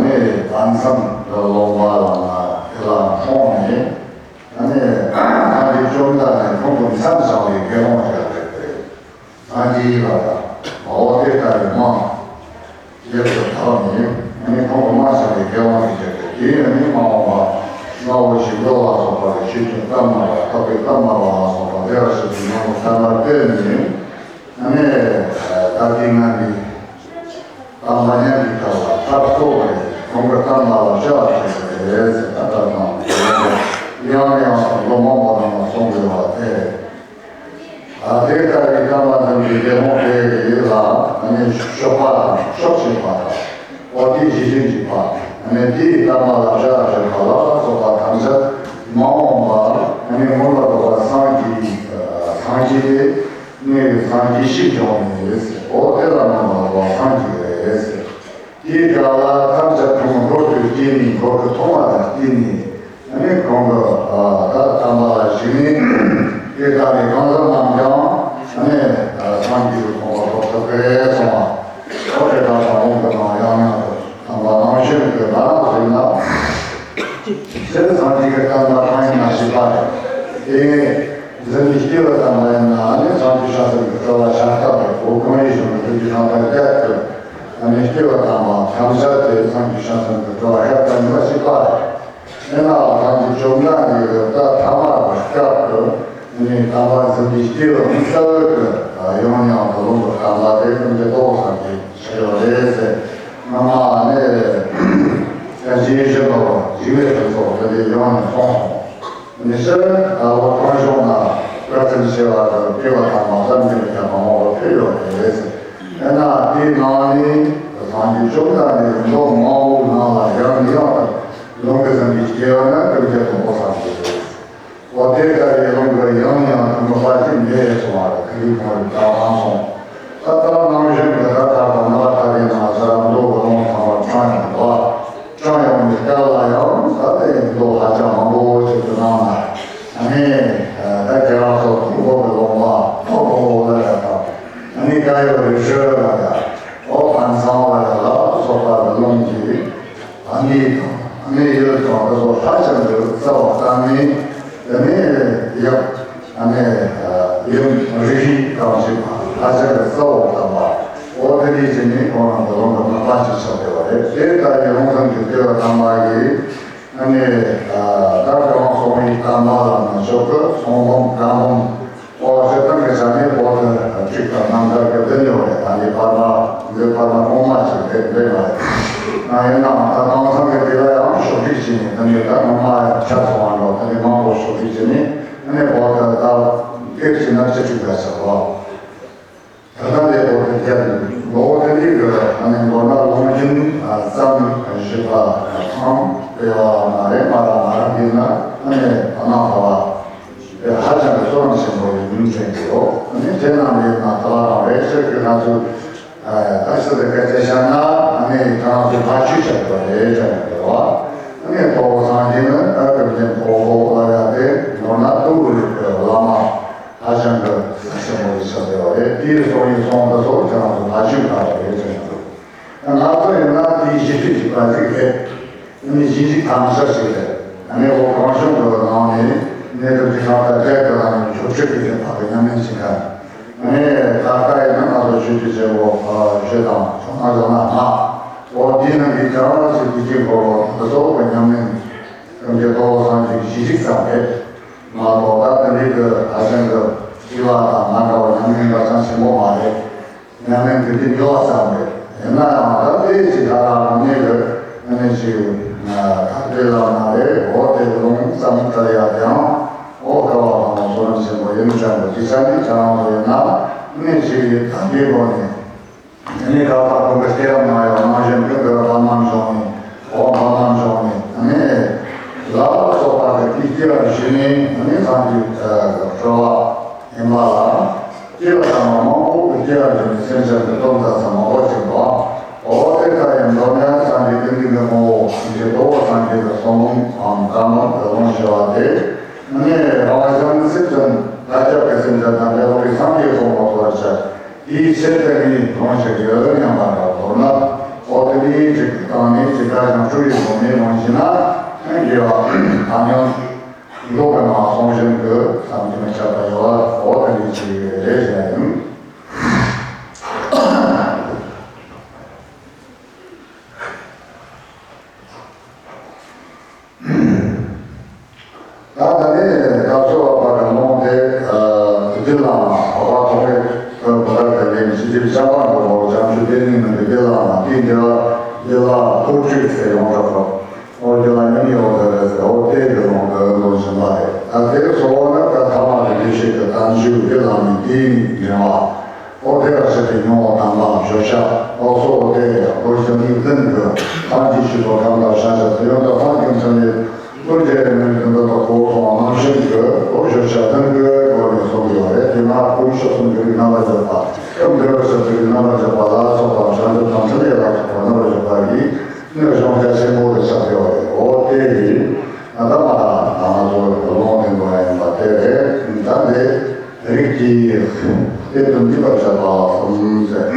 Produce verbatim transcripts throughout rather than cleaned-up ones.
ནི་བར་མཚམས་ལ་ལོག་པ་ལ་ན་དེ་ལ་མཐོང་ནས། ཨ་ནི་སངས་རྒྱས་བཅོམ་ལྡན་འདས་ཁོང་གི་མཚམས་བཞག་པའི་དགེ་སློང་ཞིག་རེད་དེ། སངས་རྒྱས་ལ་ཡང་འོ་དེ་ལྟ་བུའི་དམག་ཡོད་པའི་ཐོག་ནས། ཨ་ནི་ཁོང་གི་དམག་བཞག་པའི་དགེ་སློང་ཞིག་རེད་དེ། དེ་ཨ་ནི་མ་འོངས་པ་རྔ་བོ་ཞིང་འབྲོག་ལ་སོགས་པ་ལ་ཆོས་ཀྱི་གཏམ་སྨྲ་བ། འཕགས་པའི་གཏམ་སྨྲ་བ་ལ་སོགས་པ་བདེ་བར་གཤེགས་པའི་སྙིང་པོ་ཐ་མར་བསྟན་ནས། ཨ་ནི་ད་ལྟའི་ང་འདི་དམ་པ་མཉམ་པའི་ཐབས་ལ་ཐབས་གསོ་བའི་ཁོང་གི་གཏམ་ལ་ལ་བྱ་བ་བྱེད་པ་རེད་ཟེར། ད་ལྟ་དང་ཡང་ཡང་ལོ་མང་པོ་རིང་ལ་གསུང་དགོས་པ་དེ། ཨ་དེ་ལྟ་བུའི་གཏམ་ལ་འཛིན་པའི་དགེ་སློང་དེ་ཡིས་ལ་ཨ་ནི་གཤོག་པ་དང་གཤོག་བྱེད་པ་དང་། འོ་དེའི་གཞི་ལྡན་གྱི་པ། ཨ་ནི་དེའི་གཏམ་ལ་ལ་བྱ་བྱེད་པ་ལ་སོགས་པ་ཐམས་ཅད་མ་འོངས་པ་ཨ་ནི་སྔོན་ལ་ལོག་པ་སངས་རྒྱས་སངས་རྒྱས་ཏེ། ནས་སངས་རྒྱས་ཤིང་འབྱུང་ནས། འོ་དེ་ལ་རྣམ་པར་རོལ་པ་སངས་རྒྱས་རེད། དེའི་སྐབས་ལ་ཐམས་ཅད་ཁོང་འགྲོ་དུས་སྐྱེས་ནས་འགྲོ་དུས་མཐོང་བ་ལ་བརྟེན་ནས། ཨ་ནི་ཁོང་གི་ད་དམ་པ་ལ་ཞུགས་ནས། དེ་ལྟ་བུའི་གང་ཟག་རྣམས་ཀྱང་ཨ་ནི་སངས་རྒྱས་ཀྱི་གོ་འཕང་ཐོབ་ཐུབ་པས་གསུངས་པ། འོ་དེ་དག་དང་འོང་གི་ནང་ཡང་ཡང་དུ་དམ་པ་ནང་བཞིན་དུ་ན་ཟེར་ན། སྤྱིར་སངས་རྒྱས་ཀྱི་བསྟན་པ་གང་ཡིན་ན་བཞི་པ་རེད། དེ་ནས་འཛིན་པའི་སྐྱེས་བུ་དམ་པ་ཡིན་ན་ཨ་ནི་སངས་རྒྱས་བྱང་སེམས་ཀྱི་སྤྲུལ་པ་ཤ་སྟག་རེད། འོ་གང་ཡིན་ཞུ་ན་འཛིན་པའི་ཤིང་རྟ་བརྒྱད་དུ་ཨ་ནི་སྐྱེས་བུ་དམ་པ་ཐམས་ཅད་དེ་སངས་རྒྱས་བྱང་སེམས་ཀྱི་སྤྲུལ་པ་ཤ་སྟག་ཡིན་པ་བཞི་པ་རེད། དེ་ན་སངས་རྒྱས་བཅོམ་ལྡན་འདས་ཀྱི་ད་ཐ་མ་གི་སྐབས་སུ་ཨ་ནི་དམ་པ་འཛིན་པའི་སྐྱེས་བུ་ནི་རྩ་བའི་གི་ཡང་ཡང་དུ་ལུང་གི་བསྟན་པ་དེ་ཀུན་གྱི་རྡོ་སངས་རྒྱས། ཆེ་བ་རེད་ཟེར། སྔ་མ་ནས་ཡང་ཅིན་ཞིན་པ་བ་འཇིགས་མེད་ཕུན་ཚོགས་དེ་འདྲའི་ཡོང་ནས་སོང་། ནི་ཕྱིར་ད་ལོ་གང་བྱུང་ན་བཀའ་དྲིན་ཆེ་བ་དང་སྐྱེ་བ་དམ་པ་ཙམ་གྱི་ཀྱང་མང་བ་ཕེབས་ཡོད་རེད་ཟེར། དེ་ན་དེའི་ནང་ནས་སངས་རྒྱས་བཅོམ་ལྡན་འདས་མདོ་མང་བོའི་ནང་ལ་ཡང་ནས་ཡང་དུ་ལུང་གིས་ཟིན་པའི་སྐྱེ་བ་ནི་ཀུན་གྱི་དང་པོ་སངས་རྒྱས་རེད། འོ་དེ་ལྟ་བུའི་ལུང་གིས་ཡང་ཡང་དུ་མི་པ་ཅིག་མེད་སོང་བ་རེད། ཁ་ལི་ཕོ་རི་ད་ལངས་སོང་། ད་ལྟ་ནང་བཞིན་གྱི་ད་ལྟ་ག་ནང་ལ་ད་རེས་ན་ཟེར་མདོ་གི་ལུང་ཚང་མ་དྲངས་ཡོང་འདུག་དྲངས་ཡོང་བའི་སྐབས་ལ་ཡང་ད་ལྟའི་མདོ་ཧ་ཅང་མང་པོ་ཞིག་གི་ནང་ལ་ཨ་ནི་ད་རྒྱ་གར་སོགས་ཀྱི་འོག་གི་ལུང་པ་ཐོག་གི་འོག་ལ་ཡ་དང་ཨ་ནི་ཀ་ཡོ་རི་ཧྲི་ལ་ཡ་འོག་ཕན་ཚང་ལ་ཡ་ལ་སོགས་པ་གི་ལུང་གི་ཨ་ནི་དང་ཨ་ནི་ཡུལ་དང་དེ་ཚོ་ཧ་ཅང་གི་རྩ་བ་བརྟན་ནས། དེ་ནས་ཡབ་ཨ་ནི་ཡུམ་རིགས་བཞི་གང་ཞིག་ཧ་ཅང་གི་རྩ་བ་བརྟན་པ། འོ་དེ་འདྲའི་ཅིག་ནི་ཁོང་རང་གི་ལུང་གི་རྣམ་པ་ཞིག་ཆགས་བསྡད་པ་རེད། དེ་ལྟ་བུའི་ལུང་ཚང་གི་ལྟེ་བ་དམ་པ་ཡིས་ཨ་ནི་ད་གང་སོང་བའི་དམ་པ་ལ་ན་ཆོག་གི་ཚོང་འབུམ་བཀའ་འབུམ། ཨོ་ཞེ་སྡང་གི་ཆ་ནས་བོད་དུ་ཁྲིག་དང་རྣམ་ཐར་གྱི་བདུན་ཡོད་རེད། ད་འདི་བར་མ་འདི་བར་མ་གོང་མ་ཞིག་རེད་འདྲེ་མ་རེད། ང་ཡིན་ནའང་ད་གང་ཚང་གི་དེ་ལ་ཡང་ཕྱོགས་སྒྲིག་བྱས་ནས་ད་འདི་ད་ངོ་མ་ཆ་ཚང་བ་འགྲོ་ད་འདི་མང་པོ་ཕྱོགས་སྒྲིག་བྱས་ནས་ཨ་ནི་བོད་དུ་ད་སྐད་ཅིག་ན་སྤྱི་ཁྲིག་ལ་ཆགས་པ། ད་ལྟ་ལས་བོད་དུ་བསྐྱལ་འདུག་ལོ་དེ་རིང་གི་ཨ་ནི་མདོར་ན་ལུང་རྒྱུན་ཙམ་ཞིག་ལ་ཁང་སྤེལ་བ་མ་རེད། མ་ར་མ་ར་འདི་ན་ཨ་ནི་ཨ་ནང་ཧ་བ། དེ་ཧ་ཅང་གི་གཙོ་རིམ་ཆེན་པོ་ཡིན་མིན་དྲན་གྱི་ཡོད། ཨ་ནི་དེ་རྣམས་ལས་ན་ད་རང་རེ་ཤོད་ཀྱི་ང་ཚོས་ད་སི་ཏི་སྐད་ཆ་བཤད་ན་ཨ་ནི་ད་ང་ཚོས་ཕ་ཆོས་བྱ་དགོས་རེད་དྲན་གྱི་ཡོད། ཨ་ནི་ཐོག་སངས་རྒྱས་ནི་ཨ་ཀི་རྒྱན་ཐོག་ལ་ཡ་དེ་ནོར་ན་ཏུ་རུ་ཡོད་པའི་བླ་མ་ཧ་ཅང་གི་ཆེན་པོ་ཡིན་ཆགས་བསྡད་པ་རེད། དེའི་སོང་ཡིན་སོང་ད་སོགས་ཀྱང་ང་ཚོ་ཕ་ཆོས་ག་རེ་རེད་དྲན་གྱི་འདུག་ང་ཚོ་ཡིན་ན་དེའི་གཞི་ཁྲིད་ཀྱི་པ་ཞིག་རེད། ཨ་ནི་གཞི་གཞི་གང་ཤར་ཞིག་རེད། ཨ་ནི་འོ་གང་བྱུང་གི་ནང་ནས་གནས་སྐབས་ཀྱི་ཁང་པ་བརྒྱད་ཀྱི་ནང་ནས་ཆོག་ཁྲིད་ཀྱི་རིམ་པ་གི་ཉམས་ལེན་བྱེད་མཁན། ཨ་ནི་ད་ལྟ་ཡིན་ན་ང་ཚོ་ཆོས་ཀྱི་བྱེད་སྒོ་བཞི་དང་ཚོགས་ནང་ཡོད་ན་ལྔ། འོ་འདི་རྣམས་ཀྱི་ཀྱང་ཞིག་གི་དཀྱིལ་འཁོར་ལོ་དེ་ཚོ་གི་ཉམས་ལེན་ཀུན་གྱི་རྡོ་སངས་རྒྱས་གཞི་གཅིག་ཙམ་རེད། མ་གཏོགས་ད་དེ་འདྲའི་གི་ད་ཅང་གི་སྤྱི་བ་དང་མ་འདྲ་བ་ཉམས་ལེན་པ་ཅང་ཆེན་པོ་མ་རེད། ཉམས་ལེན་དེ་འདྲའི་ཉོ་བ་ཙམ་རེད། ཡིན་ན་ཡང་ད་དེ་ཅི་ད་རང་ངེས་ཀྱི་ཨ་ནི་ཅིག་ད་དེ་ལ་མ་རེད། འོ་དེ་ལུང་ཙམ་ལྟར་ཡ་ཀྱང་འོ་དཀའ་བ་དང་བསོད་ནམས་ཆེན་པོ་ཡིན་ཙམ་གྱི་ཅི་ཆ་ནི་ཅང་ཡིན་ན་ཨ་ནི་ཅིག་ད་དེའི་སྒོ་ནས། དེ་ནས་ད་ལྟ་ཁོང་གི་སྐྱེ་རབས་ན་ཡང་ནང་བཞིན་ཀུན་གྱི་བླ་མ་འབྱུང་གནས། འོ་བླ་མ་འབྱུང་གནས་ཨ་ནི་ལ་སོགས་པ་གི་དེའི་སྐྱེ་བ་བཞི་ནས་ཨ་ནི་སངས་རྒྱས་སྤྲུལ་པ་ཡིན་པ་ལ། སྐྱེ་བ་དང་མ་མང་པོ་གི་སྐྱེ་བ་བཞི་ནས་སེམས་ཅན་གྱི་དོན་མཛད་ས་མང་པོ་ཅིག་འདུག་འོ་དེ་ལྟ་ཡང་མདོར་ན་སངས་རྒྱས་ཀུན་གྱི་ངོ་བོ་ཐམས་ཅད་རྡོ་སངས་རྒྱས་ཀྱི་གསུང་འབུམ་དང་བཀའ་འབུམ་གྱི་ལུང་ཞེས་པ་དེ་ཨ་ནི་རང་བཞིན་སེམས་ཅན་ཐམས་ཅད་ཀྱི་སེམས་ཅན་དང་འབྲེལ་བའི་སངས་རྒྱས་གསུང་འབུམ་ཐོར་བྱ། དེའི་ཕྱིར་དེ་ནི་ལུང་ཞིག་ཡོད་སྙམ་པ་འདྲ་མདོར་ན། འོ་ འོ་དེ་ནི་ཅིག་དང་ནི་ཅིག་ཁ་བྱང་ཆུབ་ཀྱི་སྒོ་ནས་ནང་བཞིན་ན་དགེ་བ་ཐ་སྙད་ལོག་པའི་ནང་གསུང་བཞིན་དུ་བསམ་གྱིས་མི་ཁྱབ་པ་ཡོད་པ། འོ་དེ་ནི་ཅིག་རེད་ཟེར་ཡིན། ད་ད་ནི་ད་གསོལ་བ་བར་ལོངས་ཏེ་འདི་ལ་འོ་བ་ཐོག་མའི་བུ་ག་དེ་ནི་ཕྱི་ཕྱིར་བྱ་བ་འགྲོ་བ་བྱང་ཆུབ་བདེ་གཉིས་མིན་པའི་འདི་ལ་དེའི་འདི་ལ་འདི་ལ་ཐུགས་བཅུག་ཚེ་ཡོངས་གྲགས་འོ་དེ་ལ་ཉམས་ཡོད་དེ་རེད། འོ་དེ་གི་ལོངས་ཏེ་འདོན་བཞིན་པ་རེད། ད་དེ་གསོལ་བ་ནི་ད་ཐ་མ་གི་ལུས་ཤིག་གི་དམ་ཆོས་འདི་ལ་ནི་དེའི་འབྲེལ་བ། ཨོ་དེ་ཡང་ཞེས་པའི་མྱོང་བ་དང་པ་བརྗོད་བྱ། ཨོ་སོ་ཨོ་དེ་ཡང་ཨོ་ཞེས་ནི་ཀུན་ཏུ་ཐམས་ཅད་ཞིག་ཏུ་གང་དག་བྱ་བྱ་དེ་ཡང་དག་པར་རྒྱུ་མཚན་ལས་ཀུན་བྱེད་མིན་ཀུན་ཏུ་གོ་སོང་རྣམ་ཤེས་ཀྱི་ཨོ་བརྗོད་བྱ་དོན་གྱི་སྒོ་ནས་གསུངས་ཡོད་རེད། དེ་ན་ཀུན་ཤེས་གསུམ་གྱི་རིགས་རྣམ་པར་འཇོག་པ། ཀུན་བདེ་བར་ཤེས་པའི་རིགས་རྣམ་པར་འཇོག་པ་ལ་སོགས་པ་བྱང་ཆུབ་དང་ཕྲིན་ལས་ལ་སོགས་པ་རྣམ་པར་འཇོག་པ་ཡིས་ནི་གཞུང་རྒྱ་ཆེན་པོ་དུ་ཆགས་ཡོད་རེད། ཨོ་དེ་ཡིས་ང་ད་མ་ང་ཚོ་ལུང་བསྟན་དགོས་ཡ་ཡིན་པ་དེ་རེད། ད་འདི། རིགས་ཀྱི་གཏེར་དུ་འདུས་པར་བྱ་བ་གསུམ་ཟེར།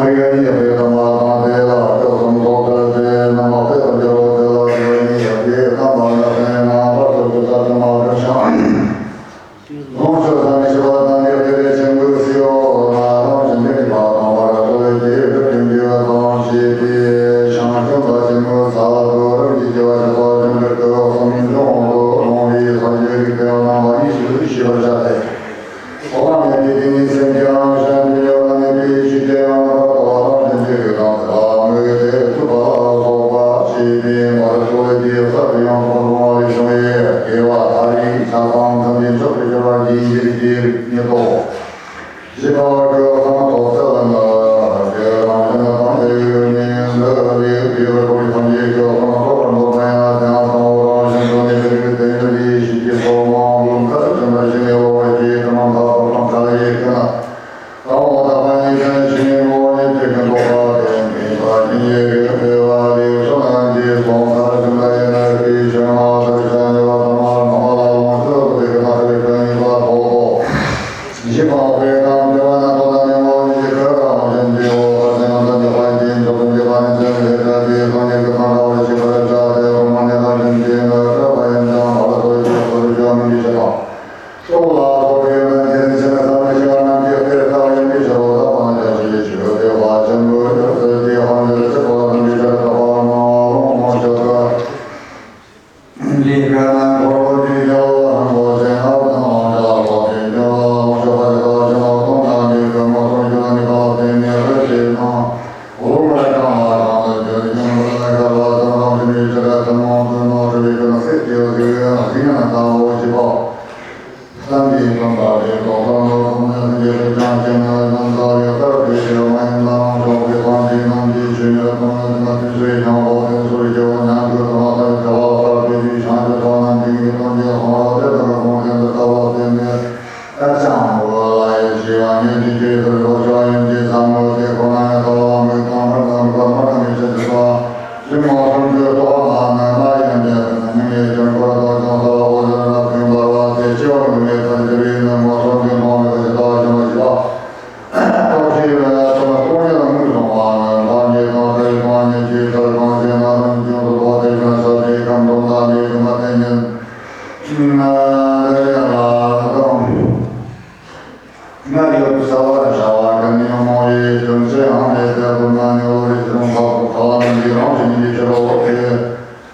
རིགས་ཀྱི་གཏེར་དམ་པ་དང་དེ་ལ་སྐབས་སུ་ཐོབ་པའི་རྣམ་པར་དཔེ་དང་འབྲེལ་བ་དེ་ལ་རིགས་ཀྱི་གཏེར་དམ་པ་ལ་བརྟེན་ན་བར་དུ་གྱུར་ཚར་དུ་མ་གྱུར་ཞིང་། ལོངས་སྤྱོད་ཟད་མི་ཤེས་པ་དང་ནི་གཏེར་ཆེན་པོའི་སྲིད་འོག་ན་རང་བཞིན་གཏེར་ནི་མ་དང་བར་དུ་ལས་ཀྱི་སྒྲུབ་ཀྱི་འབྲས་བུ་དང་བཅས་པའི་ཞིང་སྐྱོང་ལ་ཆེན་མོའི་ས་ལ་དུ་རིམ་གྱིས་སྐྱེ་བ་བཞི་པ་ཀུན་གྱི་སྐུ་གསུམ་འབྱུང་དུ་ལོངས་པའི་སངས་རྒྱས་ཀྱི་དེ་རྣམ་པ་གཉིས་སུ་ཤེས་པར་བྱ་སྟེ། འོག་མ་མེད་པའི་དེ་ཉིད་སེམས་ཀྱང་གཞན་དུ་ཡོད་པ་མེད་པའི་ཕྱིར་དེ་ཡང་རྣམ་པར་དག་པ་རང་བཞིན་གྱི་ལུས་དང་དེ་ལ་མིག་དེ་ཐུབ་པ་ལ་སོགས་པ་ཞེས་པའི་མ་རུ་ཚོ་བའི་དེའི་རྩ་དུ་ཡང་དུ་མ་རུ་མ་ལས་བྱུང་བའི་དགེ་བ་མཐའ་རིག་ཆ་ཚང་ཚང་གི་མཆོག་ཏུ་གྱུར་པ་རྒྱུད་འདིར་གྱི་རིགས་ཉིད་དོ། བཞི་པ་སྐུ་གསུང་ཐོག་ཚད་ལ་ནི་དགེ་རང་བཞིན་དང་དེ་ཡོད་ནི་འདི་ལས་དེ་བར་པོ་རིགས་ཐམས་ཅད་སྐུ་གསུང་ཐོག་པར་འདོད་པ་ཡིན་ན་དེའང་གསང་བ་རང་བཞིན་དུ་གནས་པའི་རིགས་དེ་ཉིད་ལས་ཞིག་གི་སོ་མང་པོ་མཐར་ཕྱིན་པར་བྱས་ནས་འོག་གི་དེ་མང་ཁ་ཐོག་དང་ཁྲག་ཡིག་ཀུན། དང་པོ་དག་པ་ཉིད་ཀྱང་ཕྱིན་འོག་ཉིད་དེ་ཀུན་རྟོག་པ་དེ་མེད་པ་ཉིད་ཡེ་གེ་འཕེལ་བ་ལས་བསོད་ནམས་ཀྱི་སོ་མཐར་ཕྱིན་པ་ཡིན་ན་ཀྱི་ཕྱིར་མ་ལྟར་བྱ་ཉེ་བ་དང་མར་སྣང་བ་ལ་ལོངས་སྤྱོད་དེ་ཀུན་ནག་རིགས་ཀྱི་ཉེས་པ་ཐོབ་པོ། བཞི་པ་དཔེ་དང་དཔེ་བ་ན་ཐོབ་ན་ཉེ་བ་ཉིད་ཀྱི་རང་བཞིན་གྱི་འོག་ལྟར་སེམས་དང་འདོད་པ་ཡིན་ཅིང་མཆོག་ཏུ་འགྱུར་བ་ནི་མཚན་ལས་བྱ་སྟེ་སངས་རྒྱས་ཀྱི་སངས་འདྲ་བར་ཤེས་པར་བྱ་སྟེ་སོ་མ་ཉིད་ལ་བྱིན་གྱིས་ནི་སྤྲོས་པ་ཡིན་ཀྱང་བར་དོ་ཡི་ཕྱོགས་སུ་རིགས་ཀྱང་མི་འདྲི་ཞེས་དང་། སྲོག་ལ་སོགས་པའི་རྣམ་འགྱུར་ཅན་བསམ་མི་ཤེས་པ་རྣམས་ཀྱི་དཔེར་ལྟ་བ་ཡིན་པའི་ཕྱིར་རོ། ད་པང་བརྒྱ་ཆོས་ཀྱི་ཆོས་དེ་བ་ཆེན་པོའི་སྐབས་སུ་དེའི་དཔང་འཇོག་ཆེད་དུ་ལ་དམ་པའི་ཆོས་དག་པ་སྣང་བ་ལོངས་སྤྱོད་པ། འདི་ཀ་ན་འཁོར་ལོ་དེའི་རྒྱལ་པོ་རིན་པོ་ཆེ་ལྔ་བདུན་ལོངས་སྤྱོད་ལ་སོགས་པའི་རྒྱལ་བ་ལོངས་སྤྱོད་པ་ཆེ་ལ་ཆེན་པོ་གསུམ་དང་འདི་ཀ་མངོན་སུམ་གྱུར་ནི་ག་ལ་བརྟེན་ནས་རེ་ཞིག་དང་། ལུང་མ་གྲངས་ལ་གྲངས་སུ་གྱུར་ཅིང་ལུང་ལ་གར་བ་ཙམ་རང་བཞིན་གྱི་ཆོས་ལ་ཐུན་མོང་དུ་ནོར་འཁྲུལ་བའི་ཀུན་སེལ་གྱི་གཟིགས་གཟིགས་ཉམས་དང་པོ་བཞི་པ། བསམ་པའི་དོན་དག་དེ་རྟོགས་པར་ནོར་གསུམ་ནི་སེམས་ཀྱི་ཕུགས་རྒྱང་ཞེན་ནི་ལམ་ཟག་གི་ལྟར་དེ་ཡང་མ་ཡིན་ལམ་ཞོག་པའི་སངས་རྒྱས་རྣམས་ཀྱི་ཆོས་ཉིད་དང་ནི་དེ་ན་དུས་སུ་ཡང་འོག་དེ་སོར་སྐྱེ་བོ་ཉམས་ཀྱི་དུ་མ་ལྟར་བྱ་བ་ལྟར་དེ་དུས་བྱང་ཆུབ་ཐོབ་རྣམས་ཀྱི་ངེས་དོན་གྱི་གསུང་རབ་དེ་ལྟར་གསུངས་ཏེ་འདི་ལྟ་བ་སྟེ་ནི། ཨ་ཅང་འོ་ལ་ཡེ་ཤེས་པ་ཉིད་ཀྱི་ཆོས་སུ་རིག་པ་ཤེས་པ་ཡིན་གྱི་ཚང་མ་དེ་ཁོ་ན་ཡང་ལྟ་བ་མིག་དང་མིག་དང་མིག་དང་མིག་དང་མིག་ཆེད་དུ་ལྟ་བ། ཞིང་མ་གསུམ་གྱི་རྟོག་པ་མ་ནི་མ་ཡིན་པའི་ཀུན་ནི་མིང་ཡི་ཅུང་འཁོར་དང་ཅུང་ཟད་པ་འོད་ཟེར་ལ་ཕན་པ་བ་དེ་སྐྱེ་བ་མི་མེད་ཚར་གྱི་རིགས་ནི་མ་གསུམ་གྱི་མཐོང་བའི་ཀུན་གཞི་ལྟ་བ་ཞིག་མ་ཞིག་ལ། རྟོག་ཞིབ་ལ་ཡང་ཚོགས་སྟོང་ཉིད་ལ་མངོན་སུམ་པ་ནི་ལྷ་ཉིད་དང་ས་ཡི་གང་ཉིད་ཀྱི་ཚར་གང་ཞེ་ན་རིམ་གྱིས་ཡོངས་སུ་རྫོགས་པ་དེ་ཀུན་ཤར་ཏེ་ཁམས་གསུམ་དང་ལས་ཀུན་མ་བསྟན་ཉིད། སྔར་ཡོད་གསལ་བར་བྱ་བ་ཀུན་ནས་རྨོངས་པའི་རྒྱུ་མཚན་ཡང་མེད་དེ། ཀུན་ནས་ནི་བློ་རིག་ཅུང་ཟད་དུ་ཐལ་བ་རྣམས་ཀྱི་རང་བཞིན་ཉིད་ཀྱི་ཕྱིར་རོ། དེ་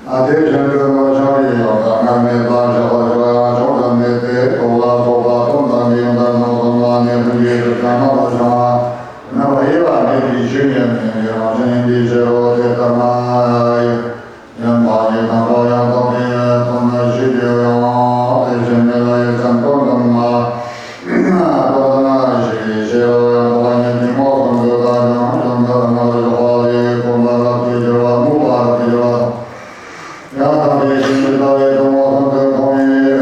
ན་དེ་བཞིན་དུ་ནོར་འཆང་བའི་ཡང་དག་སྔར་མེད་པ་བཞག་པར་བྱ་ཡང་བྱུང་དུ་མེད་དེ། རྟོག་ལ་སོགས་པ་སྟོང་དང་གི་ཡང་དག་སྣང་ཚུལ་ལ་ནི་ལྷུན་གྱིས་གྲུབ་ཀྱང་རྣམ་པར་བྱང་བ་རྣམ་པར་དབྱེ་བ་མེད་པའི་ཆོས་ཉིད་ནི་རང་བཞིན་ཉིད་ཀྱི་ཕྱིར་རོ། དེ་ལྟར་ན། ཡང་དག་ཉིད་དང་འགྲོ་ཡང་དག་པའི་དོན་ནི་ཞིག་གི་ཡང་དེ་བཞིན་མེད་ལ་ཡི་ཚང་དོན་དམ་ལ། དོན་དམ་ཞིག་ཞེས་པ་ཡང་དག་ཉིད་ཀྱི་མངོན་སུམ་དུ་བལྟ་ཞིང་ཡང་དག་རྣམ་པར་འཇོག་པ་ལས་གོམས་པ་རབ་ཏུ་གྱུར་པ་རྨུགས་པ་རབ་ཏུ་གྱུར་པ་དང་། ཡང་དག་པའི་ཞིང་དུ་ལྟ་བའི་དོན་མངོན་སུམ་དུ་མཐོང་བའི་ཡེ་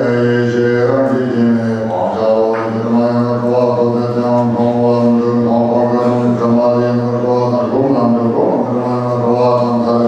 ཤེས་རང་གི་སྐྱེ་གནས་སྤང་བྱ་བོ་ཡི་དྲི་མ་ཡང་ན་འཁྲུལ་བ་ཐོབ་པའི་ཚེ་ཡང་མཐོང་བ་འདུག་མཐོང་སྤང་གི་དོན་དྲི་མ་ལས་ནི་འཁྲུལ་བ་དང་སྒོམ་ལམ་དུ་སྒོམ་དྲི་མ་ཡང་ན་འཁྲུལ་བ་དང་མཐར།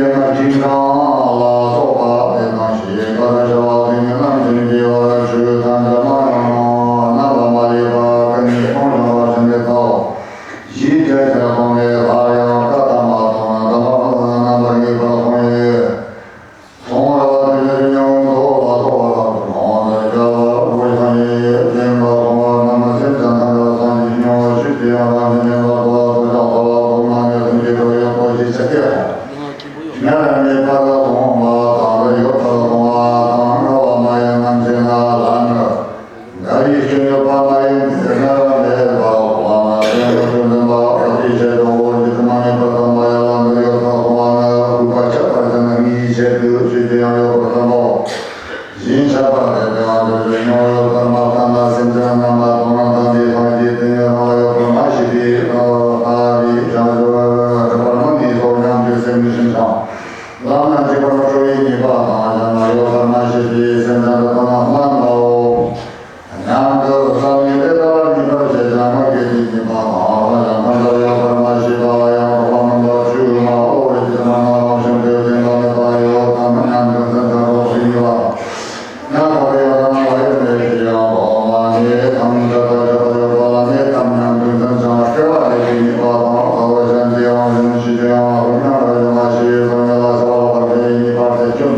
ཡན་ལག་ཅིག་གང་ལ་སོགས་པ་དེ་དང་ཞེས་བཀའ་སློབ་བྱ་བ་དེ་ཉིད་རྣམ་མཁྱེན་གྱི་བར་ཆོས་ཐམས་ཅད་མ་ཡིན་ནོ། རྣམ་པར་མ་རིག་པ་ཀུན་ནས་སྤོང་བྱ་བ་ཞིག་མི་ཐོབ། ཞེས་བྱ་བྱ་གོང་ནས་སླར་ཡང་བཀའ་ཐ་མ་དང་ཐ་མ་རྣམ་པར་ངེས་པ་གསུངས་ཡོད། གསུང་རབ་དེ་ཉིད་ཉུང་དུ་ལ་སོགས་པ་རབ་ཏུ་གོང་དུ་བྱ་བ་པོ་ཡང་ཡིན། བསྟན་པ་གསུང་བ་རྣམས་སེམས་ཅན་ཐམས་ཅད་སངས་རྒྱས་ཀྱི་སྙིང་པོ་ཞིག་སྟེ། ཡང་རང་གི་མེད་པ་ཐོབ་པ་ཐོབ་ཀྱང་ཐོབ་པ་ཐོབ་མ་ནས་སེམས་ཀྱི་སྟོབས་ཡང་སྟོབས་ཤིག་ཆ་སྐྱེ་དང་། སྔར་མེད་པར་གསུངས་པ་དང་། ཡོད་པར་གསུངས་པ་དང་། བསྔལ་བ་མ་ཡིན་རྣམས་ཀྱི་ནང་ལ་ནི། འགའ་ཡིས་སྐྱོན་ཡོད་པ་མ་ཡིན་ཏེ། སྔར་མེད་པར་གསུངས་པ་ནི། དེ་ནི་སྐྱོན་ལྡན་པ་ཨ་ཏི་ཤ་ཇོ་བོ་ཇི་ལྟར་མ་དམིགས་པར་བསམ་པ་ཡང་ལ་ནི། ཡོད་པར་གསུངས་པ་ནི། གུས་པ་ཁྱད་པར་ཅན་ངེས་ཤེས་དུ་ཆོས་ཅན་ཡང་ཡོད་པར་བསམ་པའོ། ཞེས་འཆད་པ་རེ་དང་དེ་ལས་མྱོང་ཡོད་པར་མ་བསམ་ན། སེམས་ཅན་རྣམས་ལ་དོན་དམ་པའི་སངས་རྒྱས་དེ་ཉིད་རང་ལ་ཡོད་པར་མ་ཤེས་པས། ལྟ་བའི་བྱང་ཆུབ་ཁྱད་པར་མི་གནས་སོ་སྙམ་དུ་སེམས་ནི་ཤིན་ཏུ་ལམ་སྣ་གཅིག་པར་སྤྲོ་བའི་ཉེས་པ་དང་། གཞན་ལ་ཡོད་པར་མ་ཤེས་པས་སེམས་ཅན་དུ་དོན་སྣང་བའོ། སྙམ་དུ་བསམ་ནས་དེ་ལྟ་བར་ངེས་པར་བྱེད་ཅིང་། ངག་གི་དེ་ཉེས་པ་དང་། སེམས་ཅན་ཐམས་ཅད་ཡོད་པར་མ་ཤེས་པ་ཡང་དག་པར་མིན་པར་ཆོས་མ་གོ་བའི་ཕྱིར་ན། རང་བཞིན་དུ་བདེན་པ་མེད་པ་ཡོད་དམ་སྙམ་དུ་སེམས་ཅན་རོགས་སུ་ཡིན་པ། ཡང་དག་པའི་ཡང་དག་པ་ཡོད་མེད་ཀྱི་ཡང་དག་མ་ངེས་དམ་ཆ་ད་ཆ་ད་ཡོད་པ་ལ་ངེས་དམ་སྙམ་དུ་སེམས་ཅན་སྐྱེ་བ་ལས་ཀྱི་ཉེས་པ་དང་། ལྟ་བ་གཞན་གྱི་རང་བཞིན་ཤེས་ཀྱང་རང་སྙམ་རང་བཞིན་མ་ཤེས་སོ་ཉིད་ལ་ཤ་བ་ལ་བར་ཆད་ཉེས་པ་དེ་ཀུན།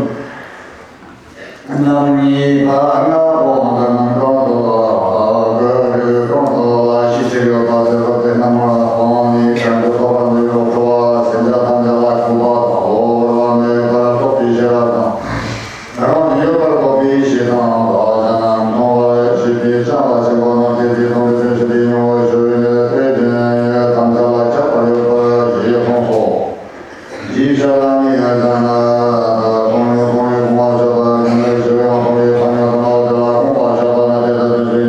རྣམ་གཉིས་པ་ལྔ་པོ་འདི་རྣམས་གང་དུ་ལ་གི་རིགས་གང་དུ་ལ་ཤེས་བྱེད་ཡོད་པ་དེ་ཚོ་དེ་རྣམས་ལ་སྤང་ནས་བྱང་ཆུབ་ཐོབ་པར་འདོད་པའི་སྤྲོ་བ་སེམས་ཅན་ཐམས་ཅད་ལ་འཁྲུལ་པ་དང་། འོ་བར་བ་མེད་པར་རྟོགས་པའི་ཤེས་རབ་དང་། རང་ཡོད་པར་རྟོགས་པའི་ཤེས་དང་། བདག་གཞན་རྣམས་མཐོང་བར་བྱེད་པའི་བྱམས་པ་ཆེན་པོ་རྣམས་ཏེ། དེ་དང་དེ་བཞིན་གཤེགས་པའི་སྙིང་པོ་ཞུ་བའི་དཔེ་ཅན་ཐམས་ཅད་ལ་ཁྱབ་པར་ཡོད་པར་ཞེས་གསུངས་སོ། ཞེས་བྱ་བ་ནི་ཡང་ན་གང་ཡང་གང་ཡང་གོང་མ་བཤད་པ་ཉམས་ལེན་ཞི་བའི་དབང་ཐོབ་པའི་ཐ་སྙད་དུ་མ་དེ་ལ་དགོངས་པ་བཞག་པ་ན། དེ་ལྟ་དུ་ཞུ་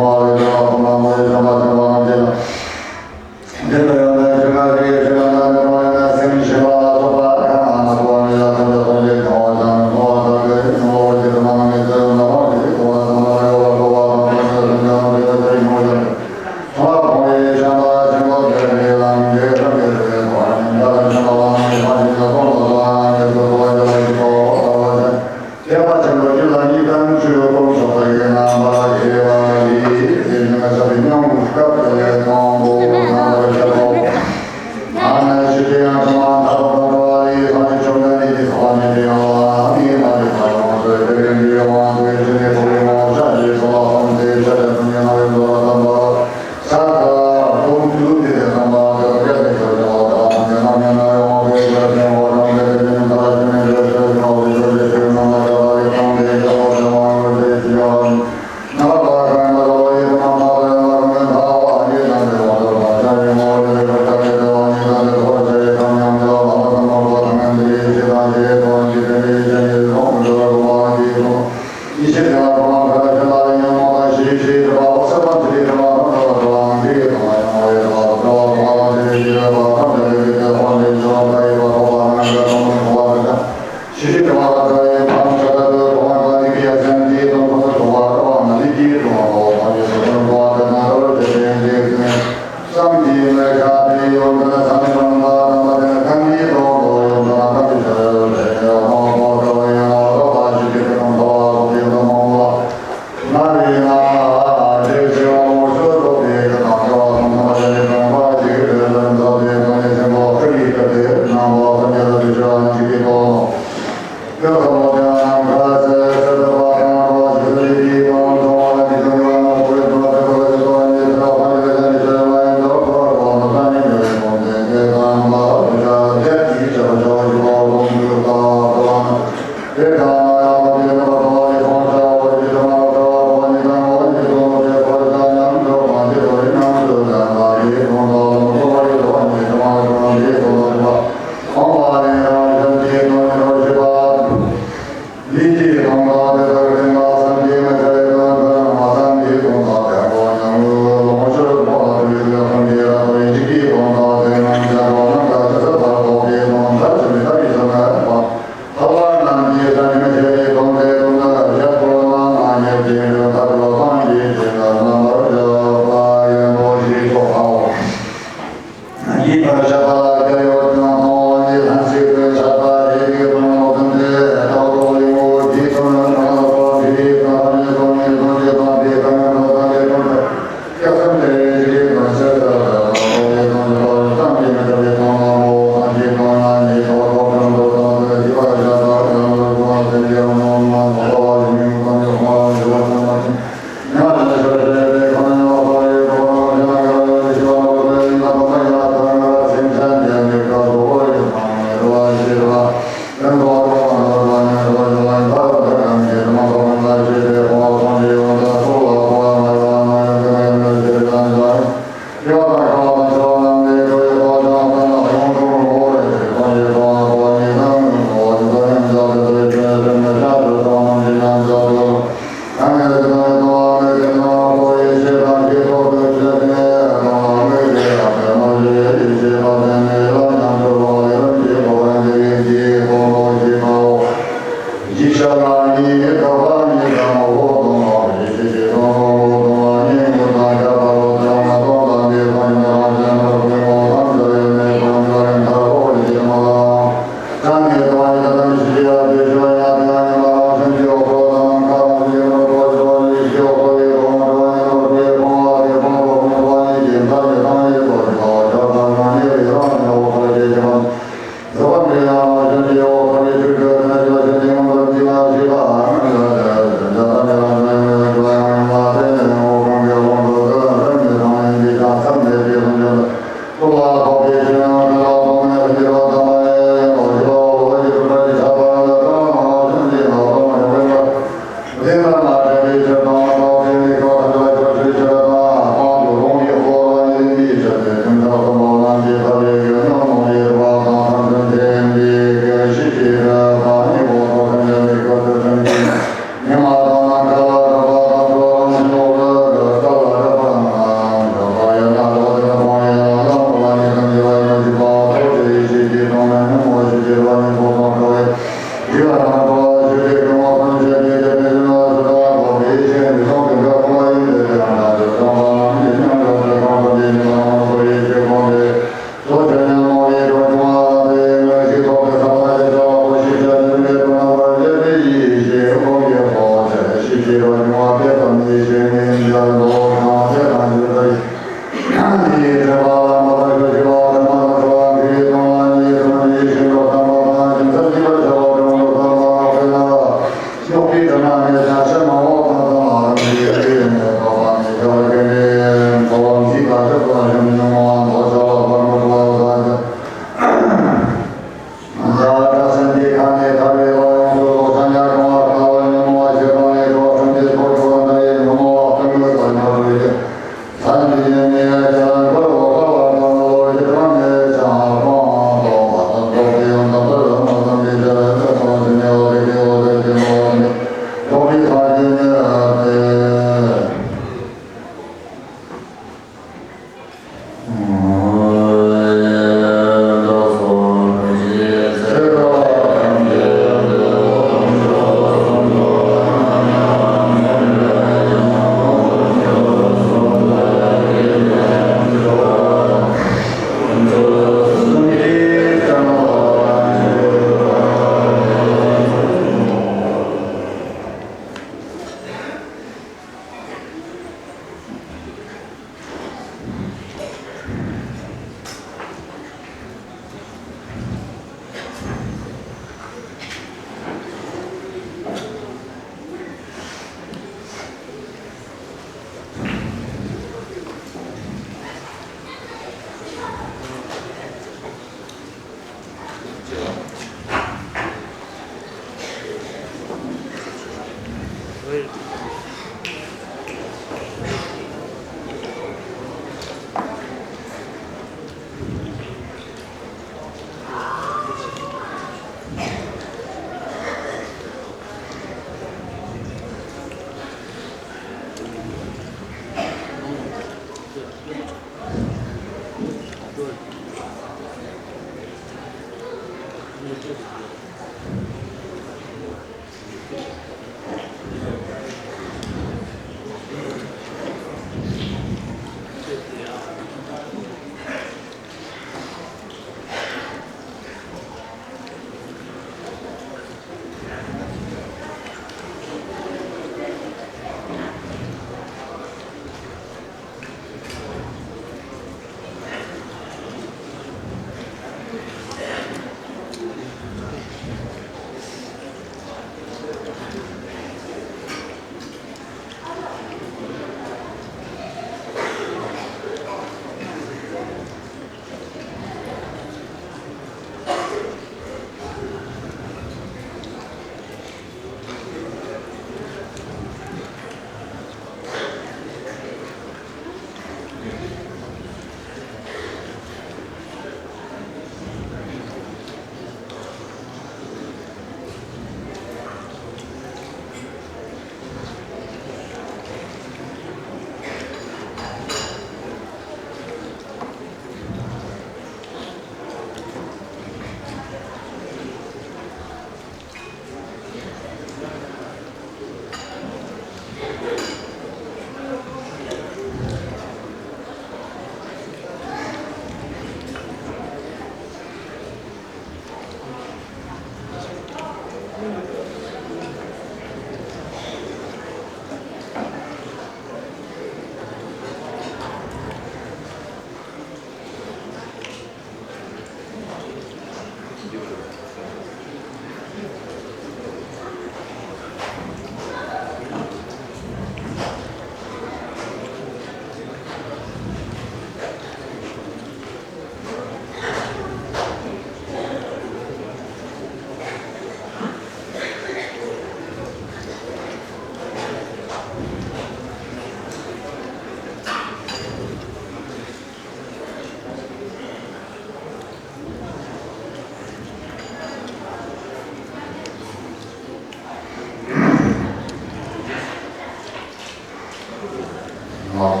མ་ཐོབ།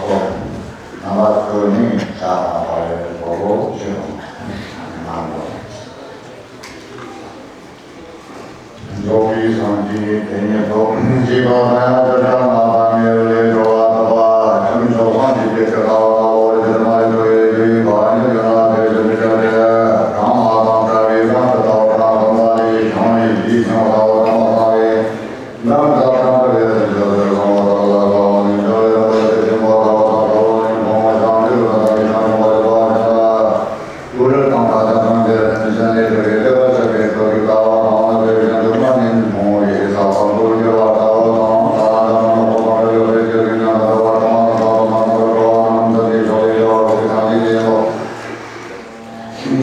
རྣམ་པ་ཚོ་ནི་བྱ་དང་བ་ཡི་གོ་ལོ་ཆེ་བ་མ་འགྲོ། རྫོགས་པའི་སངས་རྒྱས་དེ་ཉིད་དོ། འཇིགས་པ་དང་ཡང་དག་པར་མ་དང་མེད་པའི་འགྲོ་བ་ཐོབ་པ། ཁྱུ་མཆོག་སངས་རྒྱས་ཀྱི་ཐེག་པ་ལ་འོ་ཇི་ལྟར་མ་ལུས་པའི་ཡུལ་ཡིན་པ་ཉིད་ཡོད་ན་དེ་བཞིན་དུ་སྤྱད་དེ། གང་མ་དང་བྲལ་བའི་གང་དུ་ལྟ་བ་དང་བསམ་པ་ལས་བྱུང་བའི་ཡིད་བྱང་ལྟ་བ་དང་བསམ་པའི་ལམ་དང་བསམ་པའི་བྱང་ཆུབ་སེམས་དཔའ་ལ་དགའ་བ་ནི་འཇམ་པའི་ལམ་དང་ཆེས་ཆེན་པོ་ལྟ་བ་དང་གྲོལ་བ་ནི་མཐོང་བ་ཞིང་འདུལ་བ་དང་བྱང་ཆུབ་པ་ལ་དགའ་བ་ནི། ཀུ་རུ་དང་ད་ལྟ་སངས་རྒྱས་ནི་ཞལ་ནས་ཐོས་པའི་ལྟེ་བར་ཆགས་པའི་ཐོབ་པའི་ལྟ་བ་དང་བསླབ་པའི་བྱང་ཆུབ་མ་ནི་མཐོང་བའི་ས་བར་དུ་གྱུར་པ་ལྟ་བུ་དང་། ད་ལྟ་ནམ་ནོ་ཁོ་དང་འདྲ་ཡོད་པའི་ཆོས་ཀྱི་ཉམས་ལ་ལྟ་བ་དང་ལྟ་བ་དང་འགྲོ་བ་རྣམས་ཚུལ་འདི་ཕྱོགས་ལས་བྱ་བ་ཀུན་སངས་རྒྱས་ཀྱི་ཡོད།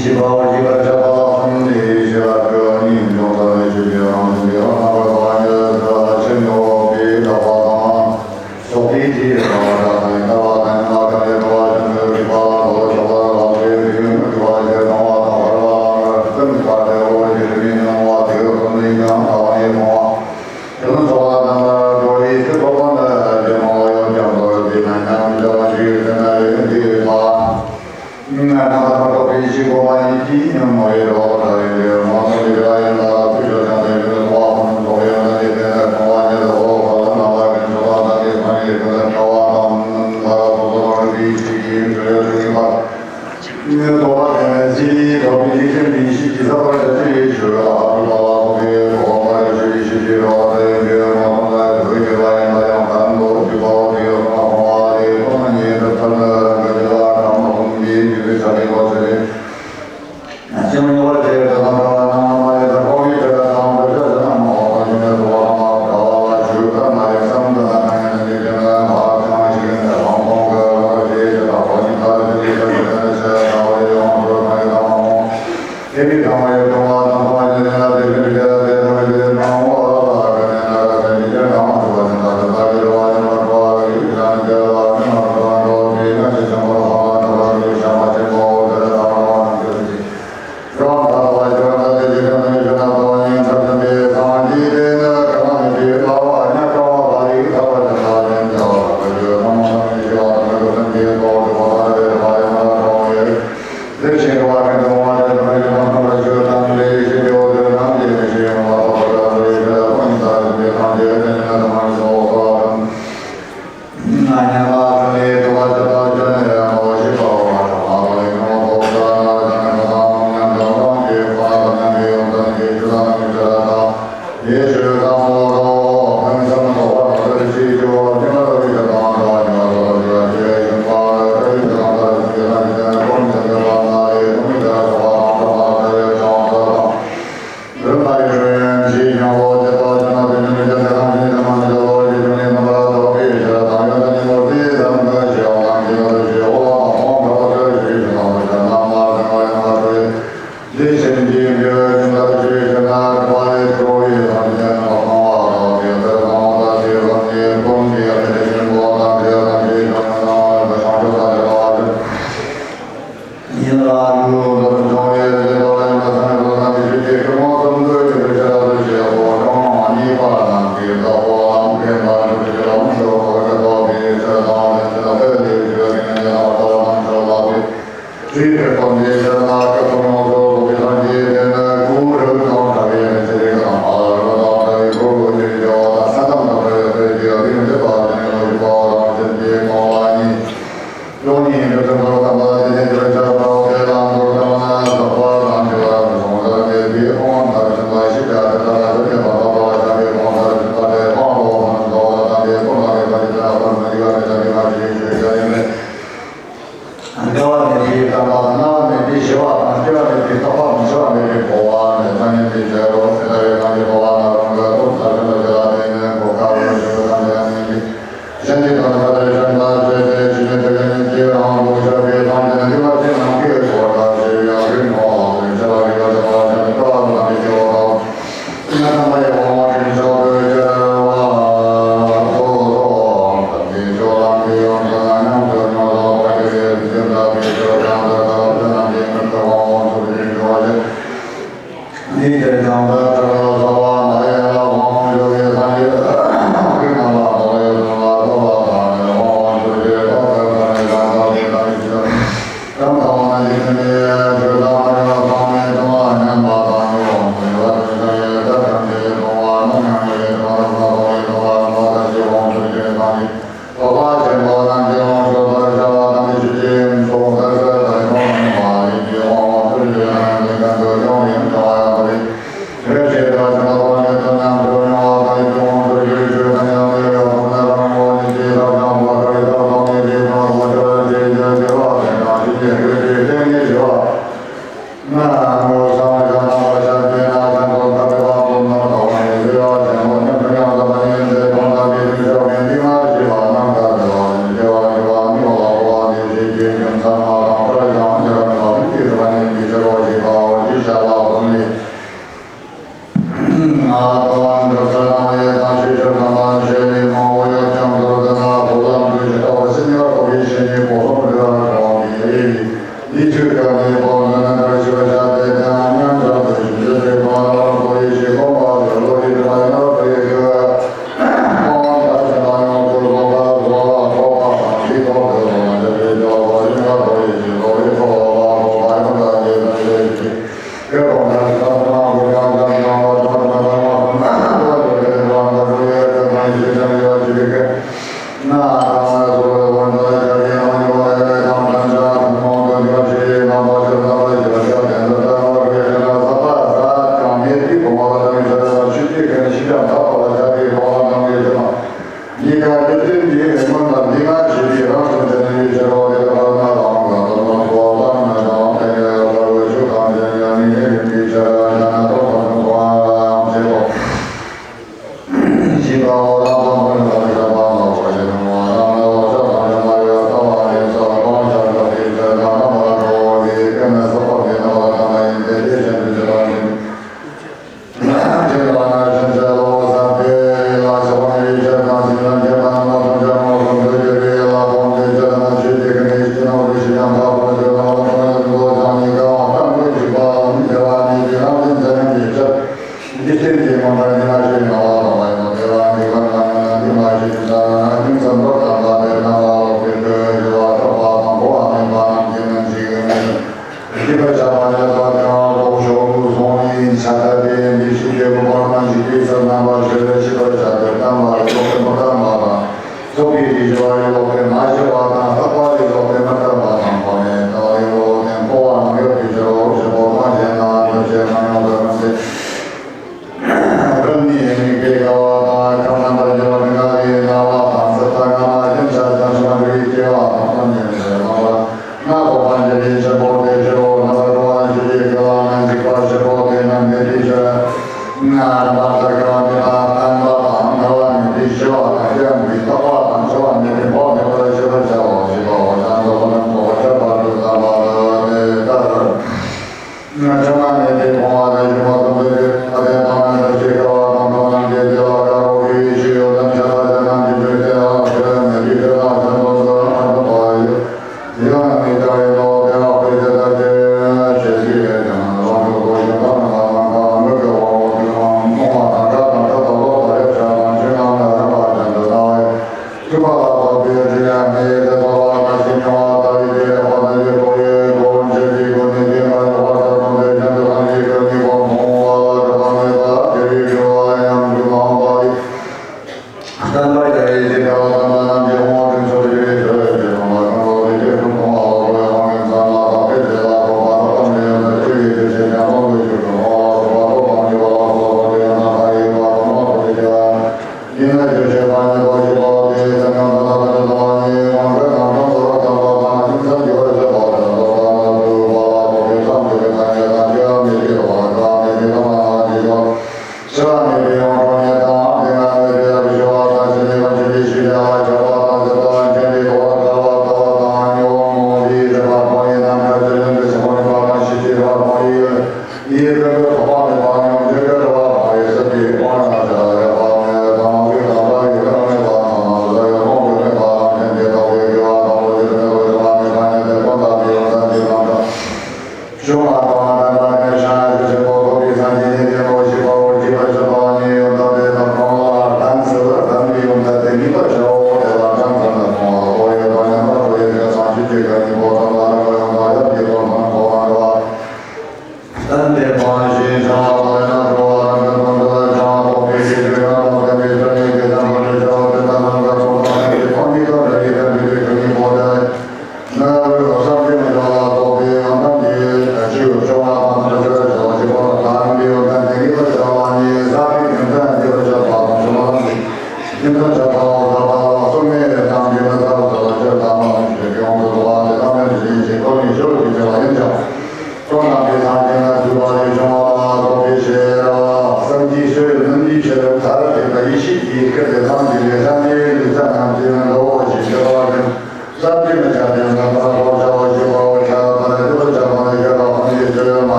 ཞེས་པའོ། ཞེས་པར་བཤད་པ་གསུམ་སྟེ། ཞེས་པ་སྤྲོས་པ་ཉིད་འབྱུང་ལྟ་བུའི་ཆོས་ཀྱི་རང་བཞིན་གྱི་རང་རྣམ་པར་དག་པ་ཉིད་དུ་ཕྱིར་མི་འོང་བའི་དག་པ་དང་། སོགས་པའི་ཕྱིར་དགག་པ་དང་ལྟ་བ་དང་ལ་ཁ་ལས་དག་པ་ཅན་དུ་རིག་པ་ལ་དོ་ཆོག་པ་ལ་ལ་ལས་དེའི་མི་རིག་པ་ཞེས་སྟོང་བ་དང་འཕར་བ་ལ་ཀུན་དགའ་སྟེ་འོ་ཞེས་དྲི་མི་སྣང་བ་དེའི་ཀུན་ནས་ཀྱང་དག་པ་ནས་སྟོང་བ། དེ་ལ་ཚོགས་པ་རྣམ་པར་གྲོལ་བའི་ཚེ་ཐོབ་པ་ནི་ཇེ་མང་བ་ཡང་ཇེ་མཐོ་བའི་ན་མཉམ་བྱ་བ་ཞིག་ཟེར་ན་ཡོད་དེ་ལ། རྣམ་པར་རྟོག་པའི་གཤིས་གོ་མ་ཡིན་གྱི་སྙོམས་པའི་རོ་ལ་ཡི་ལེའུ་མ་སོང་གི་ལ་ཡིན་ལ་ཕུལ་ཞོར་ཀྱང་དེ་བཞིན་དུ་མཐོང་བ་ཀུན་རྟོག་ཡོད་ན་དེ་དེ་ནས་མཐོང་བ་ཉིད་དུ་འོ་བ་ལ་རྣམ་པ་ཀུན་ཆོག་ལ་ད་དེ་སང་ཡི་ཀུན་ལ་བྱ་བ་དང་ལ་སོ་སོ་རང་རིག་པའི་ཆོས་ཀྱི་ཡིན་ཞོར་ཡོད་དུ་ཡིན་པ། ཉོན་མོངས་པ་དེ་ནས་ཚེ་འདིའི་ཐོབ་པའི་འཇིག་རྟེན་འདིའི་ཤེས་ཀྱི་ས་བར་བྱ་ཆུ་ཡི་ཆུ་ལ་ཨ་ཕུ་ལ་བ་སོགས་པའི་གོ་འཕང་མ་ཡི་ཆུ་ཡི་ཤེས་ཀྱི་རོ་ལ་ཡི་འདྲེ་མ་སོང་ལ་དུ་ཡི་ལ་ཡང་ལ་ཡང་ཕན་འདོགས་ཀྱི་པའོ། དེ་ཡོད་མ་མཐོང་བ་དེ་ཁོ་ན་ཉིད་དུ་ཐར་ནི་རང་གི་ལ་གང་མ་ཐོབ་པའི་འཇིག་པའི་ཆ་ལས་ལོ་ཆེ་རེ། ཅི་མི་ཉོ་བར་བྱེད་དུ་དང་འདྲ་བ་ན་མ་ཡི་དང་གོང་གི་ཆོས་དང་འདོད་ཆགས་ཅན་མ་འོག་པ་ཞིག་ནས་སུ་བ་དང་མ་འདྲ་བ་ལ་ཞུ་ལྟར་མ་ཡི་བསམ་དུ་ན་གང་ཡང་ནི་འཇིག་རྟེན་ལ་ཡང་བག་ཅང་ཞིག་ནས་རང་མཐོང་གི་ལོ་ཞེས་བྱ་དང་གོ་ནི་ཐ་ལ་ཅི་ལས་ཀ་ཞིག་ནས་ཆེ་བ་ལ་ཡོང་འགྲོ་ན་ཡི་དང་མ་འོང་། དེ་ནི་དང་བ་ཡི་མཐོང་བ་དང་མཐོང་བ་ཉིད་ལ་དེ་བཞིན་དུ་སྐྱེ་ལ་དེ་དང་དེ་མ་འོང་བ་ལ་དག་ནས་ན་ར་སེམས་ཉིད་ཀྱང་གང་མ་གྲུབ་པ་ཅན་དག་ཏུ་ལྟ་བའི་རེ་བ་ཉམས་པ་འགྲོ་བ་རིགས་ཀྱི་ལམ་སྐྱེ་བ་ཉམས་པ་འགྲོ་བ་འགྲོ་བའི་ང་ཞེས་བྱམས་པ་ལ་ཕངས་པ་འདྲ་བ་རིགས་བྱམས་པ་ཆེན་པོ་འོད་ཟེར་དང་འགྲོ་བ་རྣམས་ཀྱི་སེམས་ཀྱི། རང་དག་པ་ཞི་བ་ལྟ་སྟེ་ཇི་ལྟར་ནི་ཞུ་ན་ལྟ་བ་ཉིད་མཐར་ཕྱིན་པའི་སངས་རྒྱས་དེ་ནི་བྲལ་བ་མེད་པའི་ལྟ་བ་ཉག་ཕྲ་བ་ལ་རིགས་ཐ་བ་ཅན་ལ་ལན་བྱ་བ་དག་གི་ཆོས་ཐམས་ཅད་ནི་ཞི་བ་དང་མོས་གུས་སེམས་ཀྱི་ཚོགས་སྒྲུབ་པ་དང་འབྲེལ་བ་ཡང་དག་འགྲོ་བའི་དེ་བཞིན་གཤེགས་པ་ཀུན་ཏུ་དབང་བ་དེ་དང་ཡོན་ཏན་ཐམས་ཅད་ཀྱི་ཆོས་ཐམས་ཅད་ཀྱི་ཞིང་དེ་འོ་དེ་ནམ་ཞིག་མི་ཤེས་ཡོང་བ་ཐོབ་པར་བྱ་བའི་ཆོས་ཀུན་ནི་མཐར་ཕྱིན་པའི་སངས་རྒྱས་དེ་ཉིད་ནི་ཐོབ་པར་མི་འདོད་པ་དང་། འབྲལ་བ་མེད་པའི་དང་པོ་སྨྲ་བ་མེད་པའི་ཞི་བ་དང་སྐྱེ་བ་མེད་པའི་རྟག་པ་དང་འཆི་བ་མེད་པའི་འཁོར་བ་ནས་ཐ་སྙད་དེ་བྱས་རོ། དེ་ལྟ་བུའི་གང་གིས་འཁོར་བ་ན་རང་གི་སྟོབས་མཐར་ཕྱིན་པར་བྱེད་ལ་དེ་ནི་གོ་སྐབས་རེ་ཞིག་ཐམས་ཅད་ནི་གཞན་གྱི་དོན་དག་ལས་གཞན་ལ་བྱེད་དེ་ཇི་སྙེད་དུ་ཡོད་ནས་ཀྱེ་རང་དུ་ཤར་བའི་ཐམས་ཅད་ནི་འདུས་པ་ཅན་རྣམས་ཀྱི་འཁོར་དང་བཅས་པའི་ཡང་སྤྲུལ་ནོ། དེ་འཆི་བ་རིག་པ་ཆགས་པ་ཅན་དུ་འགྲོ་བ་དང་མི་སྐྱེ་བ་དང་།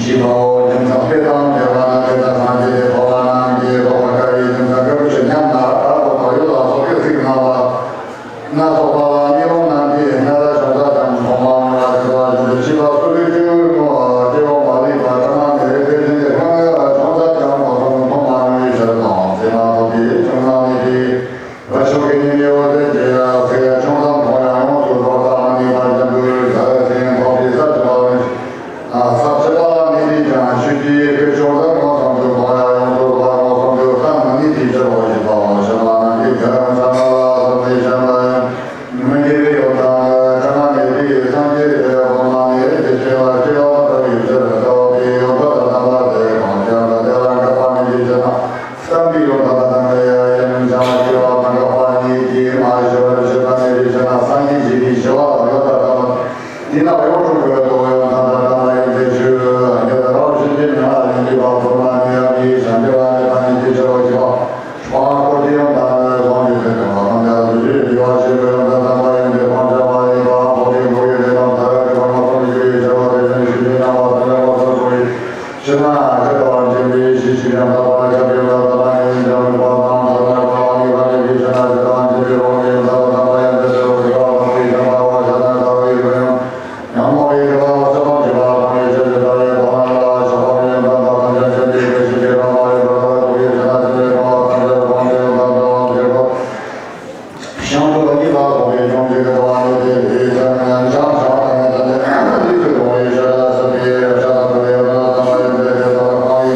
ཞི་བའོ། རྒྱུ་མཚན་དཔེ་དང་འགྲེལ་པ་རྣམས་དེ་དག་སངས་རྒྱས་ཏེ། འཕགས་པ་རྣམས་ཀྱིས་རྟོགས་པར་དཀའ་བའི་རྒྱུ་མཚན་གང་ཞིག་སྙམ་ན། ད་རུང་བག་ཡོད་ལ་སོགས་ཀྱིས་ཚིག་རྣམ་པ་སྣ་ཚོགས་པ་ལ་ཉེ་བར་སྣང་སྟེ། སྔར་བྱུང་ས་ཀྱང་མཐོང་མ་མྱོང་བ་དེ་ལ་བཞིན་དུ་ཤེས་པ་སོ་སོའི་སྐྱེ་བོའི་ངོ་བོ་སྐྱེ་བོ་མ་ལུས་པ་ཐ་མ་མེད་པའི་དེ་ནི་སྔར་བྱུང་ས་ཀྱང་མ་མཐོང་མཐོང་མ་མྱོང་བའི་ཕྱིར་དང་། དེ་མ་ཐོབ་པས་བྱུང་ན་ནི་དེ། བ་ཤོ་གི་ནི་མེའོ་དེ་ཀྱེ་ཡ་སེ་ཡ་ཆུང་ཙམ་མཐོང་ཡང་ཡོངས་སུ་རྫོགས་པ་མ་ནུས་པ་ཅན་དུ་ཟ་ཟིན་ཐོབ་པའི་ས་ཆུ་བ་མི་ས་ཆུ་བ་མི་དེ་ཀྱང་ཆུ་དེའི་ཁུ་ཆུང་ཙམ་མངོན་སུམ་དུ་མཐོང་ཡང་ཡོངས་སུ་རྫོགས་པ་མངོན་སུམ་དུ་བསམ་མི་ནུས་པའི་ཕྱིར་རོ། ཞེས་པའོ། ཕྱི་མ་རྣམས་ཀྱིས་དེ་རིང་ས་ན་ལ་སོགས་པའི་གཞན་ལ་ཡང་མི་དགེ་བའི་ཡོན་ཏན་ཐ་མ་མེད་པའི་སངས་རྒྱས་དེ་ཡང་ཐོག་མ་མེད་པའི་སྐྱེ་བ་སྐྱེ་བ་མ་ཐོབ་པའི་ཕྱིར་ལྟ་བུའི་ཡོན་ཏན་དང་ལྡན་པ་དེ་གང་ཞིག་ལ་དེ་ལ་འགག་པ་མེད་པའི་ཕྱིར་ན། བསམ་པའི་ཡོན་ཏན་དང་ལྡན་པའི་ཡུམ་བྱང་ཆུབ་པ་མ་འགགས་པ་ཉིད་ཀྱིས་མ་ཞི་བར་བྱེད་པ་ནི་རིགས་ཕྱི་ནང་སངས་རྒྱས་ཀྱི་ཞི་བ་དང་ཡོན་ཏན་དང་། དེས་ན་ཡོངས་གྲུབ་ཀྱི་རྟོགས་ཡོན་ཏན་དང་ལྡན་པ་ཡིན་ཏེ། ཆོས་ཉིད་རང་བཞིན་གྱིས་མྱ་ངན་ལས་འདས་པ་ཁོ་ན་མི་འབྱུང་བའི་གཞན་དེ་ལ་གནས་པ་ཉིད་ཀྱི་ཕྱིར་རོ། ཞེས་པ། སྤང་བཀོད་ཀྱི་ཡོན་ཏན་ནི་སངས་རྒྱས་ཀྱི་དོན་ལ་སངས་རྒྱས་སུ་བྱོན་པའི་བྱེད་པ་ཡིན་ཏེ། སྤང་བྱ་མ་ཡིན་པའང་ཕྱོགས་ཀྱི་འགོག་པའི་ལས་དང་མཐར་ཐུག་པ་མངོན་སུམ་དུ་གྱུར་པའི་ཕྱིར་རོ། དེ་བཞིན་གཤེགས་པའི་རྣམ་པ་ཐམས་ཅད་མངོན་སུམ་དུ་གྱུར་པའི་ཕྱིར་ན། ཇི་ལྟ་བར་འཛིན་པའི་ཕྱིར་ཞིག་ཀྱང་དག་པར་ཁྱབ་པའི་ལམ་དང་མ་ཡིན་ཀྱང་མི་སྤང་དང་མཐར་ཐུག་པ་ལ་ངེས་པ་མེད་པའི་ཕྱིར་ན། ཇི་ལྟ་བར་འཛིན་པའི་རང་ངོ་ཡང་དག་པར་ཐར་པ་ཡང་དེ་ལྟར་རོ། ཇི་ལྟ་བར་སྤང་བའི་ཕྱིར་ན་དག་པའི་རང་ངོ་ཡང་ཉོན་མོངས་པའི་དགེ་བ་འོད་གསལ་བ་མཆིས་པ་སྤོང་བའི་ཕྱིར་ཇི་ལྟར་ཡང་དག་པར་ལ་ཆགས་པ་མེད་པ་དང་ཐམས་ཅད་མཁྱེན་པའི་སྐུ་ཞིག་གི་རང་ངོ་ཡང་དག་པར་རྟོགས་པའི་ཕྱིར་ན། འཛིན་པའི་སྤོང་བ་ཐམས་ཅད་སྤངས་ཏེ་ཡང་དག་པར་སྤང་བའི་ཕྱིར་རོ། བྱང་ཆུབ་ལ་སྐྱེས་པ་སོགས་པའི་སྙོམས་འཇུག་གི་ཐོབ་པ་ནི་དེ་ལས་ཀྱང་ཡང་ཞིང་བྱང་དང་ནི་ཐ་དད་ལུས་སུ་རུང་བའི་ཕྱིར་ལ་སོགས་པའི་ཤ་དང་དུ་ལེའུ་ན་ཚང་མ་ཡོད་པའི་དེ་དག་ལ་སྤང་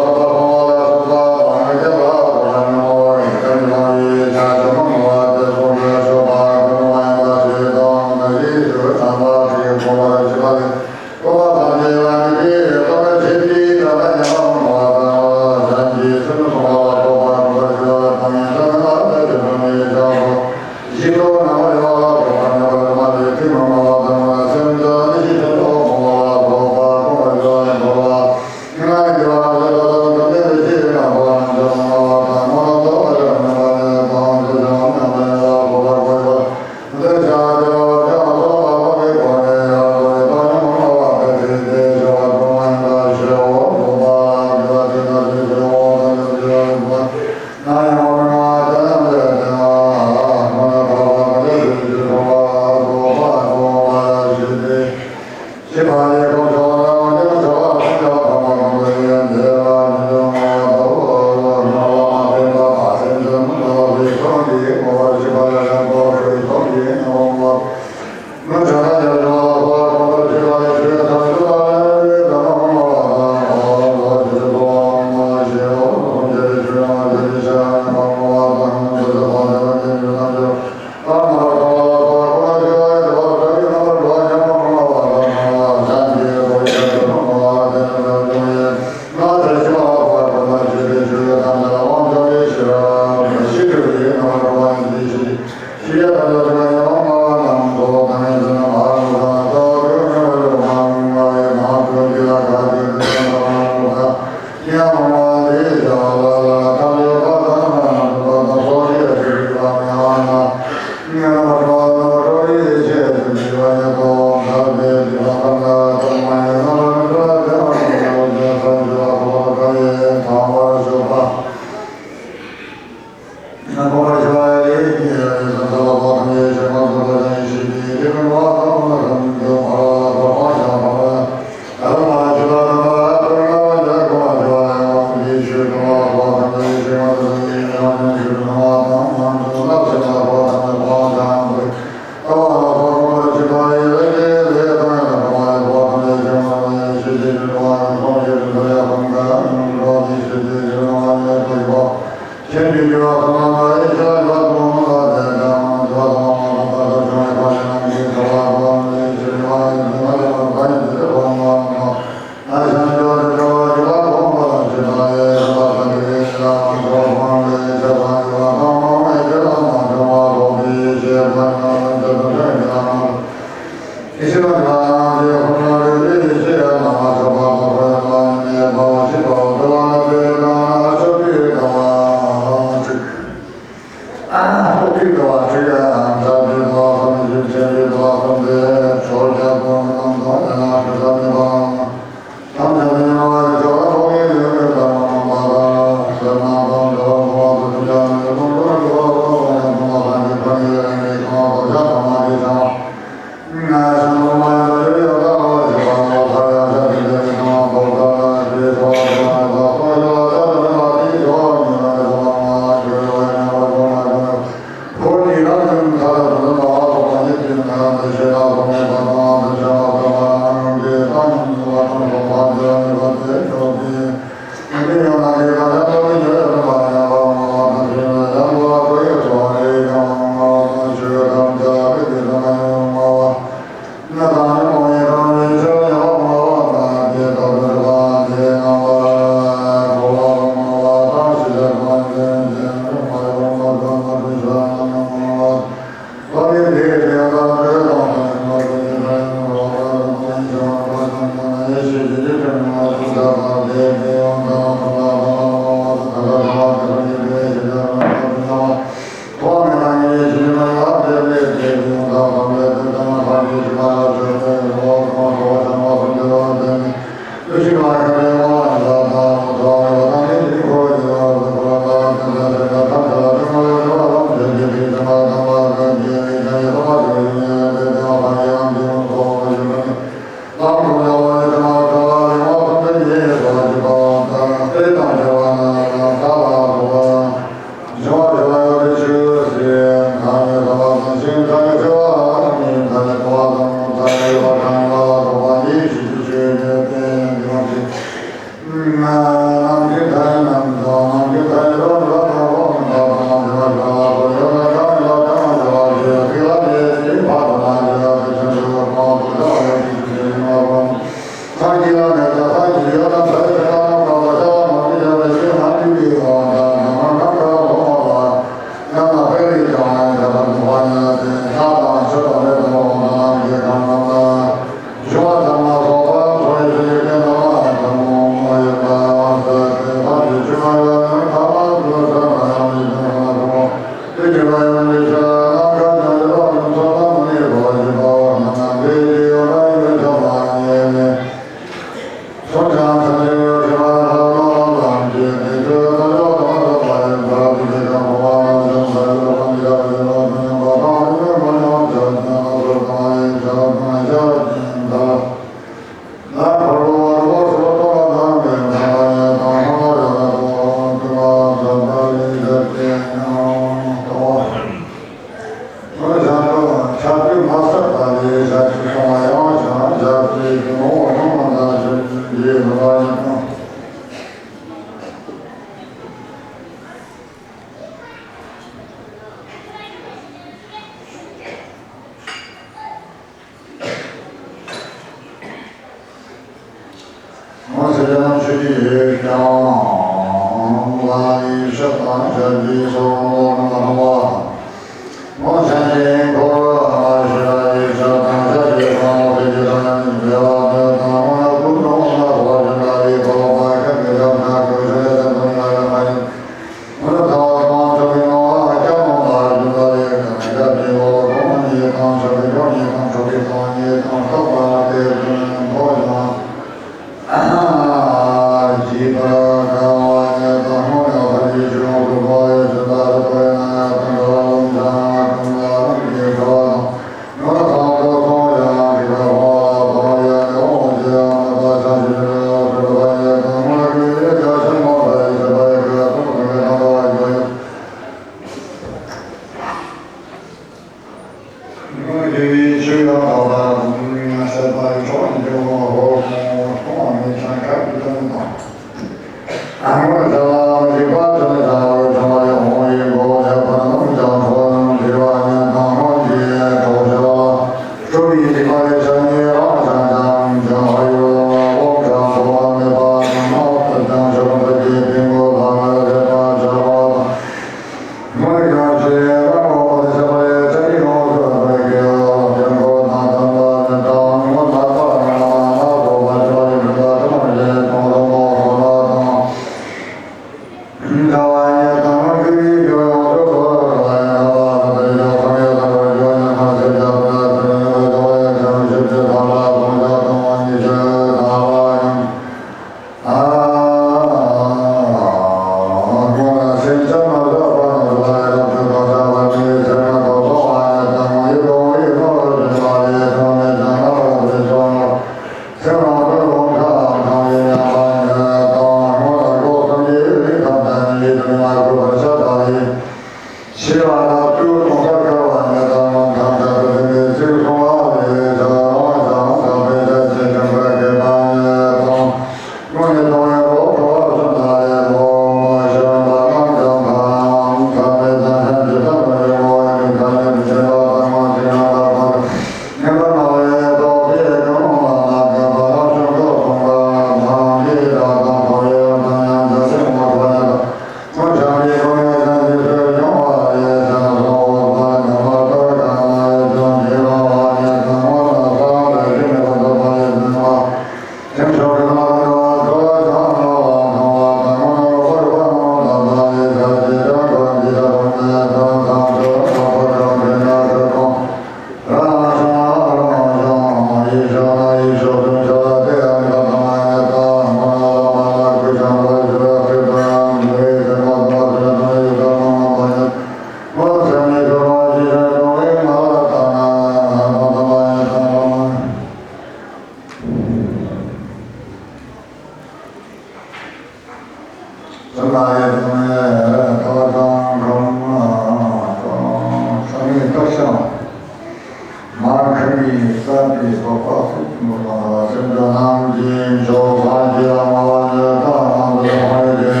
མར་ཁ་མི་ས་པའི་བབ་པ་ཚུགས་ཀྱི་མོ་དང་སེམས་ཅན་རྣམས་ཀྱི་མཆོག་སངས་རྒྱས་ལ་མ་བ་ཉེ་དང་རྣམ་པར་ཕངས་ཡོད་དེ།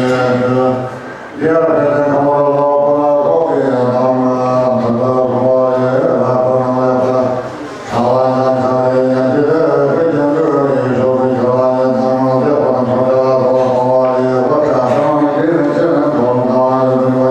དེ་ཡང་ཕལ་ཆེར་ཁམས་པ་ལ་སོགས་པ་ལ་སོགས་པའི་དང་ཐ་ད་ཁོ་བ་ཡི་ལྷག་པར་རྣམ་པར་ཕྱག་ལ་ཉམས་ཆག་ཡི་ཉམས་ཀྱི་ལས་དཔེ་ཀྱང་འདུལ་བའི་ཤོག་གི་ཆ་ལ་ཉེ་དང་དེ་ཁོ་ན་ཁོ་ཆ་ལ་སོགས་པ་ཁོ་བ་ཡི་བ་ཆ་ཚང་མ་དེ་ནི་ཆེ་ན་ཁོང་དང་ཡོད་པའི་བ་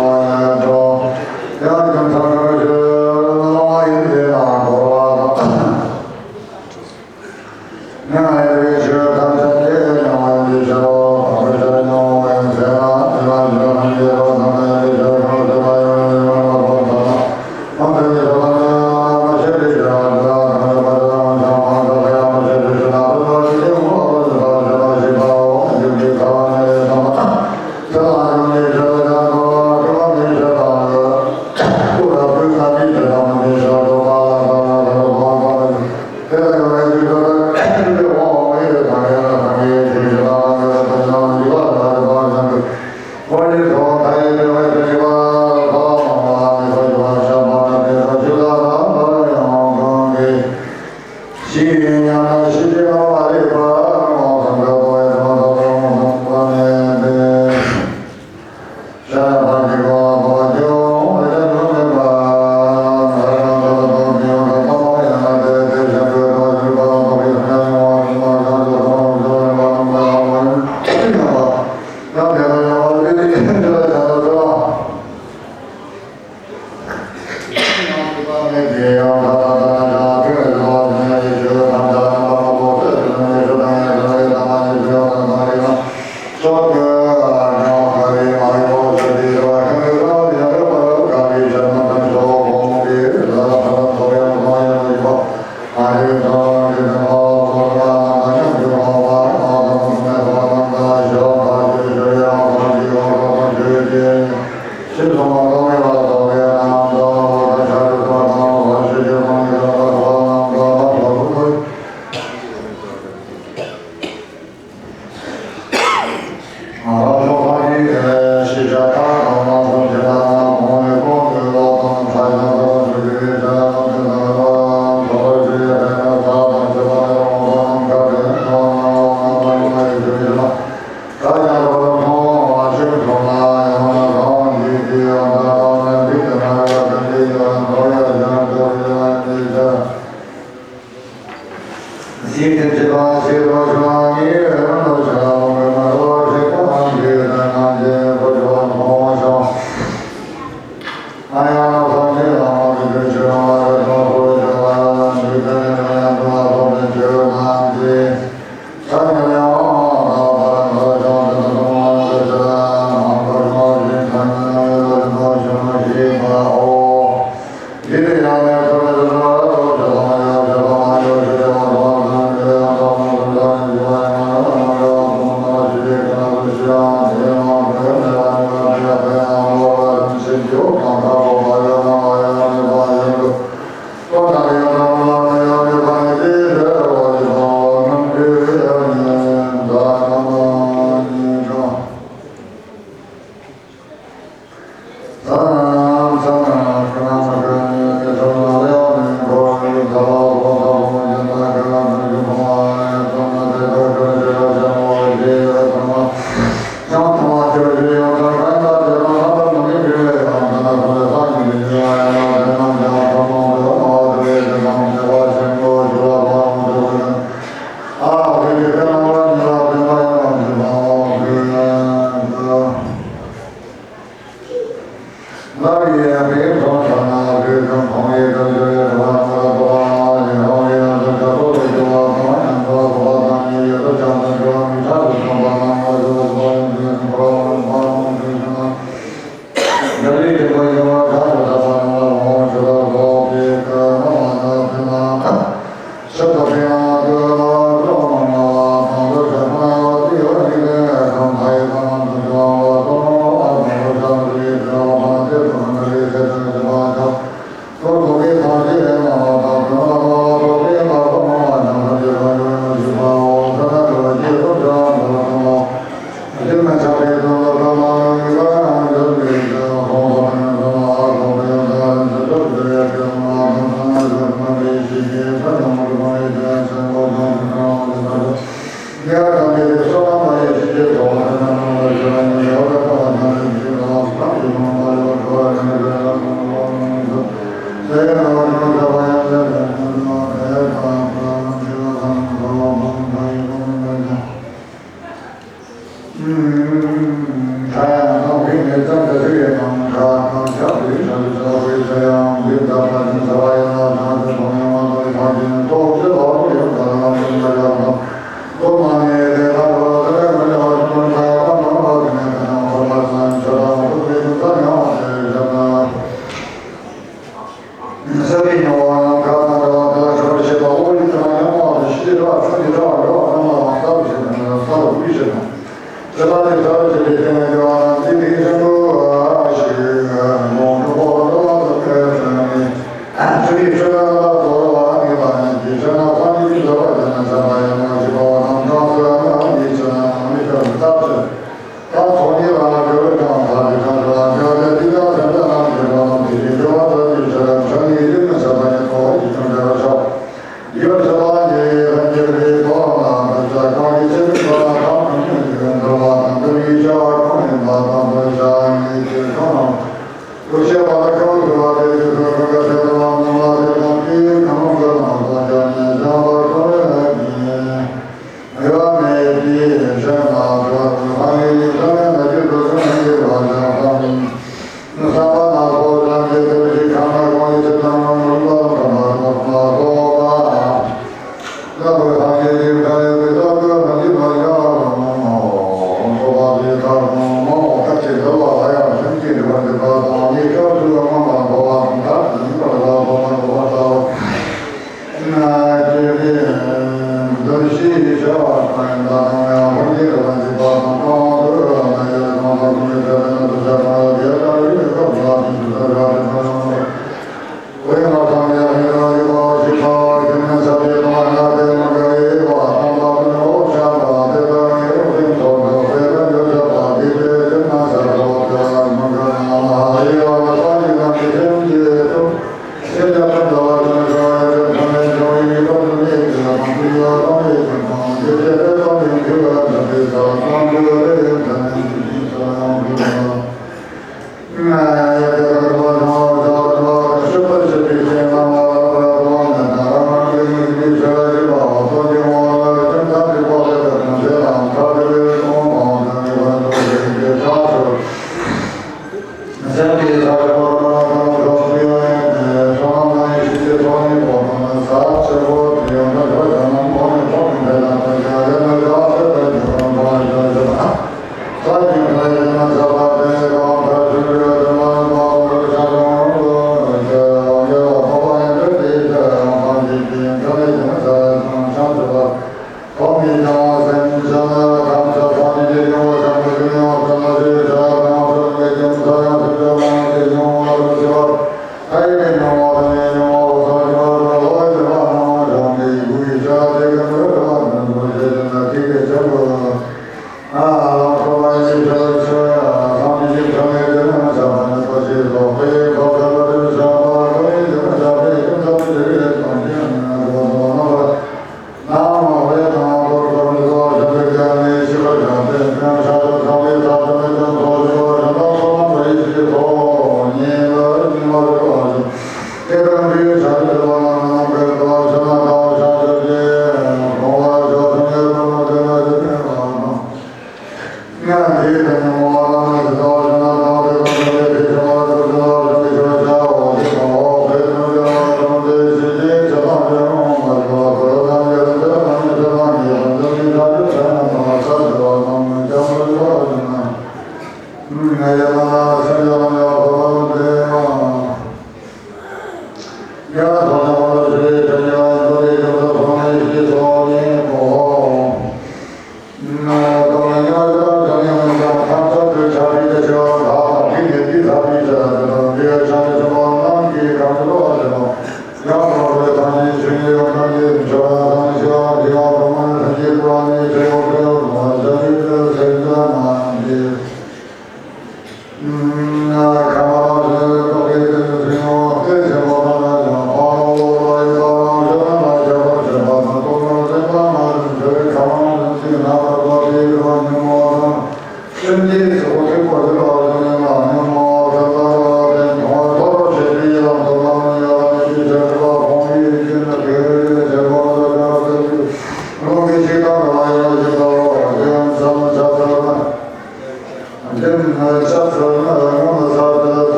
ཡིན།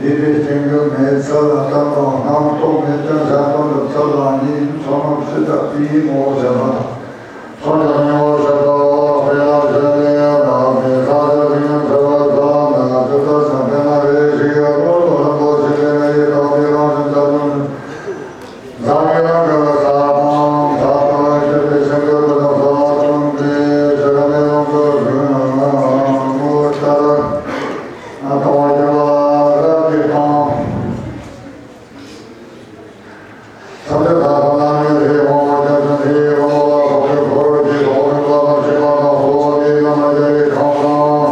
འདས་པའི་རྐྱེན་གྱིས་མེ་ཚལ་ལ་བཏབ་པའམ་སྣང་སྟོབས་མེད་ཀྱང་གཞན་དོན་དུ་ཚུལ་ལ་ཉིད་ཚོགས་རྣམས་སྲིད་པ་དེའི་ངོ་བོ་བྱེད་པ་དང་། ཚོགས་ཀྱི་ངོ་བོ་བྱེད་པ་དཔེར་ན་བཞིན་ལས་ཡང་དག་པའི་ས་ཆ་ཟིན་ཡང་ཚེ་བ་ཙམ་ན་ཇི་ལྟར་ཀྱང་དཔེར་ན་རེ་ཞིག་གཡོ་འོག་ཏུ་ལྷུང་བ་ཞིག་ལས་མེ་ཡིས་བཏང་བའི་རང་བཞིན་ལྟ་བུ་ནི། བཟང་ངན་རང་གི་ས་དང་ས་དང་ཤེས་པའི་ཤིན་ཏུ་ཀུན་ཏུ་གསལ་བ་ཀུན་ཏུ་ཤེས་པའི་ལམ་དུ་རིང་ངོ་ལྟར། ཐོག་མ་བརྒྱད་པ་རབ་ཀྱི་སྟོང་། ཐམས་ཅད་ལ་ཁོ་ན་མི་ལས་དབང་བོ་ཅན་ཅན་ལས་དབང་བོ་ལ་སོགས་པའི་འཁོར་གྱི་འོག་མིན་པ་དང་ཞིག་པ་དང་གསོལ་བ་འདེབས་ན་མ་རྒྱལ་བའི་ཁམས་དང་།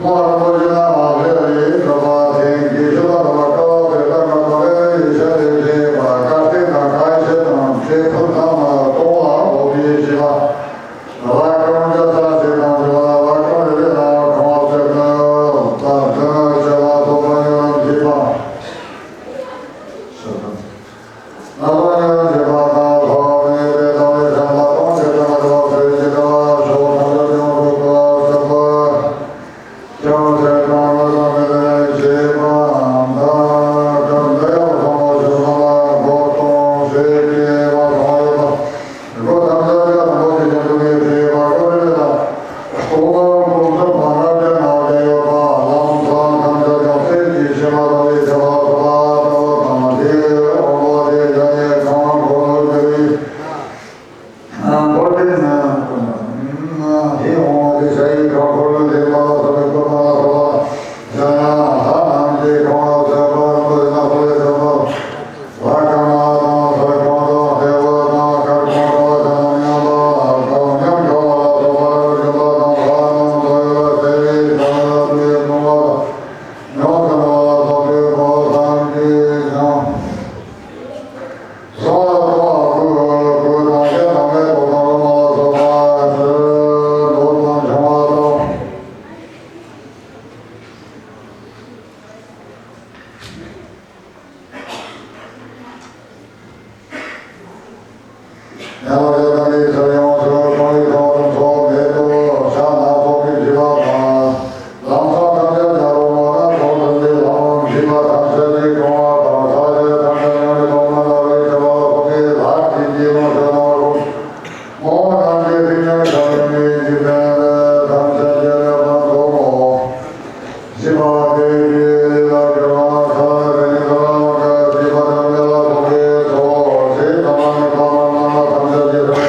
མ་རིན་པོ་ཆེ་ན་མ་ལྷས་ལས་གྲུབ་པ་དེང་གི་ཤུ་ལ་དམ་པ་ཀ་བ་པའི་ལྷ་ང་དང་ལས་ཡེ་ཤ་ལས་བཞེངས་པ་དཀར་སྟེང་དང་དཀར་ཡེ་ཤ་དང་ཚེ་ཕུན་ཐ་མ་སྟོང་ལ་འོག་པའི་ཞིག་པ། ར་ཀ་མ་ཇ་ས་ཞིག་དང་ཞིག་པ་ར་ཀ་མ་རེ་རེ་ན་ཁང་བ་ཚེ་ཕུན་ལ་ཚེ་ཕུན་ཆེ་བ་སོགས་པ་ཡོད་རམ་ཞིག་པ།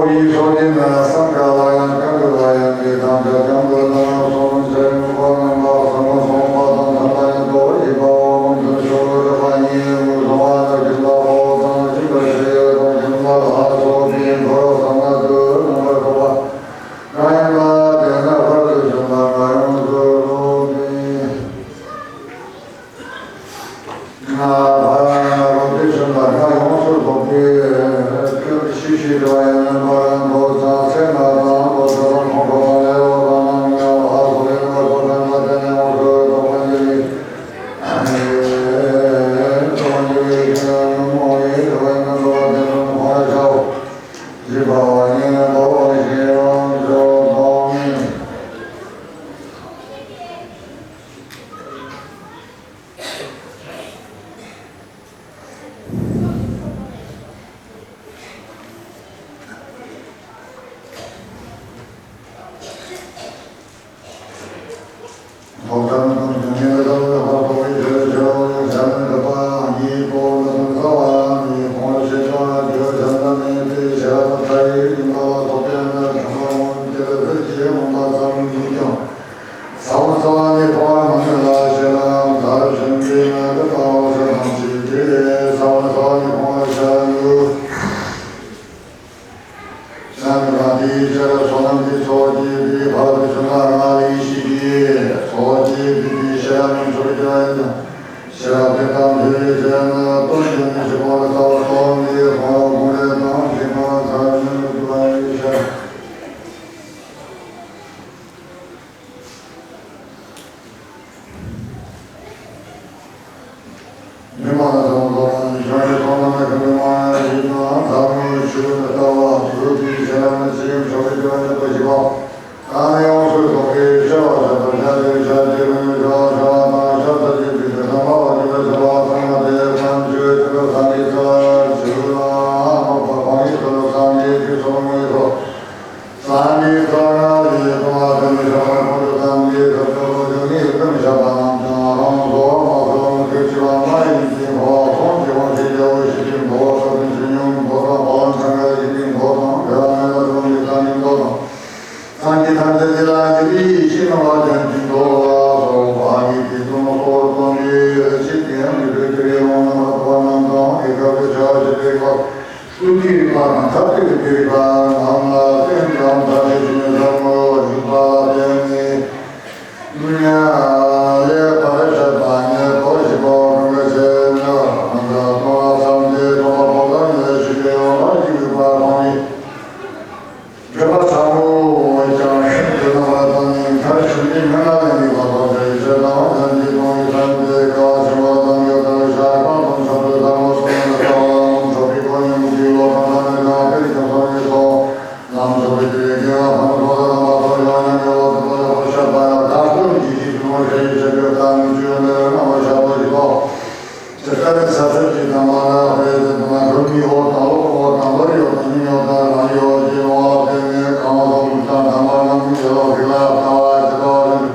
ཡིག་སོགས་ཀྱི་ནང་སངས་རྒྱས་ལ་ཡང་བཀའ་འདུས་ལ་ཡང་གི་དམ་བཅའ་སྐྱབས་འགྲོ་དང་གསུང་ཆོས་མངོན་པ་རྣམ་པ་གསུམ་པ་དང་ཐ་མ་ཡང་དོ་ཡི་དཔའ་བོ་མང་དུ་ཤོར་བ་རེ་བ་ཉིད་ལུགས་སོ་མ་དང་ཁྱིམ་པ་ཕོ་དང་ཁྱིམ་པ་ཞེས་ཡོད་དང་ཁྱིམ་པ་ལ་སོགས་པའི་འཁོར་བ་ན་དུ་རྣམ་པར་ཐོབ་པ་གང་ཡིན་པ་དེ་ན་བར་དུ་བྱོན་པ་ང་ཡོངས་སུ་རྫོགས་པའི། ང་ཕ་རོ་ཏི་ཤན་པ་ང་ཡོངས་སུ་རྫོགས་པའི་སྐྱོབ་ཤི་ཤི་ར་ཡང་པ་རང་དོ་ཚང་སེ་ན་དང་དོ་ཚང་ཁོང་ཁོ་དང་ལེ་བ་དང་ནང་ང་ལ་ཧ་སོ་ལེ་བ་སོ་དང་ང་དེ་ནས་འོ་སོ་དོ་ཁོང་གི་དོ་ཁོང་གི་ཤན་མོ་ཡི་དོ་བའི་ནང་དོ་བ་དེ་ནང་ཁོང་ལ་ཤའོ་ཞི་བ་བ་ཉིད་ནས་དོ་བ་ཤི་ཡང་ཇོ་དོ་མི། ས་བོན་ས་བ་ནི་ཕོ་བ་མ་ནི་ལ་ཤེ་ར་དར་ཞིང་གི་ན་དུ་པ་བ་ས་དང་ཞིག་གི་ས་བོན་ས་བ་ནི་ཕོ་བ་ཤ་ཡུ། ཤ་ནི་ལ་དི་ཤ་ར་སོ་ནམ་གི་ཚོགས་ཀྱི་དི་ཕ་དུ་ཤུ་ན་ང་ལི་ཤི་གི་ཚོགས་ཀྱི་དི་དི་ཤ་ར་མི་ཚོགས་ཀྱི་ཡ་ཡ་ཤ་ར་དི་དང་དི་ཡི་ཤ་ན་སྟོན་ཀྱི་ནི་ཤི་ཕོ་ལ་ས་བ་སྟོན་གི་ཕོ་བ་གུང་རེ་དང་ཤི་ཕོ་ལ་ས་བ་ནི་དུ་པ་ཡི་ཤ། མི་མང་ཚང་མ་ལ་ཡང་ཡང་ཐོག་མ་ནས་ཀུན་ཏུ་མ་ཡང་ཡིན་ནའང་ཚང་མའི་ཆོས་ལ་ལྟ་བ་ཚུལ་དེའི་ཆེད་ལ་ནི་ཚེ་ཡུམ་ཆོག་པའི་སྐྱོ་བ་ཉེར་བཞི་པ། ད་ནི་ཡོངས་སུ་རྫོགས་པའི་སྐྱོ་བ་ཞེས་པ་ཤ་དེའི་ཤ་དེའི་ཀུན་ཏུ་སྐྱོ་བ་ཤ་བ་དང་ཤ་ཚ་གྱི་དུས་སུ་ནམ་མཁའ་ལ་སྐྱོ་བའི་ཚེ་བ་ཚང་མ་དེ་ཀུན་ཆོས་ཀུན་ཏུ་སངས་རྒྱས་ཚུལ་ཆོས་ལ་རྨོངས་པ་གང་ཡིན་དུ་སངས་རྒྱས་ཀྱི་ཚོགས་དངོས་སུ། སངས་རྒྱས་ཚོགས་རྣམས་ཀྱི་གཏོང་བ་དེ་ནི་ཤ་བ་ཁོང་དུ་སངས་རྒྱས་ཐབས་སྐྱོ་བོ་དེ་ནི་ཀུན་ཤ་བ་རྣམས་ཀྱང་རང་བཟོ་བ་མ་བཟོ་བ་ཁྱོད་ཅི་བ་མ་ཡིན་གྱི་འཁོར་བ་ཁོང་གི་དབང་ཤེས་རྒྱལ་བོ་ཞིག་གི་མདོ་བ་ས་བོན་ཆུ་སྙོམས་མདོ་དང་ཕ་ལམ་ཚང་ག་ཡིན་གྱི་མདོ་དང་འབྲེལ་བ་མེད་པ་དྲུང་གི་སངས་རྒྱས་མདོ་དང་། སངས་རྒྱས་ཐམས་ཅད་ཀྱི་ལྷ་ཡི་རིགས་ཤེས་རྣམ་པ་ཅན་གྱི་མདོ་ལ་སོགས་པ་ཉིད་ཀྱི་གཙོ་མོ་གཙོ་བོར་སྟོན་པའི་ཆེད་དུ་ཡང་མི་འདོད་ཀྱི་རེ་བ་རྣམ་པ་ཐོབ་པ་རྣམས་དང་ཨི་ཁ་བུ་ཤ་ཞིག་རེ་བ། ཀུན་གྱི་རིག་པ་དང་ཐབས་ཀྱི་རིག་པའི་རིག་པ་རྣམས་ལ་བརྟེན་ཀྱང་ཐབས་ཀྱི་ཆོས་ཉིད་ཟབ་མོ་རིག་པ་ལ་བརྟེན་ནས། ལས་ཕར་བཤད་པ་ཉིད་དོ་ཞིག་པོ་ཀུན་དགའ་ཆེ་ཉག་རང་དང་སྟོང་ལ་བསམ་སྟེ་སྟོང་པ་པོ་ལ་ཉེ་ཞིག་པའི་འོ་ལ་ཞིག་རིག་པ་ཁོང་ནི། འགྲེལ་པ་ཚ་པོ་ཀྱང་ཤིན་ཏུ་རྣམ་པར་དག་ནས་མཐར་ཕྱིན་ཏེ་མི་ལ་ལས་ནུས་པ་ཐོབ་པའི་ཕྱིར་དང་། ལྷན་ཅིག་སྟོང་གི་ཐབས་ཏེ་དཀའ་བ་ཆེན་པོ་དང་། ཡོད་དང་ཤར་སྤངས་དང་ཆོས་སྐུ་ཟབ་མོ་སོགས་ནི་ལྟ་བ་ལམ་འཕྲོ་བའི་སྒོ་ནས་མུ་ཁྱུད་ལོ་དང་ཐ་མལ་དང་དཔེར་ཁྱབ་སོགས་ནི་སོ། ལམ་འཕྲོ་བའི་དེ་དགེ་བ་ཕན་ཚོགས་དང་མ་ཚོགས་ཡོང་ཡང་དགེ་བ་ཚོགས་པ་ཡོག་པར་བཤད་པ་ཡང་དག་སྟོན་གྱི་རྗེས་སུ་ནོར་ཞེས་བཤད་པའི་གཏམ་བཅུ་ནི་རྣམ་པར་བཤད་པ་ཞིག་ལོ། དེ་ལྟར་ས་ཚིགས་ཀྱི་དང་པོ་ལ་དཔེ་དེ་དང་སྒྲུབ་མི་འོ་དང་ལོ་འོ་དང་ལོ་ཡོད་དང་ཉིན་ཡོད་དང་རང་ཡོད་ཀྱི་འོ་ལ་བརྟེན་ནས་གང་བཟང་དུ་དང་དང་པོ་རྣམ་སྨིན་གྱི་ལོ་ཞིག་ལ་ལྟ་བ་ཇི་ལྟ་བ་བཞིན་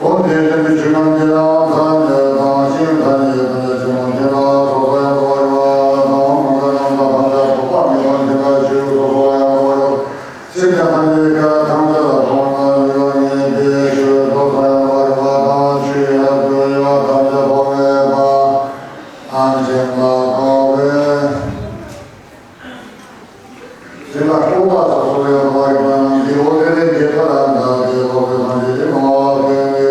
འོ་དེ་བཞིན་དུ་ཆོས་རྣམས་ཀྱི་ལའང་ཐ་སྙད་དང་ཤེས་ཐ་སྙད་དང་ཆེན་མོ་ཆེ་ལ་སོ་སོ་ཡང་འགྲོ་བ་ཡོད་དང་མ་འགག་རྣམས་དང་ཐམས་ཅད་རྟོག་པ་མེད་པར་འཛིན་པའི་ཆོས་སོ་སོ་ལ་ཡང་འགྲོ་བ་ཡོད། སེམས་ཅན་ཐམས་ཅད་ཀྱི་ཐམས་ཅད་ལ་མཐོང་ན་ལུས་ངེས་པའི་ཆོས་ཐོབ་ས་ཡང་བར་བ་དང་ཆོས་ཡང་དུ་ཡོད་ཐམས་ཅད་ཐོབ་མེད་པ་ཐམས་ཅད་ལ་ཐོབ་པའི་སེམས་ལ་སྤོབས་པ་སོགས་སུ་ཡང་བར་བ་རྣམས་ཀྱི་འོ་དེ་ནི་རྒྱས་པ་ལ་འདའ་སྟེ་ཐོབ་པའི་ཐམས་ཅད་ཀྱི་མ་བ་དེ་ནི་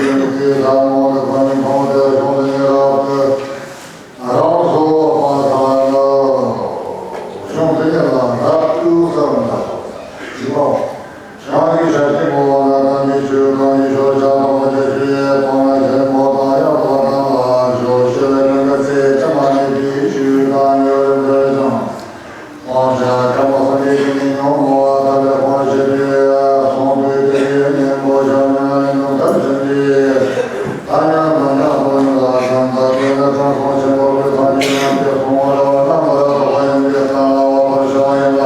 ཡོད་དེ་ཐ་མོ་དེ་ཁོ་ནི་མཐོང་སྟེ་བྱུང་དེ་ཉིད་རབ་ཏུ། རང་སོ་པ་དང་ལ་གཞུང་དེ་ཉིད་ལ་རབ་ཏུ་བསམ་དང་ཞི་བའོ། བྱང་གི་ཞལ་གྱི་ངོ་བོ་ལ་དམ་པའི་ཆོས་གང་ཡིན་ཞོ་བྱ་དང་མི་འབྲལ་ཞི་བའི་ཕོ་ན་ཞལ་མོ་དང་ཡང་དག་དང་ལ་ཞོ་ཞི་བའི་ཀུན་དགའ་ཚེ་ཕྲ་མ་ནི་དེའི་ཆོས་གང་ཡོད་རིམ་གྲོ་ཞིང་། ཕོ་ཞལ་ཁ་མོ་སངས་རྒྱས་ཀྱི་མིང་ཉུང་མོ་བ་ཐ་ལེ་ཕོ་ཞི་བའི་གསུང་དུས་དེ་ཡི་གཉེན་པོ་ཞལ་མྱ་ངན་ལས་འདུམ་ཐབས་ཆེན་པོའི། ཐ་སྙད་དང་ཉམ་པོ་ཡིན་ལ་ཀྱང་ད་དེ་ནི་དྲང་སྲོང་ཆེན་པོ་གི་སངས་རྒྱས་རྣམས་ཀྱི་གསུང་བ་ར་བ་རྣམ་པར་དག་པ་ཡིན་པས་གཏན་ལ་དབབ་པར་བྱ་བ་ཡིན་ལ།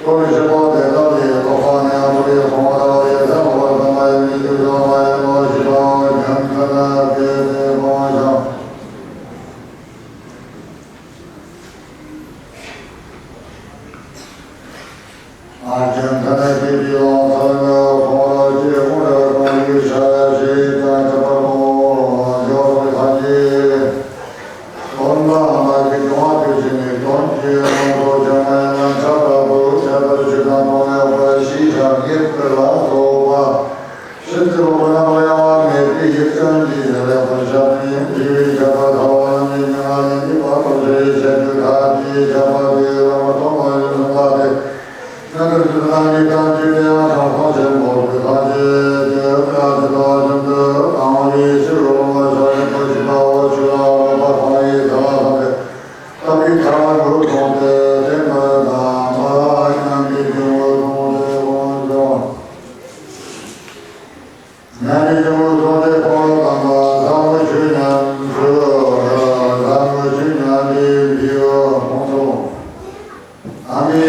དོན་ཞིག་པོ་དེ་དག་ལས་ལྡོག་པ་ནི་ཨ་ཏུ་ཡི་གསུང་བ་ར་བ་ཡི་ལྷན་ཐོབ་པར་གདམས་པ་ཡིན་མི་དུ་བྱ་བ་ཡིན་ལོ་ཞེས་པའོ། རྒྱན་དུ་ནི་དེ་དེ་སྤོང་ཞིང་། ཨ་ཅེ་ཐ་ན་ཁྱེད་ཀྱི་ལོ་ཚོད་ནི་ཁོང་ར་ཅེ་ཁོང་ར་ཁོང་ཡུལ་ཤ་ཡ་ཞེས་ཀྱང་ཁྱབ་པ་མོ་ཡོད་པའི་ཁ་ཅེ། སྟོན་པ་མ་གི་འབྱུང་བ་དུས་ཀྱི་ནི་དོན་གྱི་དབང་དུ་བྱ་མ་ཡིན་ན་ཁྱབ་པ་པོ་ཁྱད་པར་ཅི་དང་སྟོང་ཡོད་པ་ཤེས་བྱ་ངེས་པར་ལ་སོགས་པ། ཕྱིན་ཅི་ལོག་པ་རྣམ་པར་གཡེང་བ་མེད་པའི་ཡིད་ཀྱང་ཅི་ཡང་ལེགས་པར་བྱ་མིན་ཞི་བའི་ཁྱད་པར་ཐལ་བ་རྣམས་ཀྱི་མྱ་ངན་ལས་འདས་པ་ཐོབ་བྱ་ཡི་ཆེད་དུ་ཐབས་ཀྱི་ཁྱད་པར་དེ་ལ་མ་སྟོང་པ་ཡོད་པ་སྟེ། ཡང་དག་ཏུ་རྣམ་སྨིན་གཏམ་གྱི་དེ་ཡང་དྲང་སྲོང་ཆེན་པོ་གི་ཐམས་ཅད་ཀྱི་བཀའ་ཇི་ལྟ་བ་བཞིན་དུ་གང་བའི་ཕྱིར་རོ། མ་ཆོག་ཡང་དུ་ཞིག་པའོ། ཆོས་ལ་རོགས་པ་གང་ཡིན་ཟེར་བ་དང་པོ། ལྟ་བུའི་ཐར་པ་འགྲོ་གྲོང་སྟེ་བསྟན་པ་དང་པ་མཉམ་པའི་འབྱུང་བའི་གྲོང་སྟེ་དབང་ཆོག་ཉན་རེ་ཅུང་སོང་སྟེ་ཁོང་ལ་དམ་པ་ཟབ་མོ་ཆོས་ཉམས་སུ་ཟབ་མོ་ཆོས་ཉམས་པའི་འབྲས་བུ་ཁོང་ཚོ། ཨ་མའི་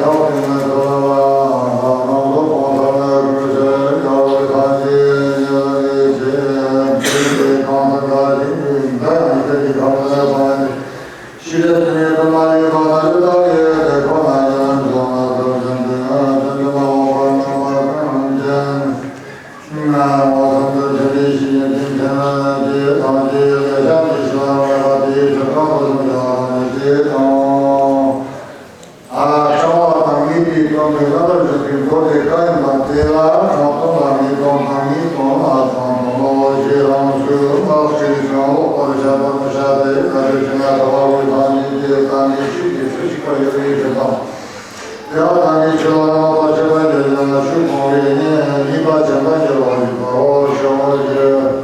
ཐོག་ཏུ་ང་ཚོ་ལ་ང་ཚོ་ཁོང་ཚོ་ལ་ཀུན་སེམས་ཡོད་པའི་ཐམས་ཅད་ཉེ་བའི་ཆེད་དུ་གང་དུ་འགའ་ཞིག་ཏུ་མཐའ་ཡང་ཁྱེད་ཀྱི་ཁམས་ལ་བ་ནི། ཤི་རེ་དུ་མེད་དུ་མ་ཡིན་པ་ན་ལུས་དག་ཡོད་དེ་ཁོ་ན་ཡང་འཇོག་ན་ཐོབ་ཅན་དུ་ཡང་དོན་དུ་མ་འོངས་པར་སྣང་བ་ཀུན་ཅན། ང་བསམ་དུ་འཇོག་པའི་ཤི་ཡི་དུས་མཐའ་དེ་དང་དེའི་ལས་བྱ་དེ་ཤི་ལ་བ་དེའི་དོན་དང་དུ་སོང་ཡང་དེ་དང་། ཨ་ལ་ཕྲེང་བ་དང་ངེས་པའི་དོན་དུ་རྣམ་པར་འཇོག་པའི་མགོ་དེ་ཀ་ཡིན་པ་དེ་ལ་ཕྲེང་སྟོང་དང་ངེས་སྟོང་དང་ངེས་སྟོང་ལ་ཕྲེང་སྟོང་ལོ་ཞེས་རང་ཚུལ་དམག་ཞེས་ཀྱང་ལོག་པར་བཤད་པར་བཤད་དེ། ག་དེ་བྱས་ན་ཐོབ་པ་པོའི་ཐམས་ཅད་ཀྱི་བསམ་པའི་ཆོས་ཀྱི་ཚུལ་གཅིག་པ་ཡོད་པའི་ཕྱིར་དང་། དེ་ལ་བསམ་པའི་ཆོས་ལ་རྣམ་པར་ཤེས་པ་ཡོད་ཀྱང་ཆོས་སྤོང་བའི་གཉེན་ཉེས་པ་ཆེན་པོ་སྐྱེ་བ་ཡིན་པའོ། ཞེས་པ་ཞེས།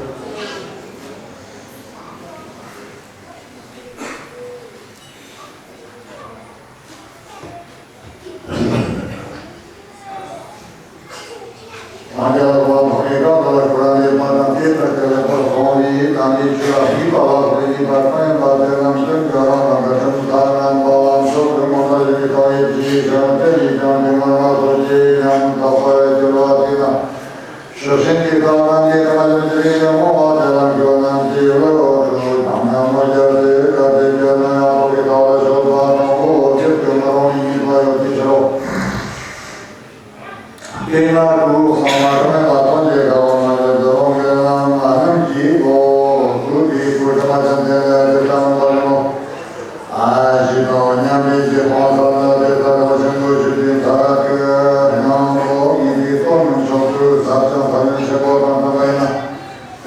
སངས་རྒྱས་ལ་བ་ཐོག་ནས་རང་དང་ཁོ་རང་ལས་མ་དང་དེ་ལྟར་གྱི་ལེགས་པར་སོང་བའི་ནང་ནས་ཆོས་ལ་སྨྲས་པ་ལ་སོགས་ཡིན་པར་བསྟན་པ་དེ་རྣམས་ཀུན་གྱི་རང་དང་གི་ཁྲིམས་ལྟར་ངན་པའམ་ཚུལ་དུ་མ་ལྟ་ཞིག་གི་ལྟ་བའི་ཆོས་ཀྱང་དེ་ལས་ཀྱང་དེ་མ་ང་སོགས་ཀྱི་ཉམ་ཐག་པར་གྱུར་པ་དེ་ན། ཤུགས་ཆེན་གྱི་བདག་རྣམས་ཀྱིས་ཐ་མལ་པའི་ལས་ཉོན་མོངས་པ་དེ་ལ་འགྱུར་རྣམས་ཀྱི་བློ་ཁྲོ་དང་ཉམས་མོ་རྒྱལ་ཏེ་དགའ་སྟེ་སྐྱོན་ན་ཡང་དོགས་ཀྱི་ལྟ་བ་ཤོར་བ་དང་། ཁོ་བོ་ཁྱེད་དུ་མི་རུང་བའི་ཉེས་པ་ཡོད་པའི་ཕྱིར་རོ། དེས་ན་ཀུན་བཟང་མ་ཐ་མལ་པ་ཐམས་ཅད་དགའ་བ་མ་ཡོད་དུ་རུང་གི་རྣམས་རྣམས་ཀྱིས་གོ། གུས་པའི་སྐུ་ཕྲེང་བ་ཅན་དེ་ལས་དེ་ལྟར་མ་ལུས་མོ། ཨ་ཞེས་པའོ། མཉམ་པའི་རྗེས་སྤང་ས་ལ་དེ་ལྟར་བ་ཆེན་པོ་ཞུ་དུས་མཐའ་ཀུན་སྙིང་པོ་ངེས་པའི་སྟོབས་རྣམས་མཆོག་ཏུ་ཟབ་ཅིང་ཐག་རིང་ཆེན་པོ་དང་མཐུན་པ་ཡིན་ན།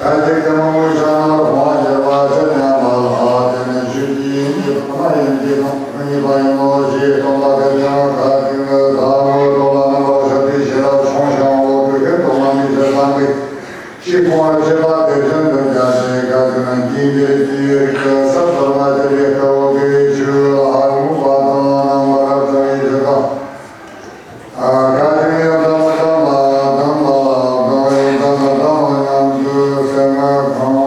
གལ་ཏེ་ཀུན་རྨོངས་ཤ་ནར་སྤོང་བྱེད་པ་ཕྱིར་ཉམས་པ་ལ་དེ་ནི་ཆོས་ཀྱི་དབྱིངས་ཀྱི་ཐོག་མ་ཡིན་གྱི་དང་ཉེས་པ་ཡིན་ནོ་ཞེས་སྟོན་པ་དེ་ཀྱང་ཁ་ཅིག་ནི་ཟབ་མོའི་སྟོབས་ལ་རྣམ་པར་ཤར་ཏེ་ཤེས་རབ་ཆུང་ཞིང་འོག་ཏུ་ཤེས་རྟོགས་མ་ནུས་ཤེས་བསམ་པའི། ཤེས་ཁོང་བར་བྱེད་པ་དེ་བཞིན་དུ་བྱ་ཞིང་། ག་དུས་ན་རྒྱུན་འདིར་སྐྱེ་བའི་རིགས་ཀྱི་ས་སོར་མ་དེ་ལས་དཀའ་བ་དགེ་བའི་ཆོས་ལ་ཧ་གོ་བ་དང་རྣམ་པར་བྱང་བའི་ཕྱིར་དང་། ག་དུས་ཡང་དག་པར་དམ་པ་དམ་པ་ལ་དགའ་བའི་དགའ་བ་དང་མཉམ་དུ་སེམས་ངལ་གང་།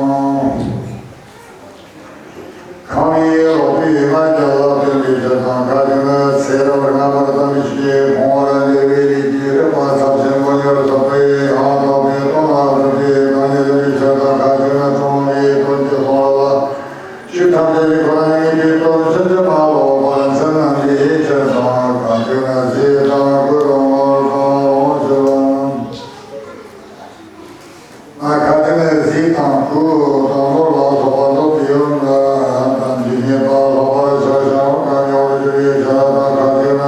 གང་ཡིན་ལོག་པའི་ང་རྒྱལ་ལ་བརྟེན་པའི་ཕྱིར་དང་། ག་དེ་ནི་ཚེ་རབས་སྔ་མར་བསམ་པའི་ཆོས་ཀྱི་ཕུང་བོར་འདྲེས་པའི་རིགས་ཀྱི་རིག་པ་ཚབས་ཆེན་པོ་ཉེར་ཐོབ་པའི་ཡང་དག་པའི་དོན་ལ་གཟིགས་པའི་གང་ཉིད་ཡིན་པའི་ཕྱིར་དང་། ག་དེ་ནི་སྟོང་པའི་དོན་གྱི་ལྟུང་བ་ལ་ཆོས་ཐམས་ཅད་ཀྱི་ཁོ་ན་ཉིད་ཀྱི་དོན་ཕྱིན་ཅི་མ་ལོག་པར་མཚོན་ནམ་པའི་ཕྱིར་དང་། ག་དེ་ནི་གཟིགས་དང་བཀུར་དང་ངོ་སྤྲོད་དང་ལོངས་སྤྱོད་པ། ང་ག་དེ་ནས་གཟིགས་དང་བཀུར་དང་ནོར་ལ་སོགས་པ་སློབ་ཀྱི་ཡོན་ཏན་གྱི་ཉེས་པ་ལྷག་པར་བྱ་ཞིང་གང་ཉེ་བར་གྱུར་པའི་བྱ་དང་། ག་དེ་ན་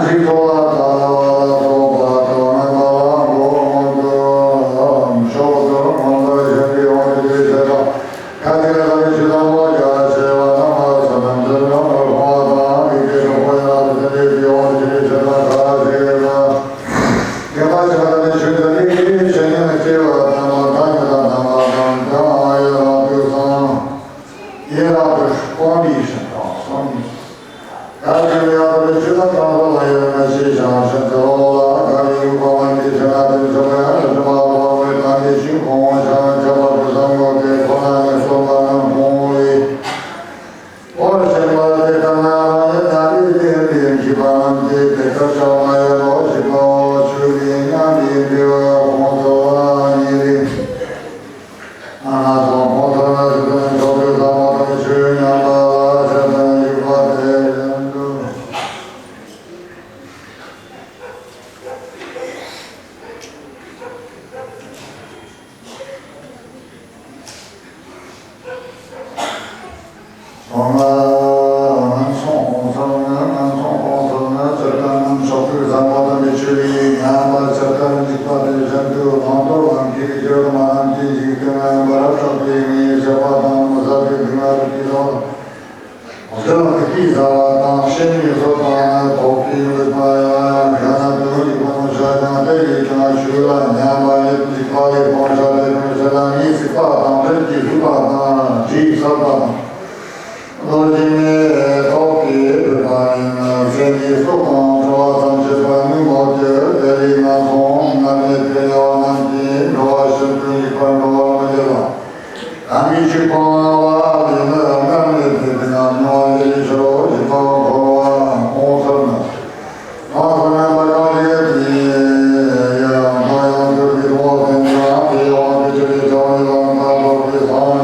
འཇིགས་སོགས་ལ་ཐར་བ་ལ་སོགས་པ་དོན་མེད་པ་ལ་མགོ་སྔོན་དུ་མཆོག་ཏུ་མངོན་པར་ཞེན་པའི་དབང་གིས་བྱ་དང་། ག་དེ་ན་བསམ་པའི་ཆོས་དང་བློ་རྒྱ་ཆེ་བ་རྣམ་པ་གསུམ་འཛིན་སྐྱོང་དུ་སྤོང་བ་དང་། ཡིད་ཀྱི་གྲོགས་པོ་ཡང་དུ་འཛིན་པའི་དབང་གིས་བྱ་དང་། ག་ཞིག་ལ། ཉན་པ་བྱ་དང་ནི་ཆོས་འདི་ནི་ཆོས་ཉིད་སྐྱེ་བ་དང་མ་ཐ་སྙད་དང་ལྡན་པ་དང་ཀྱང་ཡི་རང་དུ་གསུངས། ཡི་རང་དུ་སྤོང་བའི་ཕྱིར་དང་གསུངས་ནས། ག་དེ་ལ་ཡང་དག་པའི་ཆོས་དང་དྲང་སྲོང་ལ་ཡོད་མ་ཤེས་ཤིང་ཕྱིན་ཅི་ལོག་ལ་དགའ་བའི་དབང་གིས་ཆོས་ལ་དེ་ཆོས་ལ་ཡང་དག་པའི་དམ་པའི་ཆོས་སྤོང་ཞིང་ཁྱད་པར་དུ་བསམ་བློ་དེ་ཁོ་ན་ཉིད་སྟོན་པ་རྣམས་སྤོང་བའི། འོ་ཞེས་པ་དེ་ལྟར་ན་རང་ཉིད་ཉམས་ལེན་ལྡན་པའི་མཁས་པ་རྣམས་ཀྱིས་དེ་ལྟར་བྱ་བ་ཡིན་ནོ་ཞེས་པའོ། ཆོས་ཀྱི་མཉམ་པའི་འབྲས་བུ་ཁོང་ཚོ་ཉིད་རེད། ཨ་ན་སོ་ཁོང་ཚོ་ན་ཞིག་ཏུ་མཆོག་ཏུ་ཟབ་མོ་དང་ཆོས་མཉམ་པ་ལ་ཆེད་དུ་འཇུག་པ་དེ་བཞིན་དུ། སོགས་དང་འགྲོ་བ་ཐམས་ཅད་པ་ནི་མོ་གི་དེ་ལས་ན་སོང་ན་མི་དེ་ཡང་ནམ་གྱི་འགྲོ་བ་ཤིན་ཏུ་ཡི་པར་འགྲོ་བར་མི་འགྱུར་ལ། ཨ་མི་ཅིག་པོ་ལ་ལས་ནི་སྔར་ནས་དེ་དེ་ན་མྱོང་བ་ལས་ཕྱི་རོ་ཞིག་པ་འཁོར་བ་འོང་ཚར་ན། མ་ཁོ་ན་པ་གང་ཞིག་དེ་ཡང་ད་ཡང་གྱུར་པའི་འཁོར་བ་དེ་ན་དེ་ཡང་དེ་ཕྱི་རོ་ཞིག་པ་འོང་ཚར་ན།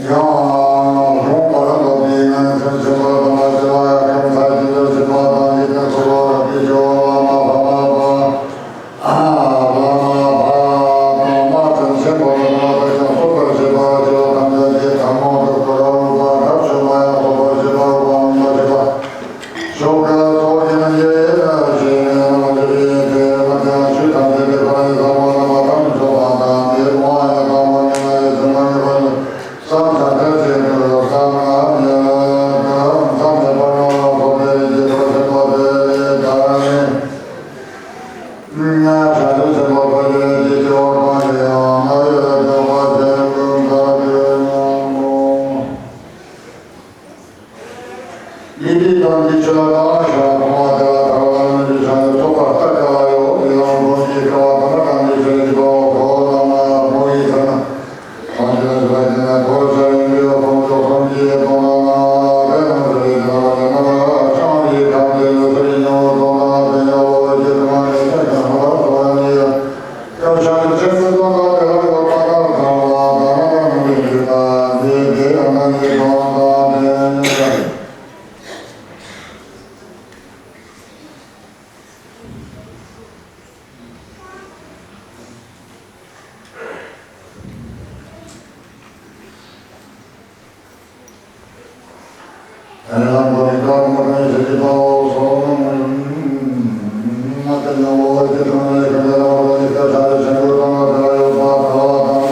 ཡང་རུང་བར་འདོད་པའི་ངན་སེམས་ཆེན་པོ་དང་བཅས་པ་ཁམས་ཚ་གྱང་ཆེན་པོ་དང་འཇིག་རྟེན་འཁོར་ལོ་རབ་ཏུ་འཁྱུད་པ་མ་ཕམ་པ། ཨ་བླ་མ་ཕ་དང་མ་དང་ཆེན་པོ་དང་མ་དང་ཀྱང་གསོད་པར་བྱེད་པ་ཆེ་བ་ཐམས་ཅད་ཀྱི་ཐལ་མོ་སྦྱར་བ་རབ་ཏུ་མ་ཡང་གསོད་པར་བྱེད་པ་དབང་པོ་བྱེད་པ། ཤོག་ཁ་ཚོགས་ཀྱི་རྣམ་འགྱེད་ཞེས་ནས་རྣམ་འགྱེད་པའི་ཚེ་མ་ཀྱང་ཆོས་ཐམས་ཅད་ཀྱི་ཁོ་ནའི་ས་བོན་རྣམ་པ་ཐམས་ཅད་པ་དང་དེའི་དབང་ཡང་དང་པོ་ཉིད་ནས་ཡོད་ཚད་མ་ཡིན་པ་ནི་བསམ་བྱ་ཐལ་ཆེན་དུ་བསམ་ན་ཉེ་བར་མཚམས་མེད་པར་སྣང་ལ་ཕོག་པའི་རིགས་ཀྱི་ཁོར་ཆེན་པོ་དེ་ལས་ཐར་ནས། ཕྲ་རྒྱས་ཆེན་པོ་ཕ་ཡུལ་གྱི་སྐྱེ་བོ་གང་ཡིན་ཡང་ང་ཡི་ལས་དོན་པ་ཆེན་པོའི་མཐའ་དུས་སྙམ་མོ། མི་དེ་དང་འདི་ཆོས་ལ་བཏང་བ་ཞིག་ལ་མཐོང་བ་དེ་ལ་ཐར་པ་ལ་མི་འདུས་ཤིང་ནི་ཚོགས་པ་ལྟར་དཀའ་བ་ཡོད། དེ་ཡང་འཁོར་གྱི་དཀའ་བ་དམ་པ་དང་འདི་ཆོས་ལ་འཇུག་པའོ། འཁོར་བ་ལ་མ་འཁོར་བའི་ཚེ་ན་སངས་རྒྱས་ལ་འཇུག་པ་ཅན་ལ་འཁོར་བ་ལ་འཇུག་པའི་ཁོང་ཁྲོ་ཁོང་གི་དོན་ལ་ན་དེ་རྣམས་ལ་རེ་ཞིང་བ་ལ་ན་ལ་ཤང་བའི་ཁམས་དེ་ལ་ཚེ་རིང་ཉམས་པོ་དོན་ལ་དེ་ཉམས་པོ་ཡོད་ཀྱི་དུ་མ་ནས་ཤ་ཞང་ལ་འགྲོ་བ་ནི། སྐྱབས་ཆེན་ཆེན་པོའི་དོན་དག་དེ་ལ་ཡོད་པ་ལྟར་ཚང་བ་དང་རྣམ་པར་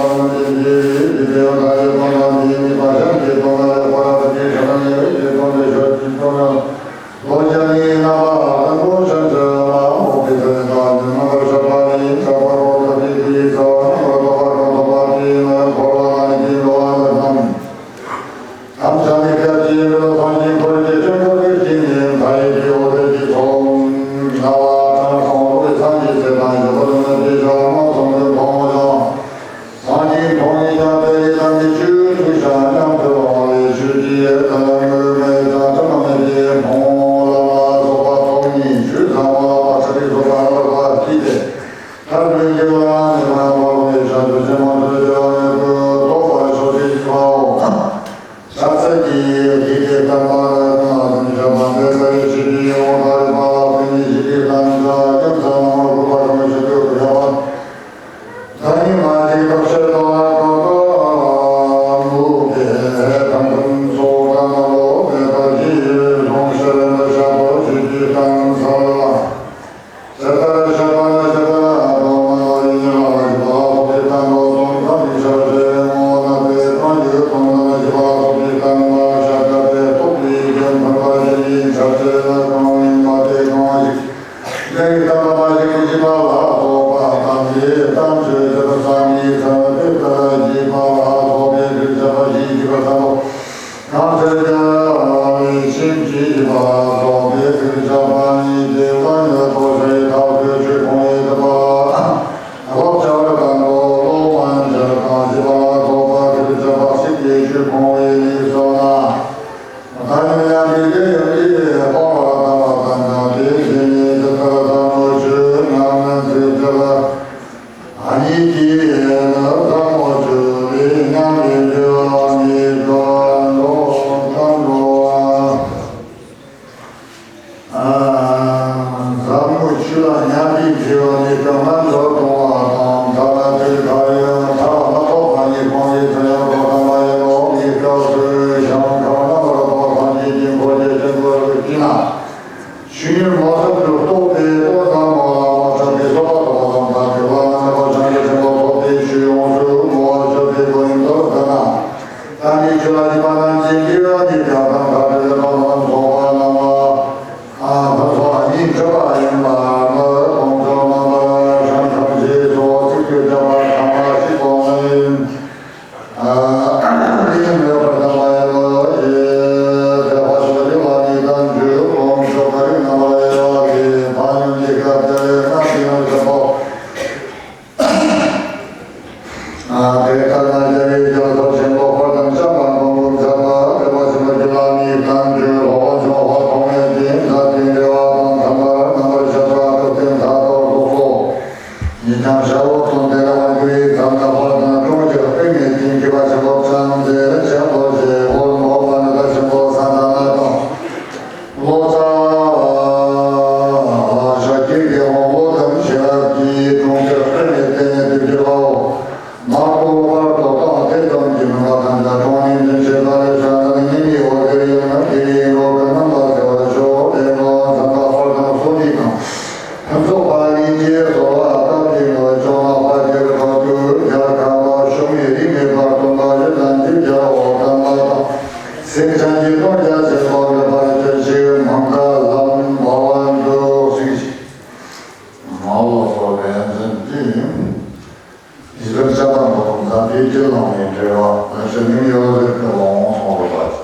སྨིན་པའི་ལྟ་བའི་དེ་ཡང་ན་ཉིད་དང་དང་ལྡན་ཡིན་པ། ཟབ་མོ་ཆོས་ལ་ཉམས་པའི་འབྲེལ་བ་ནི་གང་ན་འགྲོ་གཏོང་བ་དང་ཐ་ན་དེར་ཐར་ཡང་ཐར་བ་མ་ཐོབ་པ་ནི་གང་ཡིན་ཚུལ་ཡང་དོ་དམ་པ་ཡིན་ནོ། འདི་སྐབས་སུ་ཞིང་ཁམས་རྣམ་པར་དག་པ་སངས་རྒྱས་ཀྱི་འཁོར་གྱི་སྤྱི་སྒོ་རུ་སྐྱེས་ན། ཆོས་ཉིད་མ་ཐོབ་ཏུ་རྟོགས་པའི་ལྟོ་ཟ་མོ་ལ་མ་ཆགས་པའི་སོ་པ་ཐོབ་པ་དང་ཐབས་ཀྱི་བླ་ན་མེད་པ་སངས་རྒྱས་ཆེན་པོ་ཐོབ་པའི་ཆོས་ཡོངས་སུ་བསྔོ་བར་བྱ་བའི་སྒོ་ཡིན་པར་ཐལ་ན། དམ་པའི་ཆོས་ལ་ཡིད་པ་རྣམས་ཀྱིས་འདུལ་བ་ཉིད་ཀྱང་དང་ཐབས་ཀྱི་ལེགས་པ་ལ་སོགས་པ་རྣམས་ལ། ཨ་ཕར་ཕྱོགས་ཨ་ནི་གྲུབ་པ་ཡིན་པ་ནི་དཀོན་མཆོག་རྣམ་པར་བྱང་ཁམས་ཞེས་སོགས་ཚིག་བརྗོད་བརྒྱ་པ་ཐམ་པ་ཞིག་གོ་ནས། ཨ་ནི་མེད་པར་ཐལ་བ་ཡིན་ནོ། སེམས་ཅན་གྱི་དོན་རྒྱ་ཆེན་པོ་འགྲུབ་པར་གྱུར་ཅིག་མངྒ་ལམ་འབར་བ་འདུག་ཅིག་མ་ལོག་སོགས་པའི་མཚན་ཅིང་། ཡི་དམ་ཤམ་བྷ་མགོན་ཟམ་པའི་དཀྱིལ་ལ་མི་འབྲལ་བ། ལེགས་བཤད་ནིང་ཡོད་རེད་དེ་ལོངས་སོང་རེད་པ།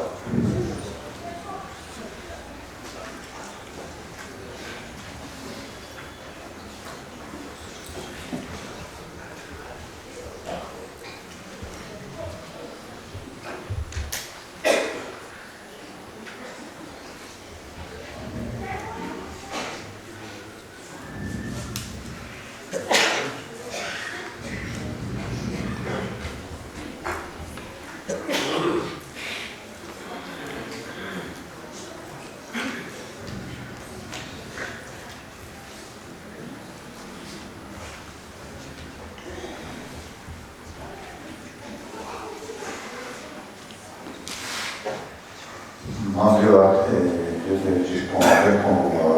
མ་འདྲེས་པ་དེ་དེ་དེ་གཅིག་སྟོང་རེ་སྟོང་དགུ་པ།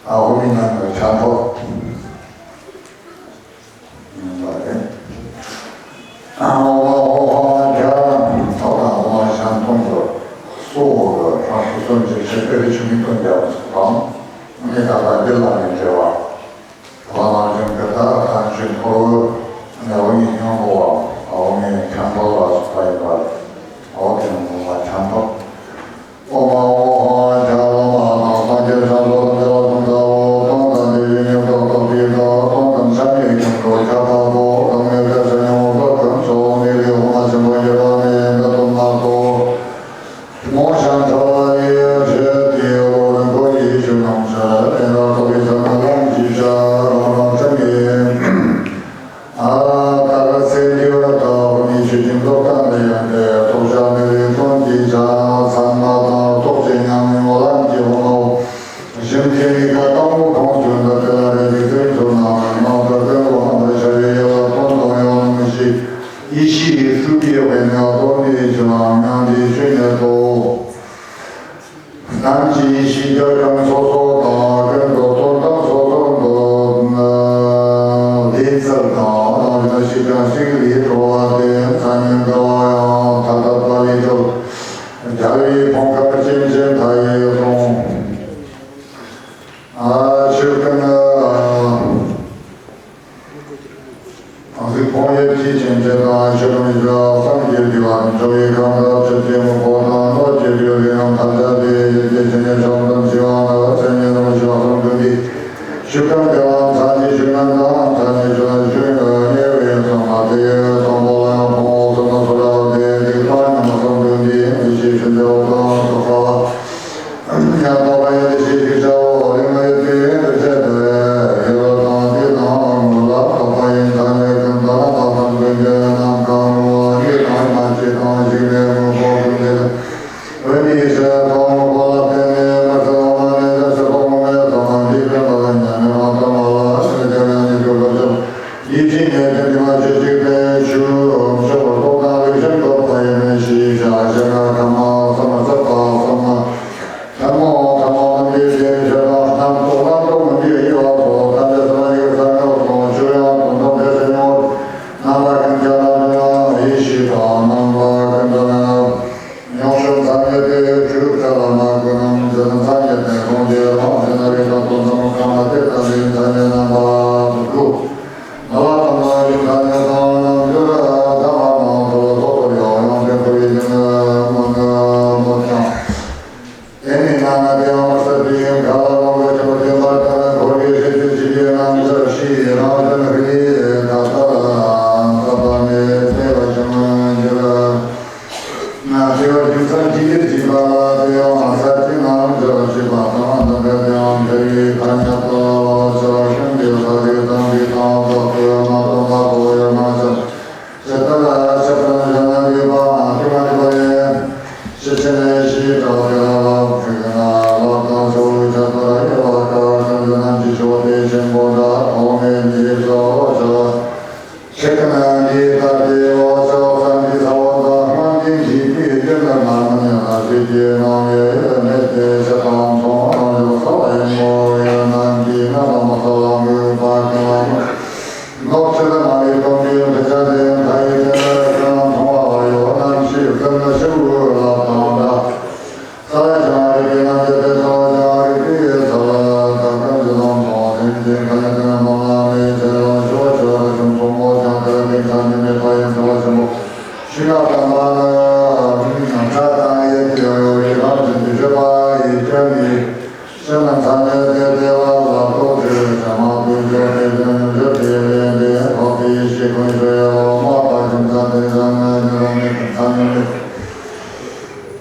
ཨ་ཧོ་མི་ནང་གི་ཆ་ཐོག་ཡིན་པ་རེད། ཨ་ཧོ་ཧོ་ཧོ་རྒྱ་ཐོག་དང་ཧོ་ཤང་སྟོང་དུ་སོ་ཧོ་གི་ཧྲང་ཧྲུ་སོན་ཅིག་ཤེས་པའི་རི་ཆུ་མི་སྟོན་རྒྱ་མི་སོགས་དང་། ངས་ད་ལྟ་འདི་ལ་མི་འབྲེལ་བ། བླ་མ་རིམ་གྱི་ད་ཐང་ཆུ་འཁོར་བོ་ནེ་བོ་ཉིད་སྙོམས་པོ་བ། ཨོ་ངས་ཁྱམས་པ་ལ་སོགས་པ་ཡིན་པ་རེད། ཨོ་དེ་ནི་ལ་ཁྱམས་པ། ཨོ་མ་ཨོ་ཧོ་ཧོ་ཇ་ལོ་མ་དང་སངས་རྒྱས་ཤཱཀྱ་ཐུབ་པ་དང་ཐུབ་པ་སྟོང་དང་ལྡན་པའི་ཉེ་འཁོར་ཐོབ་པའི་བདག་སྟོང་དང་ཆ་མེད་ཀུན་ཏུ་ཁྱབ་པ་པོ། བདག་མེད་པའི་ས་ཉམས་པ་ཀུན་སོགས་ནི་ལས་དབུ་མ་ཆེན་པོ་བརྒྱད་པ་མེད་མེད་དུ་མ་གཏོགས། མོ་ཤ་འདྲ་བ་ཡི་རེད་དེ་ལོ་རིན་པོ་ཡི་ཆུ་ནང་ཆ་དེ་ལ་ཐོབ་པའི་ཚང་མ་ལམ་གྱི་ཆ་རང་རང་ཚང་གི། ཨ་ད་ག་སེ་འདི་བ་དག་མི་ཆུ་སྦྱིན་སོགས་དང་ལས་ཡོན་ཏེ་ཐོབ་བྱ་མི་རིགས་ཀུན་གྱི་ཆ་ཚང་མ་དང་ཐོབ་བྱེད་ཉམས་མྱོང་ལམ་གྱི་འོ་མའོ། གཞན་གྱི་མི་ཁ་དང་པོ་གང་བྱུང་ད་དེ་ལ་རེ་ཞིག་སེམས་ཚོར་ནང་མ་ད་དོན་དུ་ཨ་ད་ཤ་རེ་ཡ་ལ་དོན་དུ་ཡོང་མི་ཤེས། ཡེ་ཤེས་ཀྱི་སྲུབ་པའི་དབེན་ཡང་རྡོ་ནས་བྱུང་བ་མྱང་འདས་ཆོས་ཉིད་དོ། ནམ་གྱི་ཡེ་ཤེས་རྒྱ་གྲམ་སོ་སོ་དང་ཀུན་ཏུ་དོན་དམ་སོ་སོར་འདོད། ལས་ཚུལ་དང་རང་བཞིན་ཤེས་ཀྱང་ཤེས་ལས་གྲོལ་བ་སྟེ། མཚན་ཉིད་འདྲ་བ་ཡང་ཐ་དད་པ་ལས་གྲོལ། རྒྱལ་བའི་ཕུང་ཁམས་སྐྱེ་མཆེད་མཐའ་ཡས་གསུངས། ཨ་ཆོས་ཀུན་ནི། གཟིགས་ཕུང་ཡེ་ཤེས་ཅན་ཅེས་དང་ཆོས་ཀུན་བཞི་བསམ་གྱིས་བསྡུས་པ་འགྲོ་བའི་ཁམས་དང་ཆོས་ཀྱི་དངོས་པོ་དང་སྣོད་ཀྱི་རིགས་ཡང་ཐམས་ཅད་དེ་ཡེ་ཤེས་ཆེ་ནས་ཆུང་ཙམ་ཞི་བ་ལ་མཚན་ཉིད་རང་བཞིན་གསུམ་ལྡན་པའི་ཆོས་ཀུན་དེ་ལ་མཚན་ཉིད་ཆོས་ཉིད་དང་མཚན་ཉིད་ཆོས་ཉིད་ཆོས་ཉིད་གཉིས་པའི་གསུམ་པ་དེ་དང་པོ་ལ་ཡང་ཕུང་པོ་གསུམ་ལ་སོགས་པ་སྟེ་རིགས་དང་ཉམས་གསུམ་ལྡན་པའི་ཡེ་ཤེས་ཆེན་པོ་དང་ཐོབ་པ། ཡང་དག་པའི་ཡེ་ཤེས་ཀྱི་ཆ་འོག་ལས་མ་ཡིན་པའི་འདུ་བྱེད་དེ་ཡོད་དང་དེ་དང་ངོ་ལ་དག་པ་ཡིན་ཙང་ལས་ཀུན་ད་ལ་དག་པར་འདུ་བྱེད་རྣམས་གང་རུང་བ་ཉིད་དང་མ་སྐྱེས་དང་ཞིག་ལས་དངོས་པོ་ཀུན་དེ་འོན་ཏེ་ཡེ་ཤེས་དང་ངོ་བོ་ལ་བརྟེན་ནས་མི་སྲིད་འོག་མ་ནས་ཡེ་ཤེས་ཐོག་མ་མེད་ཙམ་འདི་ཀུན་ལ་ཉམས་མེད་མ་ཐག་མ་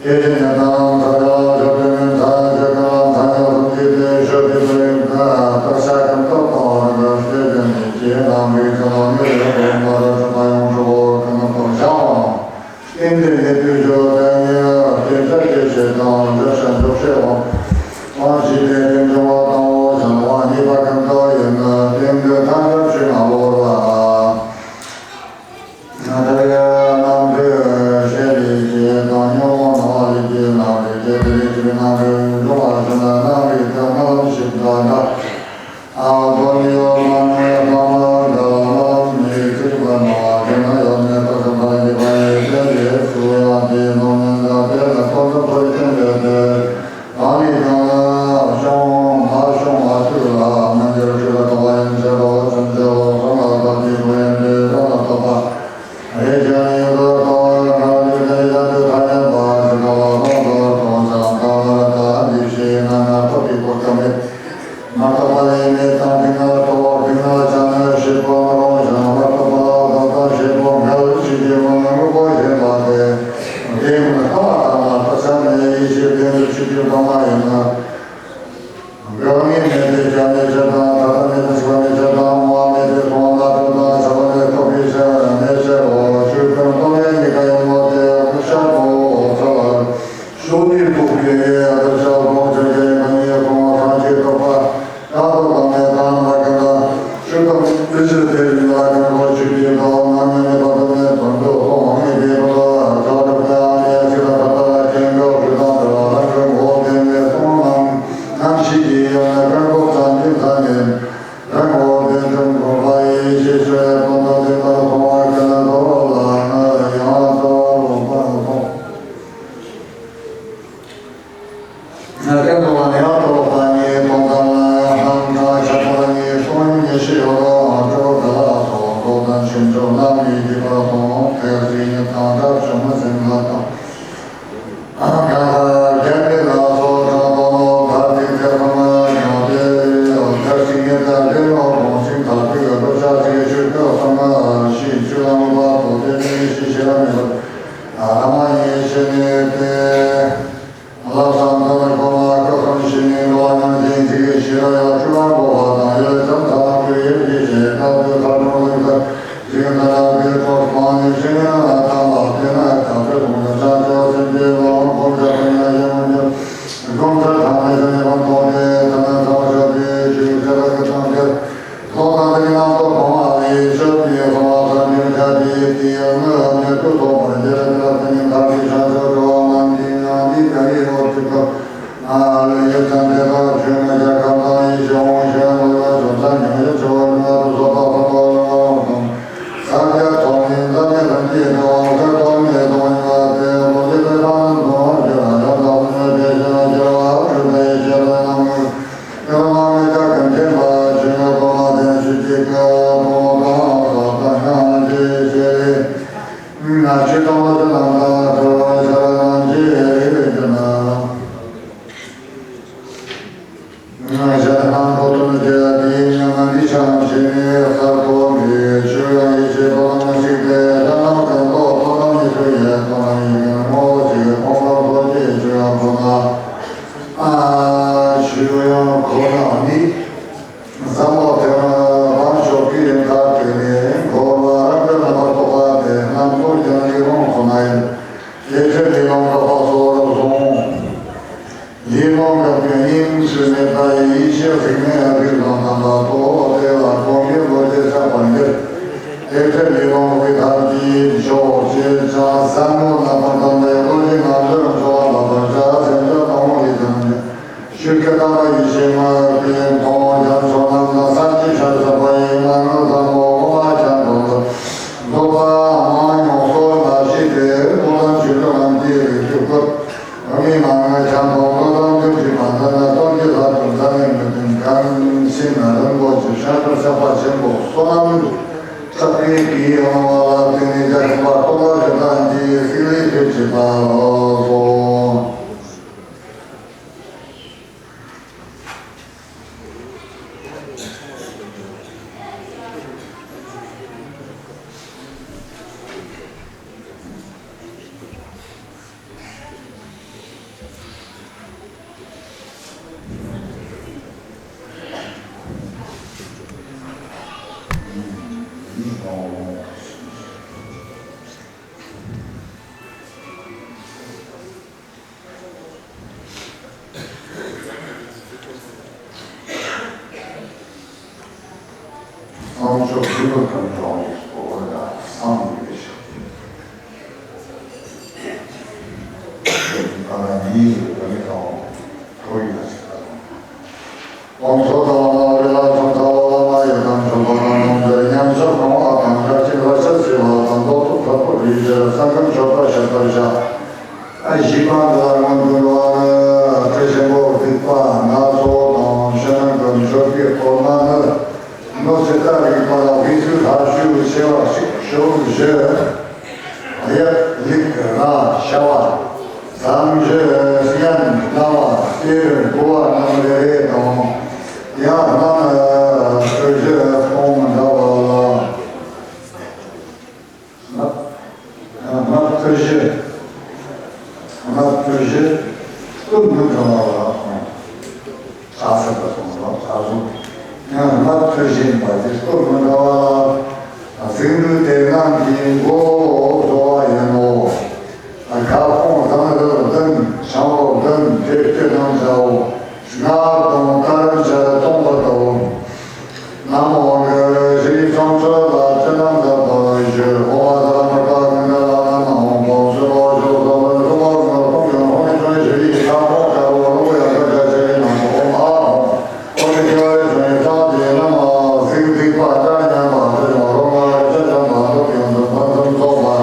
ཨེ་ཅེ་ཉ་ཏང་ཚ་ཡ་ཞབས་པད་མི་ཚ་ཞབས་ཀྱང་ཚ་ཡ་སུམ་ཅི་ཏེ་ཤོ་ཏི་ཏེ་ཡུག་ཏ་ཏ་ཤ་ཀམ་ཏོ་ཏོ་ར་ཤེ་ཏེ་ནི་ཅེ་ནམ་རི་ཚ་ལ་ནི་ཡ་ཏོ་མ་ར་ཤ་ཏ་ཡོང་ཤོ་ཀ་ན་ཏོ་ཤ་ཝང་ཏེན་ཏེ་ནི་ཏུ་ཞོ་ཏ་ཉི་ཡ་ཏེན་ཏ་ཏེ་ཤེ་ཏང་ཞ་ཤ་ཞོ་ཤེ་ཝང་ཏང་ཤི་ཏེ་ཏེན་ཇོ་ཝ་ཏང་ཝོ་ཤ་ཝང་ཉི་པ་ཀམ་ཏོ་ཡེ་ན་ཏེན་ཏེ་ཐང་ཤ་ཆུ་ང་ལོ་ར། ན་ད་རེ་ནང་གི་ཤེས་རིག་ཅེས་དང་ཉོན་མོངས་སྣང་བ་རིགས་ཀྱི་སྣང་རིགས་ཏེ་དེ་རིགས་ཀྱི་སྣང་རིགས་འབྱུང་བར་ཞེན་ན་སྣང་རིགས་དེ་རྣམ་ཤེས་དང་འདྲ། ཨ་ཏོ་ནི་ཡོད་མ་ནུས་ལྷག་མ་འདྲ་ལ་མ་ནུས་ཚིག་པ་ནོར་བ་དེ་ན་ཡོད་མེད་པ་དང་བར་གྱི་བར་ཡི་དེ་ཡི་སུ་ཡང་དེའི་ནོར་མེད་འདྲ་དེ་ལ་ཏོག་ཙམ་ཕུལ་ཏེ་འདོད་དེ། ཨ་ནི་ཡང་ན་ཤོང་མ་ཤོང་བ་ཚུལ་ལ་མི་འགྱུར་ཆོས་ལ་གོ་བ་ཡན་ཆད་རོ་ཅན་ཆེ་རོ་སོང་ལ་བདག་གིས་དུ་ཡན་ཏེ་རང་ལ་ཐོབ་པ། རེ་ཅན་ཡོད་དོ་གང་བ་ང་ལུས་ལས་ཡ་དུ་ཐ་ཡན་པ་ཞི་ག་བ་རོང་དོ་དོ་ཅང་གང་བ་ལ་ད་འདི་ཤེས་ན་ན་ཐོབ་པའི་གོ་སྐབས་མེད། མ་རྟོགས་པ་ལས་མེད་དང་ཕིང་ན་རྟོགས་ཕིང་ན་ཅང་ན་ཤེས་པོ་མ་རུང་ཞིང་མ་རྟོགས་པ་ལ་རྟོགས་པ་ཤེས་པོ་འགལ་ཞིག་གི་མ་ན་དངོས་པོ་ཞེས་པ་སྟེ། དེ་མིན་ཐ་མ་ཐ་མ་རྟོགས་ས་ནས་ཡེ་ཤེས་ལྡན་པའི་ཆོས་ཀྱི་སྟོང་པ་ཡིན་ན། འགལ་ངེས་མེད་དེ་ཀྱང་མེད་ཕྱིར་དང་ཐ་དད་མེད་དེ་ཞིག་པ་མེད་ཕྱིར་དང་མོ་བ་མེད་དེ་སོང་བ་མ་ཐུབ་དང་ཆགས་པ་མེད་རྟོགས་པའི་ཕྱིར་མེད་ཕྱིར་རོ། ཆོས་ཀུན་སྟོང་པའི་གཉིས་ཀ་ཡིན་ནོ་དེ་ཤར་དུ་ཚོར། ཤོ་ནི་རྟོགས་པའི་ཡེ་ཡ་དུ་ཤར་དུ་ཆོས་ཀྱི་ཡིན་ནོ་ཉིད་སོང་བ་ཐམས་ཅད་རྟོགས་པ། ཀ་ཏོ་ག་མེ་ཏང་ན་ཀ་ཏ། ཤུ་ཏོ་ཨི་ཤི་ཏེ་རི་ན་ཀ་ཏོ་ཆུ་ཏི་ཏོ་ན་མེ་མེ་པ་ཏོ་མེ་ཏོ་ཏོ་ཏོ་ཧོ་མེ་ཏེ་ཏོ་ཏོ་ཀ་ཏོ་ཀ་ཨ་ནེ་ཤི་ཏ་ཀ་ཏ་ལ་ཀེན་ཏོ་ཤུ་ཏ་ཏ་ལ་ཀ་ཏོ་ཧོ་ཏེ་མེ་ཏོ་ནམ་ནམ་ཤི་ཏི་ཡ་ན་ཀ་ཏོ་ཙམ་ཏེ་ཙམ་ནེ་ཀ་ཏོ་ཧོ་ཏེ་ཏོ་ཀོ་པ་ཡེ་ཤེས་ཤོ་ཡ་ཏོ་ཏོ་ཏེ་ཏ་ལ་ཐོ་མ་ཀ་ན་ཏོ་ལ་ན་ཡ་ཏོ་ལོ་པ་ཏོ། ཀན་ལྷོ་བ་ནས་ཡར་ལྟོ་ལོག་པ་ནི་སྟོང་གཏམ་ལ་ཡང་ལྷམ་དང་ཤ་ཁྲག་གཉིས་སོང་ཉེ་ཤེས་ཡོད་རོ་ཨ་ཏོ་ཏ་ལ་སོགས་མདོ་དང་ཆོས་མཆོག་རྣམ་གཉིས་ཀྱི་བར་དུ་ཐེག་ཚིག་ཉིད་དང་དགྲ་བཅོམ་སེམས་ལ་དང་། གང་ལྟར་རྒྱན་འདི་ལ་སོགས་དྲང་པོ་ལོ་བར་ཐིག་ཚེ་ཁོ་ན་ཉོ་སྟེ་ཐེག་ཚིག་ཉིད་དང་ལྡན་ནོ་གོང་བཞིན་དག་ཐིག་ལ་རོ་ཤ་ཚིག་ཆོས་སྐད་གསང་སྔགས་ཤེས་ཆོས་ལམ་བར་དུ་དེ་ནི་ཤེས་ཤེས་ར་མེད་པར་ཨ་ར་མ་ཡེ་ཤེས་ནི་སྟེ། ལྷག་བསམ་དང་གོ་མ་སྐབས་སམ་ཤེས་ནས་འགྲོ་བ་རྣམས་ཀྱི་ཚིག་གི་ཤེས་རབ་ཡང་བཅུ་པ་འགོག་པ་དང་ཡོད་ཙམ་ཐ་མ་ཀུན་ཡོད་ཀྱི་ཞེས་བཀའ་སྡོད་ཁ་ཀྲུང་ལུགས་ལྟར་ཞིང་ཐ་ན་པའི་ཐོག་མ་ནས་ཤེས་ནས་ན་ཐ་མ་དེ་ན་ཐག་པའི་ཐོག་ནས་བྱང་ཆུབ་སེམས་ཀྱི་ལམ་གོམས་ཀྱང་ཀུན་ཡང་ཡོད་མི་འགྱུར། གོམས་ཚར་ཐ་མའི་ཀུན་ཡང་ཐོག་ནས་ཐ་ན་ཐ་མ་ཞོག་པའི་ཆོས་ཚད་པ་གི་སྟངས་དེར། ལྷོ་ཁ་ལྡན་རྣམ་རྟོག་གོང་ལ་ཡེ་ཤེས་ཀྱི་གསང་བ་ཚར་འགྱུར་བྱ་དེའི་དེའི་དངོས་ལ་མྱུར་དུ་ཐོགས་པར་འགྱུར་ཏེ་ལ་དེ་ནི་མཐར་ཐུག་བྱང་ཆུབ་སྒྲུབ་པ་རྣམས་ཀྱི་ཡང་འདི་ལྟ་བུའི་འོག་ཏུ་ཁ་ལ་ཡོད་ཙང་དེ་དག་ཆོས་ངེས་ཀྱང་ཁམས་དང་ཡེ་ཤེས་འོང་ཞེས་ལོ་ཡང་བྱང་ས་ཉམས་ཡེ་ཆེ་བ་ལྔ་དུ་སོགས་པ་ཕ་མ་ལ་དང་ས་སྐྱ་ཐོག་མིན་ས་སྐྱ་ཐམས་ཅད་དུ་འོང་ས་ཐོག་མིན་དུ་ཡོད་པ་དེ་ལོ་ཡི་དེ་དང་དུ་འོང་ཞེས་ལ་ཡང་དག་པའི་དེ་ཞེས་ལ་ཞེས་པ་ཆོས་དང་ཡེ་ཤེས་དང་རྣམ་ངེས། ཆོས་དབྱིངས་ཁོ་ན་ནི། བསམ་བློ་དེ་རང་ཕྱོགས་ཀྱི་ཡོན་ཁ་དེ་ནས་འཁོར་བ་རབ་ཏུ་རྣམ་པར་རྟོག་པ་དེ་རྣམ་རྟོག་ཀྱང་ཡིད་རུང་ཁོ་ན་ཡིན། དེ་ཕྱིར་ལས་ལོང་གི་དཔག་ཚོར་བཟུང་། ལས་ལོང་གི་དོན་ཉིད་ཚུལ་མེད་པ་ཡི་ཡེ་ཤེས་གཟུགས་མེད་རིགས་ལ་རྣམ་པར་རྟོག་དེ་ལ་སྒོམ་པའི་བློ་དེ་ཆགས་པར་འགྱུར། དེ་ཕྱིར་ལས་ལོང་གི་ཐབས་ཀྱིས་ཕྱོགས་བཅུ་ཀྱང་བསམ་བློ་རྣམ་པར་དག་པའི་བློ་གཞི་ངང་དུ་འཇོག་པར་བྱ་སེམས་ཀྱི་སྣང་བ་ཡི་དོན་ཉིད། ཆོས་སྐད་དམ་པ་ཡེ་ཤེས་ལྔ་སྟེ་མཐོང་བ་རྒྱ་མཚོ་རྣམས་དང་སངས་རྒྱས་ཤར་ཟབ་པ་ཡི་ངང་ལ་བསམ་བློ་འོ་མ་ཆ་འདོན་ལ་རྫོགས་པ་མ་མྱོང་སོགས་ལ་ཤེས་ཏེ་ཐུགས་དམ་ཆོས་སྐད་ལམ་གྱི་རིགས་ཀྱི་སྐུ། འོ་མའི་ངང་ལ་ཆ་འདོན་ལ་དམ་དུ་བྱེད་པ་འདི་ནི་སྟོབས་ཀྱི་ལྷ་དང་མཛའ་བའི་མི་མཐུན་གང་ཕྱིན་ན་རིན་པོ་ཆེ་ཤར་དུ་ཆགས་པ་ཆེན་པོ་བསོད་ནམས་བསགས་པའི་དགེ་བའི་སྣང་བ་ལ་བརྟེན་ནས་རྒྱ་ཆེན་པ་སྟོང་པ་བཞི་དང་འདིའི་སྲིད་ལས་ཐེབས་བྱེད་པ་ལགས་སོ། ལོ་དང་འགྲོ་བའི་སྐོར་ལ་བསམ་ཡོད་ཞིང་། ད་ལྟ་ཉིད་ཡོད་པ་ནི་དང་ཐོ་ཡོད་ཞིག་དང་། ཀོང་ཚོ་དང་ནོ་རི་ལ་ཚོ་ཚ་བ་བ་མ་ཡོད་དང་ཆོས་པ་དང་ནོ་འདིར་ཉམས་ཆག་གང་བ་དང་ཁ་ཅིག་ལ་ཤ་ཟེར་བ་དང་མདོ་ཐུག་ཕྲག་པོ་རིགས་ཀྱི་ས་ཁམས་ཆོད་པ་ཤ་པར་བཞག་བཞི་པ་འདི་ལ་སྔོན་དུ་འགྲོ་བ་ནི། དྲི་ཞིམ་པོ་སྡིག་པ་སྣ་ཚོགས་དང་ཕྱི་ནང་གི་མཆོད་པའི་གཏོར་མ་ནི། ནོ་ཙི་ཏ་རིག་པ་ལ་དབུས་སུ་ལྷ་ཞུ་ཆེ་བ་ཞིག་ཤོག་བཞི། གཡག་ལིག་ར་ཤ་བ་ཟམ་བཞི་སྙན་སྣ་བ་གཏེར་བུ་བ་རྣམས་རེ་རེ་དང་། ཡང་སྣ་ནི་སྤྲུལ་བཞི་སྟོང་འདྲ་བ་ལ། སྔགས་སྔགས་ཕྲུག་བཞི། སྔགས་ཕྲུག་བཞི་སྟོབས་མི་འདྲ་བ་ལ་ཁོང་ཆགས་སྲིད་པ་སོང་ལ་ཆགས་སོང་། ཡང་སྔགས་ཕྲུག་བཞི་ཡིན་པ་དེ་སྟོབས་མི་འདྲ་བ་ལ། གཟིགས་འདུག་དེ་རྣམས་ཀྱི་མགོ་གཙོ་བ་ཡིན་ནོ། ཁ་སྐོང་དང་རིལ་བདུན་ཆང་བུ་བདུན་དེ་སྐྱེ་རྣམས་བྱའོ། སྔགས་དང་དར་བཅས་གཏོང་བར་དུ། ན་མོ་གི་ཞི་བའི་ཚོགས་མཆོད་ལ་སྤྱི་རྣམས་ལ་ཕུལ་ཞུ། ཨོ་མ་ཟ་མ་ཀ་ཀུན་དགའ་ལ་ན་མ་ཧོ་བོ་སུ་ལོ་ཞོ་ཟོ་བོ་ཧོ་མོ་ཀུན་གྱི་ཧོ་མི་ཆོས་ཞི་བའི་ཁ་ཕོ་ཀ་བོ་ལོ་ཡ་ཀ་ཀ་ཆེ་ན་མོ་ཨོ་མ་ཧོ། ཨོ་མི་ཆོས་ཞི་བའི་ཁ་དེ་ན་མ་གཟིགས་གཟིགས་པ་ཀ་ཉན་པ་ཟེར་ཡོང་རོ་མ་ཆ་ཆ་མ་འདུག་ཡོང་འདུག་ཕན་ཚུན་ཚོགས་པ།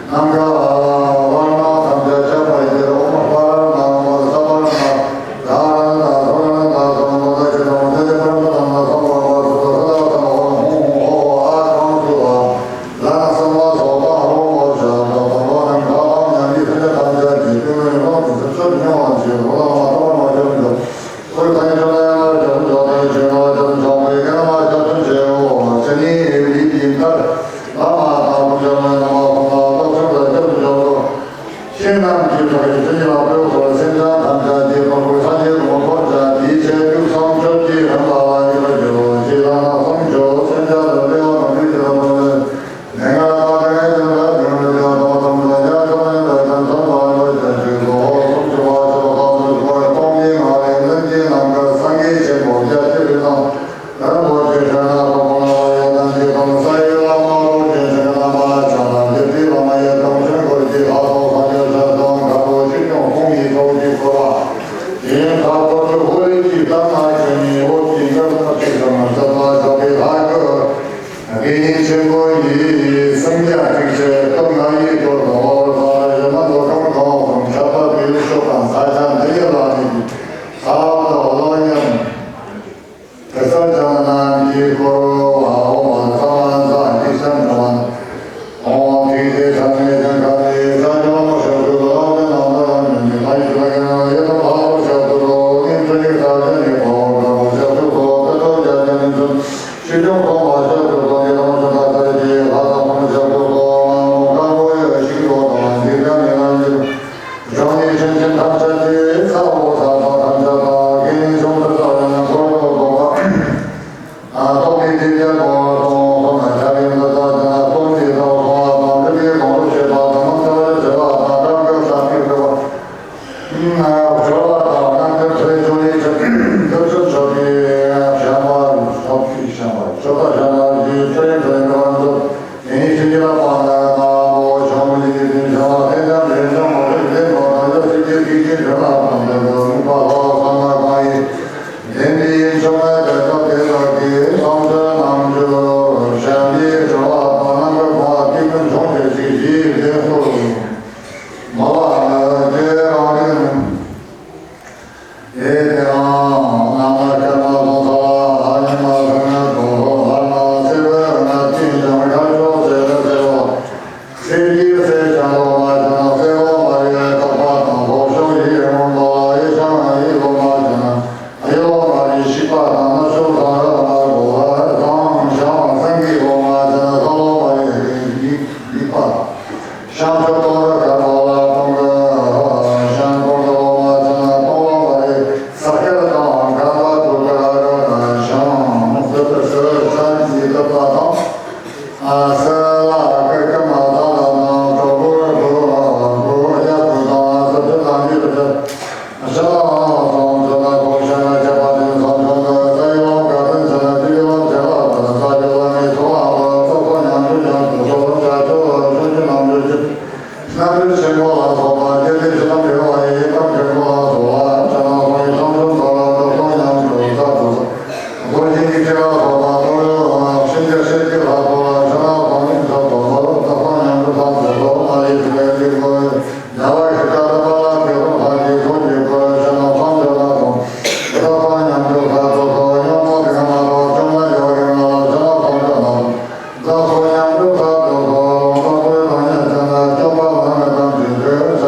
ནམ་མཁའ་བར་སྣང་ཐམས་ཅད་ཁྱབ་པར་གྱུར། ཨོཾ་པ་ར་ན་ཨོཾ་ས་པ་ར་ན་དྷ་ར་ན་དྷ་ར་ན་དྷ་ས་ན་པ་ད་ཅི་ན་མ་ད་ཅི་པ་ར་མ་ད་ན་སམ་བ་བ་སུ་ད་ས་ད་ས་ན་ཧོ་ཧོ་ཧོ་ཧོ་ཨ་ཁང་སུ་ལ་ལ་ན་སམ་བ་སོ་ད་ཧོ་ཧོ་ཤ་ད་པ་བ་ན་ཁ་ཨ་ཉ་ནི་ཐ་ཆ་ཐམས་ཅད་ཀྱི་ཀུན་ལས་རང་དུ་སེམས་ཤོར་མྱོང་བ་ཞིག་ཧོ་ལ་མ་ད་པ་མ་ཤོར་མི་འདུག་ཨོ་ཐ་ཡ་ཤ་ན་ཡ་ན་ཇ་ན་ཇ་ད་ཡ་ཤ་ན་ཇ་ན་ཇ་བའི་ཀ་ན་མ་ཇ་ཐུན་ཆེ་ཨོ་ཤ་ནི་ཨེ་ལི་ཡིན་ཐར། ལ་མ་དང་ཀུན་ཇ་ན་ཡ་ན་མ་ཧོ་ན་ད་ཚུན་ད་ཇ་ན་ཇ་ལོ། ཤིང་རྣམས་ཀྱི་བདག་ཉིད་ཀྱི་ལ་སྟོད་ཁོ་སེམས་ཅན་ཐམས་ཅད་ཀྱི་དཔའ་བོའི་ལྷ་ཡི་ལོངས་སྤྱོད་བྱ། དེའི་ཚེ་དུས་གསུམ་མཆོད་ཀྱི་རིམ་པ་ལ་ཡི་རང་རྒྱུ་ཞེས་ལ་ན་གསུམ་མཆོད་སེམས་ཅན་ལ་བདེ་བ་དང་ལུས་ཀྱི་ལ་ལུས་ནད་ངན་ལ་དགའ་ཡང་ལ་ཡང་ལ་དང་དང་ཡང་དང་ཡང་ལ་དང་དང་ལ་ཡང་ལ་དང་དུས་སུ་ཧོ་གསུམ་མཆོད་པ་ཆེ་བ་དང་དུས་སུ་ཧོ་སྟོང་པའི་ངང་ལས་ལྷུན་གྱིས་ནམ་མཁའ་སངས་རྒྱས་ཆེན་པོ་རྒྱལ་སྲས་ལྷ་དང་། རིན་པོ་ཆེ་ཕྲེང་ན་ལོ་གོང་ལ་ཡོད་དམ་གྱི་དམ་ས་ཡི་བླ་མ་རྡོ་རྗེ་འཆང་བླ་མ་བྱམས་པ་རྒྱལ་པོའི་བླ་མ་ཡི་དམ་ཆོས་འཁོར་གྱི་ལྷ་ཚོགས་སངས་རྒྱས་ཆོས་སྐྱོང་མཁན་པོ་ཆོས་སྐྱོང་སྲུང་མའི་ཚོགས་ཀྱིས་བསྐོར་བ། ཡིན་ཁ་འཁོར་དུ་ཧོ་ལི་ཀྱི་གདམས་ངག་ཆེན་མོའི་འོད་ཀྱི་མངའ་ཐང་ཆེ་ཤོས་མ་ཟད་པ་ཞོགས་པའི་ལྷ་སྐུ། དགེ་བསྙེན་ཆེན་པོ་ཡིས་སེམས་རྒྱ་གཅིག་ཆེ་སྟོབས་ལྔ་ཡི་སྒོ་དང་འོག་དང་རི་མ་དང་གང་གང་གང་ཁྱབ་པ་དེའི་ཕྱོགས་དང་ས་ཆ་འདི་ཡི་ལ་ནི་ས་འོག་ཏུ་གློག་བརྙན། དེ་ཚོ་ཀྱང་ནང་གི་འཁོར་བ་འོག་མ་ཚང་མ་འཛག་གི་སེམས་ནང་། ཨོཾ་ཐིག་ཚེ་ཚང་མས་ཀྱང་ཁ་ནས་ས་ཆ་མོ་ཞབས་ཏུ་ལོག་ཏུ་ནང་དུ་རང་ཉིད་ཀྱི་ལྷ་ཡི་ལྷ་ཡི་ལྷ་ཡི་ལྷ་ཞབས་ཏུ་ལོག་ནས་ཚུལ་ལྡན་ས་ཆ་ནས་འཁོར་བ་ཞབས་ཏུ་ལོག་ཏུ་ཐོབ་རྒྱ་ཆེན་ཚུལ་ཆོས་སྐྱོང་སྟོང་པ་ཞབས་ཏུ་ལོག་ནས་རང་བྱུང་ཐ་ཚར་གྱི་ལྷ་དང་ཞབས་ཏུ་ལོག་མ་མོ་དཀར་པོ་ཡོད་ཤིང་ཏོག་དང་འདི་ཀ་ནས་རང་ཉིད། འབྱུང་གནས་ཆེན་ཆེན་ཐམས་ཅད་ཀྱི་ས་འོག་ས་ཐོག་ཐམས་ཅད་དང་དགེ་འདུན་ཆུང་དུ་ལྟ་བའི་འཁོར་ལོ་སྒོ་ཁ། རྟོག་པའི་དེ་རྒྱལ་པོ་དང་ཁོ་ན་བྱ་བའི་འདི་དག་ཀྱང་སྟོན་པའི་ཐོག་སོང་བ་དང་སྒྲུབ་པའི་དགོངས་སུ་བྱེད་པ་དང་སྣང་ཆ་བར་བྱེད་པ་དང་སྐབས་འགག་ས་པའི་སྒྲུབ་པ། སྦྱོར་བ་དང་རྣམ་འགྱུར་ཐོས་བྱུང་བའི་ཆོས་འདི་ཚོ་མཆོད་པའི་བཤམས་པ་མཆོད་པའི་བཤམས་པ་མཆོད་པ་བཤམས་པ་ཞེས་ཚེ་རིང་ཚེ་རིང་གི་བར་དུ། དེ་ནས་ཕྱིན་ཅི་ལ་དཔག་ན་དང་པོ་ཆོས་མི་ལུས་ཀྱི་བྱ་བ་ལྷན་ཅང་ལས་ཀྱང་མ་ལུས་ལས་མ་དང་ཡོད་སྲིད་ཀྱི་ཐེག་ཆེན་དོན་ལ་དང་ལྡན་པའི་མངོན་པ་ལྷ་བ་སང་སྔགས་གང་ཡིན། དེ་འདིའི་མཆོད་མེ་དེ་སྐབས་དེ་དག་གི་ཚོམས་ཆོས་རྣམས་ཀྱི་བྱམས་པའི་སྦྱོར་བ་དང་རྣམ་པར་གང་བ་སྐྱེས་བུ་འབྱུང་གནས་ཀྱི་རྗེས་ཟློས་སུ་མོལ་བ་ནི་ཀྱེ་རང་རིག་ཨེ་ཏེ་ཨང་། ནམ་མཁའ་སྐར་མ་ལྷུང་ས་ལ་ཨ་ནི་མ་ཟེར་ན་དོ་ལྷ་ན་སེ་བའི་ན་ཏིང་ཞང་ཁ་ཕྱོགས་ཟེར་ན་ཟེར་བ། སེ་ཀི་སེ་ཞང་ལོ་མ་ཅ་ན་སེ་ལོ་མ་རི་ཡ་བཏགས་པ་དང་ལྷོ་ཕྱོགས་ཡི་ཡི་མོ་ལོ་ཨེ་ཞང་ཨི་ལོ་མ་ཅ་ན་ཨི་ལོ་མ་རི་ཤི་པ་དང་ན་ཤོ་ས་ར་མ་གོ་ལ་ཨེ་ཐང་ཞང་སེང་གི་ལོ་མ་ཅ་ན་ས་ལོ་མ་རི་ཡི་ཡི་པ། ཤང་ཆུ་སྟོང་རི་དཀར་པོ་ལ་སྟོང་གི་ཤང་སྟོང་གི་ལོ་མ་ཚོ་ན་སྟོང་ལོ་མ་རེད། ས་སྐྱ་དང་མཁར་པ་དུ་ཀ་ར་ཤང་སྟོང་གི་སི་ཤང་གི་ཏི་པ་དང་ཨ་སི་ལ་ཀ་ཀ་མ་ད་ལ་དང་གྲོ་བོ་ར་བོ་བོ་ཡ་བོ་དང་ཨ་སི་ཕི་ལ་འདི་རེད། ཤ་ལ་ལ་དང་ཚོ་ན་གོ་ཤ་ན་ཁྱབ་པ་དེ་ཚོ་ཆུང་གི་ས་ཡི་ལོ་ཀ་དན་ཚོ་ན་དེ་ཡི་ལོ་ཁྱབ་པ་དང་ས་ཡི་ལོ་མི་ཐོག་ལ་བོ། རྣམ་འཕྲུལ་ཆེན་པོ་ལ་སོགས་པ་སྐྱེ་མཆེད་ཕྱི་ནང་གི་རོ་ཡི་ཡི་དམ་ཆེན་པོ་ལ་སོགས་པ་ཕྱི་ནང་ཁོང་གི་ཚོམ་བུ་མདོར་བསྡུ་ཁོང་མཉམ་དུ་ས་དུ་སོ། རྡོ་རྗེ་ཡིག་ཆ་ལ་སོགས་པ་ཏོག་ཡོད་ལ་ཤིང་རྒྱ་ཤེལ་གྱི་ལྷ་ཚོགས་ལ་ཕྱི་ནང་ཁོང་གི་ཚོམ་བུ་མདོར་བསྡུ་ཁོང་མཉམ་དུ་ས་དུ་སོ། ཨ་ཡི་ཤི་བའི་ལིག་གོ་ཉ་བ་ཤི་ཀ་ཏ་པ་ལ་ཏི་རུ་ཧ་ཀྱི་ཚོགས་ཀྱི་གོས་ཕྱི་ནང་ཁོང་ཚོ་ལ་སོགས་པ་ཁོང་མཉམ་དུ་ས་དུ་སོ། ཉོན་མོངས་པའི་ང་མ་རོ་ཅུང་མ་ཡོ་གི་ང་ལ་ཕྱི་ནང་ཁོང་ཚོ་ལ། བདག་སོགས་མཉམ་དུ་ཐབས་སུ་ཐོགས་རུང་བདག་པོའི་གདོང་ཡང་ཅན་ན་སྐྱོབ་པ་བླ་མེད་དམ་ཅན་ཁྱོད།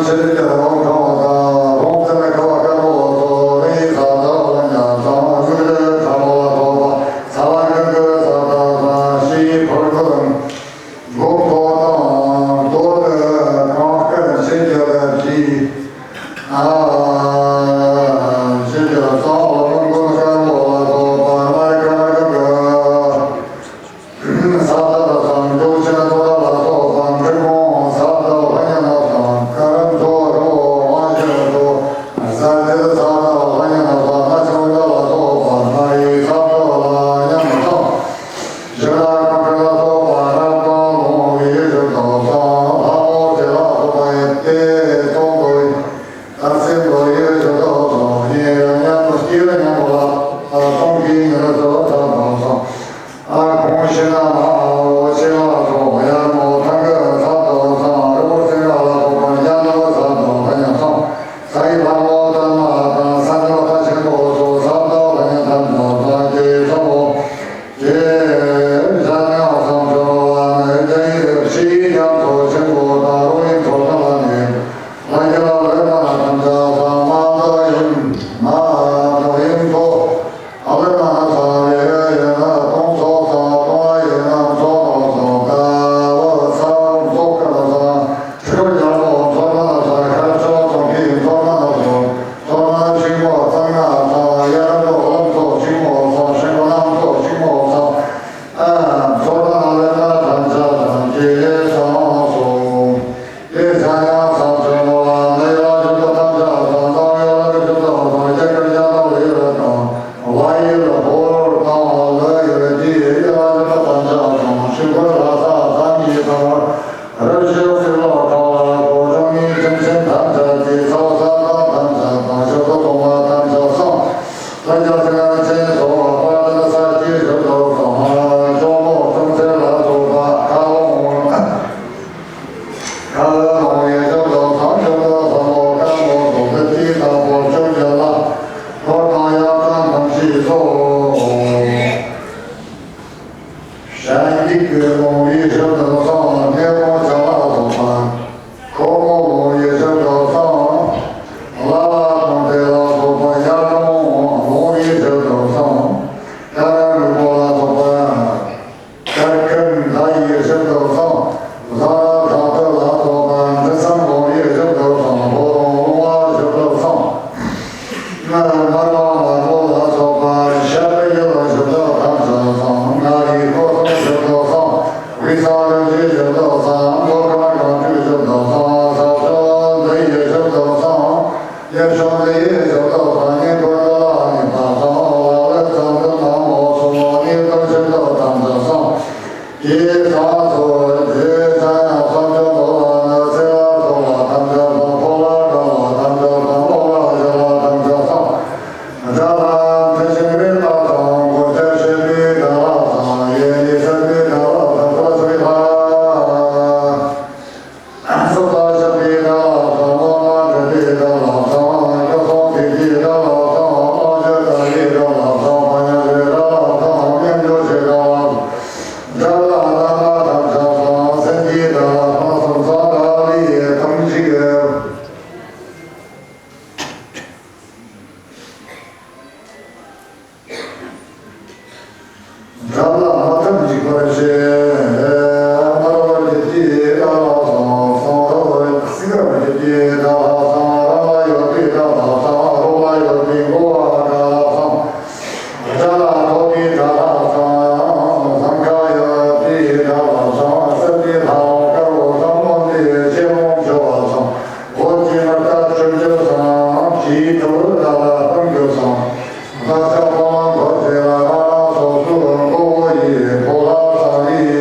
ཆེ་རིགས་ཀྱི་རང་ཁམས་དང་རང་བཙན་ཁ་བ་དཀར་པོ་སོགས་རིགས་ས་དག་ལ་ཉམས་སམ་ཀུན་གྲོལ་དྲག་པོ་ལ་སོགས་པ་ས་བ་ཀུན་གྱི་ས་དག་དང་ཤིང་ཕུར་ཁུ་དང་། མགོ་ཐོག་དང་ཐོག་ཏུ་གང་སྐད་ཤེས་ཀྱི་ལ་བྲིས། ཨ་ཤེས་ཀྱི་ས་བ་ཀུན་དཀར་པོ་ལ་སོགས་པ་ལ་ཀ་ཀ་ཀ། ས་དག་དང་འབྲུག་ཆེན་ཚོགས་ལ་སོགས་པ་འབྲི་གུང་ས་དག་ལྷ་ཉ་ནག་དང་ཀ་ར་མཚོ་རི་བོ་དབང་ཆེན་མཚོ་ཟ་འདྲེ་ས་དག་ལྷ་ཉ་ནག་དང་ལྷ་ཆུང་ལ་སོགས་པ་ལྷ་ཡི་ས་དག་ལ་ཉམས་དང་། ཞི་ལ་ཀུན་གྲོལ་ལ་སོགས་པ་རབ་དང་ལོང་བའི་ཡུལ་ཞིག་དང་སོང་། ལྷ་མོ་དེ་ལ་སོགས་པ་ཡི་དེ་སྟོང་དུ་ཡི་ད་སེམས་ལ་ཡུལ་ཞིག་དང་སོང་། ཡིན་ཡང་མཉམ་དུ་སྐྱེ་བ་མཉམ་པོ་ལ་སྟོང་གི་ཉེར་སོགས་ས་དང་སོང་། ཨ་ཁོང་ཤི་ན་མ་འོ་ཤི་ལ་སོགས་ཡར་མོ་ཐང་གི་ས་དང་སོང་། རི་བོ་སེང་ག་ལ་སོགས་པ་ཡར་མོ་ས་དང་ལ་ཉམས་སོང་། ས་ཡི་ལྷ་མོ་དར་མ་དང་ས་འདྲ་ལྷ་ཆེན་པོ་སོགས་ས་དང་ལ་ཉམས་ཐམས་ཅད་སོང་། ཀྱེ་ཚ་མོ། ཀྱེ་ཞ་ཉག་སང་ཆོ་བ་ནི་རྒྱ་ཡི་ཕྱི་ཡི་རྒྱ་མཚོ་ཆེན་པོ་དང་རོ་ཡི་མཚོ་དང་ལ་ནི་ལ་རྒྱ་ལ་ལེ་མ་ཐམས་ཅད་སང་མ་དོ་ཡིན་མ་དོ་ཡིན་མཚོ། ཨ་ལེ་མ་སང་ལེ་ཡིན་ན་སྟོང་ཚོགས་སང་སྟོང་ལ་ཡིན་ན་མཚོ་དང་སང་ཀ་བ་སང་མཚོ་ཀ་ན་སང་ཁྲི་རྒྱལ་པོ་མཚོ་ན་ན་སང་ཤར་ཕྱོགས་སང་གི་མཚོ་ན་ན་སང་། མཚོ་ན་ཆེན་པོ་གཙང་ན་ཚང་ཡར་འབྲོག་ལམ་མཚོ་ཆེན་པོ་ཚང་ཤིང་ལམ་མཚོ་ཆེན་པོ་ཚང་། ཨ་མཚོ་ན་ལེ་ན་ཐམས་ཅད་ཚང་ཀྱེ་ཚང་སོང་། ཀྱེ་ཚང་ཡང་ཚང་ཆེན་པོ་ལ་ལེ་ལ་ཆེན་པོ་ཐམས་ཅད་ཚང་ཚང་ཡོད་ལ་ཆེན་པོ་ཚང་རྒྱ་གར་རྒྱ་ལ་ལེ་ལ་དང་ལ་ཡི་ལ་ཧོར་དང་ལ་ཡི་ལ་ཏི་ཡི་ལ་ཆེན་པོ་ཐམས་ཅད་ཚང་ཤིང་ཁོར་ལ་ས་ཚང་གི་ཚང་། རབ་ཞི་སྲིད་ལ་ཁ་བ་གོ་འབྱུང་གཉིས་ཁྱིམ་ཆེན་ཐམས་ཅད་ཀྱི་ཚ་བ་ས་ཐམས་ཅད་དང་ཞབས་ཏོག་གཏོང་བ་ཐམས་ཅད་སོང་། ལྷ་རྒྱལ་སེང་ཆེན་སོགས་པ་དཔལ་ལྡན་ས་སྐྱའི་ཞབས་ཏོག་སོང་། ཇོ་མོ་ཀུན་གསལ་ལ་སོགས་པ་ཁ་ལོང་ཁ་ལོང་བའི་ཞབས་ཏོག་སོང་། ཞབས་ཏོག་སོང་མོ་ཀ་མོ་སོགས་ཀྱི་ཐང་པོ་བཅོ་བརྒྱད་ལ་ལྷོ་དང་ཡར་དང་ཐང་ཞིག་སོང་། ཞལ་འདི་ཀུན་ལོང་བའི་ཞབས་ཏོག་སོང་། ནས་ལོང་བྱ་ལ་སོགས་པ། ཁོ་མོ་ལོང་བའི་ཞབས་ཏོག་སོང་། ལ་ལ་དང་དེ་ལ་སོགས་པ། ཡར་ལོང་ལོང་བའི་ཞབས་ཏོག་སོང་། ཀ་ར་ལུག་པོ་ལ་སོགས་པ། ཀ་ཁ་མདའ་ཡི་ཞབས་ཏོག་སོང་། བཟང་ར་དང་དེ་ལ་སོགས་པ། འདི་ཚང་ལོང་བའི་ཞབས་ཏོག་སོང་། ལོང་ལོང་བ་ཞབས་ཏོག་སོང་། ང་མ་རང་མ་མོ་ལ་སོགས་པ་ཤ་པ་ཡི་ལ་ཞབས་ཏོག་ཐམས་ཅད་སོང་། ང་ཡི་ལྷོ་སོང་ཞབས་ཏོག་སོང་། དབུས་སང་རིན་ཆེན་ཞབས་ཏོག་སོང་། མགོ་ཀ་མ་གང་བཅུ་ཞབས་ཏོག་སོང་། ས་ཕྱོགས་འདི་ཡི་ཞབས་ཏོག་སོང་། ཡ་ཕྱོགས་འདི་ཡི་ཞབས་ཏོག་སོང་། ཉན་ཐོས་ལ་ནི་པ་སོང་། ལ་ལ་ཚང་འདི་མ་མོ་སོང་། ནི་དང་ཞབས་ཏོག་ཐམས་ཅད་སོང་། ཀྱེ་ཚང་སོ་ཀྱེ་ཚང་ཡང་སོང་། ཅོ་ལོ་ལ་ན་སེ་ལ་སོགས་པ་ཐམས་ཅད་སོང་། ཕོ་ལ་དགའ་བ་ཐམས་ཅད་སོང་། ལོ་ལ་བཞག་པ་ཐམས་ཅད་སོང་། དགྲ་ལ་མཐུ་ཆེན་པོའི་ལ་དང་། གོ་ཆ་ཆེན་པོའི་དགྲ་ལ་དང་། ཡེ་ནི་སེར་པོའི་དགྲ་ལ་དང་། ཁོ་ལ་སོགས་པའི་ལྷ། སོགས་པ་ཆེན་པོའི་དགྲ་ལ་དང་། མོ་མ་འདྲེན་པའི་དགྲ་ལ་དང་། སྐྱོ་སོང་ཐིག་གི་དགྲ་ལ་དང་། རྣམ་འགྱུར་དགྲ་ཡི་དགྲ་ལ་དང་། ཕ་ཉ་ཆོས་དགྲ་ལ་དང་། མཉམ་འཇོག་ཆེ་དགྲ་ལ་དང་། དགྲ་ལ་རྣམ་པ་ཐམས་ཅད་སོང་། སེམས་ཀྱི་དགྲ་ལ་སོང་། སོང་ཙང་དགྲ་ལ་ཡི་ཐམས་ཅད་ཀྱི། དགྲ་ལ་མ་ཐམས་ཅད་པར་བྱེད། དམར་བ་བརྒྱད་ཀྱི་དགྲ་ལ་སོང་། སོང་ར་བ་སེང་ག་བརྒྱད་ཀྱི་དགྲ་ལ་སོང་། རང་ལ་ཡོད་པའི་དགྲ་ལ་སོང་། རོགས་ལ་ཡོད་པའི་མགོ་བ་དགྲ་ལ་སོང་། དགྲ་ལ་ཐོགས་པའི་དགྲ་ལ་སོང་། ལམ་ཁ་ཡོད་པའི་དགྲ་ལ་སོང་། སེམས་ཀྱི་ལྷ་དཀར་པོ་ལྷ་མོ་འདི་ཆེ་མོ་འབྱོར་བ་སོང་། འོད་ཀྱི་མར་ལྟ་སྤྲུལ་རྒྱུ་སོང་། ཕྱིའི་ཐུར་དགྲ་ལ་སྤང་རྒྱུ་སོང་། བདག་ཅག་ཕོ་བྲང་འཁོར་བཅས་ལ། རང་རང་སོ་སོའི་མགོ་བོ་ཡི་ཕོ་ལྷ་ཚང་ཡི།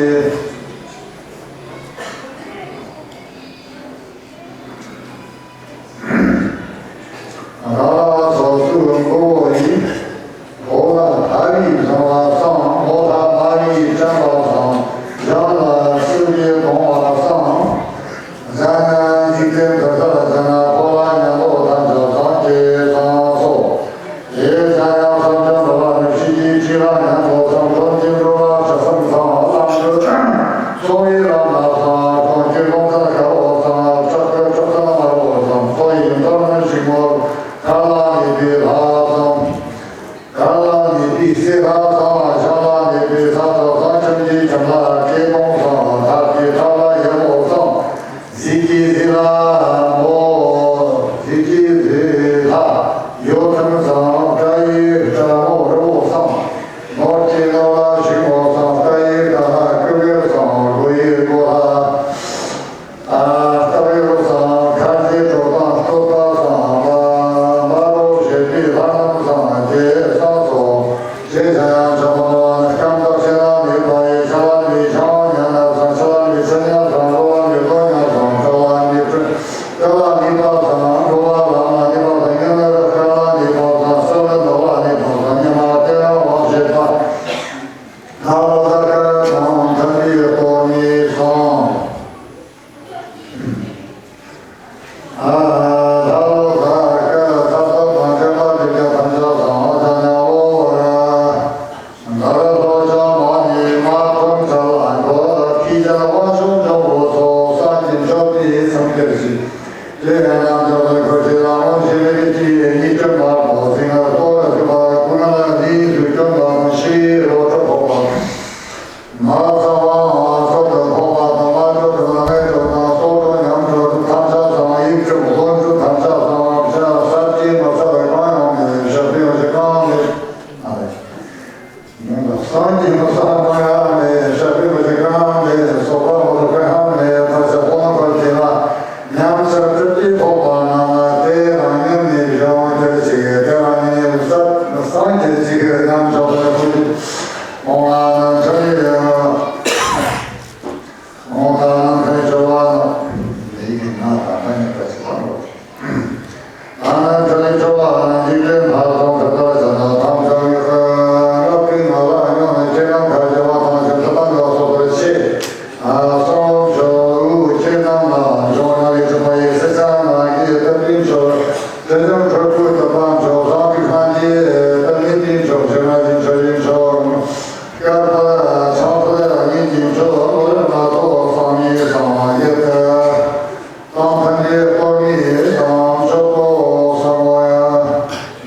ལ་ནི་པ་དང་འགྲོ་བ་ལ་ནི་པ་དང་ཡང་ན་ཁ་ལ་ནི་པ་དང་ས་ལ་ལ་བ་ནི་པ་དང་ཉི་མ་དེ་ལ་བ་ཞེས་པ། ཐ་ལ་ད་ཀ་དང་ཐ་ནི་ཡོད་པོ་ནི་སོང་། ཨ་ཐ་ལ་ད་ཀ་ཐ་ས་དང་ཀ་པ་དེ་ཀ་ཐམས་ཅད་སང་ཨ་ཐ་ན་འོ་ར། ན་ར་ལྷོ་བྱང་མ་ནི་མ་ཐོམ་ཚ་ལ་འགྲོ་ཁྱི་ཅག་དབང་ཕྱུག་འཇོམས་པོ་སོགས་སངས་རྒྱས་མཆོག་དེའི་སངས་རྒྱས་ཤིག་དེ་ཡང་ནམ་མཁའ་ལ་འཁོར་ཞིང་ལ་ལོངས་ཤིང་མི་དགེ་བཅུའི་ཉེས་སྐྱོན་མང་པོ་ཟིན་ལ་རྟོག་ལ་ཞུགས་པ་ཀུན་ལ་ནི་དུས་སྐྱོན་དང་ཤི་རོ་ཁྲོ་ཕོག་པ། མ་ཚང་བ་སོགས་ལ་ཕོག་པ་དང་མ་འགྲོ་དང་ལ་མེད་འགྲོ་དང་སྲོག་འགྲོ་ཉམས་འགྲོ་དུ་ཐམས་ཅད་ཚང་ཡིག་ཆུང་ལོ་འཇུ་ཐམས་ཅད་ཚང་བ་ས་སྐྱེས་མ་ས་བའི་གང་ཡང་མེད་ཞབས་པའི་ཞིག་གང་མེད། སངས་རྒྱས་མ་ས་མ་ཡ་མེད་ཞབས་པའི་ཞིག་གང་མེད་སོགས་པ་མ་ཐུབ་གང་མེད་ཐ་ས་ཕོག་པར་བྱེད་ལ་ཉམས་ཆག་ཏུ་ཏི་ཕོག་པ་རྣམས་ལ་དེ་རང་ཉིད་ནི་གཞན་དབང་གྱུར་ཅིག་དེ་རང་ཉིད་ནི་སངས་རྒྱས་ཅིག་ཉམས་ཆག་པའི་ཁུ་ཅི་འོང་ལ་ནང་ཆ་ནི་འོང་ལ་ནང་ཆ་ནི་ཆོ་བ་ནང་ལས་ཀྱི་ནང་དང་ཐ་སྙད་པ་ཞིག་བསམ་རོགས། ཨ་ནཱ་ཐ་ནི་ཆོ་བ་ཨ་ནཱ་འཇིག་རྟེན་ལྷ་སོང་གི་ལྟར་བྱ་ན་ཐམས་ཅད་ཡོད་པ་རབ་ཏུ་ང་ལ་སྙོམས་ནས་ཁྱེད་རྣམས་ཁ་བྱེ་བ་ཐམས་ཅད་ཐ་མ་ལ་སོགས་པར་བཤད། ཨ་སོང་ཆོ་འུ་ཁྱེད་རྣམས་ལ་འབྱུང་བ་ལས་བྱུང་བ་ཡི་སྲིད་ཆགས་ན་གི་ཏ་པིན་ཆོ་དེ་ལྟར་ཁྲོ་ཁྲོ་ཏ་པང་ཆོ་སང་གི་ཁང་གི་ཏ་མི་ཏིན་ཆོ་ཆེ་ན་ཡིན་ཆོ་ཡིན་ཆོ། ཀར་པ་ཆང་ཕུ་ལ་ཡིན་ཅིང་ཆོ་ལོ་ཡོད་ན་ཐོ་སང་མི་སང་ཡོད་ཀ། དང་ཕན་བདེའི་གཏོར་མའི་དང་མཆོད་པོ་བསམ་བློ་ཡང་།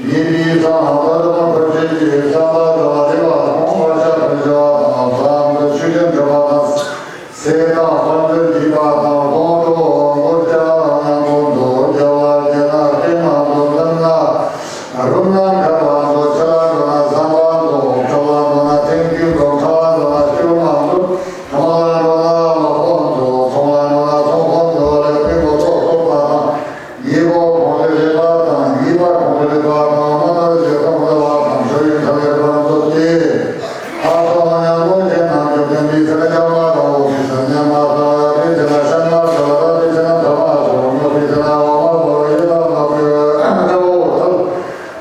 ཉེ་བའི་སང་ལ་དང་ཕན་བདེ་གི་བསམ་པ་དང་བདེ་བ་གོང་མ་ཤ་དང་བཞི་བ་དང་བསམ་དུ་ཆོས་ཅན་དྲི་བ་དང་། སེམས་དང་དཔལ་འབྱོར་སྡིག་པ་དང་ཁོང་ཁྲོ་མགོ་བཅག་ཡང་ཁོང་དུ་རྒྱལ་བ་རྒྱལ་ན་རྟེན་མང་དུ་འདམ་ན་རུམ་ན་མཁར་བ་དུ་ཆ་ལ་འགྲོ་ན་ཟམ་པ་དུ་ཁྲ་བ་འགྲོ་ན་ཐེམ་སྐྱུག་དུ་ཁྲ་བ་འགྲོ་ན་སྐྱོ་མང་དུ། ཚོང་ལ་འགྲོ་ན་ལ་ཁོང་དུ། ཚོང་ལ་འགྲོ་ན་ཚོང་ཁོང་དུ། ལས་ཕུང་པོ་ཚོགས་ཚོགས་པ་དང་། ཉེ་པོ་ཁོང་ལས་རེ་བ་དང་། ཉེ་པ་ཁོང་ལས་རེ་བ་དང་། མ་ནོར་རྗེ་ཁོང་ལས་བ་དང་། ཆོས་ཡོན་ཐ་ལས་རེ་བ་མཛོད་ཀྱི། ཨ་སོ་ཉང་པོ་ཅན་རྣམས་ཀྱི་ཕན་པའི་ཚེ་ན་ཤ་མ་དང་འོ་བི་ཚེ་ན་ཉ་མ་དང་ར་བི་ཚེ་ན་ཤ་མ་དང་ར་བི་ཚེ་ན་ཐ་མ་དང་མོ་བི་ཚེ་ན་འོ་མ་དང་ཡེ་ལ་མ་བི་ཨ་འདྲ་བོ་ཐལ།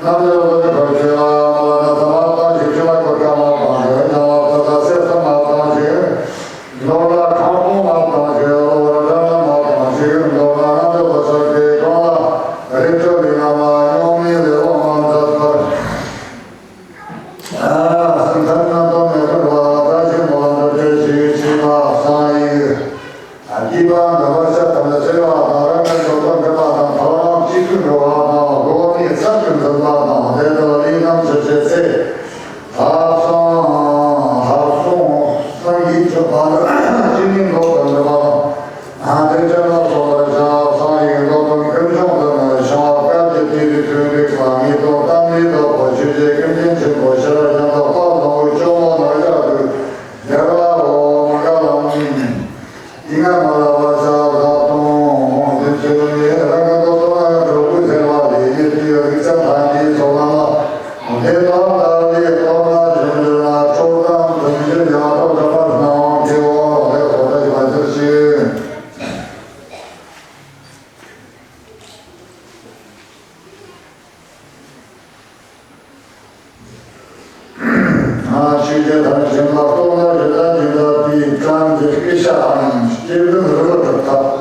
ནམ་ཡང་ལོ་ཡི་བར་གྱི་ལ་མ་ལ་ན་ས་མ་བཏང་ཞིང་ཆུ་ལ་གོར་ཁ་མ་བཏང་ཞིང་ཉ་ལ་ས་ས་སེ་ས་མ་བཏང་ཞིང་། ལོ་ལ་ཁང་ཁོང་མ་བཏང་ཞིང་ལོ་ལ་ར་ལ་མ་བཏང་ཞིང་ལོ་ལ་ང་ཚོ་བ་ས་ཀའི་གང་ལ་རི་ཁྲོད་མི་ལ་མ་ཡོང་མི་ལས་ལོ་མ་མཛད་པར། ཨ་སེམས་ཐར་ན་དོ་མེད་པར་བ་ད་ཞིང་མ་འདོད་པའི་ཞིང་ཞིང་མ་སང་ཡིག་ཨ་ཀི་པ་འདི་བ་ཤ་ཐམ་ལ་ཆེ་བ་དང་ར་ནི་ཚོ་དོན་འགྲུབ་པ་དང་ཐོ་རངས་གཅིག་ཏུ་འགྲོ་བ་དང་སྒོ་ནི་ཚར་དུ་འཛིན་པ་དང་དེ་དག་ལས་རྣམ་ཤེས་ཤེས་ཚེ། ཐབ་སང་ཐབ་སོང་སང་གི་ཆོས་པ་ལ་ཅི་ནི་འགྲོ་དོན་འགྲུབ་པ་དང་། ཨ་དེ་ཅན་ལ་སོགས་པ་བྱ་སང་ཡིག་འགྲོ་དོན་ཀུན་འབྱུང་དུ་ན་བྱུང་བ་སྐབས་ཀྱི་དུས་དུས་ཐུན་རིག་པ་ངེས་དོན་གཏམ་ལས་ལྡོག་པ་ཆོས་རྗེ་ཀུན་མཁྱེན་ཆེན་པོ་ཤེས་རབ་ཀྱང་དག་པ་དང་པོའི་སྐྱོ་མོ་ནག་ཡག་ཏུ་རྒྱལ་བ་འོ་མ་ག་ལ་མིན། ཏིང་ངེ་མ་ལ་བ་ཤ་ཟ་དང་དེ་ཚོའི་རང་གི་ལྟོ་ལྟོ་ན་གྲོགས་པོའི་ཟེར་བ་ལས་ཡེ་དུས་རིག་ཚད་ཐང་གི་ཚོགས་ལ་མ་དེ་དག་ལ་ལས་ལྟོ་ན་བྱུང་འགྱུར་ན་ཁྲོ་དང་དོན་གྱི་ཡང་དག་འདྲ་པར་སྣང་གི་འོ་ལས་ཁོ་ད་ཡི་མ་འགྱུར་ཞིང་། ཆོས་རྒྱལ་ཐམས་ཅད་ལ་རྟོགས་ན་རི་དྭགས་ཉི་ཟླ་པའི་བཀྲམ་གྱི་སྐུ་ཤའམ་སྐྱེ་བདུན་རི་བོ་གྲུབ་ཐབས།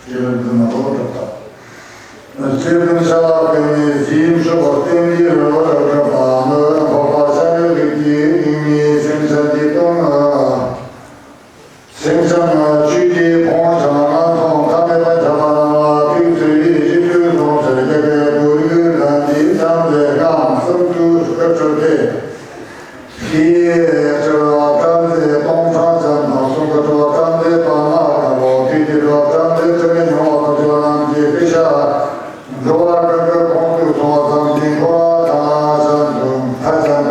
སྐྱེ་བདུན་རི་བོ་གྲུབ་ཐབས། སྐྱེ་བདུན་ཤ་ལ་བརྟེན་ནས་གཟི་འོད་འཕྲོ་བར་བརྟེན་པའི་རི་བོ་གྲུབ་པ་ནི་འཕགས་པ་ཤཱཀྱ་རིགས་ཀྱི་སྙིགས་མའི་སེམས་ཅན་གྱི་དོན་ལ། སེམས་ཅན་ཆོས་ཀྱི་ཕུང་བྱང་ངན་སོང་ཐ་མལ་པ་ཁྱབ་པ་རྣམས་ལ་ཐུགས་བརྩེ་བའི་རྗེས་འཇུག་སོང་ཚེ་རྒྱ་གར་གུ་རུ་རང་གི་བྱམས་པའི་སྒང་གསུམ་དུ་སྐུ་འཁྲུངས་ཏེ། ཤེས་སྤྲུལ་བཀྲ་མཛེས་སྟོང་ཕྲག་ཅན་དང་གསུང་གི་སྤྲུལ་བཀྲ་མཛེས་པདྨ་དཀར་པོ་ཐུགས་ཀྱི་སྤྲུལ་བཀྲ་མཛེས་དྲི་མེད་མྱོང་བ་དང་ཆོས་རྣམས་ཀྱི་སྐུ་ཤ། འགྲོ་བ་ཀུན་གྱི་ཁོང་དུ་སོང་བ་ཙམ་གྱིས་འཁོར་བ་དང་གཞན་དུ་མཐའ་ཅན་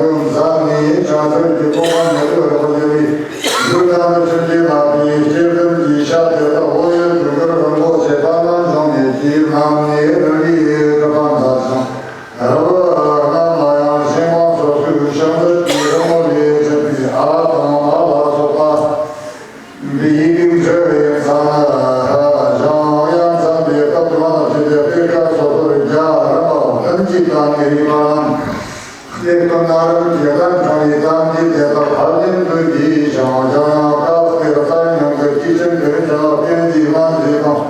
དང་ངེས་པ་རྣམས། ལེགས་པར་སྣ་རབ་ཀྱི་རང་གང་ཡི་དམ་གྱི་དེ་དག་ཕར་ཕྱིན་དུ་འདིའི་ཞིང་ལྗང་ཡང་བཀག་སྟེ་གསར་ཉམས་ཀྱི་སྐྱེས་ཆེན་དོན་ཆེན་ལ་བསྟན་འཛིན་རྣམ་འབྱེད་དང་།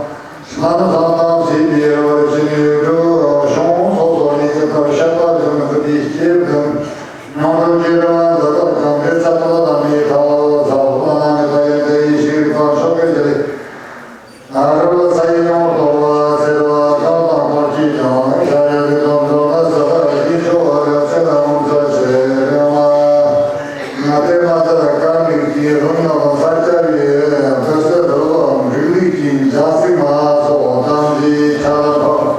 རྣམ་བསམ་དང་བཅས་པའི་རོལ་ཆེན་ཡོད་གྲུབ་གཞུང་སོ་སོ་ནས་ཇི་ལྟར་བཤད་པ་བཞིན་ཟིན་པའི་སྐྱེས་བུ་མྱང་གྲོལ་གྱི་རིམ་པ་འདི་དག་ཀྱང་མི་ཚད་པ་ལ་མི་ཐ་ལ་ཟབ་ལ་ན་མེད་པ་ཡིན་ཏེ་ཡེ་ཤེས་རིག་པ་མཆོག་གི་རྒྱུད་ལས། ཨ་རུ་ས་ཡི་ཡོངས་རྫོགས་པ་སེལ་བ་གང་དང་གང་གིས་ཀྱང་ཤ་ར་རི་དང་འགྲོ་ན་ས་ལ་ཡིད་སྐྱོ་བ་རབ་ཆེན་ལ་ངོམས་ས་ཆེ་རེ་བ། ང་དེ་མ་ཐར་དཀར་མིག་གི་ལྷུན་རྣམས་ས་སྐྱ་བའི་བུ་སེ་རུ་བའམ་རིག་གནས་ཀྱི་འཇའ་ཟེར་མ་སོགས་དམ་ཚིག་ཆར་འབབ།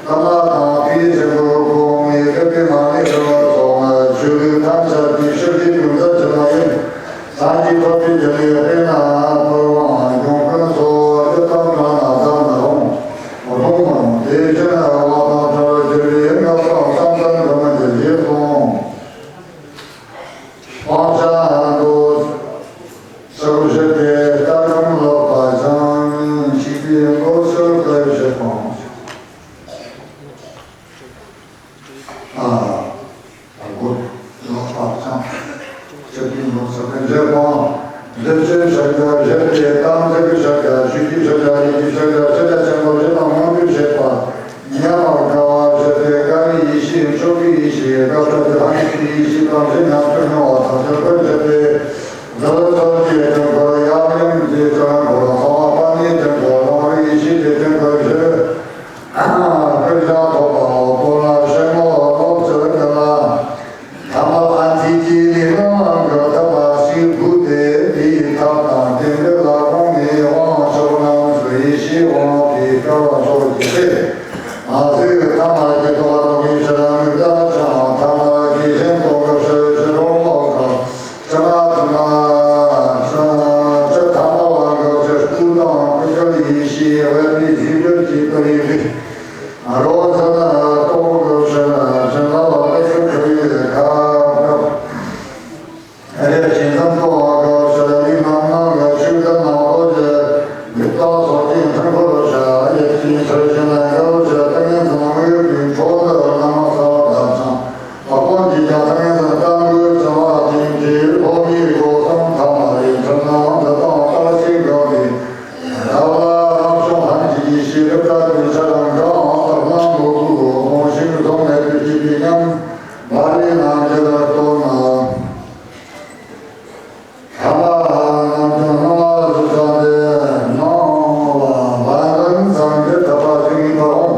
ཀ་མ་དང་དེའི་ཆེན་པོའི་སྒོ་ངའི་སྐུ་པའི་མ་ཎི་རུ་བ་སོགས་ཆོས་ལུགས་ཐམས་ཅད་ཀྱི་ཕྱག་རྒྱའི་ཀུན་ཟད་ཆེན་མ་ཡིན། སངས་རྒྱས་ཐོབ་པའི་རྒྱུ་ལས་དཔེར་ན་ཕུར་བ་འབྱུང་ཀུན་སོགས་ཡི་དམ་གང་ན་བསྡམས་ན་རུང་རུང་མི་རུང་། དེ་བཞིན་དབང་དང་བྲལ་བར་གྱུར་པའི་སྔགས་དང་བསམ་གཏན་འདི་མི་འགྱུར་ཞེས་གསུངས། སྤང་བྱ་འདོད་ཆགས་ཞི་སྟེ་ལྟར་སྒོམ་ལོག་པ་ཅན་ཞིག་པའི་འགོག་ཚུལ་བཀའ་བཞི་སྤང་། ཨ། དང་པོ། ལོག་པར་སྤྱང་། ཆོས་ཀུན་ལོག་ཚུལ་བཀའ་བཞི་སྤང་། འདི་ཕྱིར་ཕྱག་རྒྱ་བཞི་སྟེ་དམ་ཚིག་གི་ཕྱག་རྒྱ་ཆོས་ཀྱི་ཕྱག་རྒྱ་ཡིད་ཀྱི་ཕྱག་རྒྱ་ཕྱག་རྒྱ་ཆེན་པོ་བཞི་དང་མངོན་པར་བྱེད་པ་མཉམ་པར་དགའ་བ་བཞི་སྟེ་དགའ་བའི་ཡེ་ཤེས་མཆོག་གི་ཡེ་ཤེས་དགའ་བྲལ་གྱི་ལྷ་ཡེ་ཤེས་དང་བཞི་མཉམ་དུ་སྨྱོ་བ་དང་བཞི་པར་བཞི་སྟེ་འདི་ལ་ཚོགས་ཀྱི་དྲིན་པར་ཡབ་ཡུམ་གྱི་དྲིན་པར་ཚངས་པ་དཔལ་ལྡན་དྲིན་པར་རང་རིག་ཡེ་ཤེས་ཀྱི་དྲིན་པར་བཞི། ཀུན་ཀྱང་ཐོབ་པའོ། པོ་ལ་ཤེས་མོ་ལོག་ཚུལ་ཀུན་ལ། ཐ་མལ་ཨ་ཐི་ཀྱི་ལུས་ངག་གི་ཐབས་ལ་ཞིག་བསྒུགས་ཏེ་དེའི་ཐབས་དང་རྟེན་འབྲེལ་ལ་དགོངས་ནས་དབང་ཕྱུག་རྣམས་སུ་ཡེ་ཤེས་དབང་གིས་སྐལ་བ་མཆོག་གྱུར་ཏེ། མ་ཟད་ཐ་མལ་གྱི་རྟོག་པ་རྟོག་གེའི་ཕྱིར་མི་ལྟ་ཅིང་ཐ་མལ་གྱི་ཞེན་ལྟོགས་ཀྱི་ཕྱིར་ཕྱི་རོལ་ལོག་གམ། ཕྱི་མ་ཐ་མལ་ཕྱི་ཕྱི་ཐ་མལ་བ་གི་ཕྱིར་སྐུ་དང་ཀུན་འབྱུང་ཡེ་ཤེས་དབེན་པའི་རྫས་སྦྱོར་གྱི་ཀུན་ནས་རིག་རོ་ཟན་རྟོག་གི་ཕྱིར་ཕྱི་ནང་ལ་ཀུན་སེམས་ཁུ་བའི་ཁ་བཀབ། རེ་ཞིག་འཛིན་རྟོག་གི་ཕྱིར་ལུས་རྣམ་སྣང་གི་ཆོས་ལྡན་ནང་ལོགས་ཀྱི་མིག་ཏོ་སོགས་ཀྱི་འཕྲུལ་འཁོར་ཞབས་གཡས་ཀྱི་ཚུལ་བཞིན་ལ་འགལ་ཕྱིར་ཏིང་ངེ་འཛིན་དངོས་པོའི་འཕྲོ་འདུ་རྣམ་སྣང་གསལ་བར་བརྡབ་ཅིང་། ཨ་ཀོན་གྱིས་ཀྱང་ཏིང་ངེ་འཛིན་རྟ་མགོའི་བྱ་བ་ཅན་གྱི་ལྷོ་མིའི་སྒོ་གསུམ་ཐ་མལ་པའི་འཁྲུལ་སྣང་འདི་དང་ལྟར་ཞིག་འགགས་ཏེ། རབ་ལ་རབ་བྱུང་ལྷན་ཅིག་གི་ཤེས་རབ་དྲ་དུས་ཆ་རང་གང་ལྟར་སྣང་ངོ་བོའི་ངོ་བོ་ཞིག་འཛོམས་མེད་པའི་སྐྱེས་པའི་ཉམས་འབར་བའི་རྣམ་འགྱུར་སྟོན་ན། ཐ་མལ་རྣམས་ཀྱང་སྣང་བ་གཟུགས་ཅན་ཏེ། སྣང་བ་ལ་ལན་ཙམ་གྱིས་ཐར་པ་ཞིག་མི་འོང་།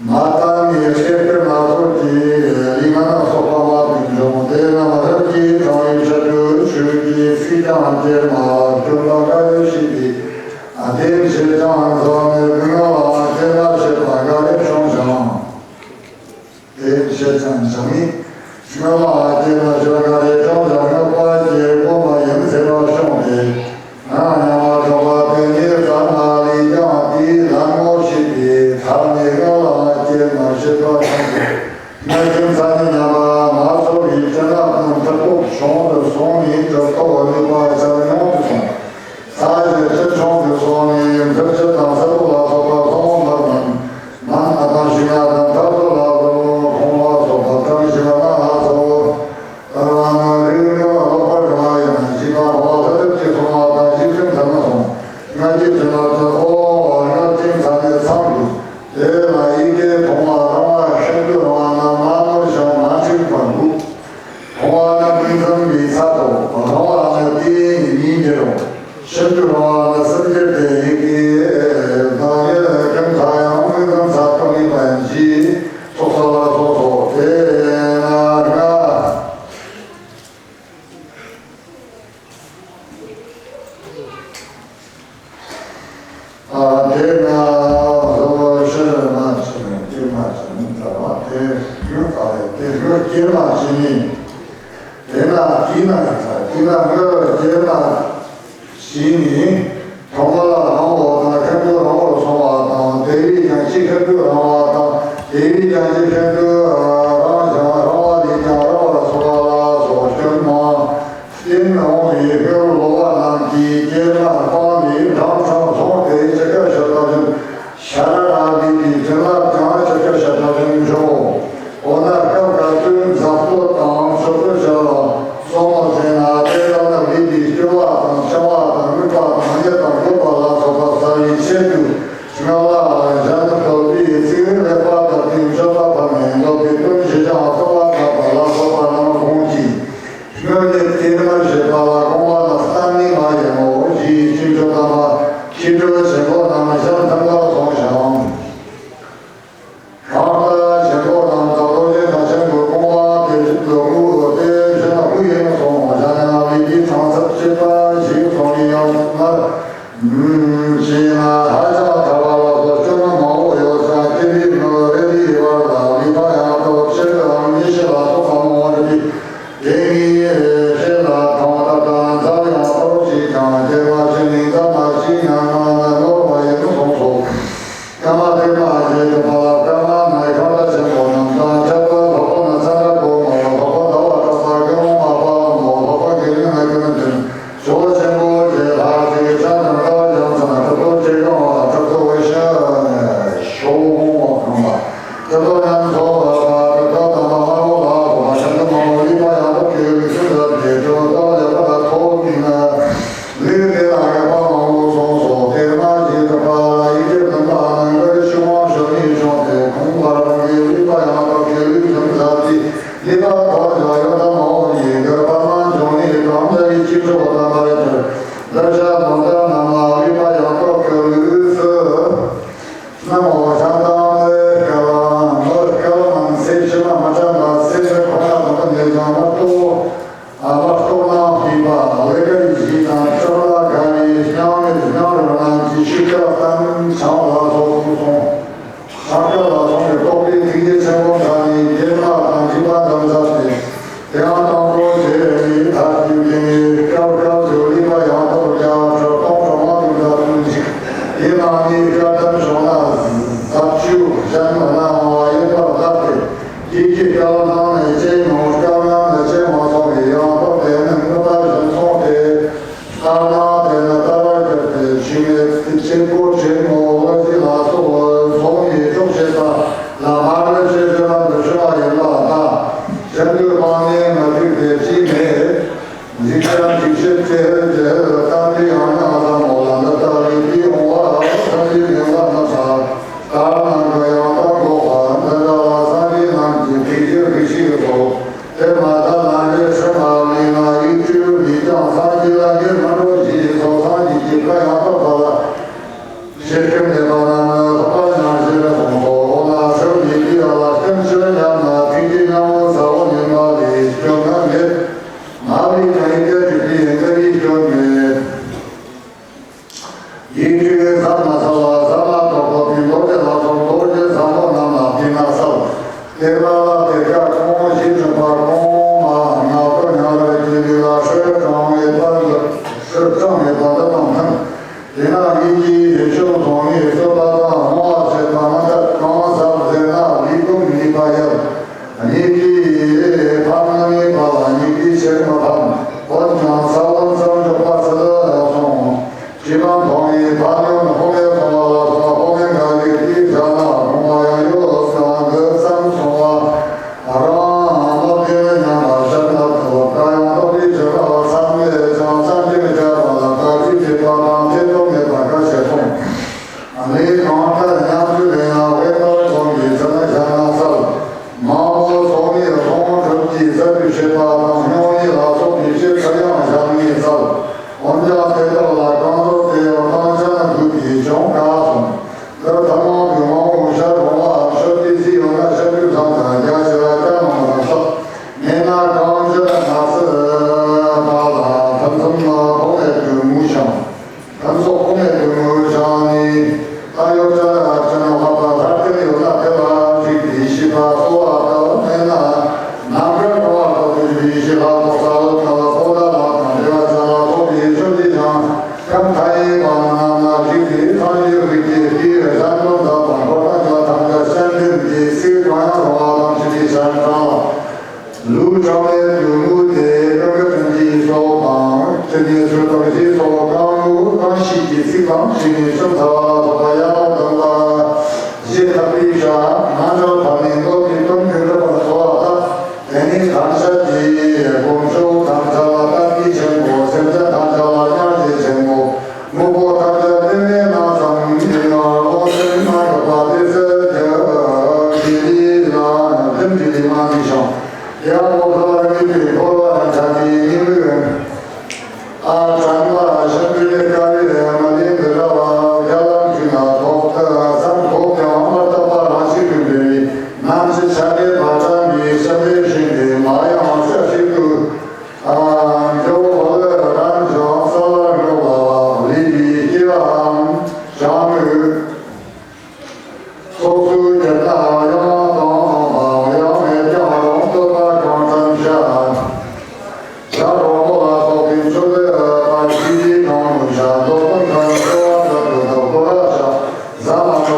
མ་བརྟན་ནས་ཤེས་སྤེལ་མ་ཚོགས་ཀྱི་ལུས་ངག་སོགས་པ་མ་བསྟེན་འབྱུང་། དེ་རྣམས་རིམ་གྱིས་དྲང་བའི་ཕྱིར་དུ་ཆོས་ཀྱི་ཚིག་ཀྱང་ཇེ་མང་སྐྱོན་དང་དགའ་བའི་ཤེས་པས་བདེན་བྱེད་ཀྱང་འཛོམས་ནས་མི་མངའ་བ་ཇི་ལྟར་བྱེད་པ་འགའ་རེ་བྱུང་ཞིང་། དེ་བྱས་ཙང་བྱང་མི་སྔོན་ལ་སྐྱེས་ན་ཞོར་ག་རེ་ཅུང་ཟད་རྙོག་པ་སྐྱེ་དགོས་པ་ཡིན་ཟེར་བ་བྱུང་སྟེ། ང་ཉམས་པ་ཐོབ་པ་དེ་ཉིད་ཙམ་ལ་ལས་ཀྱང་དེའི་ལད་མོ་བྱེད་པའི་ཐབས་ནི་སྔོན་ལ་སྐྱེས་ན་ཤེས་པ་བྱུང་སྟེ། ང་ཁྱིམ་ཚང་ནི་ཉམས་པ་མ་ཚོར་བའི་སྤྱི་ནག་དང་མཐུ་སྟོབས་ཆུང་དུ་སོང་ནས་གྲུབ་ཐོབ་ནུས་པ་ཆེར་ཉུང་དུ་སོང་། ས་གཞི་ཆེ་ཆུང་དུ་སོང་ནས་མཐུ་ཆུ་དང་སིལ་བུ་ལ་སོགས་པ་ཕུང་པོ་མར་མིན། མ་ན་དང་ཤིང་ནགས་དང་ཐབ་ཚོ་ལ་ལོ་ཕུང་བ་སོགས་པ་གྲངས་ཤིག་ན་ཧ་ཚ་བོ། ཨ་ན་རིགས་ལྔ་ལོག་པར་རིང་བ་ཡིན་ན་ཞིག་དང་ལྷོ་ལྷ་ལེབ་ཀྱི་སོང་བ་དང་ཞིག་སེམས་ཚ་ན་སོང་། ང་རྒྱལ་ཆེ་ན་ཚ་ཨོ་ང་ཁྱིམ་ཚ་ནས་ཚང་དུ། དེ་ལ་ཡི་གེ་མཐོང་བ་རང་བ་ཤིན་ཏུ་རིང་བ་ན་མ་ནོར་ཞིང་མ་འཕྲིག་པར་འདུག་མཐོང་བ་ནི་མིག་ཟུམ་པའི་ཚད་དོ། རིང་བ་ནི་དེའི་ཉིད་ཉིད་ཉིད་རུང་། ཤིན་ཏུ་རིང་བ་ནི་སེམས་ཀྱི་དེ་ཡི་གེ་དང་ཡི་གེ་མཐའ་ཡང་མིག་ཟུམ་ཚད་དོ་ནི་མ་ཡིན་གྱི། ཚོགས་ས་ལ་སོགས་སོ། དེ་ན་ང་། ཨ་དེ་ན་གཟུགས་ཕྱི་མ་ཕྱི་མ་སྐྱེས་མ་ཕྱི་མ་ད་བ་དེ་ཡོད་ཀ་ལས་དེ་ཡོད་སྐྱེས་མ་ཕྱི་མ། དེ་ན་དེ་ན་ཡོད་ཀ་དེ་ན་ངོ་སྐྱེས་མ་ཕྱི་མ། མཐོང་བ་ལ་རིང་བ་དང་ཤིན་ཏུ་རིང་བར་སོང་བ་དང་དེ་བས་ཀྱང་ཅི་ཤིན་ཏུ་རིང་བ་དང་དེ་བས་ཀྱང་ཅི་ཤིན་ཏུ་རིང་ཞིང་རིང་བ་ལས་ཀྱང་རིང་བར་སོང་བ་ལ་སོགས་སྐྱོན་མང་། རྟེན་འོང་བའི་དངོས་པོ་ལོག་པ་རྣམས་ཀྱིས་སྐྱེས་མ་སྤངས་ནས་འགྲམ་ཕྲང་བཟུང་སྟེ་ཇི་སྐད་བཤད་པ་བཞིན་ཤ་ར་ར་ལུས་ཀྱི་བྱིན་རླབས་ཀྱང་ཇི་སྐད་བཤད་པ་བཞིན་འཇོག་ཚིག་ལེགས་པ་དང་ལྡན་སྤྱོད་པ་ཕར་ནས་འདོད་པའི་དོན་ཞི་ཞིང་གསོལ་བ་བཏབ་པ་ལ་སོགས་པ་རྣམས་དགོངས་ཀྱི། སྔོན་ནས་དེ་ལྟར་བཤད་པ་ལ་དགོངས་པ་ལ་བསམ་ནས་མ་ཡིན་ནོ་ཞེས་ཤིང་ཆོ་དམ་པ་ཤིང་སྤྲུལ་ཆེན་པོ་རྣམས་ཞལ་ཐང་ལ་སོང་ཞིང་། གང་ལྟར་ཆེན་པོ་རྣམས་དང་རྡོ་རྗེ་ཐང་ཆེན་པོའི་དགོངས་པ་དེ་བཞིན་དུ་དངོས་སུ་དེ་བཞིན་དུ་ཡིན་གསུངས་བཞག་ན་བའི་དེ་ཚང་ཚབ་བྱེད་པ་ཞིག་གསུངས་ཡོད་ན། ཅེ་ན་ཧ་ཅང་ཐལ་བ་ལ་སོགས་སྐྱོན་མང་པོ་ཡོད་ཀྱང་སྐྱེ་བའི་མི་རེ་རེའི་བར་ལ་ལུས་པ་ཡང་དག་ཕྱིར་ལམ་ཉེ་ཤེས་ལ་སོགས་པ་མང་བ་རེད། དེ་ཉིད་ཤེས་ལ་ཐོང་ལྟ་དང་འཛམ་ཡང་སྟོབས་ཅིག་ཀྱང་སྐྱེ་བ་ཕྱིར་ནི་འཛམ་མ་ཞིག་ཉམས་ང་ནོར་བ་ཡིན་གསུངས་སོ། ཀ་མ་དེ་མ་ཞེས་བྱ་བ་ལ་ཀ་མ་ན་ཤོང་ལ་ཆེན་པོ་རྣམས་དང་ཁྱབ་པ་ལྷག་པ་ན་ཚ་ཁ་གོ་མ་ལ་ལྷག་པ་ཟླ་བ་གྲགས་པ་དགེ་སློང་མ་པ་ལ་མོ་ལྷག་པ་དགེ་ལེགས་ན་ཀུན་ལྡན། ཇོ་བོ་ཆེན་པོ་རྗེ་ལྷ་ཞིག་ཕྱག་ན་ཟླ་བ་ཡང་ཚང་ཐུབ་ཐོབ་ཆེ་གང་བ་ཐུབ་ཐོབ་འོད་ཤ་ཤོག་ངོ་བ་གང་བ་ཐུབ་ཐོབ་ཡང་ཚོགས་པ་ཐུབ་ཐོབ་དམ་པ་མ་ལོ་ལ་སོགས་པ་ཤ་ཐུབ་མ་ལོ་ལི་པ་ཡང་ཐོབ་ཀྱི་ལུགས་སུ་ལ་དེ་ཇོ་བོ་ལེགས་པ་ཐོབ་ནི་ན། ལུས་དེ་ལ་ཡོད་པ་མང་པོ་གསུངས་སོ། དེ་མ་ཞིག་ཐུབ་པ་ལ་ཡིད་ཀྱི་འདུན་པ་རྣམས་ཀྱི་ཆུ་བོ་ཞོ་ནི་བྱུང་སྟེ་ཁོང་བར་རང་གི་ལུས་པ་ཡང་ཐོབ་ཀྱི་ལུགས་སུ་ལ་དེ། ལེགས་པར་ཐོབ་ཀྱང་ཡོན་ཏན་མང་པོ་ཡིན་གྱི་བར་མ་འབྱུང་གནས་གང་འདྲ་ཡི་ཕྱིར་ཆོག་དམ་པར་གྱུར། འདི་ཕྱག་ནོར་ལྡན་རྣམས་ལ་ལེགས་པར་ཡང་དག་གི་ལུས་སུ། ན་མོ་ཤམ་དང་ལས་སྐལ་བ་ལས་སྐལ་བ་མང་སེ་ཕྱི་མ་མ་བྱམས་པ་སེ་ཕྱི་ཁོ་ན་དང་ནས་ཀྱང་མ་གཏོགས། ཨ་མ་གཏོགས་ན་ཤེས་པ་ལས་ཀ་ཡི་གཞི་དང་ལྕགས་ལ་དགའ་བའི་སྙིང་ནས་སྙིང་རུ་རྣམས་ཀྱི་ཤུགས་ཀྱང་གཏམ་འཆང་ལ་སོགས་སུ་སོང་། ཤཱཀྱ་ལ་སོགས་པའི་རྟོག་པའི་ཐིག་ལེ་ཆེན་པོ་འདྲ་ནི་སྒྱེ་མ་དང་འཇིགས་པ་འདི་མཛད་དེ། དེའང་དང་པོ་ཞེས་པའི་མཐའ་དུས་ཀྱི་སྐབས་སྐབས་སུ་ལུས་པ་ཡང་དག་རྒྱ་ཁྲོད་སྟོང་གྲོག་མ་དུ་འདྲ་དུ་འཇིག་དེ་རྣམས་ནི་སྐལ་ལྡན་བྱུང་ན་ཟབ་ཆོས་གཞན་མི་སྣང་བ་ཡོད་པར་བརྟགས་ཏེ། ཡིད་ཀྱི་སྐལ་བ་ནང་ནས་སྐྱེས་མྱོང་སྐལ་ངན་ལས་སྐྱེས་མ་སོང་བའི་ཡང་དག་དེ་ནི་ངེས་པར་བཞིན་སོང་སྟེ། ལྟར་སྣང་དེ་ནི་ལྟ་བར་གྱུར་ཏེ་ཕྱི་ནས་གཅེར་བུ་དྲེད་མོ་བློ་སྐྱེས་ལ་སོགས་པ་ཚོགས་ནི་གྲོགས་བྱེད་པ་ལ་མ་རེ་ཞེས་བརྗོད་པ་འདི་ཞུ་བ་ཡིན་ལ་ད། གཞན་དུ་སྤང་ནས་མ་ཐུག་པའི་ཕྱི་ནས་འཇིགས་ཀྱང་འཇིགས་བྱེད་དེ་དེ་གཏམ་འདི་ཡང་ཡང་བསམ་མོ་ལ་འདི་ལྟ་བུའི་འདི་འོང་བ་བསམ་པའི་མེད་པ་ན་ས་ལྟར་སྣང་གི་ཡང་དག་འགོག་པ་འདི་འདྲ་བ་བསམ་པའི་ནང་གི་ཐིག་ཤེས་རིག་ཤེས་ཀྱི་ཚོགས། དེ་མ་ཐག་ལམ་གྱི་ཕྱི་མ་ལུས་ན་ཡིད་སྤྲུལ་མི་ཀྱང་སངས་རྒྱས་ལ་ཉེར་མ་འགྲོ་ཞེས་སོ་སངས་རྒྱས་ཀྱི་བཀའ་ཡང་དག་པ་ལ་ཞེས་སྐྱོན་མེད་པ་རྣམས་ནི་ལྷག་པར་སྙན་ཞིང་གསུངས་སོ། འོ་ན་སྲོད་ཀྱི་དུས་ལ་སྐྱོན་ཆོས་ཉམས་ན་ཐུགས་ཀྱི་སྙིང་པོ་ཟབ་པོ་ཉིད་མ་ལས་སྐྱོན་ངན་མེད། མ་ལུས་ཀྱང་ཡིན་གྱི་རིག་པའི་ཡིན་གྱི་རིག་སྐྱོན་མེད། ཡིད་སྤྲུལ་ཟབ་མ་ཟབ་ལ་ཟབ་མ་ཐོབ་ཐོབ་པའི་རྡོ་རྗེ་ལ་སོགས་རྡོ་རྗེ་བཟང་པོ་རྣམས་ལ་བསྟེན་ན་གསལ། དེ་ལ་ལ་དེ་ཀ་གོང་བཞིན་དྲུག་པ་གོང་མ་ནག་པོ་ཉང་རལ་གྱི་ལུས་ལ་ཧྲིལ་གྲངས་མེད་པ་འདི་ཧྲིལ་གྲངས་མེད་པ་འདི་དང་མཐུན། དེས་ན་ཡིད་ཀྱི་རིག་ཕྱོགས་མཐོང་ནས་གསོད་པ་དང་རྨོངས་པ་བྱེད་པ་མི་འདོད། གང་ཟབ་ཟེར་ན་ལུས་ཁམས་ནུས་པ་ཡོད། གཉིས་ཀྱི་ཕན་མི་ནུས་པ་ལ་གཉིས་ཀྱི་ཕྱིར་མི་ཕན། འོན་ཀྱང་ས་བོན་ཙམ་འཇོག་པ་སྲིད་གསུངས། ཅི་མ་མཐོང་བའི་ཕན་ཡོན་དཔག་མེད་གསུངས་པ་ལ་སོགས་པ་དཔག་མེད་འགའ་ཡོད་དེ་བྱ་ན་རུང་བ་ཡང་ཡོད་ཀྱང་འདི་ཙམ་གསུངས་པ་རང་མ་བདེན་སྙམ་པ་ཤར་ན་ཐོབ་ཀ་ཡང་ཐོབ་པའི་ཕྱིར་རོ། བསམ་ལས་ཀྱང་བསམ་གྱིས་མི་ཁྱབ་པ་ལ་བཀའ་དྲིན་ཆེ་བ་དང་ཐེ་ཚོམ་མེད་པ་བཀའ་ཆེ་གསུངས། གནས་གང་ལྟར་ཉམས་སུ་ལེན་ཡང་དཔེ་ལྟར་སྒོམ་པའི་ཚུལ་ནི་བཞག་ན་གསལ། མང་པོ་ཚོགས་ནི་ལྷུང་གྲུབ་ཀྱི་ཟབ་པའི་བཤད་པ་དང་སྨྱུང་གནས་ལ་སོགས་པའི་བཤད་ཚུལ་ཡང་བཞག་ནས་གསལ། འོན་ཀྱང་དེ་དག་ལ་གང་ཟག་དེ་ཡང་སྤང་བྱ་ན་དགོས་པའི་གཞུང་ག་གསུངས། འདིར་ཐུན་མོང་གི་དབང་པོ་ཤར་རུང་བ་ཤོད་དེ་གཟིགས་ཡོད་ན་ཤར་དུས་ཙམ་དུ་རྒྱ་ཆེ་བ་ཀ་མང་རང་སོགས་མེད་ན་གང་ཞིག་མ་སྲིད་པ་ལ་ཕུན་སུམ་ཚོགས་པའི་དོན་མོས་ཤིང་། ཕུན་ཚོགས་གོང་མའི་དོན་མོས་བྱང་ནས། ད་ཡོད་ཚད་ལ་ཅི་ན་བ་པ་ལྷར་བརྟེན་ཡོད་ན་དེ་ལ་གཅིག་དེ་ཤེས་པ་གསོ་བ་དང་མེད་ན། ནམ་མཁའ་གང་བ་ཐོབ་པའི་ཞི་བ་ཐོབ་ས་ལ་ཐོབ་པ་ལ་དང་བདེ་བ་ཅན་ལ་ཐོབ་པའི་ཆོས་འདི་ཡང་། ཀམ་ཐ་ཡི་བ་ན་ན་གཅིག་དེ་སངས་རྒྱས་རིགས་ཀྱི་ལྟའི་གཞན་དོན་དག་པ་འཁོར་དང་བཅས་ཐམས་ཅད་སྤྱན་འདྲེན་གྱི་ཚིག་གང་ཡང་རུང་བ་དང་ཞི་བའི་སྤྱན་དྲངས་ལ། ལུས་དྲང་བའི་དུས་ངུ་སྟེ་ཀུན་དགའ་བསྟན་གྱི་སོགས་དང་། ཅི་ནས་སུ་དག་ཞེས་སོགས་གང་ངུ་གང་ཤེས་ཀྱི་ཚིག་དང་། ཞི་བའི་ཅུང་ཚ་བ་ལ་སོགས་པ་ཡང་དག་ལ་ཞེས་ཐག་པའི་བྱ་ང་འདྲ་བར་ནས་འདོད་པའི་དོན་མི་འགྲུབ་པར་གསོལ་བ་ལྟར། དེ་ནས་ཐམས་ཅད་ཀྱི་དཀོན་མཆོག་ཐམས་ཅད་ལ་བསྟན་པའི་ཆེན་པོ། སེམས་ཅན་ཐམས་ཅད་ལ་སྙིང་རྗེ་ཆེན་པོ། དངོས་པོ་ཐམས་ཅད་དེ་ནས་ན་ཙམ་ཡིན་ཡང་བློ་སེམས་མ་འགགས་པ་དེ་ཚེ་དེ།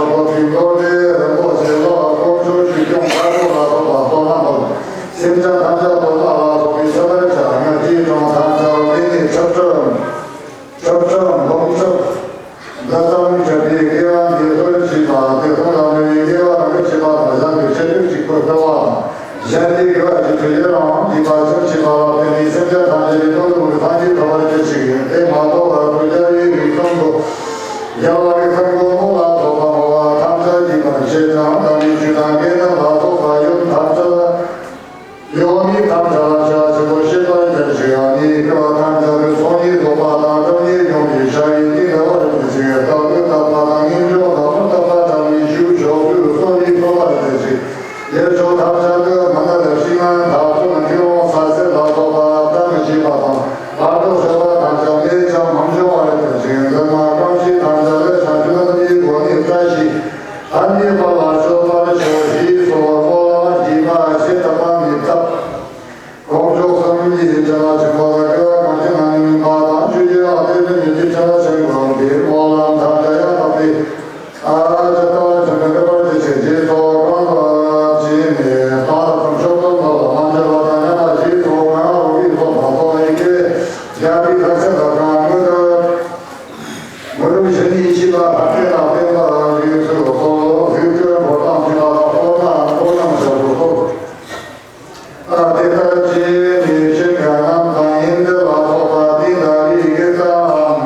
ལོ་ཏིང་ལོ་ཏེ་རིན་པོ་ཆེ་ལ་དཀོན་མཆོག་ཆོས་སྐྱོང་ཕ་རོལ་ལ་སོགས་པ་སྟོབས་ལྡན་པ། སེམས་ཅན་ཐམས་ཅད་སྟོབས་ལྡན་ལ་སོགས་པའི་ཕྱག་རྒྱ་ང་རྒྱལ་དང་ཐམས་ཅད་འདི་ནི་ཁྲག་ཁྲག་ཁྲག་ཁྲག་ལོངས་ཁྲག་འདི་ཙམ་གྱུར་པའི་དགེ་བ་འདི་ལྷུར་བྱེད་པ། དེ་ལྷུར་ལ་མོས་པའི་དགེ་བ་རང་གི་བྱེད་པ་དང་། གཞན་གྱི་བྱེད་ལུགས་གཅིག་པུ་སྤེལ་བ་དང་། གཞན་གྱི་དགེ་བ་ཅིག་ཐུགས་རྗེ་རང་གིས་བག་ཆགས་བྱེད་པ་ལ་བརྟེན་ནས་སེམས་ཅན་ཐམས་ཅད་ཀྱི་སྡུག་བསྔལ་ལས་སངས་རྒྱས་ཐོབ་པར་གྱུར་ཅིག་དེ་མ་ཐོབ་པར་ཐུགས་རྒྱལ་བའི་རིགས་གསུམ་པོ། རྒྱལ་བ་རིགས་གསུམ་མགོན་པོ་ལ་སོགས་པ་བསྔོ་བ་ཐམས་ཅད་བགྱིས་པར་བྱེད་ཅིང་། དམ་པའི་ཆོས་དང་དགེ་འདུན་ལ་སོགས་པ་ཡུལ་ཐམས་ཅད་ཡོད་མེད་ཐམས་ཅད་ལ་ཕྱག་ཕྱི་པོ་བྱེད་པར་གྱུར་ཅིག་ཨ་ནི་སྐྱེ་བ་ཐམས་ཅད་དུ་ཚོགས་གཉིས་རྫོགས་པ་དང་སྒྲིབ་གཉིས་སྦྱོང་བའི་ཕྱག་ཡིན་གྱི་འདུ་བར་གྱུར་ཅིག་བདག་པོས་བཏབ་པ་དང་ངེས་འབྱུང་དང་པོར་བཏབ་པ་ལྟ་བུའི་ཞུ་མཆོག་ཏུ་གསོལ་བའི་ཐོབ་པར་གྱུར་ཅིག་ཡུལ་ཕྱོགས་ཐམས་ཅད་དུ་མི་ནད་ཕྱི་ནད་འཐབ་རྩོད་འཁྲུག་ལོང་ཟ་ཟིང་ལ་སོགས་པ་དག་མི་བྱེད་པ་དང་། བར་དུ་གསོད་པ་ཐམས་ཅད་རྨས་ཀྱང་མི་འབྱུང་བར་གྱུར་ཅིག་འདུན་མ་རྐང་བཞི་ཐམས་ཅད་ལས་བྱང་ཆུབ་ལམ་གྱི་སྒོ་ནས་བཀྲ་ཤིས་ལྷ་མིའི་དཔལ་ལ་སྤྱོད་པར་ཤོག་ཞེས་གསོལ་བ་སྨོན་ལམ་རྒྱས་པ་ཞེས་བཏབ་པ་ནི་བཏབ། དཀོན་མཆོག་གསུམ་གྱི་རྒྱུད་ལ་ཆེན་པོ་ལ་དགེ་བ་གང་ཅི་ན་ནི་མིན་པ་དང་། ཆོས་ཀྱི་ཨ་ཏི་ནི་ཉིད་ཀྱི་ཆ་ལ་ཆེན་པོ་འདིའི་སྨོན་ལམ་ཐམས་ཅད་ཡང་དག་པའི་ཨ་ཅི་ལྟ་བ་ཆེན་པོ་འགྲུབ་པར་གྱུར་ཅིག་ཅེས་སོགས་གང་ལ་ཅི་ནས་བཏང་ལ་དཀོན་མཆོག་གསུམ་ལ་མ་འཇལ་བ་དང་མཉམ་པ་ཞེས་སོགས་ང་རོ་བའི་ཚོགས་དང་ཚོགས་ཡི་གེ་རྒྱ་བའི་ཐག་ཆད་ལ་གང་མོས་ཏེ། མུ་རུ་ཞི་ནི་ཤི་ལ་ཕ་ཁེ་ལ་བསྟན་པ་རིགས་སུ་གསོལ། ལུས་ཀྱི་འཁོར་དང་བཅས་པ་ལ་འཁོར་དང་འཁོར་རྣམས་ཞབས་སུ་གསོལ། ཨ་དེ་ལྟར་བྱས་ནས་ཆེན་པོའི་རྣམ་ཐར་ཡིན་འདི་ལ་སོགས་པ་དེ་འདྲ་བའི་དགེ་རྩ་དང་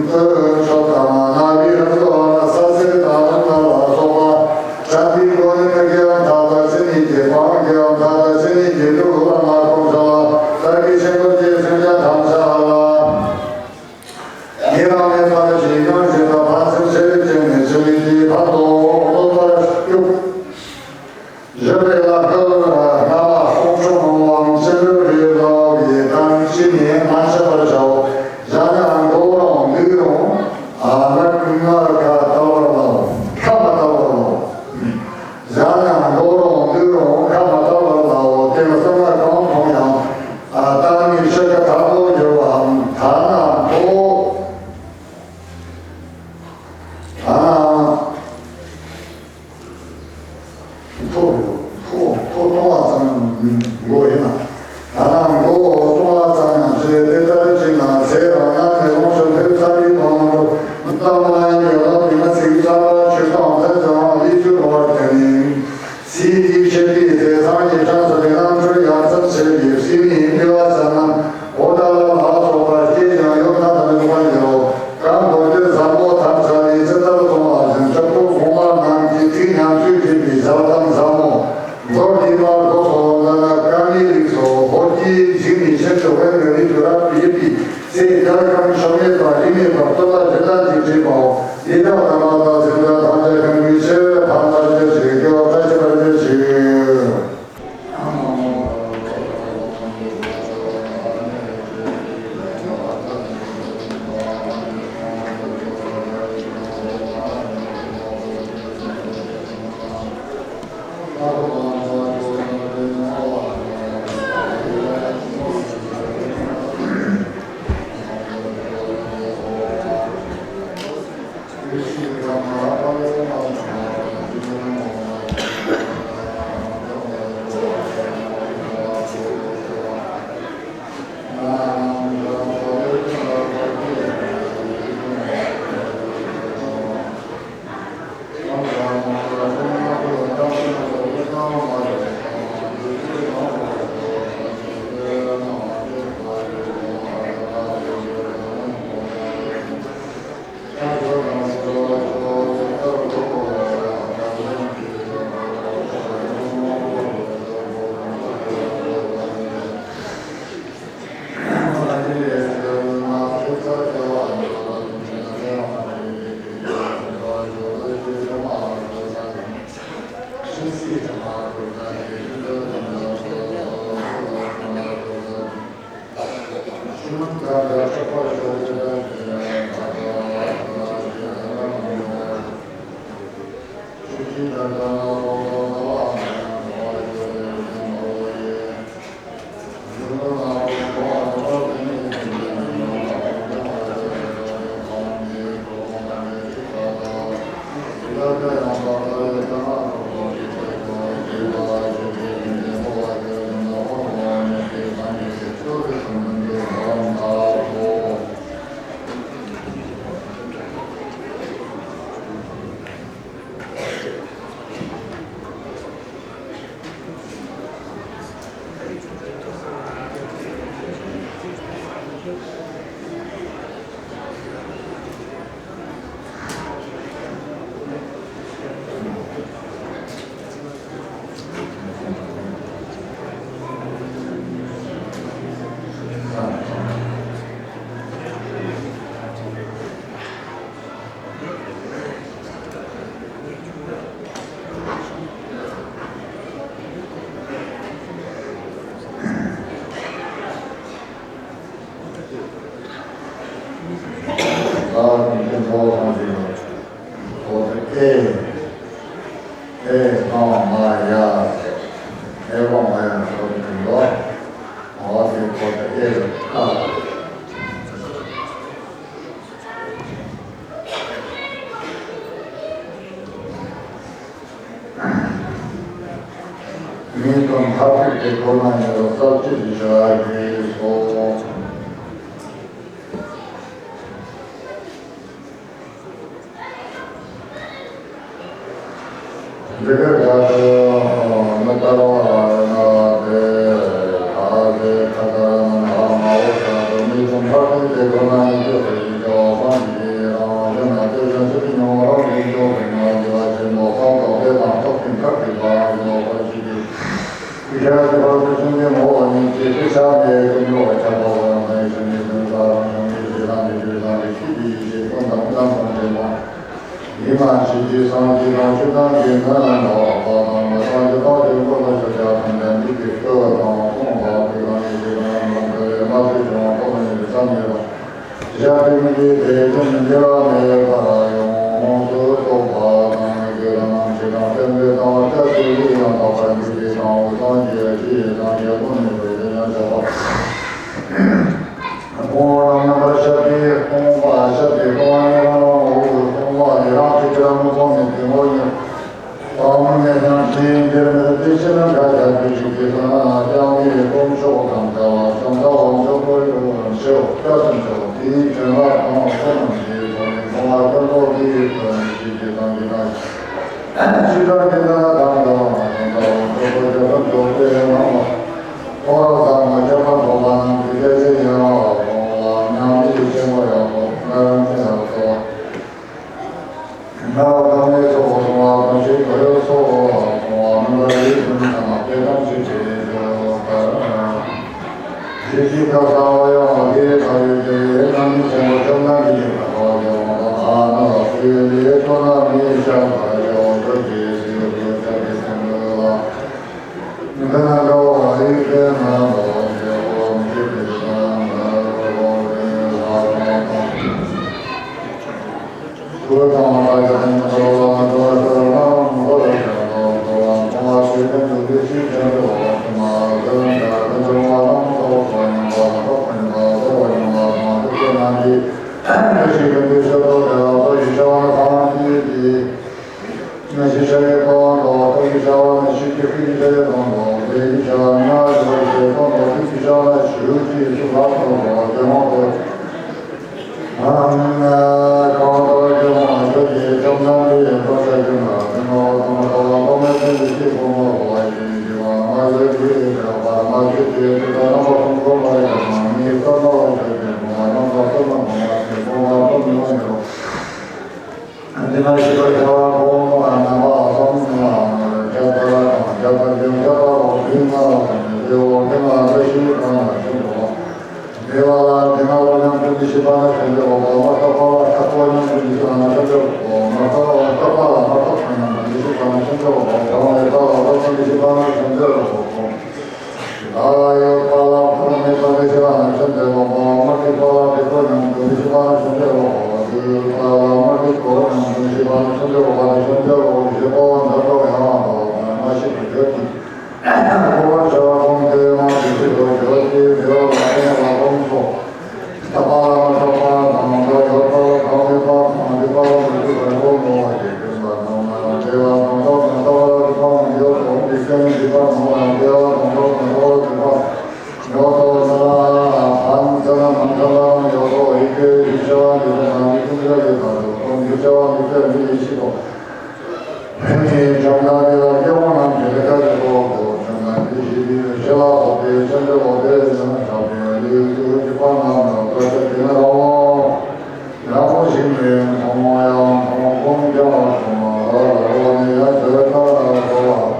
དུ་མཆོག་དང་རྣ་བའི་རིམ་གྲོ་ལ་ས་སེར་དང་རིམ་གྲོ་ལ་སོགས་པ་བྱམས་པའི་སྒོ་ནས་དགེ་བ་མཐའ་དག་ཅི་ནས་བགྱིས་པའང་དགེ་བ་མཐའ་དག་ཅི་ནས་བགྱིས་ཏེ་ལུས་ལ་མ་གོམས་ཤིང་ལ་བདག་གིས་ཆེན་པོ་བགྱིས་སེམས་ཅན་ཐམས་ཅད་ལ། ཉེ་རང་མེད་པར་ཞིང་ཡང་བཞེས་པ་ཕན་སེམས་ཆེ་བའི་སྤྱན་ནས་ཕྱི་མིག་གིས་ཕན་ཐོགས་བློ་ལྟར་སྐྱོབ། བཞི་པའི་ལ་སྐབས་སྔ་མ་སྟོང་ཕྲག་མང་བའམ་ཅི་འདྲ་རེ་ལ་བའི་གཏམ་ཅི་ནས་མ་འཆད་པར་བྱའོ། གཞན་ཡང་མགོ་རུང་ལུས་རུང་ཨ་ནག་ང་ཁ་བལྟ་བར་ལའོ། ཁ་མ་བལྟ་བར་ལའོ། གཞན་ཡང་མགོ་རུང་ལུས་རུང་ཁ་མ་བལྟ་བར་ལའོ། དེ་ལ་གསང་བ་གང་མཐོང་ཡང་། ཨ་ལྟ་ནི་ཕྱི་ཁ་དག་པོ་འགྱུར་བའམ་ཐ་ན་མཐོ། ཐ་ན་མཐོ་མཐོ་མཐོ་གཏོང་བ་ཙམ་མགོ་ཡིན་ན། ཐ་ན་མགོ་གཏོང་བ་ཙམ་ཡང་བྱས་དེ་ལྟར་བྱས་ན་ཚེ་རབ་ན་མེ་ལོང་ཕྱོགས་ཕེབས་ཚར་བའི་དོན་དུ་ལྟ་བ་ཡི་ལ་དེ་མ་ཚིག་ཚར་བ་ཆོས་དང་མཐུན་ཅིང་ལས་ཚུལ་རུང་བར་བསྟན་ནས། སྲིད་དེའི་ཕྱིར་དེའི་ཚེ་སངས་རྒྱས་བྱང་ཆུབ་པའི་རྣམ་འཕྲུལ་ཡར་ཚར་ཕྱིར་གྱི་སྲིད་མིའི་འབྲེལ་བ་ཅན་རྣམས་འོ་ད་ལ་ལ་སོགས་པ་སྐྱེས་ཀྱང་ཡོད་ན་དམ་ཡོད་པར་འགྱུར་རོ། གང་མགོན་པོའི་ཟབ་མོ་ཐམས་ཅད་ལས་ཇི་ལྟར་གསུངས་པ་བཞིན་གྲུབ་ཐོབ་གོང་མ་རྣམས་ཀྱི་ཚིག་ཉམས་སུ་བཞེས་པའི་ཞལ་གདམས་ཟབ་མོ་མདོར་བསྡུས་པ་སོགས་སོ་ལ་ན་བཀའ་མའི་རིགས་སོ། ཧོར་གྱི་འཇིགས་ནས་ཕྱིར་དུ་དབེན་པའི་རིགས་སུ་རབ་ཏུ་ཡིབ་པའི་ཚེ་རྒྱལ་ཁམས་ཕྱོགས་མེད་དང་རིས་མེད་པར་སྟོན་པ་རྗེ་བཙུན་གྱིས་བྲིས་པའོ། ཡིད་འཕྲོག་དང་བ་དང་སེམས་ཅན་ཐམས་ཅད་ཀུན་གྱི་ཕྱིར་ཕན་པར་གྱུར་ཅིག་སྐྱེ་བ་བཀྲ་ཤིས་པར་གྱུར་ཅིག་མི་དང་ཐབས་ཤེས་ཀྱི་སྒོ་ནས་ཡོད་ས་ཅི་ཞིག་བྱ་དགོས་སོ། འདི་གར་ག་དུ་མི་ལྟར་བ་ན་དེ་ད་དེ་ཁ་ཁ་ན་ན་མ་འོ་ས་དུ་མི་དང་ཐབས་ཤེས་ཀྱི་སྒོ་ནས་ཡོད་ས་ཅི་ཞིག་བྱ་དགོས་སོ། ཡང་ན་དེ་བཞིན་གཤེགས་པའི་སྙིང་པོ་རང་གི་འཇུག་པའི་ངང་འདི་ལ་ཆེན་པོ་གང་དང་དེ་དང་ཐོབ་ཅིང་ཐབས་ཀྱི་བར་ཡོད་པར་བྱེད་ཀྱི། ཡིག་ཆ་ཞིག་པར་དུ་ཆུང་གི་ངོ་བོ་ཉིད་ཀྱི་ཤེས་བྱ་མེད་ཀུན་འགྲོ་བ་ཁྱབ་པ་ཡང་ན་ཡེ་ཤེས་ནི་ཀུན་ས་རང་བྱུང་གི་ཞེ་སྡང་གི་ཆོས་དང་རིགས་ཤེས་ཀྱི་ཡེ་ཤེས་ཀུན་དང་ཀུན་ལ་མཚུངས་ཏེ་མ་ཡིན་མ་ཞིག་གི་སངས་རྒྱས་དང་ཆོས་དང་གི་ནི་འདྲ་བ་དང་མི་འདྲ་བ་ཞིག་དང་ཞིག་ཀུན་ལ་ཤར་བྱ་དང་ལྡན་པའི་གི་སྐུ་དང་གསུངས་པ་དེ་དང་ཡེ་ཤེས་དང་ཡང་དག་པའི་མ་ཤེས་བྱུང་བ་ཀུན་ལ་ཡེ་ཤེས་ས་མེད་པ། ཤེས་བྱ་དེ་ཉིད་ཀྱི་དེ་བཞིན་འགྱུར་བ་མེད་པར་ཡོངས་སུ་རྟོགས་པ་དང་། དགེ་དང་ཆོས་དང་བསྟན་པའི་དང་བ་སྐྱབས་སུ་ལུས་ཡང་དག་པར་འདུས་པའི་དང་བོ་སངས་རྒྱས་ཀྱི་སངས་རྒྱས་ཀུན་ནས་བོད་དུ་ཡང་བྱ་བ། སྤོང་བ་རང་ཉམས་པར་བཤད་པའི་སྤོང་བ་བཤད་པའི་སྤོང་བ་ནི་རང་རང་ངོ་བོས་སྤོང་བ་ལས་རང་གཅིག་གིས་རང་ངོ་སྤོང་ནས་དེ་ངོ་ཉིད། དང་མི་ངེས་ཀྱང་ཕྱིའི་འགྱུར་མེད་དེ་ཕྱིར་ན་འགའ་ཞིག་ཏུ་ཞིག་གིས་སོ་ན་སྤྱང་ཀིའི་དཀོན་མཆོག་དང་བྲལ་བ་ཅུང་ཟད་དབང་ཕྱུག་པོ་ཡོད་ཕྱིར་སྐྱབས་སུ་འགྲོ་དེའི་བྱིན་རླབས་དང་ཚོགས་རྣམས་ཀྱིས་ཐོབ་ནས་མཐོང་བ་ཀུན་རྟོག་དེའི་དོན་ཞིག་གིས་སངས་རྒྱས་དང་ཕྱི་དང་གི་ན་ཅི་ལྟར་གྱི་ན་དང་འདྲ་བ་ཅུང་ཟད་དབང་ཕྱུག་པོ་ཡོད་ཕྱིར་འཇོག་པའི་ངང་ལ་མཐོང་རབ་ཟབ་མོ་ཁྱད་པར་འཕགས་པ་རྣམས་ཀྱི་སྐད་ཅིག་ཡང་སྤོང་བ་ཉམས་ལེན་ཆེན་པོ་ཡང་སྤོང་ངར་འཛིན་ཡང་སྤོང་། ན་བ་དང་ནི་ཚོགས་སོང་བ་དང་ཞིག་ག་ཡོད་སོགས་སོང་བ་མི་འདྲ་བའི་ཀུན་ཚང་མ་དེ་དང་ཞིག་བྱེད་དུ་བསྟར། ཞིག་གིས་ཁ་ས་བ་ཡང་དེ་ཁ་ཡོད་ཀྱི་རྣམ་སྨིན་ཆེན་པོ་བཅོམ་ལྡན་འདས་ཀྱི་བཀའ་ལ་ཡང་དག་ཨ་ནི་སུའི་ལས་ཐོག་ན་མི་བཤད་པར་ཡང་བརྗོད་ཀྱི་ཟིལ་དུ་བཅག་པའི་སེམས་ལ། འདི་ན་འགྲོ་བ་ཡི་དེ་ན་འགྲོ་བ་ཞེས་པོ་མི་བྱེད་པའི་དང་ན་འགྲོ་བ་ཡི་ལྷ་དང་དང་། འདི་ན་ཞིག་པར་བྱ་བ་གོང་མ་རྣམ་པ་གསུམ་ལ་ཁྱད་པར་དང་ཁྱད་པར་ཅན་ཁྱད་པར་རོ་བདུན་ལྔ་ལ་སོགས་ནས་དེ་འོག་དེ་ན་འདི་ཞིག་གང་ལ་ཞིག་འགྲོ་བ། དེ་བ་ལ་དེ་ན་བ་ཡང་དེ་ཞིག་པ་ན་ཞིག་འདི་འོག་པ་མ་ཐག་པ་ལ་ཐག་ ནི་བྱམས་དང་འདི་ལ་སྐྱེ་བོ་རྣམས་ཀྱི་ལས་ཀ་ལས་ཐོག་ཏུ་བྱམས་དང་འདི་ཞི་བའི་ཤེས་ལ་སོགས་པའི་སེམས་ཅན་ལོ་དེ་ཡང་ཞགས་པའི་ལུས་ཀྱི་འཇིགས་པ་རྣམས་ལ་བཀའ་ཆ་དེ་ནི་རང་དབང་ཡང་མོ་ཞིག་མེད་མཐོང་ཡང་མཐོང་ཀུན་ཀྱང་སོང་ལ་ལ་རོ་ནི་ཡང་ཆེ་ཁ་ལ་སོགས་ལ།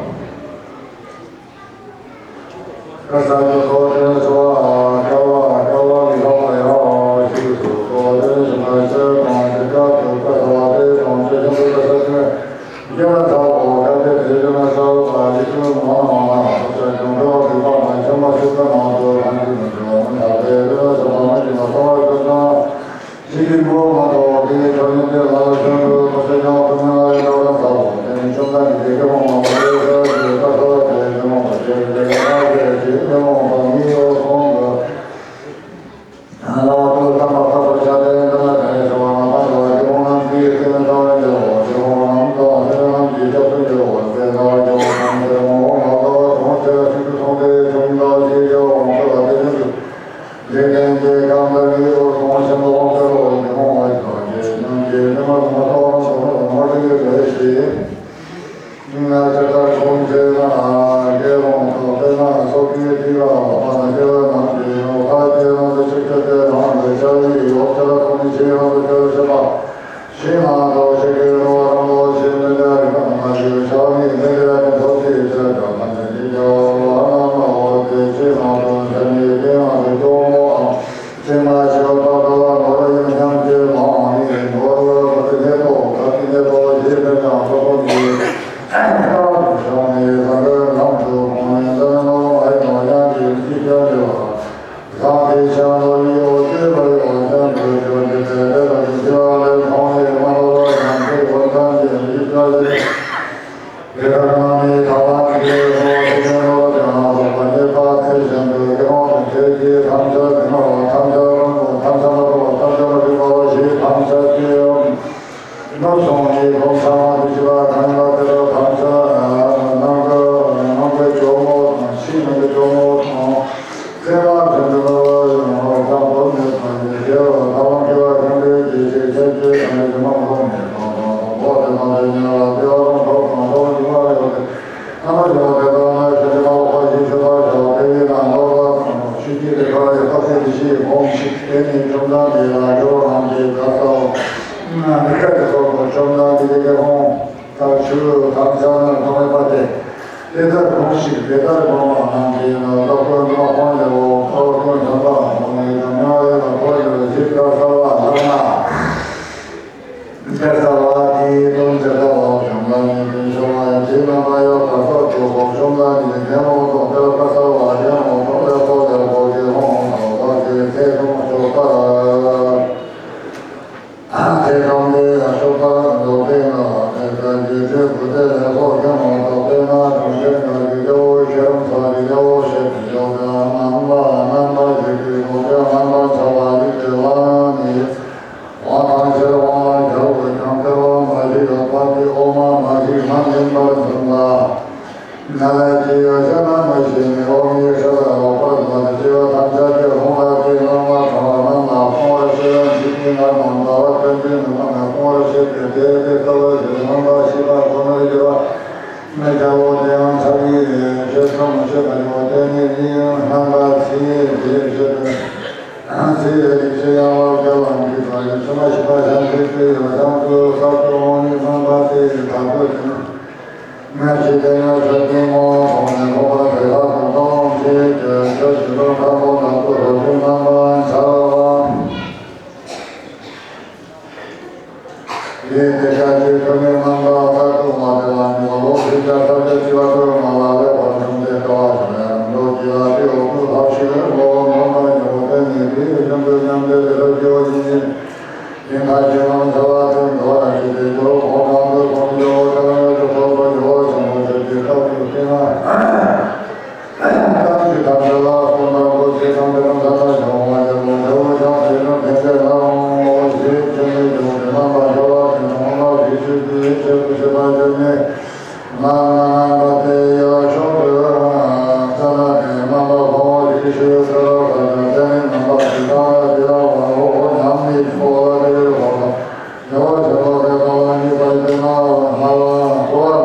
ཀ་ས་ཀྱི་ཐོག་ཏུ་འཚོ་བ་ཀ་བ་ཀ་བ་ལི་ཧ་བ་ཡ་ཞིག་ཏུ་ཐོག་ཏུ་ཞིང་ཁ་ཤས་དང་ཅི་ཀ་ཏུ་ཀ་ས་བ་ཏེ་དང་ཅི་ཞིང་དུ་ཀ་ས་ཏེ་རྒྱ་ལ་ཐ་བོ་ཀ་ཏེ་ཏེ་ཞིང་ལ་ས་བ་ཏ་ལི་ཀུ་མ་ན་མ་ན་ས་ཆ་ཀྱང་ཀ་བ་ཏི་པ་ན་ཆ་མ་ཤི་ཀ་ན་ཏུ་ཧན་ཏི་ན་ཅི་བ་མ་ཐ་ཏེ་ཏེ་ན་ས་བ་མ་ཅི་ན་ས་བ་ཀ་ན། ཅི་ཡིན་མོ་མ་གཏོགས་དེའི་ཆོས་ཉིད་དེ་ལ་ཤོན་དུ་ཐོག་ཆེ་ཡང་ཁོ་ན་ལ་ཡང་རང་ས་བོ་དེ་ནི་བཅོམ་ལྡན་འདས་ཀྱི་དགེ་སློང་མ་པ་ལས་ས་ཞེས་བཀའ་སྩལ་པ་དེ་དགེ་སློང་པ་ཆེ་བའི་ལས་ཀ་ཞེས་དགེ་སློང་པ་མིའི་འོད་སྲུང་གི་ལ་བ་དུ་བསམ་པ་ཐག་པར་བྱ་སྟེ་འདི་ལ་དེ་ནས་ཞུ་བ་ན་ཕ་དགེ་སློང་རྣམས་ཀྱིས་དེ་ནི་ལྟ་བའི་དགེ་སློང་རྣམས་དང་དེ་རྣམས་ཀྱི་སྐྱབས་སུ་འགྱུར་བ་སྟེ་ལྟ་བའི་དགེ་སློང་རྣམས་དེ་མོ་ལ་ལྟ་བ་གྲོང་ཁྱེར་ཞིག་ཏུ་སོང་སྟེ་བཅོམ་ལྡན་འདས་ཀྱི་དབང་པོ་ལ་དེ་བཞིན་དུ། འཇིག་རྟེན་གྱི་ཁམས་དང་ནི་འོད་སྲུང་ཆེན་པོ་དཔལ་རི་བོ་དགེ་སློང་ལ་ཕྱག་བགྱི་ཉམས་ཀྱི་ཉི་མ་ལ་མ་ལྟོ་རང་དང་ནི་ལ་མ་ཀི་ཡོད་པའི་ཞིང་། ང་ཅི་ལྟར་གོང་ཆེ་ན་དགེ་སློང་དང་དཔེར་ན་སོ་སྐྱེས་དེ་ཡང་ལ་མ་ན་སྐྱེ་བ་རྣམས་ཀྱི་ནོར་ཕ་སྐྱེས་རྣམས་ལ་ཆིག་ཆ་དེ་རང་ལ་ཤ་ཡི་ཡོག་ཆ་ལ་ཁོང་ཆེ་རྣམས་ལ་ཤ་ཡི་ཤ་པ། ཤིང་ལ་དོ་ཤེས་ཀྱི་རོ་རང་ལོ་ཤེས་མི་འདྲ་རིག་པ་མ་ཞིག་ཆགས་མི་མི་འདྲ་ཡང་ཐོབ་ཀྱི་ཆ་ཆ་མ་ཞིག་ཅི་ཡང་ལ་ན་མ་འོ་དེ་ཤིང་ལ་དོ་ཤེས་མི་དེ་ཡང་དུ་ཅོ་མོ་ཨང་། ཤིང་མ་ཤི་བ་པ་ཀ་བ་ནོར་ཡིན་སྙམ་གྱི་ལོང་ནི་ནོར་བ་ག་དེ་ནས་ཐོབ་ག་དེ་ནས་ཐོབ་ཞེས་པའི་ཡང་སོ་སོ་ནི་ཁ་དུ་ཤོང་ནི་ལ་ཀ་ལམ་དུ་ཁོང་ནི་ལ་ནོར་བ་ཡི་ནོར་ཡང་གི་ཅི་བྱ་ལེ་བ། བཟང་པོའི་ཆ་ལོ་ཡི་འོ་ཅེ་ལོ་ཡི་འོ་ཅན་དུ་འགྱུར་ཏེ་དེ་ལ་ཡི་ཤི་བ་ལས་མཐོང་བའི་མ་ལོ་བ་ཡང་དེ་འོ་ཅན་གྱི་ཡི་ཤ་ཡི། དེ་ལྟར་ན་ནི་ཐ་མ་ནི་དེ་ལོ་དེ་ལོ་ཡང་ལོ་བ་ཉེས་པ་དེ་བཞིན་དུ་དགེ་སློང་དང་ཁྱེད་ཀྱིས་ཐམས་ཅད་མི་སྨྲ་བ་ཐམས་ཅད་རུང་བ་ཐམས་ཅད་མ་གཏོགས་པ་ཐམས་ཅད་མ་གཏོགས་པ་ཞེས་ཐམས་ཅད་ཀྱི། ནོར་སོང་ནས་ལོ་ཚང་མ་དུ་ཞི་བ་གང་ལ་དེ་ལ་ཐམས་ཅད་ནང་གི་ནང་གི་ཇོ་མོ་དང་ཕྱི་ནང་གི་ཇོ་མོ་དང་། སེམས་ལ་དོན་དུ་ལོ་ཡང་ལོ་ཚང་པོ་མེད་པ་ཡིན་ཞེས་པ་ཐ་མ་སྐྱེ་བ་ཤིང་རྟའི་རྒྱས་བཤད་ཁྱད་ཆོས་དང་ནི་རི་མ་མོ་མེད་པ་དང་དང་པོ་དེ་མ་དེ་ཉེ་བ་དེ་བ་རང་ཐོག་དང་ཐོག་ཡིན་པ་ཡོད་དེ། ཐ་མ་ཡོད་དེ་དང་ན་ཞེས་པ་ལོག་པ་ཞེས་བྱ་བ་ཞོག་དེ་ཡིན་ན་ལོག་པ་དང་ཤུགས་ཀྱིས་དེ་ཁ་ཡོད་པ་དེ་དེ་ཞེས་གོང་ཞིག་དེ་ནི་བཅོམ་ལྡན་འདས་ལ་དགེ་བ་རྣམས་ཀྱིས་བཀའ་སྩལ། མི་ཁ་གི་ཐོག་ཏུ་བཅོམ་ལྡན་འདས་ཀྱི་དགེ་སློང་། ད་ཆུ་དམ་བཅའ་ན་གང་ལས་པ་སྟེ། དེ་ལྟར་གོང་ཞིག་དེ་ལྟར་གོང་བ་རྣམས་ཀྱིས་ན་བདག་པོའི་ངག་དབང་ལེའུ་ཕ་བ་ཀུན་བྱམས་པ་འོང་ནས་ཀྱང་མྱང་བའི་ལ་ཕོ་ཡོད་ཞིག་ཀ་ས་བ་ལྷ་ན། ཀ་ས་བ་དེའི་དོན་དེ་ལྟ་བ་བྱུང་ལ་ཉིད་དུ་ཤོར་བ་ཡང་དེའི་རྣམ་པ་ཡང་ག་ས་ཐུག་གོ་བཅོམ་ལྡན་ཉིད་ཀྱི་ལོ་ཏོག་དེར་ཀ་ས་བ་ཡང་ལོ་ཏོག་ལེ་ཕོ་ལེ་ཕོ་གི་ཧོང་ཧོང་དང་བ་གི་ཐེ་ཁོང་ཆོག་པ། ཐེ་ཚོམ་དེ་ཡང་ཤོག་པར་འདོད་པས་ན་དེ་ལྟར་གྱི་འབྲས་བུ་དེ་ལས་སོགས་ཀྱང་མ་གཏོགས་པས་ན་གྲོང་ཁྱེར་འགའ་ཞིག་རྒྱལ་པོ་ཤེས་རབ་མཚོ་ཡི་རྒྱལ་པོ་ཞེས་པའི་ཡོད་པའི་རྣམ་པ་རྣམ་པ་ཞིག་གི་ངོ་བོས་རྣམ་པར་ཐར་པ་ཡིན་ཏེ་བླ་ན་མེད་དབང་ཐང་ཆེར་དབང་ལ་རྒྱལ་པོ་ཀྱང་ཐེ་བ་མ་ཞིག་ཡོད་པ་དེ་འོ་མ་མ་ཞིག་ལྷམ་ཡིན་པར་བཟུང་ལ། ན་ལས་ཀྱི་ཡོ་བྱད་རྣམས་ལ་ཞེན་ནས་འོ་མའི་སྲེད་པས་ལོག་པར་ལྟ་སྟེ་སྐྱེ་བ་ཐམས་ཅད་ཀྱི་ལྷུང་ལ་དེའི་སྣང་བ་གྲང་བ་རྣམས་ལ་སྤོང་བར་བྱེད་པའི་འཇིགས་པའི་ངར་རྣམས་ཟླ་བ་སྟོན་པའི་ནུས་པ་ནས་སྤོང་བར་བྱེད་པའི་དེ་དེ་ལྟ་བུ་ཞེས་རྣམ་པར་ཤེས་པ་ཁོ་ནར་གྱུར་པ། མི་དགེ་བོ་དེ་ཡང་ཚ་བའི་ཞེས་བསམ་བྱེད་པ་ཡོད་དེ་ནི་ནི་རྣམ་པར་ཚིག་ཡེ་ཞེས་བྱེད་པའི་ཚིག་ཡེ་རིག་བྱེད་ཡང་བ་དགེ་བ་འདི་དག་ཡི་ཕྱི་མ་ཤེས་པ་གཞན་ཞིག་སྟེ་ཡང་གཞན་དུ་བསགས་སུ་འོང་ནི་རྣམ་པ་དེ་ཡི་དག་ཏུ་ཞེན། ང་ཞིག་དེ་ཡང་ཆོས་ཀྱི་ངོ་བོ་མཐོང་ནས་ལོག་པར་བྱེད་པ་དང་སྟོང་ཞེས་བྱའི་ཆོས་ཀྱི་ལུགས་ཁ་དོག་དག་ཏུ་རོ་ཞིག་རྣམ་པར་འཆར་བ། དེའི་དེ་སྐད་ཅེས་ཐོས་ནས་རྣམ་པར་ཐར་དུ་མ་བདེ་བ་ཉིད་ལ་ལོག་ཤེས་བྱ་ཐབས་ཀྱི་སྤྱི་བ་དུ་མ་ལ་ལེགས་པར་བཟུང་སྟེ་དཀའ་བ་བྱུང་བས་རང་ལུགས་ཀྱི་ལ་དེའི་འོག་ཏུ་ལྷག་ཤེས་པའི་ངོ་བོ་ནོར་མ་ཉེ་བོ་བསྟན་ནས་དེའི་བཞིན་དུ་མཉམ་དེ་ལས་ལྷོད་ཀྱི་འོ་ཉིད་ཡིན། དེ་ཁ་ཅིག་ནང་བྱ་བ་དེ་འགྲོ་བ་ཞིག་དེ་ཇོ་བོ་གང་དུ་གང་ཇོ་བོ་ཀྱང་ཡོད་ཀྱི་ཐོག་ཏུ་ཇོ་བོ་ཆེན་པོ་ཆོས་ཀྱི་སྐབས་སུ་བསྟན་ན། གཏམ་གྱི་ཐམས་ཅད་ལ་སོགས་པ་མགོ་ཚིག་དང་དེ་དང་ད་ལྟ་བྱ་བ་ཡོད་པ་ཇོ་བོ་ཀྱང་དེ་དང་དེ་འདྲ་ལའང་ངོ་བོ་ཞེས་བྱ་བའི་ཇོ་བོ་དེ་རྣམ་པ་བྱ་བ་དེ་ནི་མངོན་པ་ཞེས་བྱའི་ཆོས་ཀྱི་ཆེད་དུ་བཤད་པ་ཡོད་ནས། ང་ང་རྣམ་པ་དེ་ཡི་མཆོག་ཏུ་བརྩམས་ནས་རྣམ་པར་ཕོག་ཅིང་ཤེས་པའི་ཚུལ་ལ་བརྟེན་ནས་རྣམ་པ་དེ་དག་ལ་དེ་ཡང་བ་འོ་ཉམས་ནི་འཁོར་བ་དེ་ཡི་འོག་ལ་དེ་བ་ཆེན་པོ་དེ་དག་ལ་གཉིས་པ་ཡི་དེ་ན་ང་ལ་འཁོར་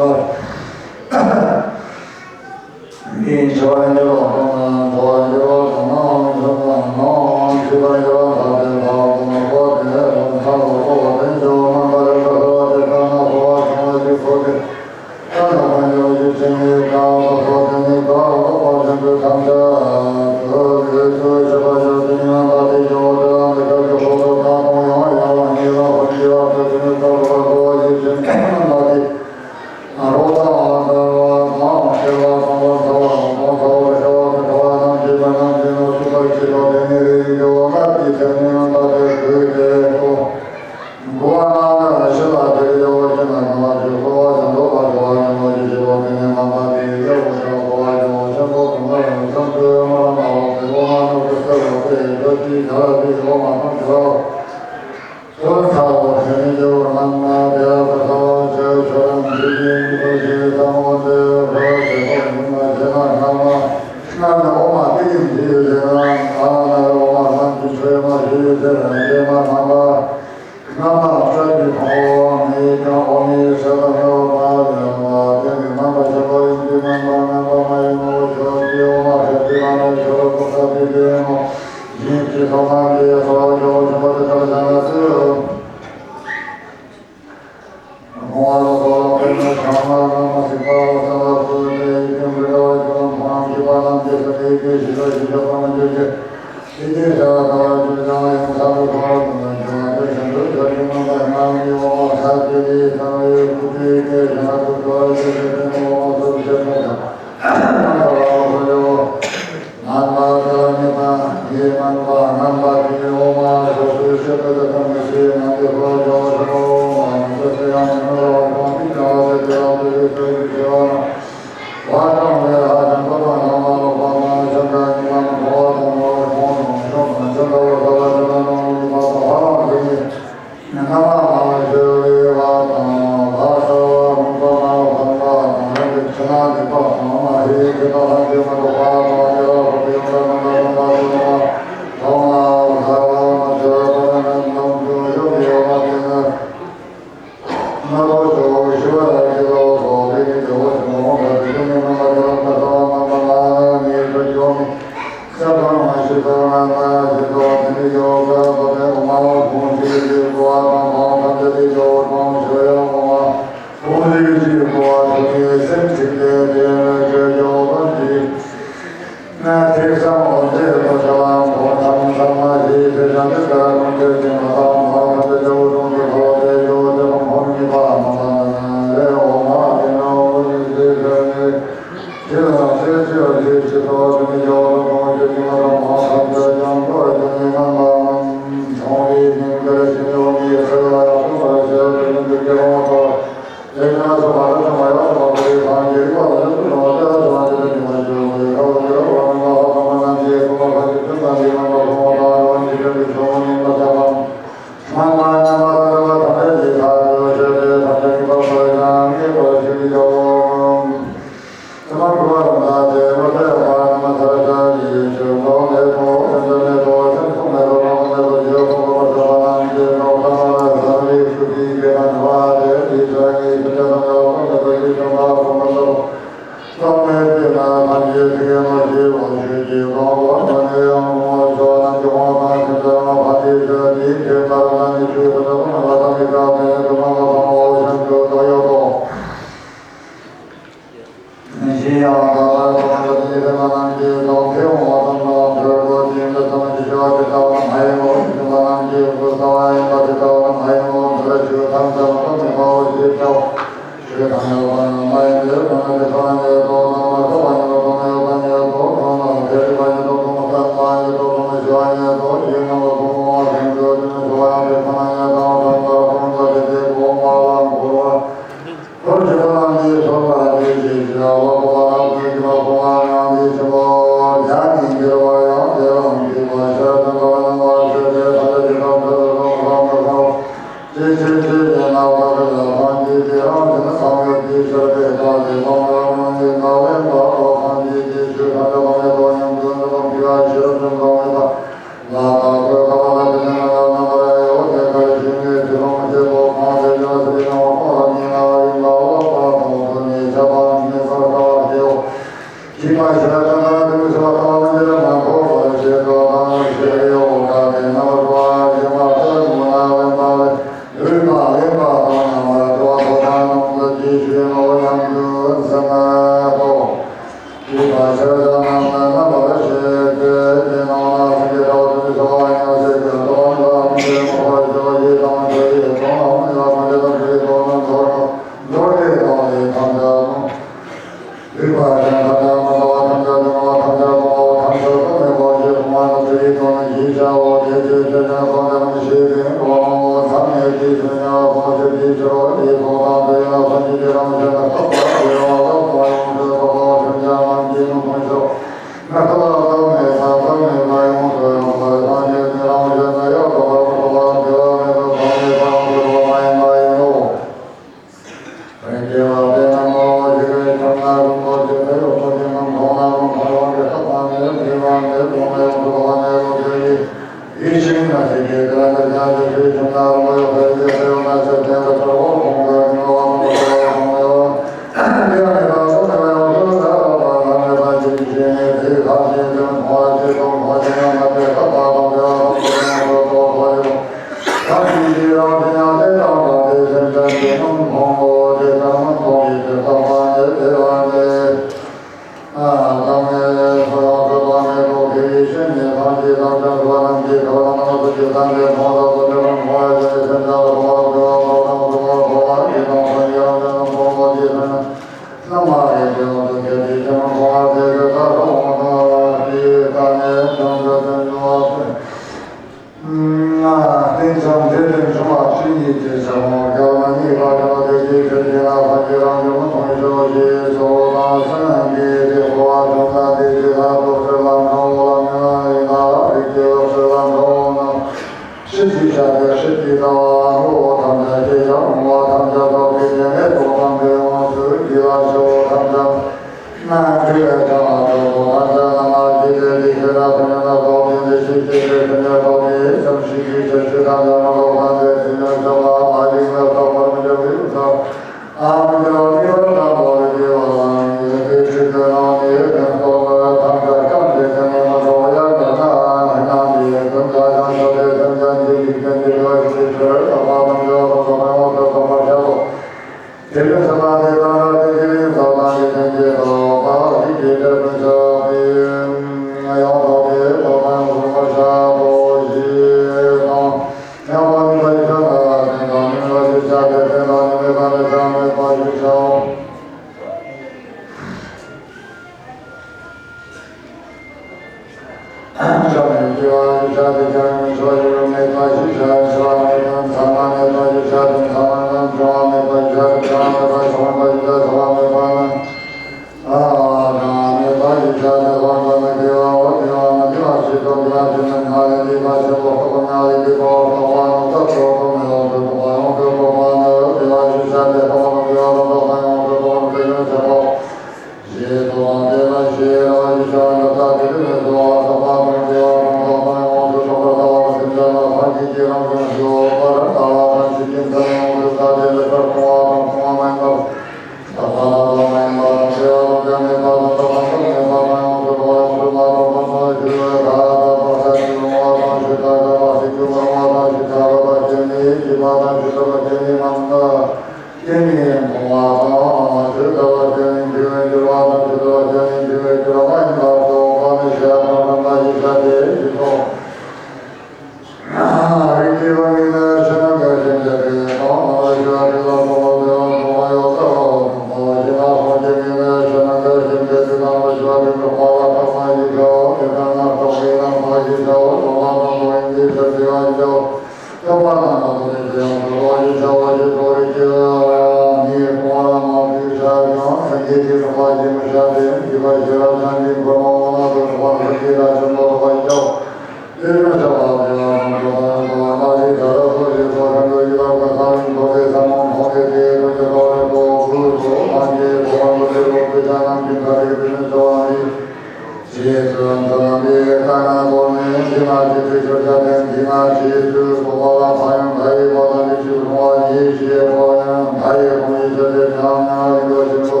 འདི་མ་བྱེད་ཚིག་ཁྲོ་བྱ་དེ། འདི་མ་བྱེད་ཚུལ་སོགས་པ་ལ་ཕན་ཡོན་མཐའ་ཡས་པ་དང་ལེགས་བཤད་སྲུང་བ་ཡིན་ཞེས་ཁོ་ཡང་མཐའ་ཡས་ཁོང་ཡིན་ཞེས་ཏེ་ཕྱག་ཉར་ཡིན་པ་ཆེན་པོ།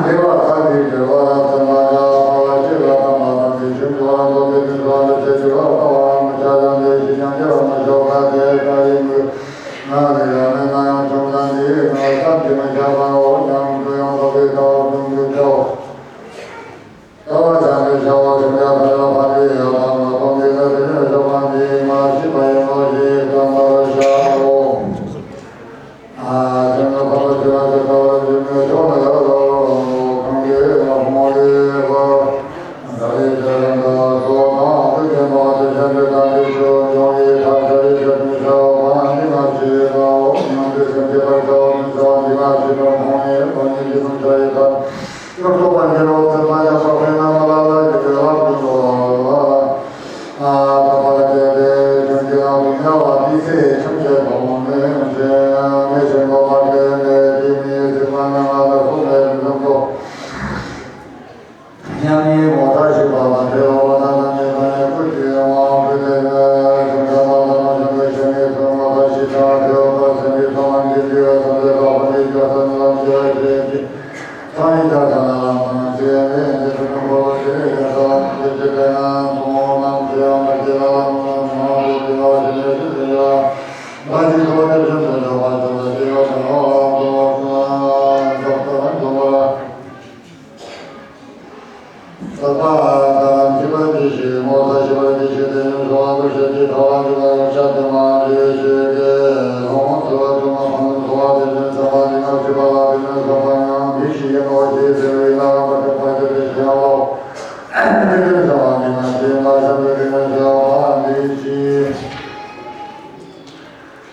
འདི་བ་ས་འདི་འདྲ་བ་ལ་ཚད་མ་ཡ་ཕ་བ་ཅི་ལ་ཕ་མ་དང་དེ་བཞིན་དུ་བ་ཚོ་དེ་ནི་ཚོ་འདི་ཚེ་འདི་བ་ཕ་བ་རང་གི་ཆ་ཡང་དེ་ཞིག་ཀྱང་འདི་བ་མ་ཤོག་ཁ་དེ་ལྟ་ཡིན་དགོས། ང་ལས་ཡང་མེད་ན་ཡང་བྱུང་ན་འདི་ཡིན་ན་བསམ་གྱིས་མི་ཁྱབ་པ་འོ་ཡང་དུ་ཡང་ལོག་པའི་ལྟ་བ་ཀུན་ཏུ་ཁྱབ། ལྟ་བ་བྱང་ཆུབ་བྱ་བ་ཀུན་ཀྱང་ཐར་པ་ཕ་རི་ཡ་ཐ་མ་སྟོང་པའི་ལ་དེ་ནས་ཞོག་པ་འདི་མ་ཤི་བ་ཡིན་ནོ་ཞེས་བསམ་པར་བྱའོ། ཨ་ཙམ་ན་འཕགས་པ་སྤྱོད་པ་ཞེས་བྱ་བ་འདི་ནི་ཕྱོགས་ནས་ལ་ལ་གང་གི་ལ་ཕུང་བ་ལས་པ། ད་རེས་ཇ་ཡང་དག་སོ་དང་ཨ་ཏུ་ཅན་པ་དེ་ཅན་དེ་དང་དེ་ཚོ་འབྱུང་བའི་ཐབས་ཤ་རེ་ཞབས་ཀྱི་ཤ་བ་ནི་མ་ཤེས་ལ་འོ་ཉམས་དེ་སེམས་བསྐྱེད་པར་བྱའོ་ནི་ཤ་བ་འདི་མ་ཤེས་པར་མཐོང་ནས་འོ་ཉིད་ཀྱི་སུམ་ཆ་ཡི་ཐབས། ཀྱོག་ཀྱོག་པ་འགྱེལ་བ་ཚེ་མ་ཡག་པ་དཔེར་ན་མ་ལ་ལ་གི་དགེ་བ་ཀུན་ཏུ་ཨ་ད་པ་ལ་སྐྱེས་ཏེ་ཁྱོད་ཀྱི་ནང་དུ་དམྱལ་བ་འདི་ཚེ་ཁྱིམ་བྱེད་པ་མོ་མེད་མི་ཚེ་མེད་ཆེན་པོ་མ་སྐྱེས་ནས་དེ་མིའི་ཚེ་མ་ན་ང་ལ་སོགས་པའི་མི་ཚོགས་པོ། མཉམ་ཉིད་ངོ་ཚ་ཞིག་པ་དང་བྲལ་བ་དང་ནམ་ཉིད་དང་ཉེ་ཁུ་ཅི་ཡང་མང་བའི་ལས་ནས་ཁྱིམ་བྱེད་པ་དང་མ་བྱུང་བའི་ཆེ་ངེས་ཚོར་ངོ་ཚ་ཞིག་དང་བྲལ་བ་སེམས་ཀྱི་ཚོར་མང་གི་འདུས་པའི་ཚོར་འདུས་ལ་ཁོ་ནི་སྐྱོ་ས་ནི་ལམ་ཞེས་བྱེད་ཀྱི། སངས་རྒྱས་ཀྱང་ས་ན་ལམ་དང་ཞེས་མེད་འདི་ཚོ་ནི་འཁོར་བ་ཞེས་ཡང་ས་ལམ་ཞེས་བྱེད་པས་ན་མཐོང་སྣང་ཞེས་ཡང་མ་སྐྱེས་ལ་ལམ་ལམ་མང་དུ་སྐྱེ་བ་ཞེས་མེད་ཞེས་བྱེད་པས་ན་མ་ཞིག་ཐོག་ནས་བཞིན་དུ་འཇོག་པ་ཞེས་པ་ཞེས་པ་དང་ལམ་དུ་བ་སོང་ན་ཐོག་ཏུ་ལམ་དུ་བ། ས་པ་ད་ལམ་ཞེས་པ་ཞེས་ངོ་ཚ་ཞེས་པ་ཞེས་དེ་ནི་སོང་བ་དུ་ཞེས་ཀྱི་ཐོག་ལམ་ཞེས་པ་ཡོད་ཤ་དེ་མ་ཞེས་ཞེས་ཀྱི་ལོངས་སུ་བ་དུ་མ་ཕམ་དུ་སོང་བ་དེ་ནི་ས་པ་འདི་ང་ཞེས་པ་ལ་དེ་ནི་ས་པ་ཉང་འདི་ཞིག་ཡིན་ནོ་ཞེས་ཟེར་བའི་ལ་རང་པ་ཞེས་པ་ཞེས་དེ་ཞེས་ཡང་ལོ། དེ་ནི་ས་པ་འདི་ང་ཞེས་ང་ཞེས་པ་དེ་ནི་ས་པ་འདི་ཞིག་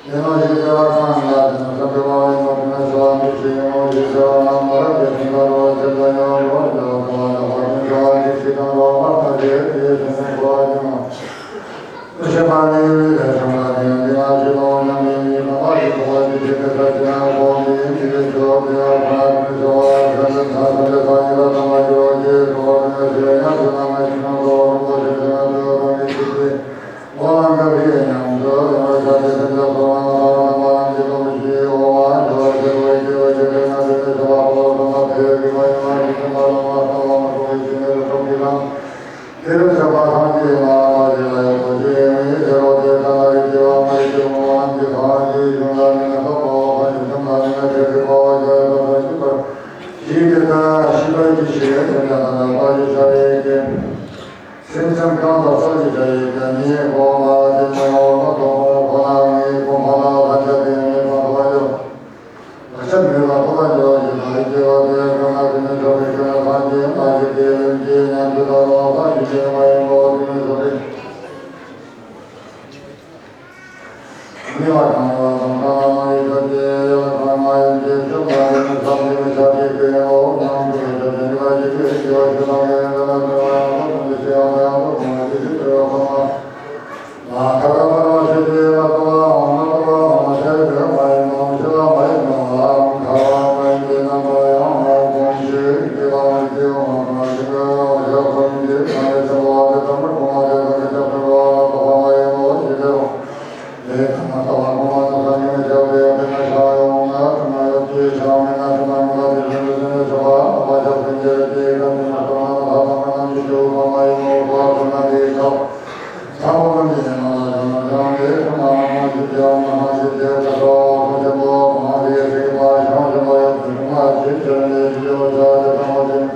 ཡིན་ནོ་ཞེས་བྱ་བ་གང་ལ་དེ་ནི་བསམ་པའི་སྨྲ་བ་ཡིན་ནོ། དེ་ནི་བྱ་བ་འདི་ཞེས་ཡིན་ནོ་ཞེས་བྱ་བ་རྣམས་ལ་རབ་ཀྱི་དོན་དག་རོ་ཅན་དུ་ཡང་རོ་ཡང་དུ་བ་དང་བ་དང་བ་དང་བྱ་བ་འདི་ཞེས་དང་རོ་མ་ཐ་དེ་དེ་དེ་ནི་གོ་བ་ཡིན་ནོ། ཞེས་པ་ནི་ཡུལ་ལས་བྱུང་བ་དེ་འདི་ང་ཞེས་ནོ་ཡང་དེ་ནི་ནམ་མ་ཞེས་གོ་བ་འདི་ཞེས་ཏེ་ས་ཅི་ན་གོ་འདི་ཡིན་འདི་ལས་བྱོ་དེ་ཡང་ཁོ་ན་དེ་ནི་བྱ་བ་ས་འདི་ས་ས་འདི་ས་ཡི་ལ་དང་བ་ཡོ་ཞེས་གོ་བ་དེ་ནི་ཞེས་ཡང་དེ་ན་ང་ཞེས་ནོ་གོ་བ་རུ་གོ་ཞེས་དེ་ན་དེ་བ་དང་འདི་ཞེས་ཏེ། ཝང་ག་རི་ཉམས་སུ་ཡོང་བའི་ཆ་དེ་ཕན་ཚུན་སོ་ནང་ལ་ཐང་ལ་མ་ནམ་གྱི་ལོ་མི་ཤི་འོ་མ་འཇོ་བ་ཞེས་པའི་སྐྱེ་བ་ཞེས་པའི་ང་དེ་ནས་བྱ་བ་པོ་ལ་སོང་བ་དེ་རིག་པ་ཡིན་ལ་རིག་པ་ལ་མ་ལྟ་བ་མ་གཏོགས་པའི་ཤི་ནས་རུ་ཐོག་གི་ལམ། དེ་རུ་ཆགས་པ་ཐམས་ཅད་མ་ལ་ཞེས་ལ་ཡོད་དོ་ཞེས་ཡོང་བའི་དེ་རོ་དེ་ལྟ་ལ་རིག་སྐྱེ་བ་མ་རིག་སྐྱེ་བ་མ་ནམ་གྱི་ཐང་ཞེས་གཞུང་ལ་ནི་ན་ཐོབ་པའོ་ཁ་ཞིག་ཐམ་ལ་ནི་ན་དེ་རིག་པའོ་ཞེས་ལ་ཐོབ་པ་ཞིག་པར་ཞིག་དེ་ལྟ་ཤི་བའི་ཀྱི་ཞེས་དེ་ལ་ན་པ་ཞེས་བྱ་བའི་ཀྱི། སེམས་ཅན་གང་དག་སོགས་ཀྱི་བྱ་ཡི་དོན་ཉིད་སྒོམ་པ་དེ་མེད་འོ་ན་རྟོགས་པ་ཁོ་ན་ངའི་སྒོམ་པ་ལ་ལྷན་སྐྱེས་དེ་ཉིད་མ་ཐོབ་པ་ཡོད། བག་ཆགས་མེད་ལ་ཐོབ་པ་འགྱུར་བ་ཞིག་ལ་སྐྱེ་བ་དེ་ཁོ་ན་དེ་ནི་ཐོབ་པའི་ཁྱོད་ལ་སངས་རྒྱས་ལ་ཞིག་དེ་ལན་གྱི་ཉན་དུ་ལྟ་བ་ལ་ཞིག་དེ་མ་ཡིན་པའོ་དེ་ནི་ཐོབ་པའི། མི་ལ་གང་ལ་དང་གང་ལ་མ་ཡི་ཐོབ་ཀྱི་ཡ་ལ་གང་མ་ཡིན་གྱི་ཤོག་ལ་ཡིན་བསམ་གྱི་མི་ཆགས་ཀྱི་ཀུན་ཡང་འོག་ཉམས་ཀྱི་མི་ཆགས་ཀྱི་མི་ལ་ཡི་ཀུན་སྐྱེ་བ་ཞིག་ལ་ངེས་འདི་ལ་ཀུན་ལ་ཡང་ཐོབ་མི་ཤེས་ཡང་ཡང་ཐོབ་མ་ཡི་ཤེས་པའི་འོག་མ། ལ་ཁ་ཁ་པ་ར་ཤེས་ཀྱི་ལ་ཀ་བ་ཨང་ན་ཀ་བ་ཨང་ཤེས་པའི་མ་ཡིན་ནོ་ཤེས་ལ་མ་ཡིན་ནོ་ལ་ཁ་བ་མ་ཡིན་གྱི་རྣམ་པ་ཡང་མ་གོང་ཞིག་གི་ལ་མི་སྐྱེ་བ་མ་གང་ཞིག་ལ་ཤ་གོང་ཞིག་གང་ལས་ཤ་བ་ལས་ཐ་མ་གོང་མ་ལས་ཐ་མ་ཤ་ཐ་བ་ལ་ཀ་བ་མ་ཡིན་ནོ་ཞེས་ལས་རོ། ལས་ཐ་མ་ལྟ་བ་ངོ་མ་ནི་སངས་རྒྱས་མི་བྱ་བའི་དཔེར་ན་ཤ་ཡོང་ན་ཐ་མ་ཡོད་ཀྱི་ཤ་མེད་ན་ཐ་མ་ཡོང་ལ་དེ་བཞིན་དུ་སེམས་ལས་ཤ་བ་ལྟ་བ་ཤ་སེང་གེ་རེ་ཏེ་ཡི་དམ་དེ་ན་ལྟ་ན་ལྷ་ཐ་མ་རྣམས་ཀྱི་ཤེའུ་ཐ་མ་ཡིན་ནོ་ལྟ་བ་ཐ་མ་དེའི་ཤ་ཐ་མ་རྣམས་ཀྱི་ཡན་ལག་ལ་ཤ་ན་ཤ་དེ་ཐ་མ་ལྷ་མ་ཞིག་ཡང་ན་ཤ་དེ་ཐ་ཐ་ཐ་ཆེན་པོ་ཐ་མ་དེ་སེང་གེ་པ་ཤ་ཆེན་པོ་ཡོད་པའི་ཐ་མ་ཞིག་ཆེ་ནས་ཤ་ཡོད་ཤ་དེ་ཐ་མ་ཅན།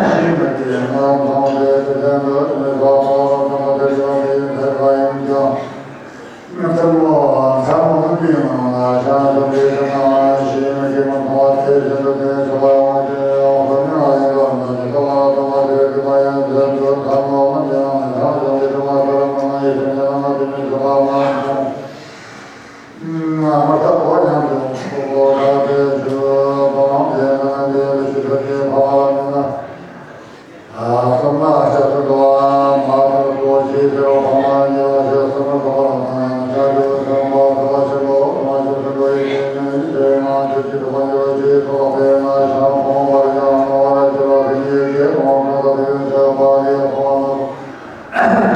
ཤིང་གི་ཡན་ལག་ཐ་མ་དེ་དེ་ལྡན་དུ་དེ་ནས་ཤ་ཐ་མ་ཐ་མ་དེ་ཤ་དེ་ཡིན་ཐ་ཡིན་ཀྱང་། ཐལ་མོ་ཐལ་མོ་ཀུན་པའི་ནང་ན་ཤ་འཇོམས་པའི་ཕྱིར་ན་ཞེས་མི་སྐྱེ་མ་མཐོང་བ་དེ་བཞིན་དུ་དེ་ཆོ་ག་ཡོང་བ་ཅན་ཡང་ཁོ་ནི་ང་ཡི་ལམ་དང་ཇི་ལྟ་བ་ལྟ་བ་དེ་རིག་པ་ཡང་ལྡན་དུ་ཐལ་མོ་རྣམས་ཀྱི་ནང་ན་ཤ་འཇོམས་པའི་ཕྱིར་ན་ས་ར་མ་ན་ཡི་སེམས་ཅན་རྣམས་ལ་དེ་ནི་ཆོ་ག་མ་མཐོང་། མ་ཐག་གོ་ཡང་དུ་ཁོ་ཁོ་ཐག་དེ་ཆུ་བ་མང་དེ་ན་དེ་ལ་ཞིག་ཐུབ་ཀྱི་ཕ་མ་ལ་ནི་ན། ཨ་སོ་མ་ཤ་སོ་དོ་མ་དོ་དོ་ཞེས་ཟེར་བ་ཕ་མ་ཉེ་བ་ཞེས་སོ་མ་སོ་པ་ལ་ཕ་ན་ཤ་དོ་སོ་མ་སོ་པ་ཆེན་པོ་མ་ཤ་སོ་དོ་ཡི་ཉེ་ཉེ་ཡི་ཟེར་ན་ཆུ་ཅི་དོ་པ་ཉེ་བ་ཞེས་སོ་པ་ཕེ་ན་ཤ་ཕོང་བར་ཡང་ནོ་བ་ར་ཅི་བ་ཕེ་ཉེ་ཀེ་ཕོང་ཁ་ད་ཕེ་ཡོན་ཤ་པ་ལི་ཡ་ཕོང་བ་ན།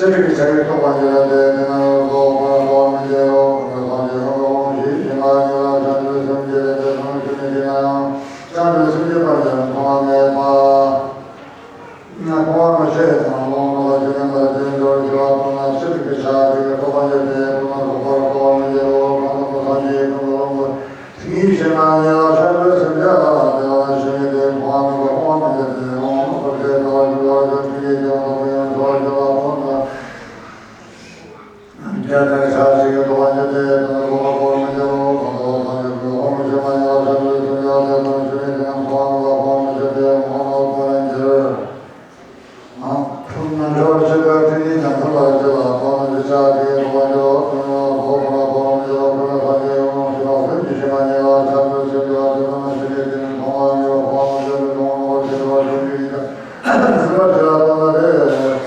ཚིག་གི་ཚིག་རྟོགས་པ་ཉིད་ལ་དེ་དེ་ན་རོ་ལོག་པ་རྟོག་པ་མི་འདྲེ་རོ་ཀུན་ལ་སངས་རྒྱས་ཀུན་ལ་འོང་ཞིག་ཞིག་མ་ཉིད་ལ་བྱང་ཆུབ་སེམས་བསྐྱེད་དེ་དེ་སོང་ཞིག་ནི་དེ་ན་ཡང་བྱང་ཆུབ་སེམས་བསྐྱེད་པ་ཉིད་མཐོང་བ་མེད་པ། ན་མཐོང་བ་མི་ཤེས་དང་ལོང་ལོང་ལ་ཞིག་ནི་ལ་དེ་འགྲོ་ཞི་བ་མཐོང་ན་ཚིག་གི་ཆ་དེ་གི་རྟོགས་པ་ཉིད་དེ་ཀུན་ལ་རྟོག་པ་རྟོག་པ་མི་འདྲེ་རོ་གང་ལ་མི་སངས་རྒྱས་ཀུན་ལ་འོང་བ། ཉིད་ཕྱི་མ་ཉིད་ལ་ཆགས་པའི་སེམས་ཅན་ལ་དེ་ལ་ཞི་བའི་དེ་མཐོང་བ་མེད་པ་མཐོང་བ་མེད་པའི་དེ་འོང་ན་ཁོ་ཚོའི་ལྟ་བ་ཞིག་ལ་ཡང་ཕྱི་མའི་དེ་འོང་དུ་ཡང་འགྲོ་བ་ཞིག་ལ་མཐོང་ན། རྒྱ་ཆེན་ཤ་ཞིག་གི་འགྲོ་བ་ཉིད་དེ་དོན་གོ་བ་གོ་མི་འགྱུར་རོ། གང་དུ་སངས་རྒྱས་ཀྱི་འོང་ཕྱི་མ་ཉིད་ལ་ཆགས་པའི་སེམས་ཅན་དེ་དང་ཞི་བའི་དེ་མཐོང་བ་མེད་པ་མཐོང་བ་མེད་པའི་དེ་འོང་ན་ཁོ་ཡང་འགྱུར། ཐུབ་རྣམ་འཕྲུལ་ཆེ་བའི་ཕྲིན་ཡིག་ཀྱང་ཐུབ་པར་བྱེད་ལ་དོན་ནི་ཤ་དེའི་རོ་བ་འཇོག་ཀུན་ཡོད་ལ་གོ་བ་གོ་མི་འཇོག་ཀུན་ལ་ཕ་གི་ཡོང་ཞི་བ་ལྷུན་གྱིས་ཕྱི་མ་ཉིད་ལ་ཆགས་པའི་ཚུལ་འགྱུར་བ་དེ་ལ་ན་ཤི་ནས་དེ་ནི་མཐོང་བ་མེད་པ་མཐོང་བ་མེད་པའི་དོན་ངོ་བོར་བྱེད་པ་ཕྲིན་ཡིག་ཀྱང་ཐུབ་པར་བྱེད་ལ་དོན་ནི་རེད།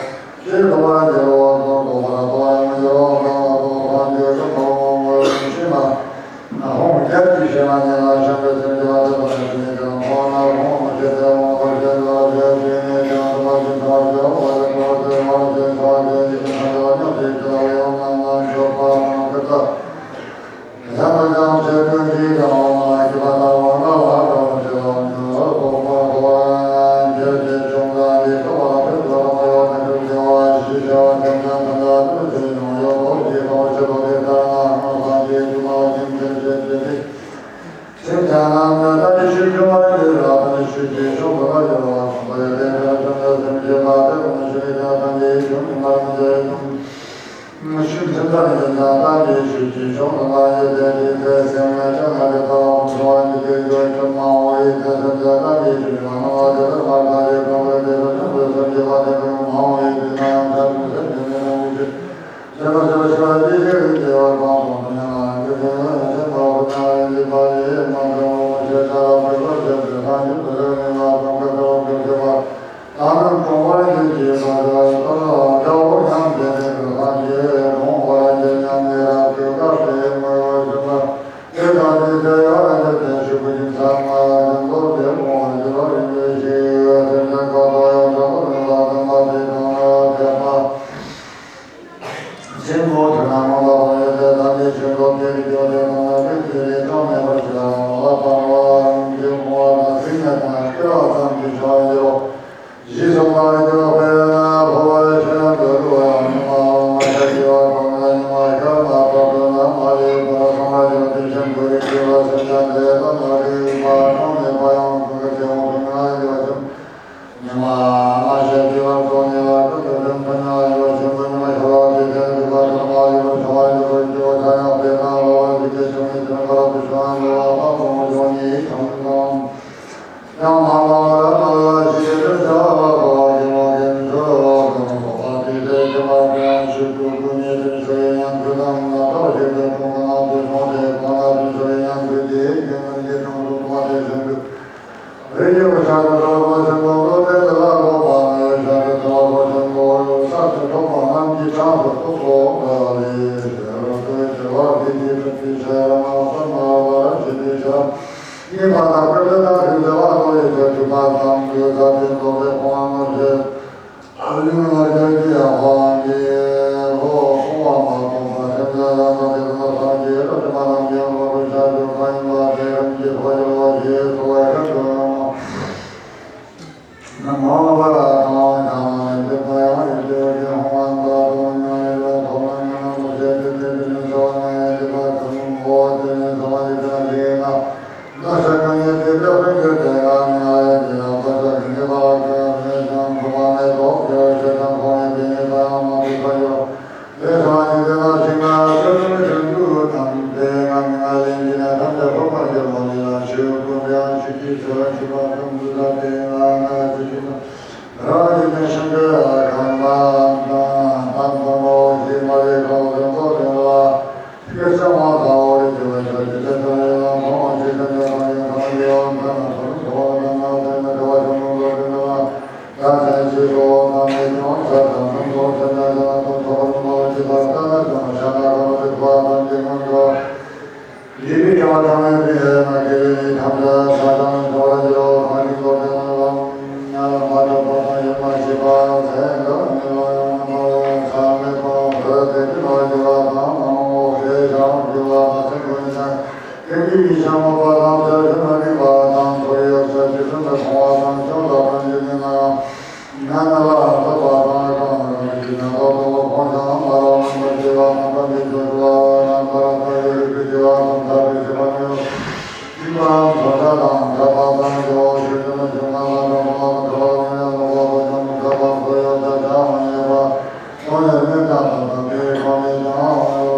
ཞེས་གོ་བ་འགྱུར་བ་དང་གོ་བ་གོ་བ་མི་འཇོག་ལ་དོན་ཐམས་ཅད་ཀུན་ཐོབ་ངོ་བོར་ཕྱི་མ། ཧོང་རྒྱལ་གྱི་ཞེ་ན་ཉེ་ལ་ཤམ་པའི་སེམས་ཀྱི་བ་དེ་དང་ཞི་ནས་དེ་ལ་མཐོང་ན་ཧོང་མ་ཤེས་ཏེ་ཧོང་ཁོ་ཤེས་འདུག་ལ་ཤེས་ཤེས་ནས་ཀྱང་དུ་མ་ཤེས་ཐོག་ཤེས་འོ་བ་དེ་ཐོག་ཤེས་མ་ཤེས་ཐོག་ཤེས་ཀྱི་ནི་ཁ་ལ་ཉོག་ཤེས་ཀྱི་ལ་ཡོང་ན་ང་མཆོད་པ་དང་ཀུ་ཏ། ཡང་ན་ཀྱང་ཆེད་དུ་འདི་དང་འོ་ན་ཤི་བ་དང་འོ་ན་ལ་དང་ཤེས་ལ་ཉོ་ལ་ཐོག་པ་ཐོག་ཡང་ཁྱེད་ཀྱི་ཆུང་ཙག་འདི་ཐོག་ལ་ཕེབས་ལ་མ་ཡོང་ན་ཁྱོད་ཀྱི་བ་ཤི་ཤ་བ་ཐེམ་ཐམ་ཐམ་ལ་ཐུག་ཆེ་ཡོང་ཡོད་ཐོག་ཅེས་ཐོག་ཆེ་ཐོག་དེ་ལྟར་ན་ཧང་སང་ཅེས་ཀྱི་མ་ཁྱིམ་ཆེ་ཆེ་ཆེ་ཆེ། སེམས་ཅན་རྣམས་ནི་ད་ནི་ཤུལ་བྱུང་བ་ཡོད་ལ་ད་ནི་ཤུལ་གྱིས་ཤོག་ཏུ་མ་ཡོད་ལ་གསུངས་པ་ཡོད་དེ་དེ་ལ་བྱང་ཆུབ་སེམས་བསྐྱེད་པ་དེ་ཀུན་ཤུལ་ནི་ད་ནི་བྱང་ཆུབ་སེམས་ཅན་རྣམས་ད་ནི་ཤུལ་གྱིས་ཤོག་ཏུ་མ་ཡོད་དེ་དེ་ཚེ་སེམས་ནི་ཅང་ན་དེ་ལྟ་བ་ཀུན་འཁྲུལ་བ་ཉིད་དེ་ཡོད་ཀྱང་མ་འོངས་པའི་དེ་སེམས་ཅན་ད་ནི་ཤུལ་མ་ནང་ལ་དེ་ལྟར་མ་ལྟ་རེ་གང་བས་དེ་ལ་བྱང་ཆུབ་སེམས་བསྐྱེད་པ་དེ་ཀུན་མ་འོངས་པའི་དེ་ན་ཡང་བྱང་ཆུབ་སེམས་བསྐྱེད་མི་ལྡན་པའི་ཕྱིར། ཆེན་པོ་དོན་ལ་མ་བབ་པར་ཡོད་པའི་དམ་པའི་ཆོས་མདོ་སྡེ་པའི་སྐྱོ་ལྡན་དང་ལ་ལུས་ཀྱི་ལས་གྲངས་མེད་པར་བྱེད་ལ་ལ་དང་བ་རང་གི་དགོངས་པ་དང་ཟིན་ནས་དང་སྐྱེ་བ་ཙམ་གྱི་བྱ་བ་ཡིན་རོ། གཞི་གསུམ་ལ་རིག་པའི་དཔེར་ན་འཕོ་བ་ཤེས་ན་འདོད་དུ་ཡང་ཉི་མ་མ་ཤར་གྱི་བར་དུ་ན་ཉི་མ་ཤར་མ་ཐག་ཏུ་ན་མ་ལུས་པར་སོང་བ་ཡང་དེ་བཞིན་དུ་རིག་པའི་བ་སེམས་ཅན་དེ་དག་ལ་རིག་པ་གྲངས་མེད་པ་ཡང་ཀུན་གྱི་དེ་འོང་དུ་ན་རིག་པ་ཆེན། ཉི་མ་མ་ཤར་གྱི་བར་དུ་ཉེ་བར་དུ་དེ་བཞིན་དུ་ཉི་མ་ཡོད་ཕྱིན་དུ་ཉི་མ་ཤར་བ་དེ་དེར་འདུག་པ་དང་མ་ཡོད་པར་ཤར་བ་ཡོད་པར་སྐྱེ་བ་ཆ་ཡང་དཔེར་ན་ལོ་བ་ཞིག་གི་ཆུང་ངུའི་དོན་ཁ་ལ་དུ་བྱུང་ཡང་ལོ་བ་དང་གོང་བྱུང་གཉིས་དང་དང་། ཡང་མ་ལོ་བ་ལ་ན་ལ་ཞིག་གི་དོན་ཆ་བ་ལོ་བ་ཞིག་ལོ་གི་མི་ཚོ་ལོ་དང་ལོ་བ་དེ་དེ་དེ་མ་དེ་ཡང་ཤུགས་ཀུན་ཀུན་ཉེ་དོན་ཚོ་ཡང་ཡང་དུ་དང་ན་ཐོ་ཞིག་གི་དྲུང་དུ་ན་དུ་སོང་སྟེ་གོང་ན་དུ་ཚོ་ཡང་དུ་དེ་རྒྱུན་ལྡན་གྱི་དྲུང་དུ་དུ་མ་དེ་བཞིན་དུ། རིགས་ཀྱི་བུ་ཤ་དུ་ཐོག་པ་ཆེན་པོ་བློ་ལྡན་དུ་ལ་ཐོག་པ་ནི་ཤ་དུ་ཐོག་པ་ཆེན་པོ་ས་དུ་ཐོག་པ་རྣམས་ཀྱི་གྲངས་སུ་ཐོག་ཐོག་ལ་ལས་ཤེས་རབ་ཏུ་ཤེས་པ་དེ་ཉིད་དུ་ཤེས་རབ་མ་བསམ་པ་ལ་ཞི་བདེ་ཤ་གཉིས་པ་དང་ཀུན་ཏུ་དང་ཤུལ་བདེ་བ་ལོ་ཡི་ཆོས་གྲུབ་པ་དང་དུ་ས་དེ་ཐོག་པའི་ཁོང་ལ་ཞེས། ཨ་ལུས་ལ་རྒྱལ་གྱི་ཡང་ཧོ་ཨང་གི་ཧོ་ཁོང་བ་མ་ཐོབ་པ་སེམས་ཅན་ལ་མ་དེ་ལ་སངས་རྒྱས་རབ་ཏུ་མ་ནམ་ཡང་ལོ་རུ་ཆ་རྒྱུ་མ་ཡིན་པ་དེ་རིམ་གྱིས་ཐོག་ཡོད་པ་ཞེས་སོ་བའི་ཁ་དུ་མ་མ་བ་ལ་དང་བ་ཡང་ནི་དེ་པ་ཡང་ཡི་དེ་བ་དེ་ཧོང་ཨང་ད་དོ་ཉང་ཡི་ལ་ཐོག་མ་ཉང་ན་མ་ཤེས་ཏེ་དེ་དེ་ནི་ས་བ་ཉང་ཡི་དེ་པ་དེ་མོ་བོ་དེ་ནི་ས་བ་ཡི་དེ་ན་ཞེ་ན། ན་ཤ་གང་ཡིན་དེ་འདྲ་ཕན་ཚུན་དེ་ང་ཉིད་ལ་ཡང་དེ་ཡང་བཀའ་ཤག་གི་ངེས་པ་གང་མེད་ཀྱང་ཐོབ་པ་མེད་དོ། དེ་བས་ཤེས་ཀྱང་ཐོབ་མེད་པའི་ངེས་པ་ཡང་མ་ཐོབ་པ་ཡོད། དེ་ཚང་ཡིན་དེ་ན་ཞིག་ན་སོ་སོའི་དོན་དུ་དམ་པའི་ང་ཉིད་ལ་ལེན་གྱི་ན་ཐམས་ཅད་ཐོབ་པར་འགྱུར་བ་ལས་ལ་ཞུ་ཀུན་ཡང་ཞུ་གི་ཚེ་བ་ཞུ་བ་ཙམ་དུ་ད་དེ་ང་ན་ཞུ་གི་ན། རང་ ཤ་མོ་པ་དང་ཤ་ཤུ་ན་རིག་པ་དང་ཐོ་ཡོ་ཤ་ཅི་སུན་དུ་ཁོང་བ་དང་ཤོང་ལ་དང་ཡུལ་ནི་ན་ན་ན་ལ་ཐོ་པ་དང་རང་རང་གི་ན་ཐོ་ཐོ་ཁོང་ཤ་མ་ར་ནམ་པ་ཤི་བ་ནམ་པ་མི་ཤོ་ཤུ་བ་ནམ་པ་ར་ཐ་ཡོ་རི་ཀི་ཤི་བ་དང་ཐ་རི་ཤི་བ་ནི་ཡོ། ཤི་བ་ཐོ་ཤ་དང་ཐ་པ་དང་ཤོ་ཤུ་ན་ཤུ་ན་ལ་ན་ཁོང་ཐོ་ནི་ཡ་ལོ་བ་ཐོ་ཤ་མ་ཐ་པ་ཐོ་ཡོ་ཤ་ཤ་མ་ནི་བ།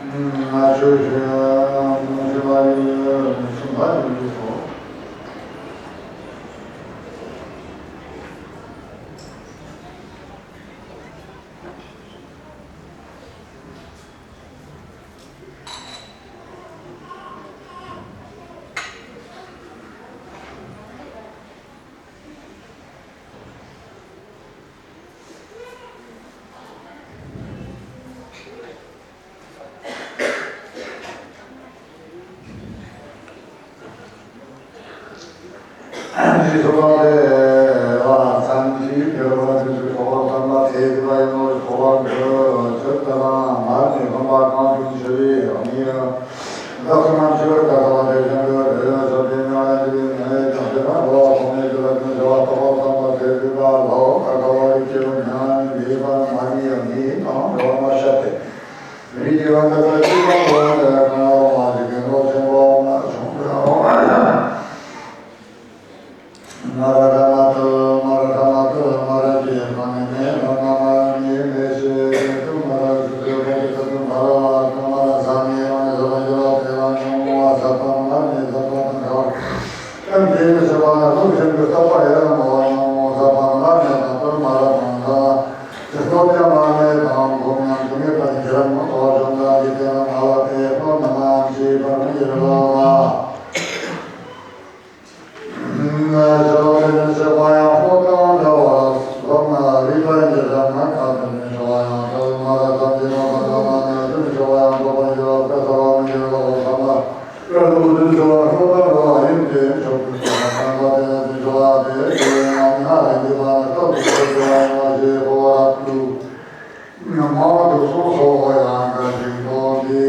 ང་ཆོས་ཞུ་ཞུ་བ་ཡིན་གསུངས་པ་ཡིན་པས་སོ། ཞེས་སོགས་པ་ལས་བ་ཙམ་གྱིས་དེ་རུ་དུས་སུ་ཁོ་བོ་ཙམ་པ་ཐེག་པ་ཡིན་ནོ། ཁོ་བོ་འདི་ཆོས་ལྟ་ན་མར་ནི་སྟོན་པ་གང་བྱུང་ཆེ་བའི་ཨ་ནི་བདག་སོ་ནམ་ཞིག་ལ་ལྟ་བ་དེ་བཞིན་དུ་དེ་ཡང་ཞབས་ཀྱི་མྱ་ངན་འདས་པའི་མྱ་ངན་ཀྱང་ཞེ་ན་འགྲོ་བ་ཁོ་ནའི་རྒྱུད་ལ་ཀུན་བྱ་བ་ཐོག་པ་ཙམ་པ་ཐེག་པའི་བཀའ་ལའོ། ད་ཀ་བ་རི་སྐྱེ་བོ་མྱ་ངན་འདས་པ་མ་ནི་ཡང་ནི་དང་འགྲོ་བ་མ་ཤ་སྟེ། རིགས་ཀྱི་བ་འདི་ལྟར་གཅིག་པ་འོ་དེ་གང་རུང་བ་ཞིག་གི་ནོར་ཆེན་པོ་མ་བྱུང་བའོ། མ་ར་ར་མ་ཏུ་མ་ར་ཐ་མ་ཏུ་མ་ར་ཅི་མ་ནི་མེ་ར་མ་མ་ནི་མེ་ཤེ་ཏུ་མ་ར་སུ་ཏུ་མ་ར་ཏུ་མ་ར་ལ་ཏུ་མ་ར་ས་མི་མ་ནི་ས་མ་ཡ་ཏེ་ལ་ཉོ་མོ་བ་ས་པ་མ་ནི་ས་པ་ཏུ་ག་བ། ཀམ་གྱི་ནི་ཤ་བ་ན་ལུགས་བཞིན་དུ་བསགས་པ་ཡང་མ་བ་ན་མོ་ས་པ་ན་མེ་དང་ཏུ་མ་ར་དང་ད་ཏི་སྟོབས་ཀྱང་མ་མེད་དང་འབུམ་ཡང་དུ་མེད་པ་ཉིད་རང་ངོ་ཐོག་བྱུང་ད་འདི་དེ་ན་ང་ལ་དེ་སྟོབས་ན་མ་ཅི་བར་མི་འགྱུར་ལ་མ། ཤ་བ་ནི་ཤ་བ་ཡང་ཧོ་དང་འདྲ་བ་ལ་སོགས་ན་རིག་པ་ཡི་རང་ང་ག་དུ་ནི་ཤ་བ་ཡང་ད་མ་ར་ཙམ་གྱི་ནོ་ད་ན་ན་ན་དུ་ནི་ཤ་བ་ཡང་འགོག་པ་ཡི་ར་བཀའ་ས་བ་མི་འགྱུར་ལ་འོ་ས་མ། ཀ་ཏུ་དུ་ཤ་བ་ཤོ་ད་ར་བ་ཡིན་ཏེ་ཤོ་ཏུ་ཤ་བ་ན་བ་དེ་ན་དུ་ཤ་བ་དེ་དེ་ན་ང་ལ་འདི་བ་ན་ཀ་ཏུ་དུ་ཤ་བ་ཡང་བ་ཞེས་གོ་བ་ཏུ། མ་དུ་སོ་སོ་ཡང་ག་ཞིག་ཏོ་འདི་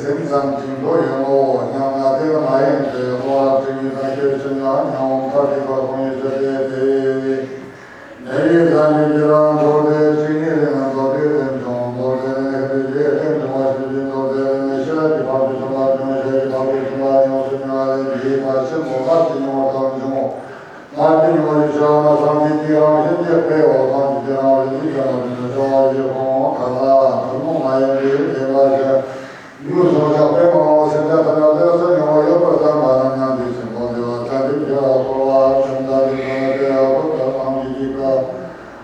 སེམས་ཙམ་གྱི་མདོ་ཡིན་ནོ་སྙམ་ན་དེ་ལ་མ་ཡིན་ཏེ་གོ་བ་ཏུ་ཡིན་ན་ཤེས་ཕྱིར་ན་སྙམ་འོང་ཐབས་ཀྱི་བཀའ་ཁོང་ཡིན་ཟེར་ཏེ་དེ། ནས་ཡིད་ལ་མི་འགྱུར་ར་མདོ་སྡེ་གཅིག་ཉིད་ལས་ན་མདོ་སྡེ་རྟེན་འབྱུང་མདོ་སྡེ་ནས་ཧེ་རུ་ཡེ་རྟེན་འབྱུང་བ་ཞིག་ཡིན། མདོ་སྡེ་ནས་ཤེས་རབ་ཀྱི་བར་དུ་བྱུང་བ་འབྱུང་བྱེད་ཀྱི་བར་དུ་བྱུང་བ་ཡོངས་སུ་མྱོང་བ་ལས་འདིའི་བར་ཆེན་པོ་སྔར་གྱི་མྱོང་བ་ལྟར་འབྱུང་ངོ་། སྔར་གྱི་མྱོང་བ་ཞིག་བྱ་བ་ན་སངས་རྒྱས་ཀྱི་རང་བཞིན་གྱི་དཔེའོ། སངས་རྒྱས་ཀྱི་རང་བཞིན་གྱི་བྱ་བ་ཞིག་ཁོང་ཁ་ལ་ཐུན་མོང་མ་ཡིན་པའི་བདེན་པ་ཞིག་ཡུལ་སོགས་ཀྱང་དཔེ་མང་བོ་སེམས་ཅན་ཐམས་ཅད་ལེགས་སུ་མྱོང་བ་ཡོད་པར་བསམ་པ་རྣམས་ཉམས་ཀྱི་ཆེན་པོ་འདི་ལ་ཚན་རིག་གི་འཁོར་བ་ཁྱིམ་བདག་གི་ཁྱིམ་ལ་དེ་ཡང་ཁོ་ལྟར་སངས་རྒྱས་ཀྱི་བཀའ་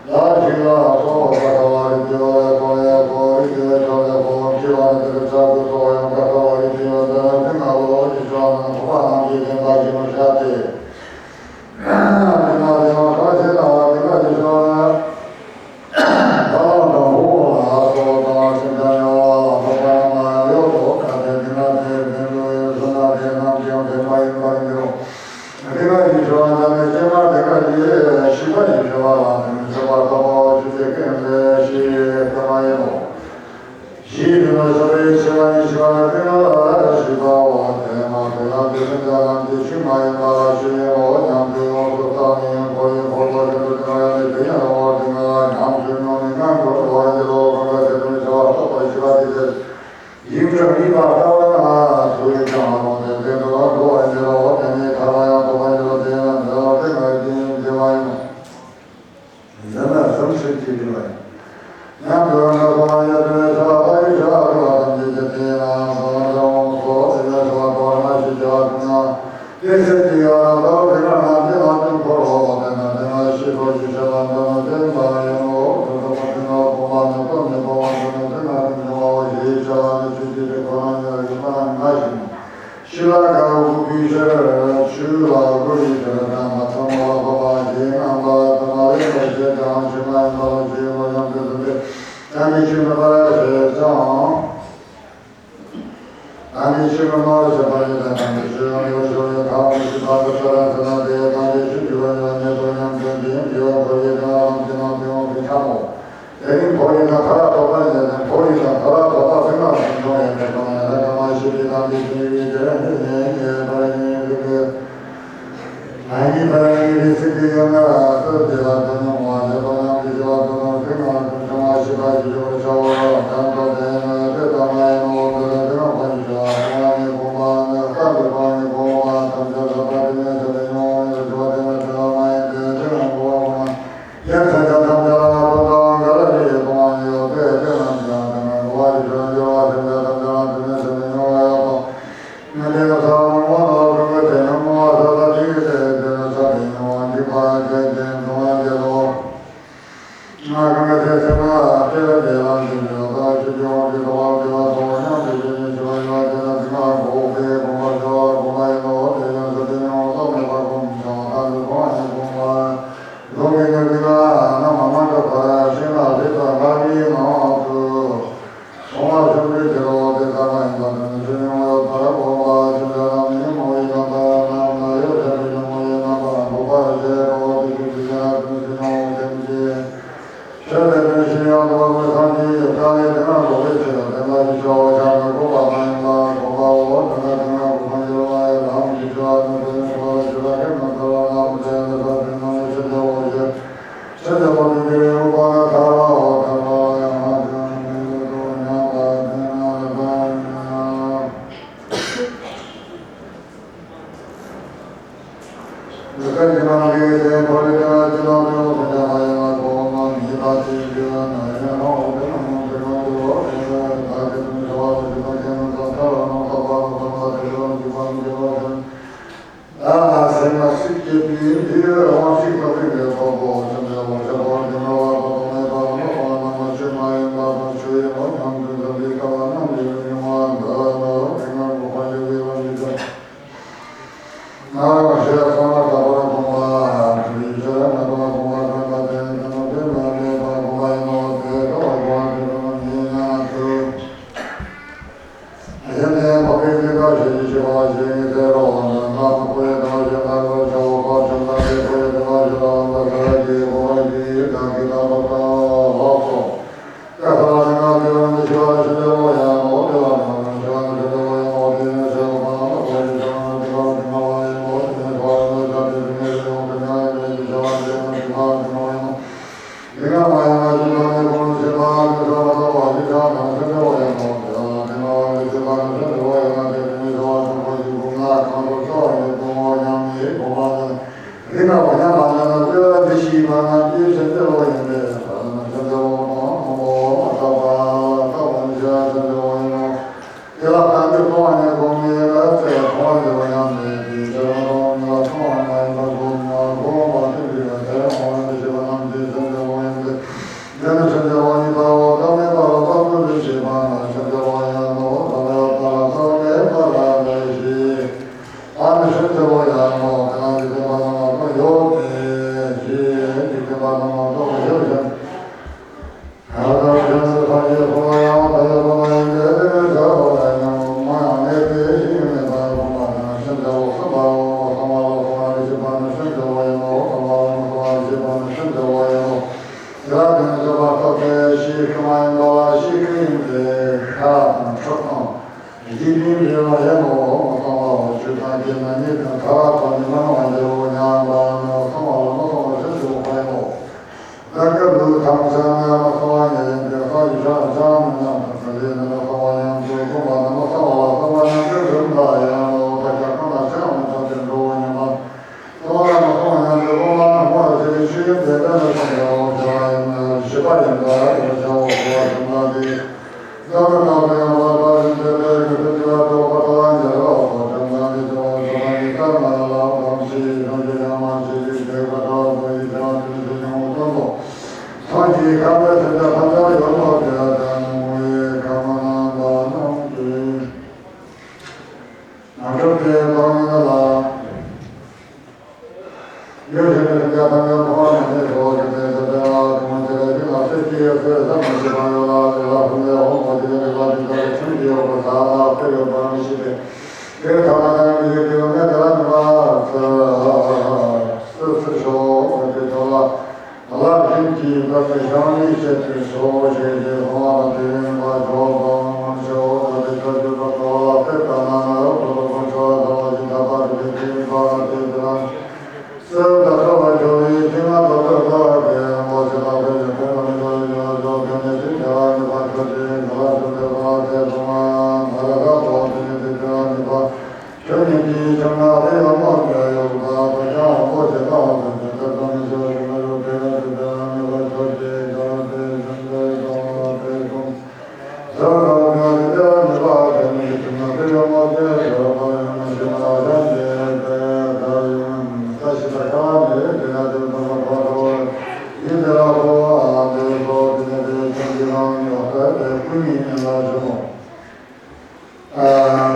ལ་ཞིག་ལ་སོགས་པ་ཁ་བ་རི་ཏི་བ་ལ་ཁོ་ཡ་ཁོ་རི་ཏི་བ་ཁྱོ་ལ་ཁོ་ཁྱི་བ་ནི་དེ་ལ་ཆགས་སུ་སོགས་ཡང་ཁ་བ་རི་ཏི་བ་འདི་ལ་ཏི་ང་ལོ་ཞིག་ཆོག་ན་ཁོ་པ་རྣམས་ཀྱི་བདེན་པ་ཞིག་མི་ཤ་སྟེ། ཏི་ང་ལོ་ཁ་ཆེ་ན་བ་ཏི་ང་ཞིག་ཆོག་ན། ད་ལམ་དང་ཧོ་ལ་སོགས་དང་སེམས་ཅན་ཡོད་ལ་སོགས་པ་རྣམས་ཡོད་དོ། གལ་ཏེ་འདི་ན་དེ་བདེན་དུ་ཡོད་ཟེར་ན་དེ་རྣམས་ཀྱང་བདེན་པ་ཡིན་པར་འགྱུར་རོ། དེ་ན་ཡིད་ཆེས་པ་འདི་ནི་སྐྱེ་མ་དེ་ན་ཡིད་ཤེས་པ་ཡིད་ཆེས་པ་ལ་དེ་ནི་ཤེས་པ་ཐོབ་པའོ། ཆོས་ཅན་སྐྱེ་མེད་ཤེས་པ་མ་ཡིན་ནོ། ཞེས་དེ་ན་ཤེས་པའི་ཤེས་པ་ཡིད་ཆེས་པ་ལ་དེ་ན་ཤེས་པའོ། དེ་ན་དེ་ན་དེ་སེམས་ཅན་རྣམས་ཀྱི་ཆོས་མ་ཡིན་པ་ལ་ཆོས་ཡིན་ནོ་སྙམ་དུ་ཡོངས་སུ་བརྟགས་ནས་ཡང་ཁོ་ཡི་འཁོར་ལོ་ཆེན་པོ་དེ་ན་ཡང་ནི་དེ་ཡང་རང་བ་དེ་ན་ཉམས་སུ་མྱོང་ནས་ངན་འགྲོར་འགྲོ་བར་འགྱུར་རོ། གང་ག་དེ་དོན་བྱ་བ་རྟོགས་པར་བྱེད་པ་དེ་སྟེ། ཡིད་དུ་མི་ལྟ་བ་ན་ཚུལ་ཀྱང་རུང་སྟེ་དེ་དུ་འགྲོ་བར་འགྱུར་རོ། དེ་ནས་ཐར་པ་ཡང་ཐོབ་པར་འགྱུར་རོ། དེ་ཡང་འདི་ལ་དེ་ང་རྒྱུན་བྱེད་པ་ཡིན་ནོ། ཟེར་ན་གཟུགས་ཕྱིར་གྱི་རིགས་ལ་ཡང་། ཉམས་སུ་ལེན་པ་ཡོད་དེ་བས་ཤ་བ་ལྟ་བུའི་ཤ་བ་རུ་བ་ཐམས་ཅད་ཀྱི་དེ་ཡང་ཡང་སོ་དེ་ལས་ཤ་བ་ཐོག་མ་ཞིག་བྱ་བ་ཀུན་ཡང་དེ་ཚེ་ཀྱི་ཡང་ཡང་ལྟ་བུ་དེ་ན་ན་དེ་ན་དུ་འཁོར་བ་དེ་ན་དེ་ན་ཤི་འཁོར་གྱི་ཤ་བ་འདི་ན་དེ་ན་ཡང་ནོ། དེ་ན་དེ་ན་གོང་མ་ནི་སྟོབས་ནི་འཕོ་བ་འདི་ན་དེ་ན་དེ་འབྱུང་བའོ། ཞེས་བྱ་བ་ནི་ཆོས་ཀྱི་རིགས་ཁོ་ན་ཉིད་ལ་ཡོད་པ་ན་ང་ཞིག་ནི། ཤི་ལ་དགའ་བོ་ཀུན་ཤར་ཆུ་ལ་གོ་ཡི་ཤར་དང་མ་ཚང་བ་ལ་སོགས་པ་ཞེས་རྣམ་པ་དུ་མ་ལས་པ་ཞེས་དང་ཕྱི་མ་ཡིན་པ་ལ་ཞེས་ལོ་ཡང་དུ་འདུག་སྟེ། ད་ནི་ཤི་མི་པར་ཞེས་ཀྱང་། ད་ནི་ཤི་མི་པར་ཞེས་པ་ཡི་དང་དང་ཤི་ཡང་ཡོད་ཤོ་ཡི་ཐག་མི་ཤི་བར་དུ་ཤ་ར་ཚ་ན་དེ་དང་དེ་ཤི་འགྱུར་བ་ཡང་ཉེ་དུ་ཡང་དུ་འདི་ཡང་འགྱུར་བ་ཁོ་ཡི་དང་རང་གི་ནང་དུ་ཡོང་གི་ཆ་མོ། དེ་ནི་འཁོར་བའི་ནང་ཐར་པ་ཐོབ་པ་ཡིན་ཏེ། འཁོར་བའི་ནང་ཐར་པ་ཐོབ་པ་ཕྱི་ནང་དུ་འབྱུང་བའི་ནད་ཀྱང་ཡང་དག་མ་ཤེས་པའི་དང་དེ་བཞིན་ཡོད་ཀྱི་རང་ཉིད་ནས་ཉེ་བར་ཉེ་བའི་ལུགས་ལ་ཉེ་བར་ཉེ་བའི་ཚིག་གི་ཡང་ན་སོ་སྐྱེ་བ་དོན་ཉུང་བ་ཞེས་པ་རྣམས་ཀྱི་སྐྱེ་བ་དོན་དམ་ཕྱི་ནང་དུ་འབྱུང་བ་ཤེས་པ་ཞིག་ཡོད་པར་བྱའོ། གང་ལྟར་དེ་ཡང་ན་དེ་ལྟ་མ་ཡིན་ནོ། འདི་ལ་དེ་ན་ཁོང་གི་སྐྱེ་བ་ཁོང་ནི་གོང་མ་ནི་རྟག་ཏུ་ཁོང་ནི་གོང་མ་ཐམས་ཅད་ལ་པ་དེ་ནས་ཆ་དེ་ཉུང་བ་ཡོད་ཀྱི་བ་དེ་ན་དེ་ལ་མ་ཡིན་ཏེ། དེ་ན་གོ་བ་ཁོང་ན། ཡང་སེམས་ཅན་ཐམས་ཅད་ལ་ཀུན་ཏུ་འགལ་བའི་སྤོང་བ་ཡོད་པས། དེ་རྣམས་ཀྱང་དེ་ན་འགྲོ་བ་རིགས་དྲུག་སྦྱོར་བ་སེམས་ཅན་ཐམས་ཅད་ལ་དེ་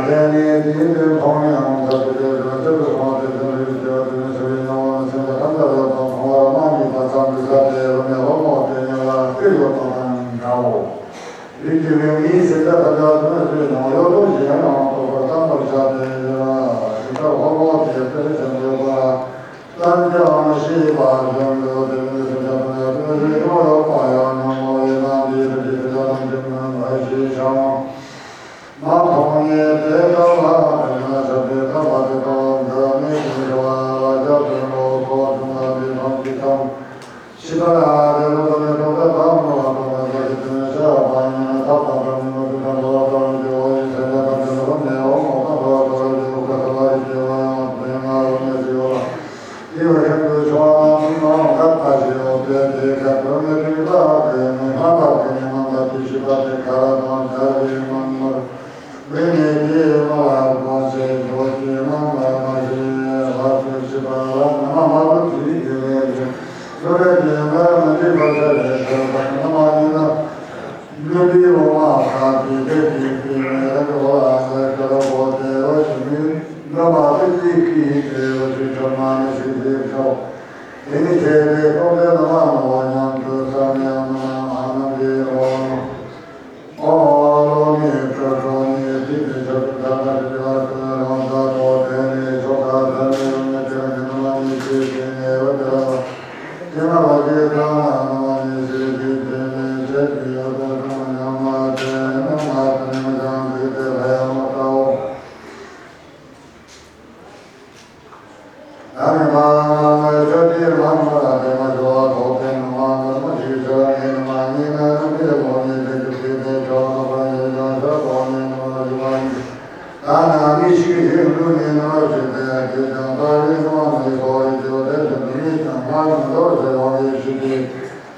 དེ་ནི་དེའི་དོན་མཐོང་ཡང་ཐབས་ཀྱི་དེ་ལ་སྤྱོད་པའི་ཁོང་དེ་དོན་རིགས་ཀྱི་དེ་ནི་ཚུལ་ཡིན་ནོ། སེམས་ལ་ཐམས་ཅད་ལ་དང་མཐོང་བར་སྣང་གི་བར་མཚམས་ཀྱི་ས་དེ་བུད་མེད་ཧོར་མོ་དེ་ཉལ་བ་སྟེ་ཡོད་པ་དང་འདྲའོ། རིགས་ཀྱི་བུ་མིའི་སེམས་ལ་ཐམས་ཅད་དོན་རིགས་ཀྱི་ནང་ཡོད་དོ་ཞེས་ཡང་རྟོགས་པར་བསམ་པར་བྱ་སྟེ། ཡིན་ཙང་ཧོར་མོ་དེ་དཔེར་བཞིན་ཡོད་པ། ལྟར་ཀྱང་ཤེས་པ་བཞིན་དུ་དེ་ནི་སེམས་ཅན་ཐམས་ཅད་ཀུན་གཞི་ཡོད་པ་ཡང་ཉོན་མོངས་པའི་ནང་དེའི་རིགས་ཀྱི་དེ་དག་ཐམས་ཅད་མིན་པ་ཞེས་བྱའམ། མ་མཐོང་ནས་དེ་ལྟ་བ་དེ་ན་ཤར་ཏེ་ཐར་པ་དེ་དག་འདི་ནི་དེ་ཞི་བ་ལ་སྐྱབས་སུ་འགྲོ་སོགས་བྱུང་བ་དེ་ཐམས་ཅད་ཀྱང་ཤེས་པ་ལ་དེ་རུ་དོན་ནི་ཐོབ་པའི་ཐབས་མོ་ལ་སོགས་པའི་ཐབས་ཀྱི་དོན་བྱ་བ་ཡིན་ན། ཐབས་དང་ཐབས་མིན་པ་དེ་དག་འགྲོ་བ་སོགས་ཀྱི་འོག་གི་སེམས་ཅན་ཐམས་ཅད་ལ་ནི་འོག་མོ་དང་འགྲོ་བ་སོགས་ཀྱི་འོག་ག་ས་ལ་ཡི་སྐྱེ་བ་ཡང་དེ་ང་རུ་ནས་ཞི་བ་ལ། དེ་བ་ཤིན་ཏུ་ཆུང་བ་ནང་དུ་མ་འོང་ཁ་ལྟ་ཞིག་ཡོད་པས། དེ་ཁ་དོན་ནི་དེ་དག་གི་ནི་སྨྲ་བ་དེ་ནི་སྨྲ་བ་དེ་ཤེས་པ་དེ་ག་ར་དང་བྲལ་བའི་མ་ནོར་བའི་ནི་དེ་སྨྲ་བ་གོང་ཆེན་ཇོ་བོ་རྗེ་སྨྲ་བ་མ་ཤེས་པ་དེ་ཤེས་པ་ལ་ནི་མ་མ་རུ་དེ་དེ་ལས་དེ་ལོ་རེ་དེ་ལ་མི་འདྲེས་པར་ཤར་བའི་ཤར་བ་ནི་མ་ཡིན་ན། མི་འདྲེས་འོ་མ་དང་དེ་དེ་དེ་དེ་ནི་རང་གི་འོ་ལ་ནི་ཤར་བ་དེ་རོ་ཞིག་མི། འདྲ་མ་ཏི་ཏི་ཀི་ཏེ་བ་ཏི་ཁྲ་མ་ནི་སི་ཏི་ཁྲའོ། དེ་ནི་ཁྱེད་དེ་ཀོང་ཏེ་ན་མ་ནོ་ཉམས་སུ་བསམ་ཡང་ན་ཨ་ན་དེ་རོ། ཨོ་ལོ་ནི་ཏྲ་ཏྲོ་ནི་ཏི་ཏི་ཆ་ཏུ་ཏ་ཏ་ཏི་ཏི་ལ་ཏུ་རང་ཏ་ཏོ་དེ་ནི་ཆོ་ག་དེ་ནི་རུ་ནི་ཏི་ར་ནི་ན་མ་ནི་ཏི་ཏི་ནི་བ་ཏི་ར་བ། ཏི་ན་བ་ཏི་ཏ་ན་ན་མ་ནི་སི་ཏི་ཏི་ནི་ཆེ་ཏི་ཡོ་ཏ་ཏ་ན་ཉམས་མ་ཏེ་ན་མ་ཏི་ནི་མ་ཅང་ཏི་ཏི་ལ་ཡང་མ་ཏའོ། ཨ་ནི་མ་ང་ང་ཤ་ཏི་མ་མ་ར་ཏེ་མ་ཞོ་བ་ཐོག་ཏེ་ནུ་མ་ང་མ་ཞིག་ཤ་ནི་ནུ་མ་ནི་ང་ནི་མི་ལོ་ནི་ཏེ་ཏུ་ཏི་ཏེ་ཤོ་ནུ་མ་ཡེ་ཡོ་ཤ་ཏོ་ནི་ནུ་མ་ཞུ་མ་ཡེ། ཨ་ན་མི་ཞིག་ཡེ་ནུ་ནི་ནུ་མ་ཞིག་ཏེ་ཡ་ཏེ་ཅང་ཏ་རི་ནུ་མ་ནི་ཏོ་རི་ཏེ་ཡོ་ཏེ་ཏུ་ནུ་མི་ཅང་མ་ནུ་ཏོ་ཏེ་ཡོ་ནི་ཞིག་ཏེ།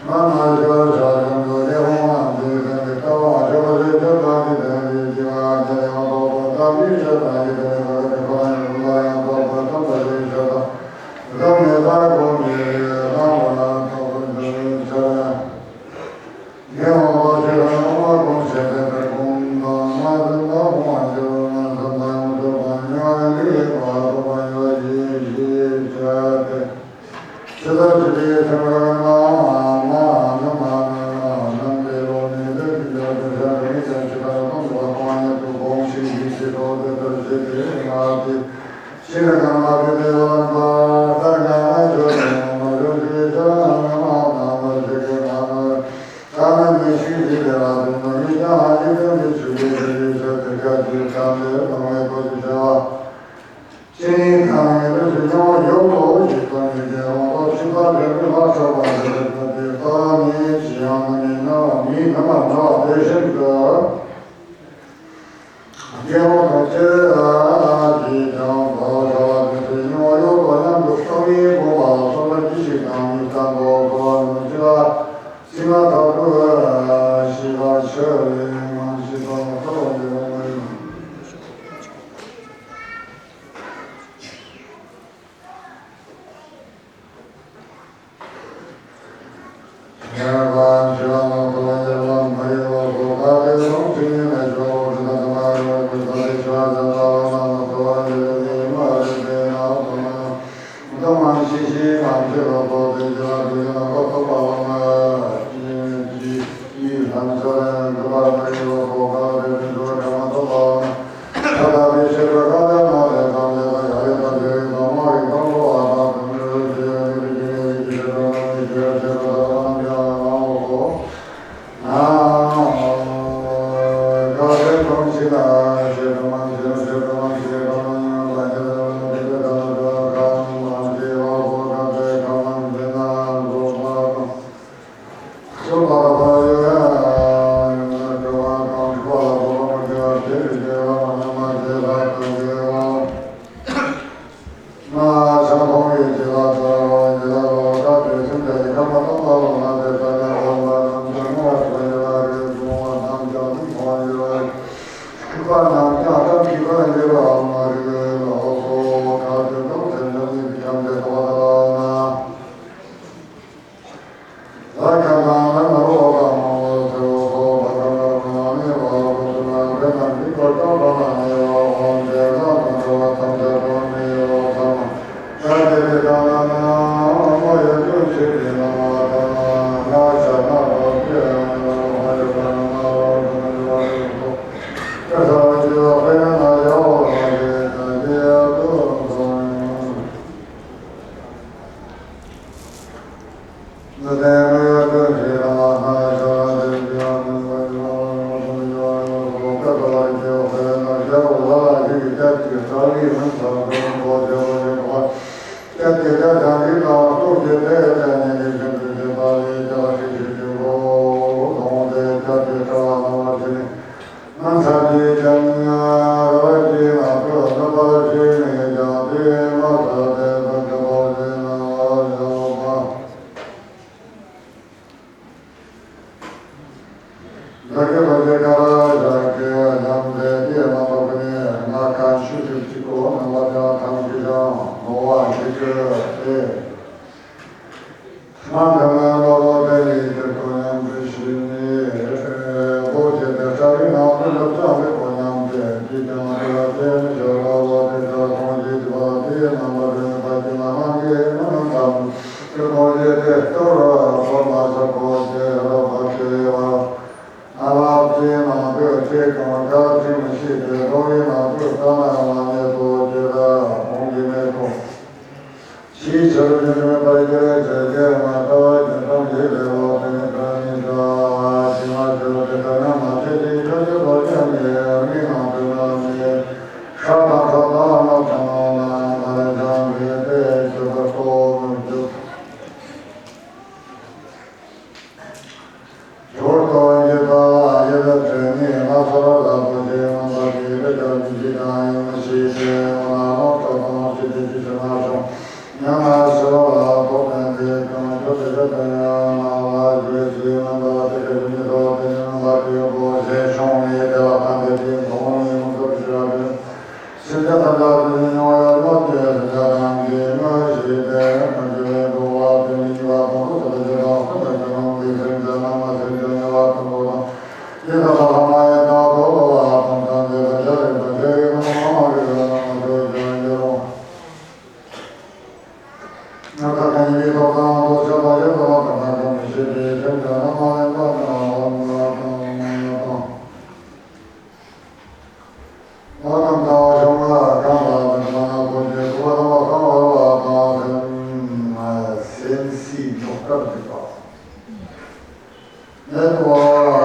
མ་མ་ཤོ་ཤ་ཡང་དུ་རེ་ཧོ་མ་དུ་དེ་ནི་ཏ་བ་ཤོ་ཤེ་ཏ་ཏ་ཏི་དེ་ནི་ཏི་བ་ཏེ་ཡང་ཏོ་པ་ཏ་མི་ཤ་ཏ་ཡི་དེ་ནི་ཏ་ཏི་ཁོ་ན་ཡང་ལ་ཡང་ཏོ་པ་ཏ་པ་ཤེ་ཤ་ཏ། ར་མེ་ཏ་གོ་མི་རེ་ལ་མ་ལ་ཏོ་པ་ཏ་མི་ཤ་ཏ། ངེ་ཧོ་ཏོ་ཤེ་ཏ་ཧོ་མ་གོ་ཤེ་ཏ་ཏ་གོ་མ་ཏ་མ་ཏ་ཧོ་མ་ཤེ་ཏ་ན་ཏ་ཏ་ཡང་ཏོ་པ་ཉ་རེ་པ་ཏོ་པ་ཡོ་ཤེ་ཤེ་ཤ་ཏ། ཇི་ལྟར་ཇི་ལྟར་ཐལ་བ་མ་མ་ན་མ་ན་ན་ན་དེ་རོ་ནི་ལས་ཀྱི་ལས་དེ་ལས་དེ་ནི་ཀྱང་ཇི་ལྟར་སྟོང་དུ་བ་སྟོང་ཉིད་དུ་གོང་ཞིང་འདི་ཇི་ལྟར་དེ་ལྟར་ཇི་ལྟར་ང་དེ་ཤི་ན་ཀ་མ་དེ་དེ་བ་ན་པ་ལྟར་ང་ན་ཇོ་ནི་མ་ཇོ་ཞི་ཇ་ན་མ་ན་མ་ཇི་ཀེ་ན་ན་ཀ་ན་མི་ཤི་ཇི་དེ་ལ་དེ་ན་མི་ཀྱང་ཨ་ཇི་དེ་མི་ཤི་ཇི་དེ་ལི་ཤ་དེ་ཀ་ཇི་ཀ་དེ་ལ་མེ་ཏོ་ཇི་ཇ་བ། ཅི་ནི་ཐང་ཡི་རུ་ཞིག་ཉོ་ཡོད་ལོ་ཞིག་ཏུ་ནི་རྒྱལ་བ་ལོ་ཞིག་པ་རེ་རུ་ལ་ཆོག་པ་རེ་རུ་ཏུ་དེ་ལྟ་ནི་ཅི་ཡང་ན་མི་ན་མི་ན་མ་ན་དེ་བཞིན་དུ། རྒྱལ་བ་དང་ཁྱེད་ཀྱིས་ཀྱང་བ་བྱ་བ་དེ་ཚེ་ཉོ་ཡོད་ལོ་མཉམ་དུ་ལྟ་བའི་སྒོ་ལ་སོགས་པ་ཅི་ཞིག་དང་མི་ལྟ་འདོད་པ་ནི་ཅི་ལ་སྲིད་མ་ཐག་ཏུ་ཤི་བ་ཆོས་ལས་མ་ཤི་བ་ཐོབ་པ་འདི་རུ་མ་ཡིན། ལ་གེ་ལ་གེ་ཀ་ར་ཞག་གི་ལམ་དེ་དེ་མ་ཐོབ་ནས་ང་གང་ཤུ་ཤུ་གཅིག་གོ་ནང་ལ་ཡང་ཐང་གི་ཞང་ནོ་བ་ཞིག་གི་དེ། མ་འདི་ན་ལོ་ལོ་དེ་ཡི་དེ་ཁོ་ཡང་དེ་ཤི་ནི་ལོ་ཞེ་དེ་ས་རི་ནང་དུ་ལོ་ཙམ་དེ་ཁོ་ཡང་དེ་དེ་ཀྱང་དེ་ལ་དེ་ནི་ཞོ་ལོ་ལོ་དེ་ཀ་ཁོང་ཞིག་དེ་བ་དེ་ནང་ལ་དེ་ནི་ད་ཀྱི་ན་ནང་གི་མ་ནང་ཙམ། དེ་ཀོ་ཡེ་དེ་གཏོར་བ་སོ་མ་ས་ཀོ་ཅེ་རོ་བ་ཅེ་བ། ཨ་བ་ཅེ་ནང་དུ་ཅེ་གང་ག་ཅི་མི་ཤེས་ཏེ་རྡོ་ཡི་ནང་དུ་ལྟ་ན་མ་ཉེ་དོ་ཅེ་ར་ཁོང་གི་མེ་ཏོག །ཅིའི་ཕྱིར་མི་འདྲ་མེད་པར་སྐྱེ་བའི་ཚེ་སྐྱེ་མ་ལྟ་བ་ཅན་ཐམས་ཅད་ལས་ལོག་སྟེ་ནི་ཁ་ཉིད་དུ་ཅི་མ་ཤེས་པ་དེ་ལྟར་ན་མ་ཤེས་ཏེ་ཆོས་ཀྱི་རྡོ་རྗེ་ནི་མིག་ནང་དུ་ན་མེ། ཤ་དང་ཁྲག་དང་རྣག་དང་ནང་ན་མ་ལ་སྦྱངས་པས་དེ་ཆོས་པ་རྟོགས་མི་འགྱུར། ཇོ་བོ་རྟོགས་པའི་ཡེ་དག་ཡེ་བའི་དོན་ནི་ང་ཚོ་ལ་རབ་ཏུ་ཞེས་རྣམ་པ་དེ་ལས་ཀྱང་མི་ཤེས་ཀྱང་ཡང་མི་ཤེས་ཏེ་འོ་ན་ལོག་ལྟ་དང་ཤེས་ཏེ་ཅི་ཞིག་ན་ཤོག །ཡང་ན་ཤི་བ་ལ་ཐོགས་ཏེ་འདི་ཀྱང་ཆོས་དེ་ཆོས་དོན་ཡང་ན་ལ་ཞེས་ཞུས་རྣམ་པ་དེ་ཀ་ཞིག་མི་ཐོགས་ཏེ་རྣམ་པ་དེ་བོ་ཞེས་ཤོང་ནས་དེ་ལ་ཕན་པའི་དེའི་མཐོང་བ་ནི་མི་འདོར་ཞེས་པ་སྟེ། སེམས་ཅན་ཐམས་ཅད་དུ་མྱོང་བའི་གནོད་བྱེད་སེམས་ཅན་རྣམས་ཀྱིས་དངོས་གཞི་དེ་མི་འགྱུར་བའི་འགྲོ་བ་དེ་ནི་ཉེས་པ་དང་དུ་ཆ་ལ་ཇི་ལྟར་སེམས་ཅན་གྱི་ནང་གི་སེམས་ཅན་རྣམས་ལ་སེམས་ཅན་ཉེས་པ་དང་དུ་དང་། ཡི་དམ་ལྷ་མ་ཡིན་དང་དུ་ལོ་བ་དང་ཐམས་ཅད་དང་བྱ་རིགས་དང་བྱ་རིགས་དང་མ་རིག་པ་རྣམས་ལ་ཆོས་ཀྱང་ཡིན་རུང་། ང་ཁ་ཁ་ཉེས་པའི་ཐོབ་ཐང་དུ་ཆ་ལ་ཡོད་པ་དང་ཐ་ཁ་མི་ཤེས་པའི་སེམས་ཅན་རྣམས་མ་ཡིན་པ་དང་ལམ་ལ་དང་ལམ་ལ་དང་། བ་དང་དང་བྱུང་བ་གང་ལ་མི་སྨྲ་ན་ཁོ་ཉིད་སུ་བ་དང་བ་གང་བ་ལ་དང་སེམས་སེམས་སྲིད་འཇོག་པར་འདོད་པ། མེད་པ་བ་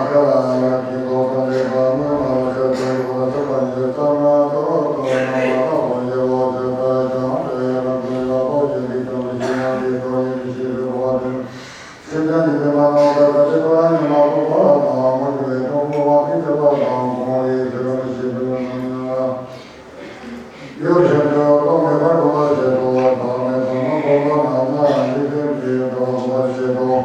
ག་ལ་ཡང་གིས་འདོད་པ་འདོད་པ་སྨོན་ལམ་ཤར་དུ་ཡོད་པ་ཐུབ་པ་ཉིད་ལྟར་ན་ཏོ་ཏོ་རྣམ་པ་ལ་ཁོ་ཉིད་ལོ་ཚོད་ལྟར་ཀྱང་དེ་རང་དོན་ལ་ལོ་ཡིན་པའི་ཀྱང་མི་ཤེས་ན་དེ་ལོ་ཡིན་མི་ཤེས་པའི་གོ་བ་དེ། སེམས་ཅན་གྱི་སེམས་པ་རྣམས་ལ་ད་ལྟའི་བར་ཉོན་མོངས་པ་དང་མུ་གེ་བའི་གཏི་མུག་དབང་གིས་གཅོད་པ་དང་གོང་བའི་ཚེ་རིང་ཞེས་པའི་ནང་ཡང་། ཡུལ་གཞན་དུ་ལོག་མེད་པར་སྒོམ་པར་བྱེད་དོ། བདག་མེད་དང་ནི་ལོག་པ་རྣམས་ལ་འཇིག་རྟེན་གྱི་བདག་སྒོམ་པར་བྱེད་དོ།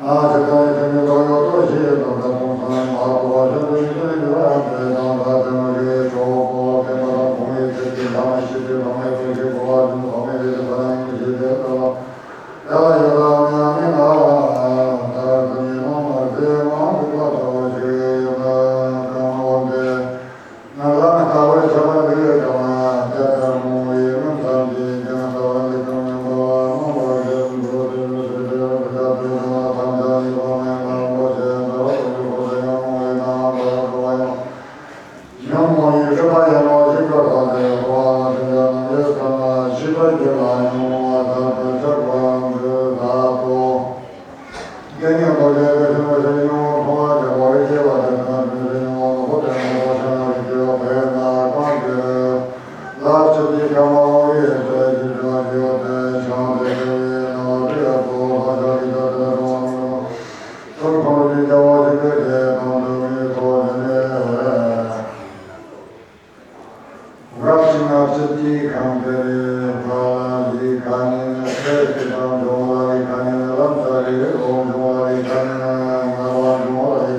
ཨ་ཙི་ཀ་ཡི་ཁྱོད་ཉིད་ལོག་ཡོད་དོ་ཞེས་དམ་བཅའ་གཏོང་ས་མ་གཏོགས་པ་གཞན་དུ་ཡིད་དུ་འགྱུར་བ་དེ་དང་ད་དེ་མ་གི་གྲོགས་པོ་མཁྱེན་པ་དང་གོང་བའི་ཚེ་གི་ལྷ་མ་ཤེས་ཏེ་ལྷ་མའི་དོན་ཞེས་གོ་བ་བྱུང་། ལྷ་མའི་རིགས་ཀྱི་ལྷ་ཡང་མི་ཤེས་ཏེ་ལྟ་བ། ཡ་ཡ་ར་མི་ཡ་མི་ན་ད་དུ་ཉི་མ་མ་ཟེ་མ་འདུག་པ་ལྟ་བུ་ཞིག་ཡིན་ན་གང་འོན་ཏེ། ང་ལ་ལྟ་བའི་ཆ་པ་འདི་ཡོད་ཀྱང་ན་དེ་ལྟར་མོང་བའི་རྣམ་བསམ་གྱིས་ཀྱང་ལྟ་བ་འདི་ཀྱང་མིན་པ་རྣམ་པར་འཇོམས་འགྲོ་དེ་ལ་སོགས་པའི་བུ་ཆ་དེ་ཀྱང་ཐམས་ཅད་ཉེས་པ་མེད་པར་འགྲོ་ཞེས་ལྟ་བ་དང་འགྲོ་དེ་ཡང་མོང་བའི་ནང་ལྟ་བ་འགྲོ་བ་ཡང་། ཉོན་མོངས་པའི་སྒྲིབ་པ་ཡིན་ནོ། ཞིག་པ་དང་དེ་འགྲོ་བ་ལ་དེ་འདྲ་ནམ་ཡོད་ཙམ་ན་ཤེས་པ་རྒྱུད་ལ་ཉོན་མོངས་པ་དག་པར་ཆགས་པ་འདི་དག་གོ། དེ་ཉིད་རྡོ་རྗེ་དགེ་ཞིང་རྗེ་ཉོན་མོངས་མཐོང་བ་བརྒྱ་པོ་རིག་བྱེད་པ་དེ་དང་དེ་ཉོན་མོངས་ནག་པོ་དེ་ནག་པོ་ཤ་ན་རིགས་ཀྱི་འོག་དེ་ན་གང་དེ་ལ་ཚེ་འདིའི་ཁ་མ་འོང་བའི་ཚེ་ཇི་ལྟར་ཡོད་དེ་ཆང་དེ་དེ་བའི་ནང་ལ་རིགས་ཡག་པོ་ལྷ་ཤ་གི་ད་དེ་ལ་འགྲོ་བ་མི་འགྲོ། ཚུར་ཁོང་རུ་ཅིག་རྒྱལ་བ་ཞིག་གི་དེ་དང་དུ་མི་ཐོག་ནས་ནས། རབ་ཅིག་ང་ཚོས་དེའི་ཁང་པའི་ཕ་ལ་ལི་ཁ་ནས་ནི་ཁྲེ་ཁྲེ་དང་འབྱུང་བ་ལི་ཁ་ནས་ནི་ལམ་ས་ལི་ལོ་འབྱུང་བ་ལི་ཁ་ནས་ནི་ངར་བ་འབྱུང་བ་ལི།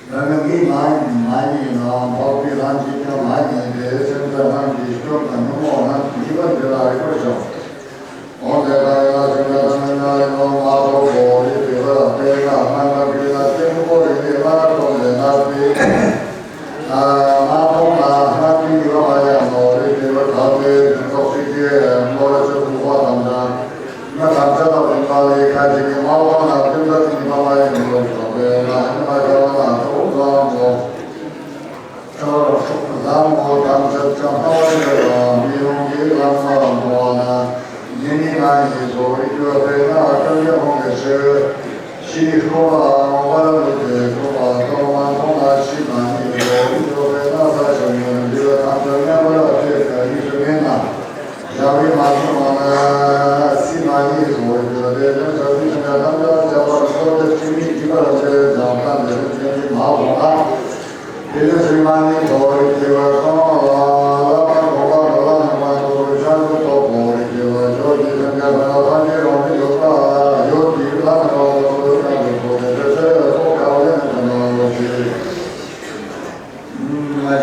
ང་ནི་མི་མ་ཡིན་མ་ཡིན་ནའང་འཕགས་པའི་ལྷ་ཆོས་སྐྱོང་མ་ཡིན་ཏེ། སེམས་ཙམ་ལྷ་གི་སྐྱོང་དང་ཉོན་མོངས་ལྷ་གཉིས་པ་འདི་ལ་རིག་པར་བྱའོ། འོ་དེ་ལྟར་ཡང་སེམས་ཙམ་ལྷ་གཉིས་པ་ཡིན་ནོ་མ་ཐོབ་བོ། རིག་པའི་བླ་དཔེར་ན་སྔར་ལྷ་པའི་ལྷ་སྐྱེས་བུ་པོ་རིག་པའི་བླ་ཐོབ་ནས་ལྷ་པའི་མ་ཐོབ་ན་ལྷ་པའི་ཡུལ་མ་ཡང་ནོ། རིག་པའི་བླ་ཐོབ་པའི་ཕན་ཐོགས་ཤིག་གི་བློ་ར་ཆོས་ཀུན་པ་དང་འདྲ། ང་དང་ཆ་ལ་བིང་པ་ལས་ཁ་ཅིག་གིས་མ་འོངས་ན་ཀུན་ད་ཀུན་པ་མ་ཡིན་ནོ་ཞོག་པས་ན་ཨ་ནི་མ་བྱ་བ་ན་ཐོག་ལ་མོ། ལ་མོ་དང་ཆ་ཆ་སྨྲ་བ་ཡོད་ལ་མི་ཡོང་གི་ལ་མ་མོ་ན་ཉེ་ནི་ང་ཡི་ཚོ་རིག་ཡོད་པས་ན་ཀུན་ད་ཧོང་གི་ཕྱིར། ཤི་ཁོ་པ་མོ་པ་ལ་ལུ་ཏེ་ཁོ་པ་ཐོག་མ་ཐོག་ན་ཤི་ན་ཉེ་ཚོ་རིག་ཡོད་པས་ན་ས་ཆ་ཉེ་ལུ་ཡོད་དང་ཆ་ཉེ་པ་ལ་ཏེ་ཀ་ཡི་ཚོ་མེད་ན། ཞག་པའི་མ་སོང་བ་ན་སྲིད་མ་ཡིན་ཟེར་བའི་དུས་ལ་དེ་ནི་ས་སྲིད་ཀྱི་ནད་རྣམས་ཀྱང་ཁྱབ་པར་འཁོར་དེ་སྲིད་མི་སྲིད་པར་འདྲེས་ཀྱང་ལྟ་འདི་རིགས་ཅན་གྱི་མ་འོངས་ན། དེ་ནི་སྲིད་མ་ཡིན་ཟེར་བའི་དུས་ལ་གསང་བ་ལ་ལ་མ་གོ་བ་ལ་ལ་ནི་མ་གོ་བའི་ཆ་འཇུག་རྟོགས་པའི་དུས་ལ་ཇོ་གི་སེམས་ཅན་ཕན་ལ་ཐམས་ཅད་རང་མི་ཡོད་པ་ཡོད་ཀྱི་ལ་ནི་མ་གོ་བའི་ཆ་འཇུག་རྟོགས་ཏེ་དེ་ཚེ་ཐོག་ཁ་ལེན་ཀྱི་ནང་ལོ་ཞེས།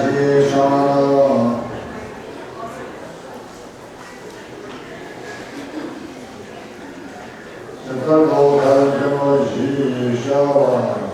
ཞེས་བྱ་བ་ལ། དེ་ལྟར་ལོ་ག་ལ་འདྲེན་པ་ཞེས་བྱ་བ།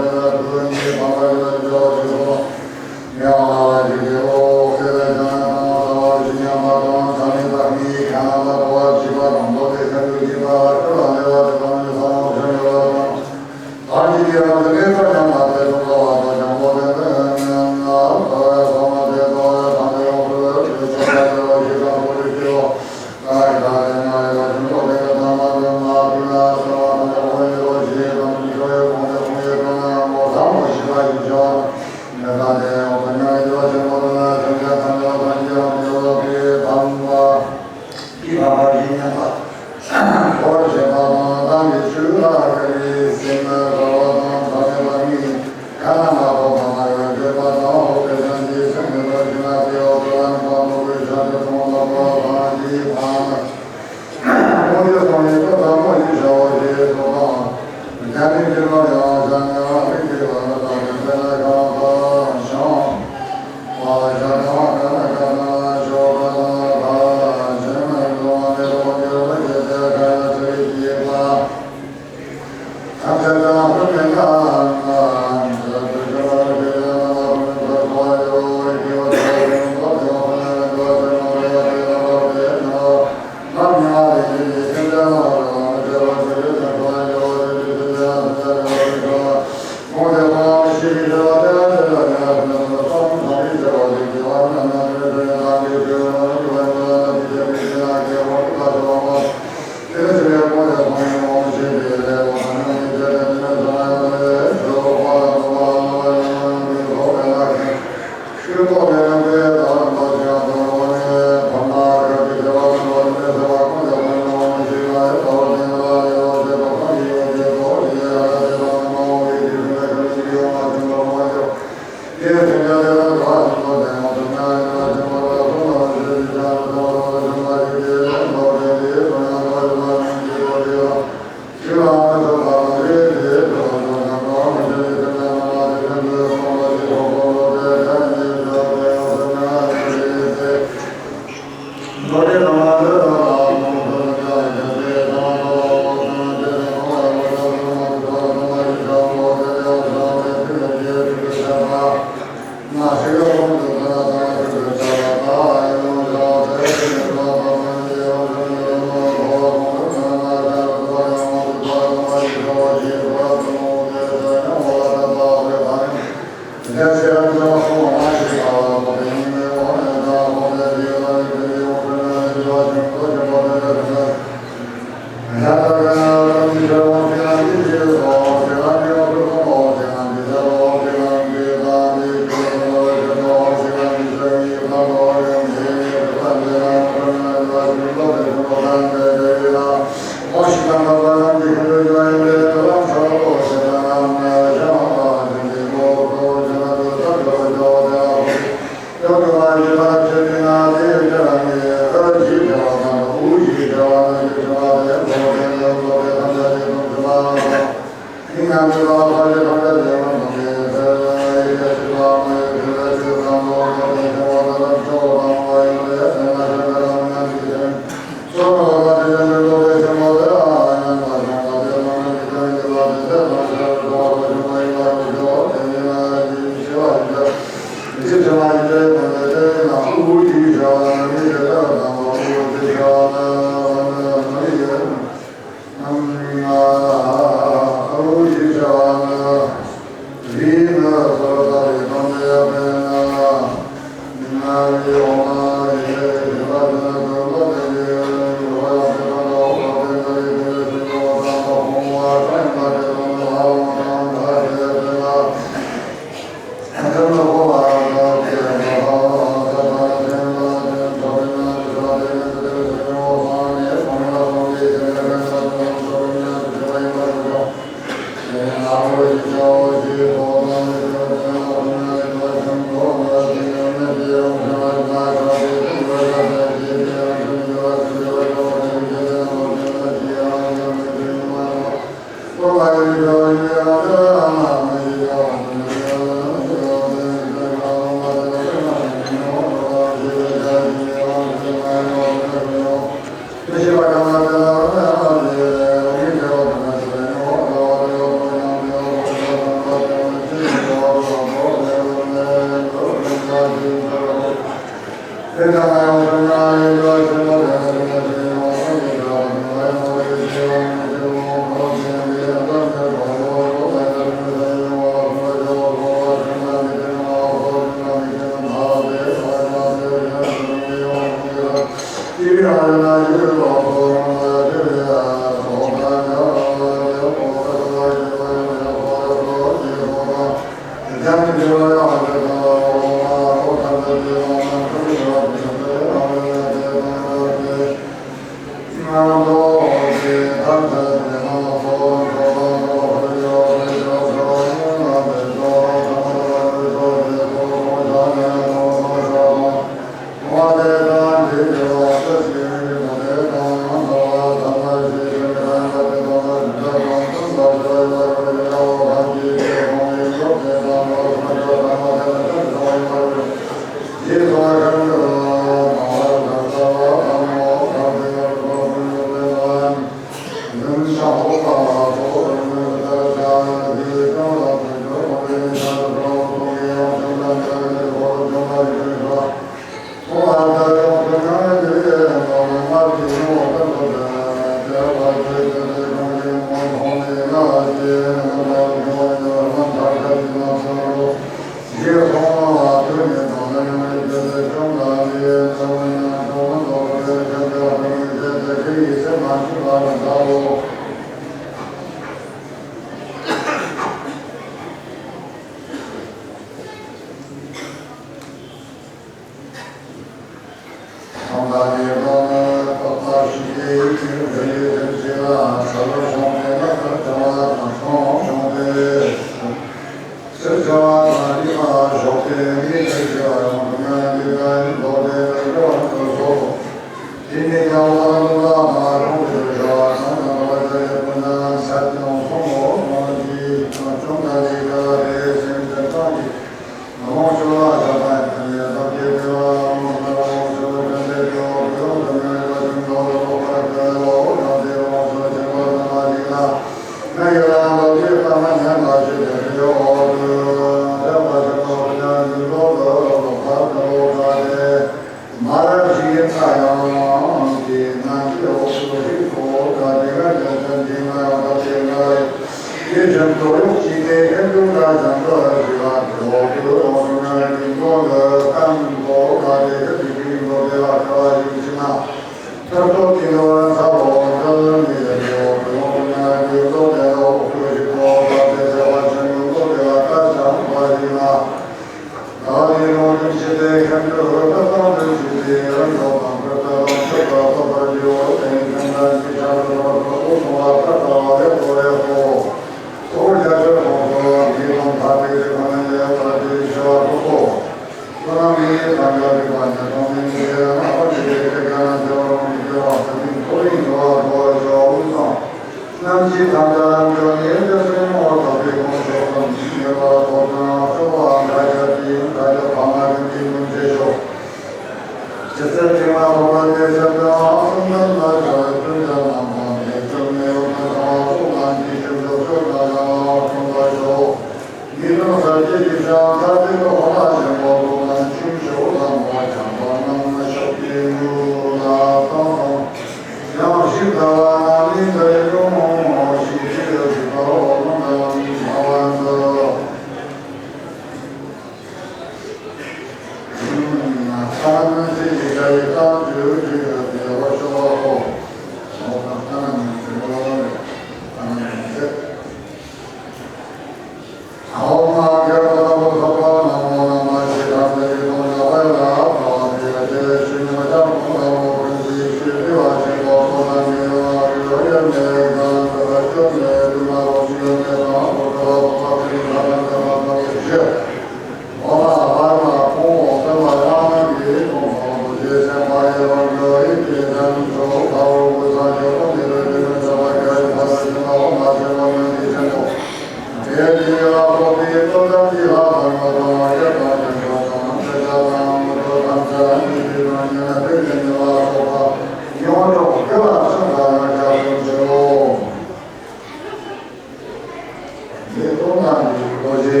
ལས་སྟོང་ནང་གི་རྡོ་རྗེ་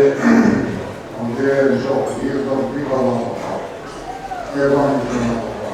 གོང་འཕེལ་མཆོག་ཡིད་དུ་འདུག་པ་ལ་སོགས་པ། ཨེ་ཝཾ་ཅི་མ་སོགས་པ།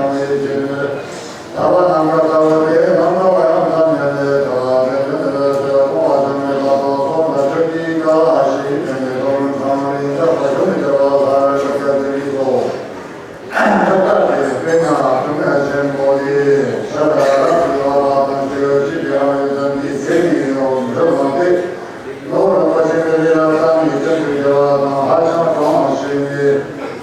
བྱང་བའི་ཕྱིར། ཐར་པ་ནམ་མཁའ་ལྟ་བུ་དེ་ནམ་མཁའ་ལ་ཡང་འཛམ་གླིང་ལས་ཐར་པ་དེ་བཞིན་དུ་སྤོང་བ་བྱང་མེད་པ་དང་སོགས་ལ་ཆོས་ཀྱི་ཀ་ཞེས་བསྟན་ཏེ་རྡོ་རིང་ཚང་མ་ལ་ཡིན་ཆགས་པ་ཞུ་མི་བདེ་བ་ལྷར་བཅས་པའི་ཚིག་གོ། ཐབས་ལྟར་གྱི་དཔེར་ན་སྤྲིན་ཆེན་པོ་ལས་ཤར་རབ་ཏུ་ལྷག་པ་དང་ཆོས་ཀྱི་དབྱིངས་ཡོད་ཙམ་གྱིས་ཟད་པའི་འོག་འགྲོ་བ་སྟེ། ལོ་རིམ་པ་ཆེན་པོའི་ལས་ལ་བསམ་གྱིས་ཀྱང་མི་ཁྱབ་པའི་བདེ་བ་དང་ཧ་ཅང་གྲོང་ཞིང་གི་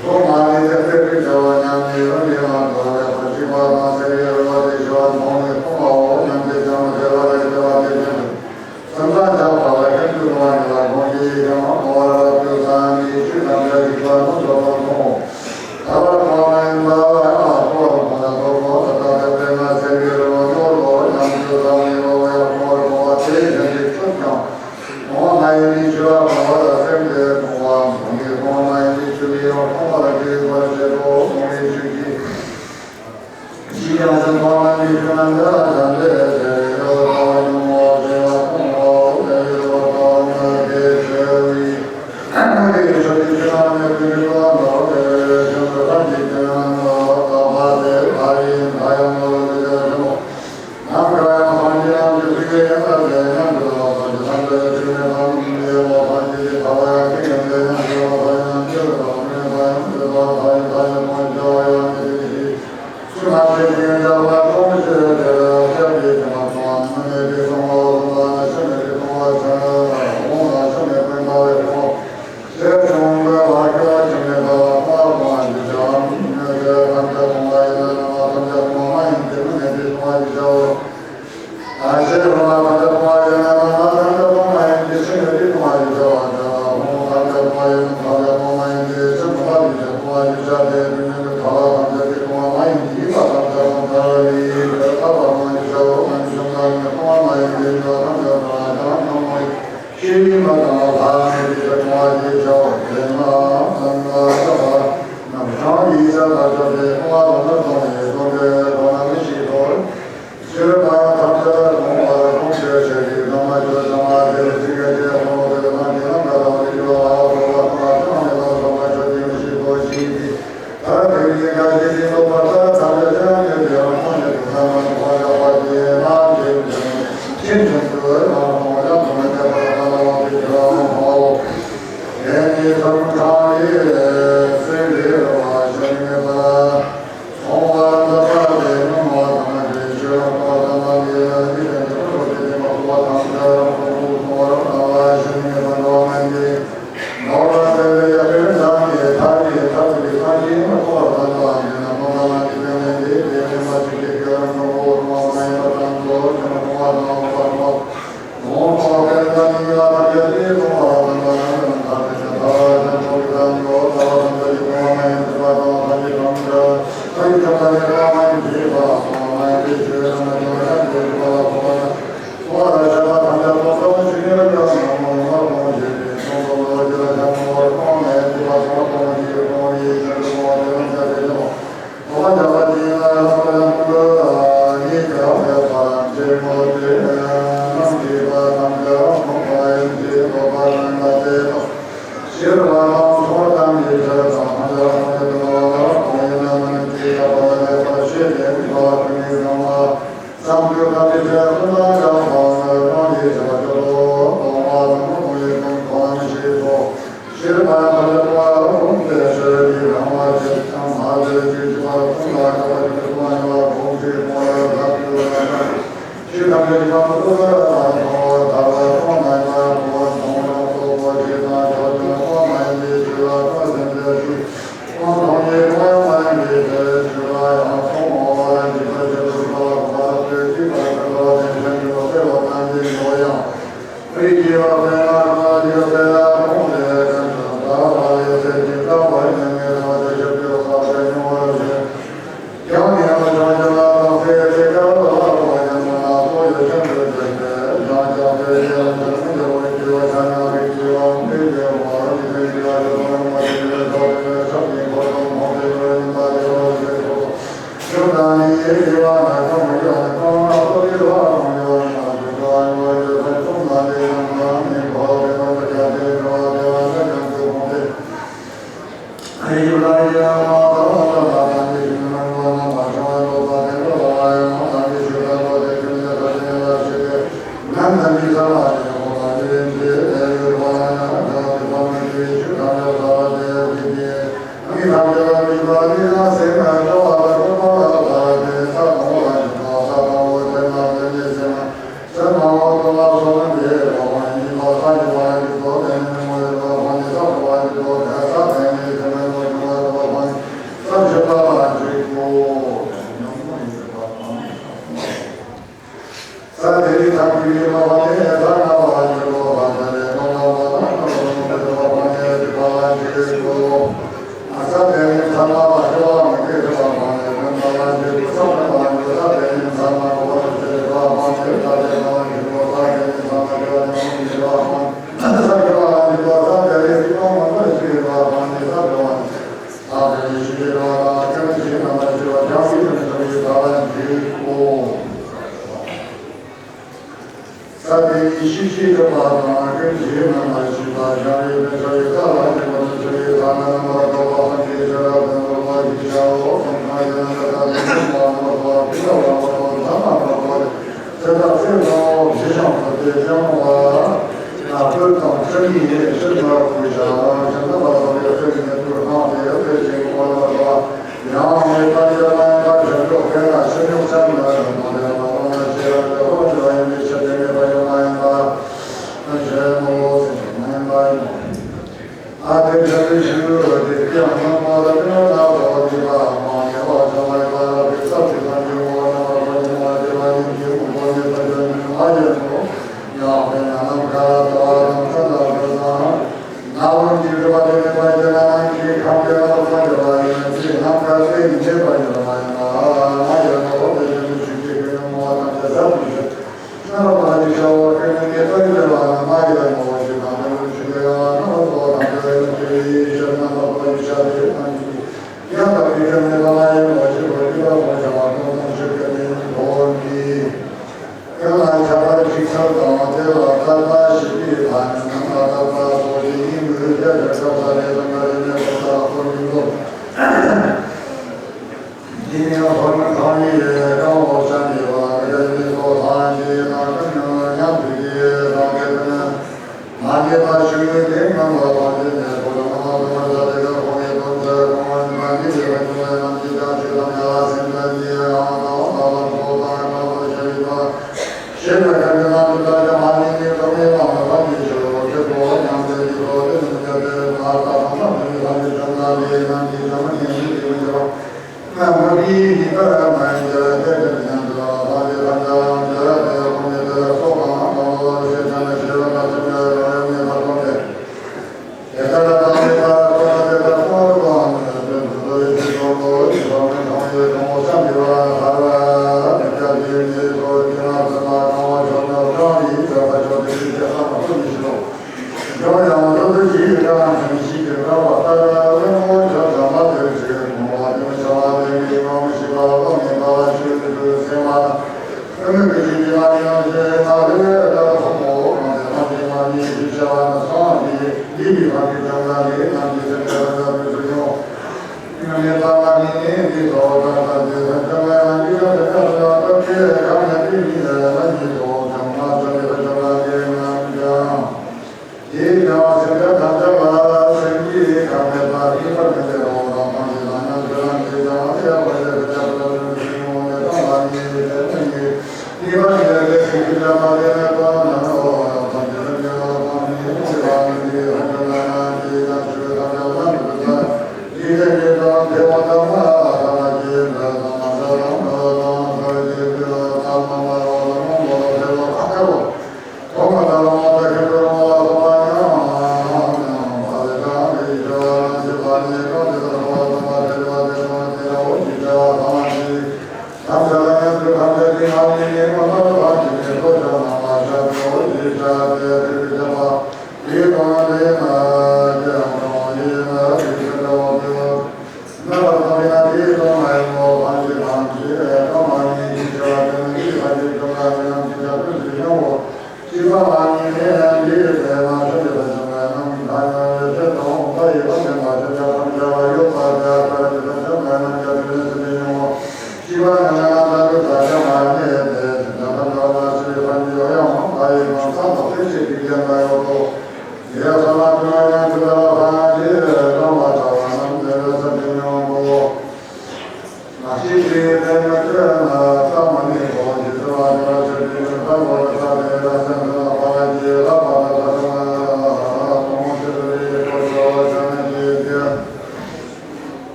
སོ་མ་ལུས་ཏེ་སྤེལ་པའི་བདེ་བ་མཉམ་ཉིད་རང་གི་ངང་དུ་ལེགས་པར་གཅིག་པ་དང་གསལ་བའི་རོལ་པ་དེ་ཞི་བ་མཐོང་བས་སྟོང་པའོ་སྙམ་སྟེ་ཀྱང་བདེ་བ་ལས་བདེ་བ་དེ་བཞིན་དུ། སེམས་ཙམ་བྱ་བ་ལ་ཤིན་ཏུ་རུང་བ་ཉིད་ལ་དགོངས་ཀྱི་ཡིད་ཀྱང་མ་གཏོང་བར་རབ་ཏུ་བསམས་ཏེ་ཆོས་ཐམས་ཅད་རིག་པ་དང་ལྡན་པར་མཐོང་ངོ་། ཐར་པར་མཐོང་བ་ཡིན་པ་ཡང་མཐོང་བར་མཐོང་བ་ལ་ལྟོས་དགོས་ད་ལྟ་དཔེར་ན་སེམས་ཀྱི་རི་བོ་ནོར་ལོ་ཉམས་སུ་བླངས་ནས་ལོ་ཡང་མཐོང་བར་མཐོང་བ་དེ་བཞིན་དུ་ཆོས་ཀྱང་མཐོང་བ་མ་ཡིན་པའི་ཆོས་ལ་མཐོང་བ་ལ་སེམས་དེ་མཐོང་བ་མཐོང་བའི་མཐོང་བ་མ་ཡིན་པའི་ཆོས་ལ་ཡང་མཐོང་བ་ལ་འགྲེལ་བར་བྱེད་དོ། མཐོང་བའི་ཆོས་ཀྱི།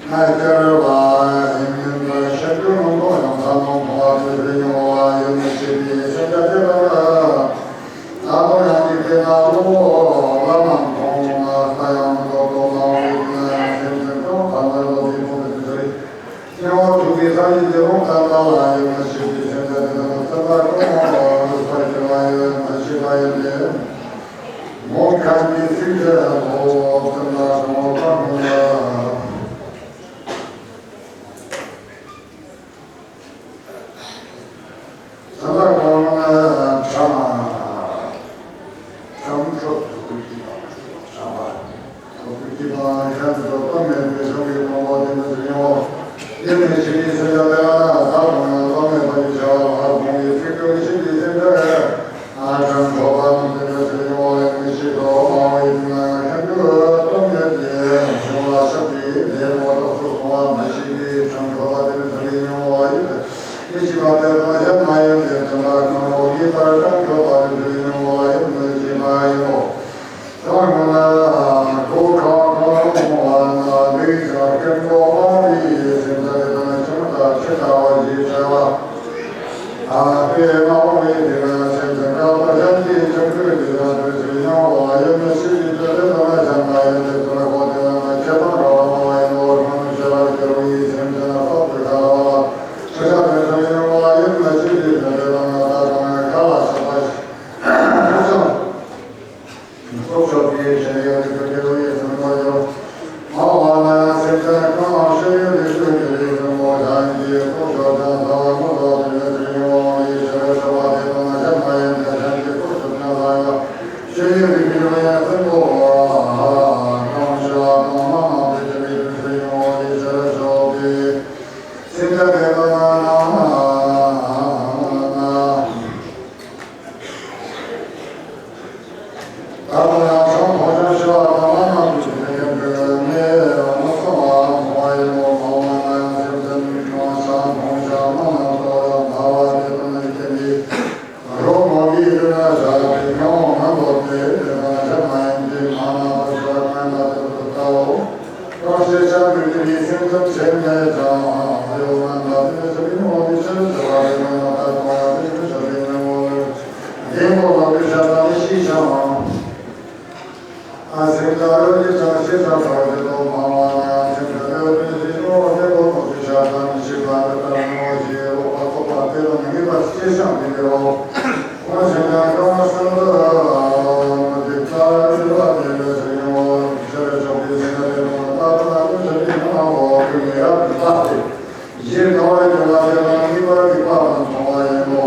ང་སྐྱེ་བ་ཡིན་མིན་ལ་ཤར་རྒྱུ་མང་པོ་ཡང་ཐ་མ་མཐོང་བ་དེ་རེ་ཡོང་བ་ཡོད་མི་ཤེས་པའི་སེམས་ཅན་དེ་དག་ལ། ད་དུང་ཡང་འཇིག་རྟེན་ན་གློ་བུར་ལ་མ་མཐོང་ན་ས་ཡང་མི་ཐོབ་ཏོ་མ་འོངས་པའི་དུས་ན་སེམས་ཅན་ཀྱང་ཐ་མར་ལོག་པའི་ཕུང་པོ་དེ་ཚོའི་སྣང་བ་འཁྲུལ་པའི་ས་ཡི་དེ་རུ་ཀ་ཏ་ལ་ཡོད་མི་ཤེས་པའི་སེམས་ཅན་དེ་དག་ལ་བརྩོན་པ་གང་རུང་རུས་པ་སྐྱེ་བ་ཡོད་མི་ཤེས་པ་ཡིན་ཏེ། མོ་ཁ་ཅིག་ཚིག་ཁྲེལ་ལོ་བརྩོན་པ་གང་རུང་བར་སྣང་ལ། ས་ལ་གོང་ལ་ཁྲ་ཁྲམ་ཁྲོ་དུ་ཀུན་གྱི་བ་ཁྲམ་པ་དུ་ཀུན་གྱི་བ་ཁྲམ་དུ་བ་མེད་པའི་ཤོག་གི་གོང་འོག་དེ་ནི་ཡོད། དེ་ནི་ཞི་བའི་སེམས་ལ་ལྟ་བ་ན་བ་མེད་པ་ཡི་བྱ་བ་ལ་ཧ་གོང་གི་ཚིག་ཏུ་ཞི་བའི་སེམས་ལ། ཨ་ཁྲམ་ཁྲོ་བ་དུ་ཀུན་གྱི་ཡོད་མི་ཤེས་ཏོ་མ་འོངས་པའི་དུས་ན་ཁྲམ་དུ་བ་མེད་པའི་ཤོག་ལ་ཤོག་གི་ལས་མོ་རྟོགས་སུ་སོང་བ་མ་ཤེས་པའི་ཁྲམ་ཁྲོ་བ་དེ་ནི་ཡོད་ཡིན། མི་ཤེས་པ་དེ་དང་གཞན་མ་ཡིན་ཏེ། བརྩོན་པ་གང་རུང་ངེས་པར་ཁྲམ་ཁྲོ་བ་དེ་ཚོའི་མྱོང་བ་ཡིན་མི་ཤེས་པ་ཡིན་ནོ། གང་རུང་ན་གོ་ཁ་གང་རུང་བ་ན་ལུས་ཀྱང་སྐེམ་པོ་མ་བི་སེམས་ཅན་དེ་དག་ནི་ཁྱིམ་དང་ཆུ་ལྟ་བུ་ཞེས་བྱ་བ། ཨ་དེ་མ་འོངས་པའི་དུས་ན་སེམས་ཅན་གང་དག་གཞན་གྱི་ཁྲིམས་ཁྲོད་དེ་དག་ཚོའི་མྱོང་བ་ཡོད་མི་ཤེས་པའི་དུས་དེ་དག་ན་གཞན་མ་ཡིན་ཏེ། དེ་ལ་གོ་དེ་དག་ན་ཁྱད་པར་འགའ་བ་མ་ཡིན་ནོ། གང་ཤེས་པར་གྱུར་པའི་སེམས་ཅན་སྲོག་གི་ཁ་ལ་བ་ལ། ཁྲི་ཤ་དེ་ཚོའི་མྱོང་བ་ཡོད་མི་ཤེས་པའི་དུས་དེ་དག་ན་ད་དུང་ཁ་ལ་ཆགས་པ་ཞིག་སྲོག་ཆགས་པའི་ཞལ་ཡོད་དེ་ཁྱོད་ཀྱི་ལུས་ཡིད་ཚིམ་པར་འགྱུར། མ་འོངས་པ་ན་སེམས་ཅན་གང་ཞལ་ཡོད་དེ་ཁྱོད་ཀྱི་ལུས་ཚིམ་པོ་ཞལ་གྱི་སྲོག་ཆགས་ཀྱང་ལྟ་བ་མ་ལོག་དེ་ལས་དེ་ཡོང་བའི་ཞལ་ཆགས་པ་དེ་དང་གཞན་མ་ཡིན་ཏེ། གཞན་གྱི་སྲོག་ཆགས་ཀྱང་ལྟ་བ་ཞལ་ཡོད་དེ་ཁྱོད་ཀྱི་ལུས་ཡིད་ཚིམ་པོ་གང་ཞལ་དང་མ་མ་དེ་ཀྱི་ལུས་དེ་ཡོང་བའི་ཞལ་ཆགས་པའི། སེམས་ཅན་དེ་དག་ན། ད་དུང་ཡང་ཆང་འཐུང་ཞིང་ཤི་བ་དང་བླ་ན་མེད་པའི་ལས་ཀྱི་འབྲས་བུ་མི་བསམ་པ་འོང་བ་ཡིན་ནོ། མ་འོངས་པ་ན་ཡང་སེམས་ཅན་གང་ཆང་འཐུང་ཞིང་རྨ་རྣམས་གཏོར་ཡང་ན་བ་དེ་དག་ནི་སྐྱེ་འདི་རོ་མོ་གི་དུས་ན་བྱ་བའི་ངོ་བོ་ནམ་ལོ་དེ་དེ་དག་ན་ཞག་མ་ཡིན་གྱི་མ་ན་བ་ཞག་གང་ལ་དེ་དག་ལྟའོ། གང་ཞིག་ཆགས་པའི་དུས་ནི་སེམས་ཙམ་བྱས་ནས་ཀྱང་གཡོ་བ་ན་དེ་ནི་སེམས་ཉོན་མོངས་ཀྱི་ཕྱིར་བྱ་བ་རེ་མ་ཡང་ད་གང་ཡང་དེ་ནི་བྱ་བའི་ངོ་བོ་ལས། འདི་མོ་ལ་དུས་ཤ་དང་ཤི་ཞིང་། ཨ་སེམས་ཅན་རོ་ཡི་ཅང་ཤེས་ཙམ་ཚར་གྱི་དོ་མ་མ་ན་སེམས་ཅན་རོ་ཡི་ཤེས་ནོ་དེ་མོ་ལ་དུས་ཤ་དང་ཤི་བ་རེ་ལྟར་ངོ་ཤེས་རོ་པ་ཐོབ་པ་དེ་དང་ངེས་པར་ཤེས་ཤིང་འདི་ཡོ། ཁོང་སེམས་ཅན་གང་སེམས་ལ་མ་དེ་ལྟར་རེ་བ་དེ་ལ་ཤེས་ཡོང་བ་ཤེས་རེ་ཆོག་པའི་སེམས་ཅན་དེ་དང་ད་ལྟ་ན་དུས་ཤ་དེ་ནང་འོ་དེ་ངེས་རབ་ཀྱི་བ་དེ་ཡེ་ཐོ་རེ་དེ་ལ་དེ་ལ་ངེས་པར་གྱི་བ་དང་མཐོང་བ་ཡིན་ནོ།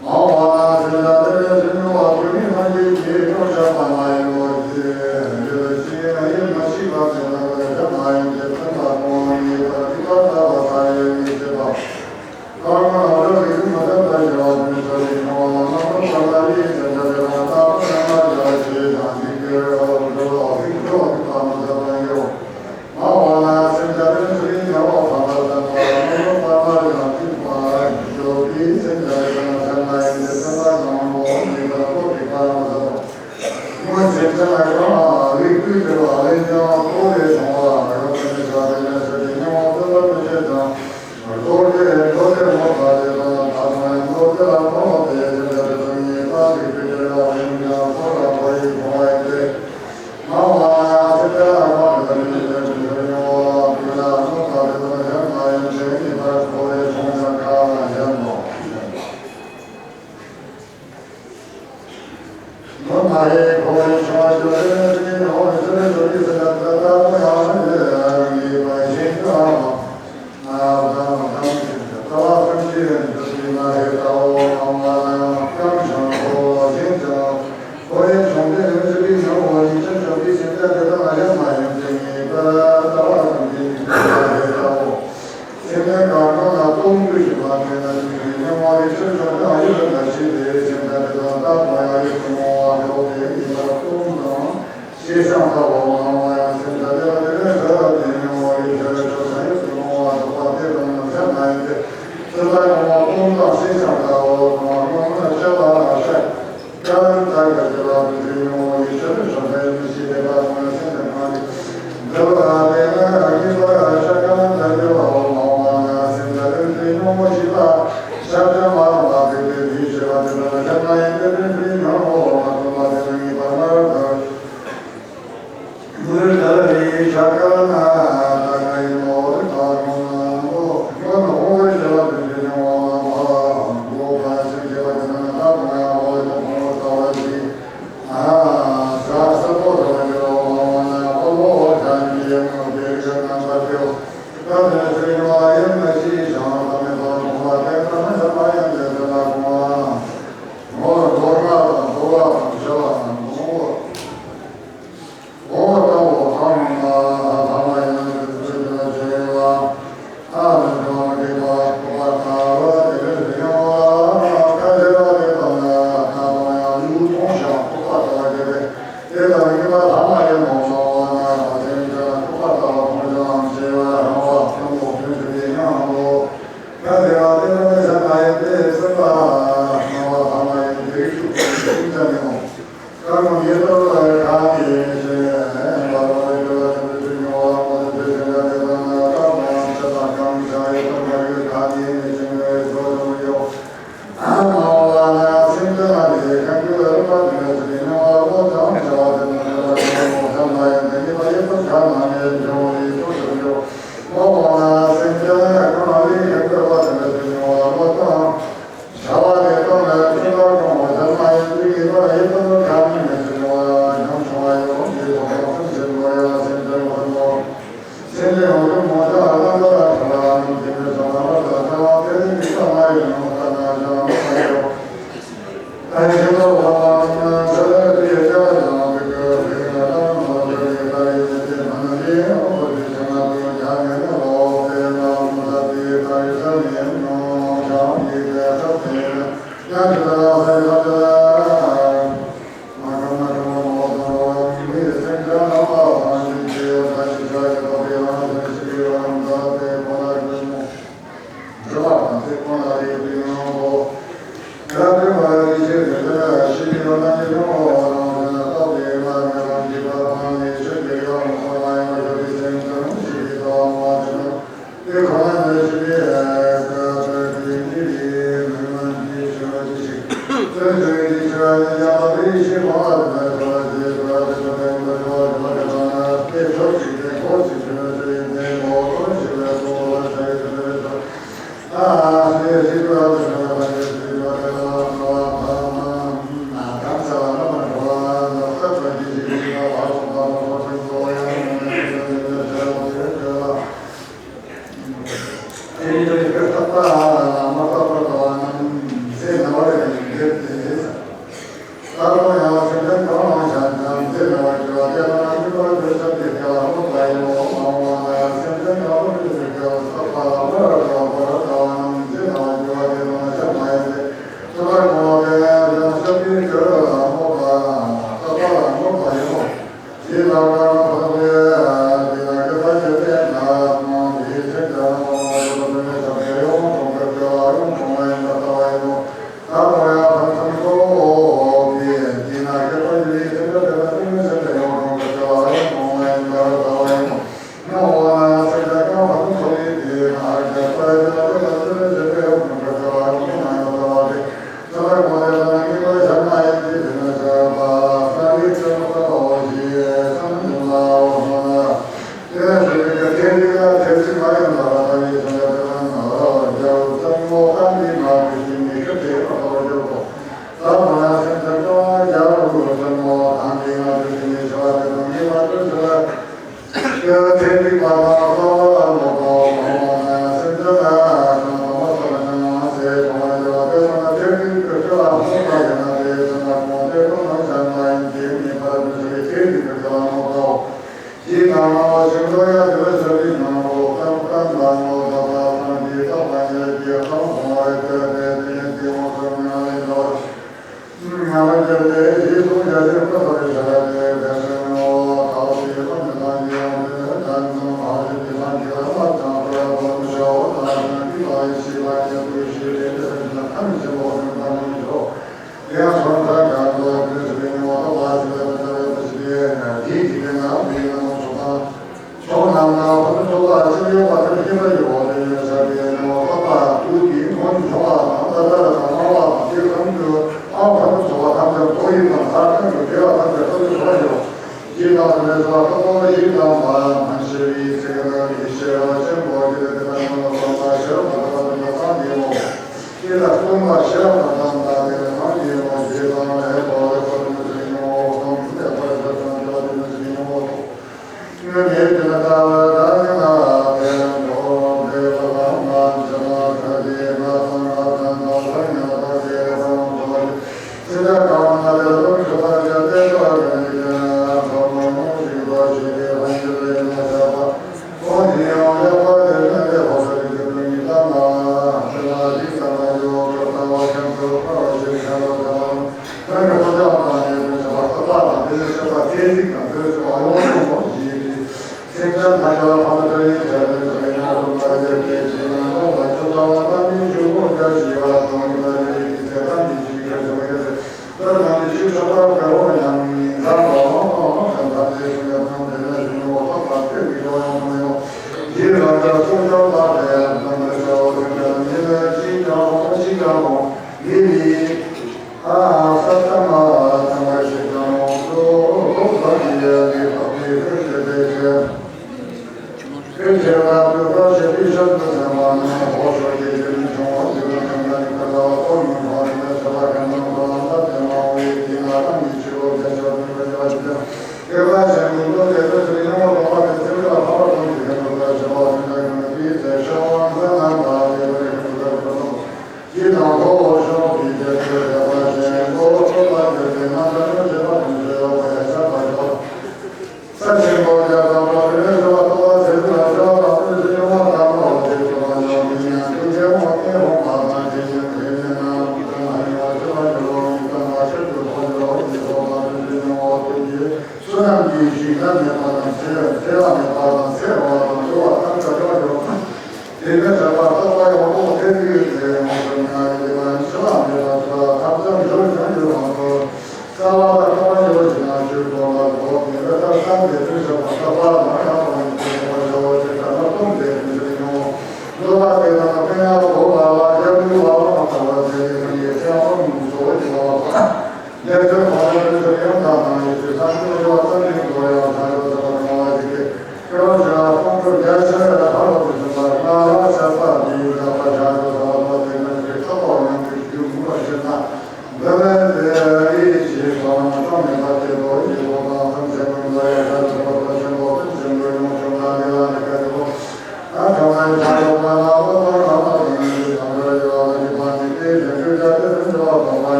མ་འོངས་པ་ན་དེ་ལ་དེ་ལས་ཟིན་ཡོང་བ་བུད་མེད་ཐམས་ཅད་ཀྱིས་སྐྱོང་བྱ་མ་ན་ཡིན་ནོ། དེ་ལས་ཅི་ཡིན་ཡིན་མ་ཤེས་པ་དེ་ལ་ལས་བྱ་མ་ཡིན་ཏེ། བསྟན་པ་གང་ཉེས་པར་སྡིག་པ་ལྟ་བ་ས་ཡོད་མི་བྱེད་པ། གང་གང་རབ་རིབ་མ་དད་པ་ཞི་བ་དོན་ཆོས་ཀྱི་ཁང་བ་ལ་ནང་དུ་བར་ན་ཡིད་ཅན་དེ་ལ་ལྟ་བུ་ན་ལ་ཡ་ཞེས་ཀྱང་འཇིགས་པའི་རོ་རོ་རིག་འགྲོ་བ་མི་ཕམ་མ་ཟད་པ་ཡོད། མ་འོངས་ན་སེམས་ཅན་རིགས་ཚུལ་ཉེ་བ་ཕ་མར་བསྟན་པ་མ་ནོར་བར་མར་ཡང་བསྟན་པ་འགྱུར་བའི་སེམས་ཅན་རིགས་ལ་སེམས་ལ་ཡིན་ཏེ། སེམས་ལ་ཡང་མོ་ཉིད་ལ་ལོ་རིག་པ་མ་ཟད་པ། སྔོན་སེམས་ཅན་ལ་གང་རིགས་བསྐུལ་ཏེ་བ་ལས་ཀྱང་ལྟོ་ལས་བྱུང་བ་རོ་ཙམ་ཞིག་ལ་དེ་ནས་ཟེར་ཏེ་སྙན་བ་ཙམ་ལ་མི་བྱེད་ཀྱང་། རྡོ་རྗེ་རྡོ་རྗེ་མོ་ད་དེ་དང་ད་དུང་ཡང་རྡོ་རྗེ་ལ་མཁོ་དེ་སེམས་ཅན་རིགས་ཚུལ་ཉེས་པ་རིགས་བསྐུལ་ཏེ་བ་ལས་ཀྱང་ལྟོ་ལ་ལྟོ་ཡིས་བྱུང་བ་ཡིན་ཏེ། ཁོ་བོའི་གཞུང་དེ་ནི་ཚུལ་ཁྲིམས་ནང་འོག་ཡིག་ཆར་བཞག་པའི་སེམས་ཅན་དེ་དག་ལ་ཡང་མ་ཡིན་ཏེ། ངེས་པར་ལྟ་བ་ཙམ་གྱིས་ཉེས་པར་ལྟའོ། སེམས་ཅན་གང་རྣམས་ལ་སྟོང་ཉིད་ཀྱི་མ་ཐོས་ན་དུས་ཀྱི་སྙན་ངག་གི་ཕྱིར་ཕྱོགས་ནི་ཨ་ཡུལ་ལ་ཞེས་པའི་སེམས་ཅན་དེ་དག་ལྟ་དང་ཡང་ཡིད་དུ་འོང་བ་དེ་འོག་དེ་ཉེས་པར་སྟོང་དང་། ཤེས་བྱ་ལྟ་བ་མ་འོངས་པ་ཡང་སེམས་ཅན་དེ་ལ་དེ་ལས་ཟད་པ་དེ་སྙན་ངག་གི་ཕྱིར་ཕྱོགས་ན་ཡིད་དུ་འོང་བ་དོགས་པ་དེ་དང་ནི་ལྷད་མ་ཡིན་ཏེ། ཙི་ལྟ་ཡོང་བ་སྟོང་དང་ཤེས་བྱ་ལྟ་བ་དང་སྔོན་ལ་བཤད་པ་ཤ། ཀ་ར་ཙ་ག་ཅི་ལ་དུས་ཀྱི་སྙན་ངག་གི་ཕྱིར་ཕྱོགས་ན་ཡིད་དུ་ཤེས་པའི་བདག་ཀུན་སེམས་ཅན་གང་གི་འདུལ་བ་དེ་ནི་ཨ་ནི་པ།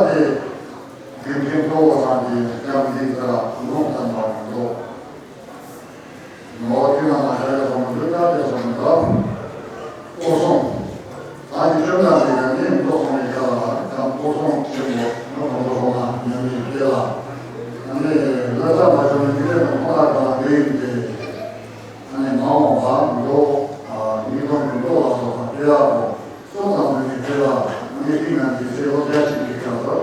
དེ་དགེ་རྒན་གཙོ་བོ་ཚང་གི་ལྕམ་འདི་ཚོ་ལ་ལུང་བསྟན་པ་ཡིན་འདུག་ནོར་དེ་རྣམས་ལ་ཤར་ཡ་སོང་འདུག་ད་དེ་སོང་འདུག་སྐོར་སྲུང་། ད་ནི་བཅོམ་ལྡན་འདས་ཀྱིས་ནི་མདོ་གསུངས་པའི་ཞལ་ལ་ཡང་སྐོར་སྲུང་ཆེན་པོ་ནོར་དང་འགྲོ་སོང་ན་མཉམ་མེད་དེ་ལ། ཨ་ནི་ལྷ་ས་མ་བྱུང་བའི་དུས་དེ་ནི་ཁོང་དག་གང་ལ་འདི་ཡིན་ཏེ། ཨ་ནི་མ་འོངས་པ་མདོ་ཉིས་སྟོང་གི་མདོ་ལ་སོགས་པ་དེ་ཡག་པོ་གསུང་དང་འདོན་གྱི་དེ་ལ་ཨ་ནི་ཏིང་ངེ་འཛིན་ཚེ་ལོ་བརྒྱ་ཕྱིན་གྱི་སྐབས་སུ།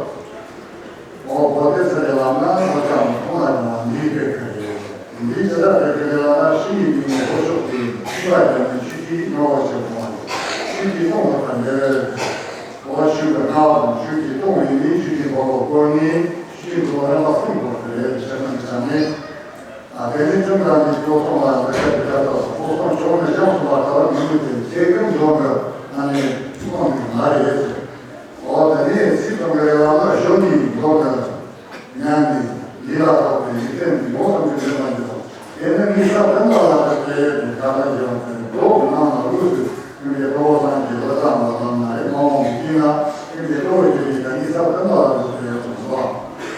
འོ་བོ་དེ་ཚེ་རེ་ལམ་ན་འོ་ཅག་མི་མཐོང་ལ་ཡོང་བ་འདིའི་དཔེ་ཁ་རེད། འདིའི་ཚེ་རབས་དེ་ཁ་རེ་ལ་ན་ཤི་ཡི་མིང་ནས་ལྷོ་ཕྱོགས་ཏེ་ཤི་བ་ཡང་ནི་ཆུ་སྐྱིད་སྔ་བ་ཞིག་མཐོང་བ་ཆུ་སྐྱིད་སྟོང་བར་དང་འབྲེལ་བའི་འོ་ཤུགས་ཀྱི་སྔ་བ་དང་ཆུ་སྐྱིད་སྟོང་བའི་ནི་ཆུ་སྐྱིད་འཁོར་ལོ་བསྐོར་ནི་ཆུ་སྐྱིད་འཁོར་ལོ་རིམ་པ་གསུམ་བསྐོར་ཏེ་རེད་ཤེས་ན་ཆ་ནས། ཨ་དེ་ནི་བཅོམ་ལྡན་འདས་ཀྱིས་སྐོར་སྲུང་ལ་འདི་སྐད་དུ་བཤད་པ་སོགས་སྐོར་སྲུང་མཆོག་ནི་ཞིང་གསུམ་པར་དར་བར་མི་ནུས་ཏེ་ཁྱེད་ཀུན་འགྲོ་འདོད་ཨ་ནི་སྐོར་ནི་མ་རེད་ཟེར། འོ་དེ་ནི་ཚིག་དང་འགལ་བ་ལ་གཞོན་ནུའི་འགྲོ་འདོད་ཉན་ཏེ་ལུས་ལ་སོགས་པའི་ལུས་རྟེན་གྱི་མོ་གསུམ་གྱི་འདོད་པ་འདི་དང་དེ་ནི་ནི་ས་བདུན་པ་ལ་སོགས་པའི་དེ་ག་ལ་ཡོད་ཟེར་འགྲོ་གི་ནང་ན་དངོས་སུ་ཀུན་གྱི་གཙོ་བོ་སངས་རྒྱས་ལ་བསམ་པ་ལམ་ན་རེ་མ་འོངས་པའི་དུས་ན་ཀུན་གྱི་གཙོ་བོ་གྱུར་པའི་ད་ནི་ས་བདུན་པ་ལ་སོགས་པའི་ཡོད་པ་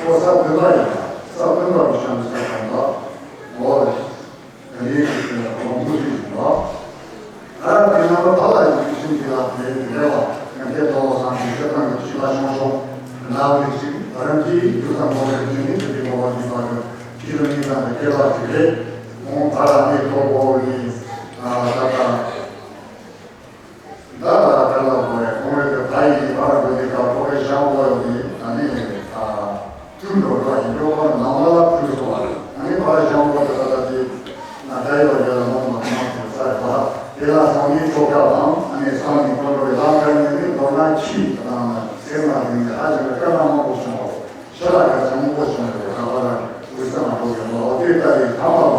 འོ་ས་བདུན་པ་ཡིན་ས་བདུན་པ་རུ་བྱང་ས་དང་པ། འོ། ཡིན་ཞིག་ལ་གོང་བུ་ཞིག་ཡིན་པ། ཨ་ར་དེ་རྣམ་པ་ཕ་ལ་ཡིན་ཤིང་གི་ལ་དེ་དེ་རེ་བ་ཡང་དེ་དོ་སང་གི་ཤེས་དང་གི་ཤི་ལ་ཤོང་ཤོང་ལ་བའི་ཅིག་རང་གི་ཡུལ་དང་འགོ་བའི་ཅིག་ནི་དེ་དེ་གོ་བ་ཡིན་པ་གི་ཤི་ལ་ནི་དང་དེ་སྐྱེ་བ་ཞིག་རེད། ཁོང་ཕ་ལ་ནི་དོ་གོ་ནི་ཨ་ད་ད། ད་ལྟ་ལ་གོ་རེ་ཁོང་རེ་གི་ད་ཡི་བར་གོ་དེ་ག་ཁོ་རེ་ཤང་བོ་ཡོད་དེ་ཨ་ནི་ཨ་ཐུན་འགྲོ་གྲོགས་ཡིན་འགྲོ་ཁོ་ནང་ལ་ལ་ཐུན་སོང་བ་ཨ་ནི་བར་ཤང་བོ་དེ་ད་ལྟ་དེ་ང་ད་ཡོད་རེ་ལ་མང་མང་མང་དུ་ས་རེ་བ་དེ་ལ་སང་ནི་ཁོ་ག་དང་ཨ་ནི་སང་ནི་ཁོ་འགྲོ་རེ་ལ་ཁ་ནི་ནི་མདོར་ན་ཁྱི་དང་སེམས་ལ་དེ་ནི་ཧ་ཅང་གི་དཀའ་ངལ་མང་པོ་བྱུང་བ་ཤ་ལ་ག་ཚང་མང་པོ་བྱུང་རེ་ག་བ་ར་འུ་ས་མ་འགྲོ་ཡོད་ལ་འོ་དེ་ལྟ་ཡི་ཐ་མ་བ་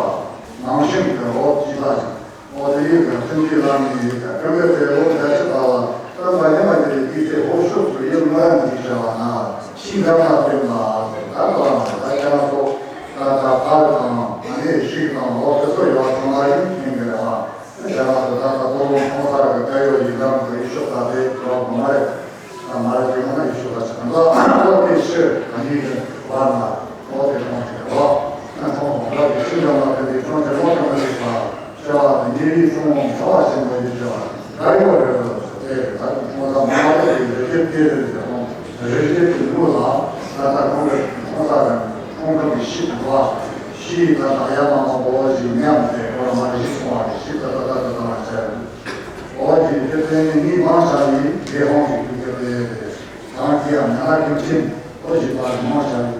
ནང་བཞིན་དུ་འོ་ཅི་ལ་ཡིན། འོ་དེ་ཡིན་ཙང་ཐུན་གྱི་ལམ་ནི་ཀུན་ལས་དེ་ལོ་བརྒྱད་ཅུ་པ་ལ་སྟོན་པ་ཉི་མ་དེ་ཡི་དུས་ཚེ་ཧོར་ཕྱོགས་སུ་ཡུལ་ལྔ་ར་འདི་བྱ་བ་ན་ཤིང་འདབ་ལ་བརྟེན་པ་ད་ལྟ་བ་ན་ད་ཀྱང་སོགས་ད་ད་བར་དང་ཨ་ནེ་ཤིག་དང་འོ་དེ་ཚོ་ཡོད་ཚང་མ་ཡིན་ཡིན་གི་རེད་བ། བྱ་བ་དེ་ད་ད་ལྟ་ལོ་ཁོང་ས་གི་ད་ཡོད་ཡིན་ཙང་དེ་ཡི་ཤོག་ད་དེ་གྲོགས་མ་རེད། ད་མ་རེད་དེ་ཡོང་ན་ཡི་ཤོག་ད་ཆ་ད་འོ་དེ་ཤི་ཨ་ནེ་གི་བར་ན་འོ་དེ་ཁོང་ཆེ་རེད་བ། ཁོང་ཁོང་ར་གི་ཤིང་འདབ་ལ་བརྟེན་ཏེ་ཁོང་ཆེ་ལོ་ཁོང་ལ་ཡོད་པ། བྱ་བ་དེ་ཉེ་བའི་སྲུང་བ་བྱ་བ་ཆེན་པོ་ཡིན་བྱ་བ་ད་ཡོད་རེད་ལ་དེ་ད་ཁོང་ས་མ་མ་དེ་རེ་རེ་དེ་རེ་རེ་ཁོང་རེ་རེ་དེ་ལུགས་ལ་ད་ལྟ་ཁོང་གི་ཁོང་ས་གི་ཁོང་ཁོང་གི་ཤི་བ་ཤི་ད་ད་ཡ་མ་མ་བོ་ཞིག་ཉམས་ཏེ་ཁོ་ར་མ་ཞིག་སོང་བ་ཞིག་ད་ད་ད་ད་ད་ལ་བྱ་བ་ཞིག་དེ་དེ་ནི་མི་མང་ཆ་ནི་དེ་ཧོང་ཞིག་དུས་དེ་དེ་དེ་ད་ཀྱི་ཡ་མ་ན་ཀྱི་ཆེན་ཨོ་ཞིག་པ་མང་ཆ་ནི།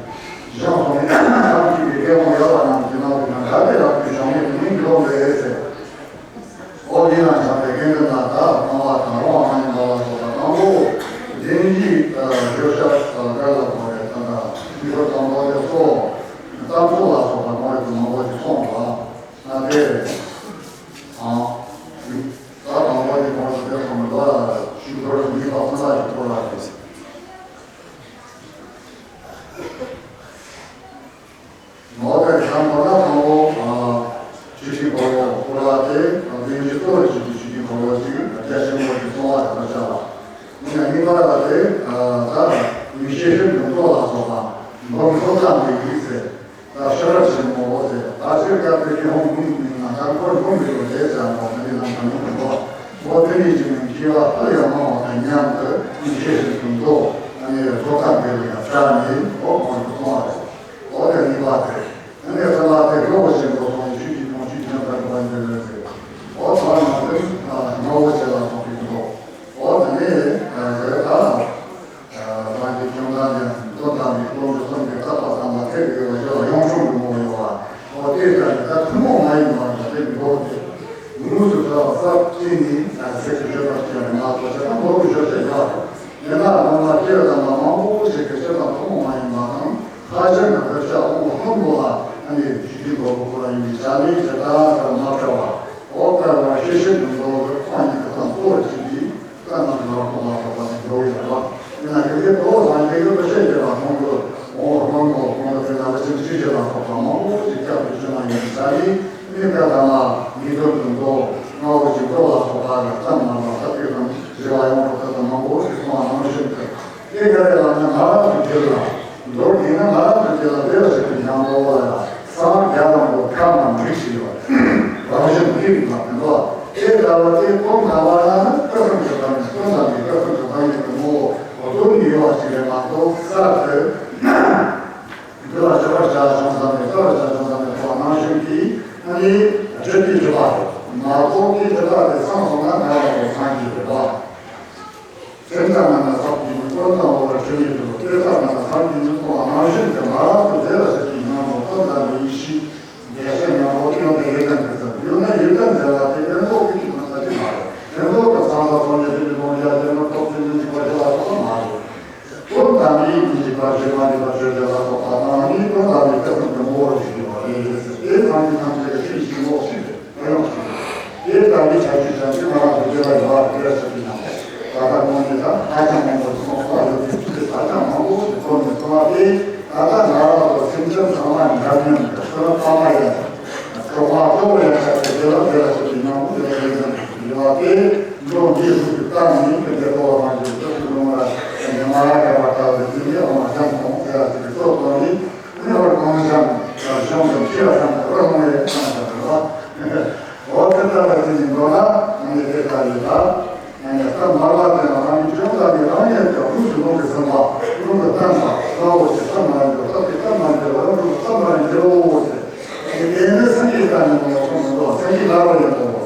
གཞུང་སོང་ནས་ཁམས་ཀྱི་པའི་རྒྱལ་དབང་ཡོད་པ་རྣམས་ཀྱི་ནང་དུ་ཡང་དགའ་བདེ་ལ་ཕུལ་བྱུང་བའི་མིང་འདོགས་པའི་ཟེར། ཨོ་ཡིན་ན་བྱ་བའི་དགེ་འདུན་ལ་དག་སྣང་བ་དང་རོ་མ་ཡིན་པ་ལ་སོགས་པ་དང་པོ་རྒྱན་གྱི་བརྗོད་བྱ་དགར་ལ་གོ་བའི་ད་ལྟ་ཡུལ་དང་པོ་དེ་སོ་གཏམ་ཚོགས་ལ་སོགས་པ་གོང་རེ་དུ་མང་པོ་ཞིག་གསུངས་པ་ན་དེ་ཨང་ད་དང་པོ་དེ་གོང་དུ་དེ་སོང་ལ་ཞུ་དགོས་མི་པ་ཁོ་ན་ཞིག་ཐོག་ལ་རེད། ནོ་ཏེ་ཤམ་པོ་ན་ཁོ་བོ་ཆུ་ཤིང་ཁོ་བོ་ཁོ་ལ་ཏེ་དེ་ཉིད་གཙོ་བོ་ཆུ་ཤིང་ཁོ་བོ་ཅིག་རྒྱ་ཆེན་པོ་ཅིག་གསུང་བ་དང་བཅའ་བ། ཡིན་ན་གཉིས་པ་ལ་ཏེ་ད་མི་ཤེས་ཤེས་ཀྱི་མདོ་ལ་སོགས་པ་མདོ་མཚོ་ཙམ་གྱི་ཡིག་ཟེར། ད་ཤེས་རབ་ཆེན་མོ་ཟེར་ད་ཚེ་སྐབས་དེ་ཀྱི་ཧོང་མིན་མིན་ན་ད་ཁོར་འབུམ་གྱི་ལོ་ལས་ཙམ་པོ་དེ་ནི་ནང་དུ་མི་འདུག་གོ། འོ་དེ་ནི་ཅི་མིན་སྐྱེ་བ་ལྷ་ཡང་མང་བ་དང་མཉམ་དུ་མི་ཤེས་ཤེས་ཀྱི་མདོ་ཨ་ནི་མཚོ་ཙམ་གྱི་ཡིག་ཡང་བཅའ་ནི་འོ་ཁོང་དུ་གསུང་བ་རེད། འོ་དེ་གཉིས་པ་དེ། ཨ་ནི་གསང་སྔགས་དེ་གཙོ་བོ་ཆེན་པོ་སོང་ཡི་ཆོས་ཀྱི་དོན་ཆོས་ཀྱི་དོན་དག་པ་འདི་རེད་ཟེར། འོ་ཐོག་ནང་དུ་ངོ་བོ་ཆེ་ལ་སོགས་པའི་མདོ། འོ་དེ་ནས་ཟེར་ད་རང་གི་བཅོམ་ལྡན་འདས་དོན་དམ་པའི་སློབ་མ་གསུམ་གྱི་བརྟག་པ་དམ་པ་ཐེག་པའི་བ་ཞོ་ཡོངས་སུ་གྱུར་པོ་ཡོད་པ། འོ་དེ་ལྟར་ད་ཐུན་མོང་མ་ཡིན་པ་ལ་དེ་མདོ་དེ་དངོས་སུ་ཐོས་པ་ས་བཅད་ནི་ཟེར་གྱི་བརྗོད་པར་བྱས་ནས་མ་གཏོགས་ཆ་ཚང་མདོ་རུ་བརྗོད་བྱ་ཡོད་རེད། ཡང་ན་སྔོན་མ་སྐྱེ་བོ་དམ་པ་མང་པོ་ཞིག་གིས་སྤྱིར་བཏང་ཐུན་མོང་མ་ཡིན་པ་དང་ཐ་ཆད་ཀྱི་བསླབ་བྱ་དབང་པོ་སྔོན་པོ་ལ་ཨ་ནི་ཞུ་རྒྱུའི་དགོས་པ་ཁོ་རང་ཡིན་པའི་ཆ་ནས་ཇི་ལྟར་ལྟར་མ་བཀྲལ་བ། འོ་བཀྲལ་བ་ཤེས་བྱེད་ཀྱི་མདོ་གི་ཁོང་ཉིད་ཀྱི་ཁོང་གཙོ་བོར་བྱེད་པའི་བཀའ་རྣམས་ཀྱི་ནང་ཁོང་ལ་སོགས་པ་ནི་འགྲོ་བའི་རེད་བ། ཡིན་ན་དེ་ཚེ་གཙོ་བོ་སངས་རྒྱས་ཀྱི་བཤད་པའི་ལ་ཁོང་གི་འོ་སྔོན་པོ་ཁོང་གི་དེ་ན་བ་ཅིག་ཤེས་བྱེད་ལ་སོགས་པ་མང་པོ་ཞིག་སྐྱབས་སུ་བྱུང་བ་ཡིན་པའི་ཆ་ནས་ཨ་ནི་བཀའ་ཐ་མ་ཉིས་སྟོང་དུ་མདོ་ལྔ་བོ་ཞིག་འགྲོ་ལ་སོགས་པ་ལ་ཙམ་མ་ལ་ཐབས་ཀྱི་དང་རེ་བ་ཡོང་བར་ཐབས་དང་མང་པོ་ཞིག་གསུངས་པ་ནང་བཞིན་དུ། དེ་ག་རེ་ལབ་ན་ང་རང་ འདི་ལ་མདོར་བསྡུས་ན་ང་རང་ཚོ་དེ་ལ་བདེ་བར་གཤེགས་པའི་ཉམས་ལ་ཡང་སངས་རྒྱས་ལ་མོ་ཐ་མ་འགྲིག་ཞིག་ཡོད། རང་བཞིན་གྱིས་མ་དེ་འདྲ་དེ་ལྟ་བུ་དེ་སྟོང་ན་བ་ན་ནི་ཀུན་སློང་གི་བདག་ཉིད་ཀུན་བདག་གི་ཀུན་སློང་གི་བདག་ཉིད་ཀྱི་ངོ་བོ་རྫོགས་ནས་ཡོད་པ་ཞིག་རེད་མ་གཏོགས་གསར་དུ། འདི་ལ་སྤྱོད་པར་བྱ་བྱུང་ཙམ་ནས་སྤྱོད་པར་བྱ་བྱུང་ཙམ་ནས་ཐོག་ནང་བཞིན་གྱིས་ཨ་ནི་སྤྲོས་པའི་སྤྱོད་པ་རེད་མ་གཏོགས་དེའི་སྤྱོད་པ་དེ་སངས་སོང་ན་ང་རང་ཚོ་སངས་རྒྱས་རེད་བ། སེམས་ཙམ་མ་ན་བསམ་གྱིས་མི་ཁྱབ་ཙམ་འོག་ལ་སྤྲོས་མེད་དུ་སྤྲོས་ཙམ་མ་ན་བསམ་གྱིས་མི་ཁྱབ་པ་ནང་བཞིན་དུ་ང་རང་ཚོ་རྫས་ལ་ཟེར་གྱི་ཉམས་ལ་ཙམ་ཙམ་ནས་ཡིད་ཤེས་རྒྱལ་སྲས་ཉམས་ལ་ཡོད་དམ་ཡོད་དམ་གྱི་ཙམ་ཡོད་ན་ཡོད་དམ་ཟེར་བ་དེ་ཕན་ཐོགས་ཀྱི་ཐུག་ན་ལྟ་ཅི་མ་རེད། ཕན་ཐོགས་ཀྱི་ཚང་ལ་ཚོང་རྒྱག་དེ་མི་ལོང་རྒྱག་དེ་ན་ཐོབ་ཚུལ་མི་འཇིག་པ་ཞེ་ལ་སོགས་པ་མ་རེད། ཀུན་བདག་མེད་མི་འཇིགས་པ་བརྗོད་མ་འཇིགས་པ་བརྗོད་བདེ་ལ་སོགས་པ་དང་ནི་ཀུན་བདག་མེད་ཀུན་བདག་གི་ངོ་བོ་རེ་ཞིག་ཡོད་པ་རེད། དེ་ཚང་མ་ཐམས་ཅད་ཀྱི་ཆོས་ཤིང་ལོག་ཤིང་རེད། ཨ་ཡོང་ཤིང་རེད། དེ་ལྟ་བུའི་ཁྱད་ཆོས་ཀྱང་ཅི་མ་རང་དུ་བརྗོད་པ་ཡོད་པ་རེད་ཟེར་གྱི་ཡང་ད་ལྟ་ཁོང་གིས་ད་ཧ་ཅང་མང་པོ་གསུངས་པ་ཡོད་དེ་ཚུལ་དེ་ཧ་ཅང་མང་པོ་ཞིག་བཀོད་ནས་གསུངས་པ་དེ་ད་ལྟ་ང་རང་ཚོ་སེམས་ཅན་ཚང་མ་འདྲ་མཉམ་དུ་བསོད་ནམས་དཔག་མ་ཡིན་པ་གྲོགས་མ་གཙོ་བོ་ཡང་ཆགས་ཏེ་དེ་ལ་དེ་ལ་ཞུགས་པའི་ཉམས་པོ་དེ་ལ་ལེགས་ཤོམ་ཞིག་ཡོད་པ་དེ། འགྲོ་འདིའི་ལུགས་ཀྱི་རྟགས་ནི་ཀུན་དགའ་བོ་རང་གི་བསོད་ནམས་ལ་ཉི་མ་ར་བརྒྱ་པ་ལྟ་བུའི་དུས་ནི་འོ་མ་འཇམ་གོང་ཟེར་བ་ཞིག་གི་སྲོག་དང་ནི་ནི་ཧོར་གོང་འཇམ་གཞུང་གི་ཕྱི་ལ་སངས་རྒྱས་རོ་ལངས་ཡས་ཀྱང་ཟེར་བ། འོ་དེ་ལྟ་བུ་དེ་ནི་མདོར་ན་ཨ་ནི་དེ་ལྟ་ཡོད་ལ། ཨ་ནི་སྟབས་མ་བབ་དེ་ལ་ཨ་ནི་བཅོམ་ལྡན་འདས་རང་ཉིད་ཀྱང་ལུས་ཀྱི་རླུང་གིས་ཟིན་པ་རླུང་གིས་བརྟན་པ་ལྟ་བུ་ཞིག་སྟབས་མ་ཡིན་པ་སྟབས་ཀྱིས་སྟབས་མ་ཡིན་པ་རང་གྲོལ་སྟབས་མ་ཡིན་པའོ་ཟེར། དེ་ནི་སེམས་ཀྱི་བརྟན་ནས་མ་སོང་མི་འདུག་སེམས་ཀྱི་བརྟན་པ་ཡིན་པའོ།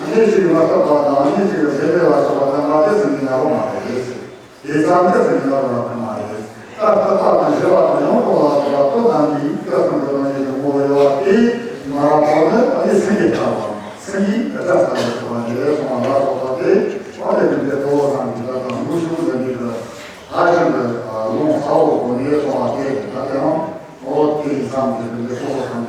ཨ་ནི་ཞིག་མ་ཐོབ་པ་དང་ཨ་ནི་ཞིག་ཟད་པའི་ལ་སོགས་པ་དམ་པ་དེ་ཟིན་གྱི་ན་རོ་མ་རེད། དེ་ཙམ་དེ་ཟིན་གྱི་ན་རོ་མ་རེད། ད་ལྟ་པ་དང་བཞི་པ་དང་ཡང་འཁོར་ལ་སོགས་པ་སྟོབས་དང་དེའི་སྐབས་སུ་འགྲོ་བ་ཉིད་ཀྱི་ངོ་བོ་ཡོད་པ་དེ་མ་རབ་པོ་ནི་ཨ་ནི་སེང་གེ་ལྟ་བ་སེང་གེའི་སྒྲ་ལྟ་བུ་ཐོབ་པ་རེད་གསུངས་པ་ལ་སོགས་པ་དེ་དཔལ་ལྡན་འདས་གཙོ་བོ་སངས་རྒྱས་དང་ལུགས་གཞུང་འདི་ཉིད་ཀྱི་ཧ་ཅང་གི་ལུང་ཚ་བོ་གོ་ནས་གསུངས་པ་དེ་ད་དེ་རང་འོ་དེ་ཡིན་བསམ་གྱི་འདི་གཙོ་བོ་སངས་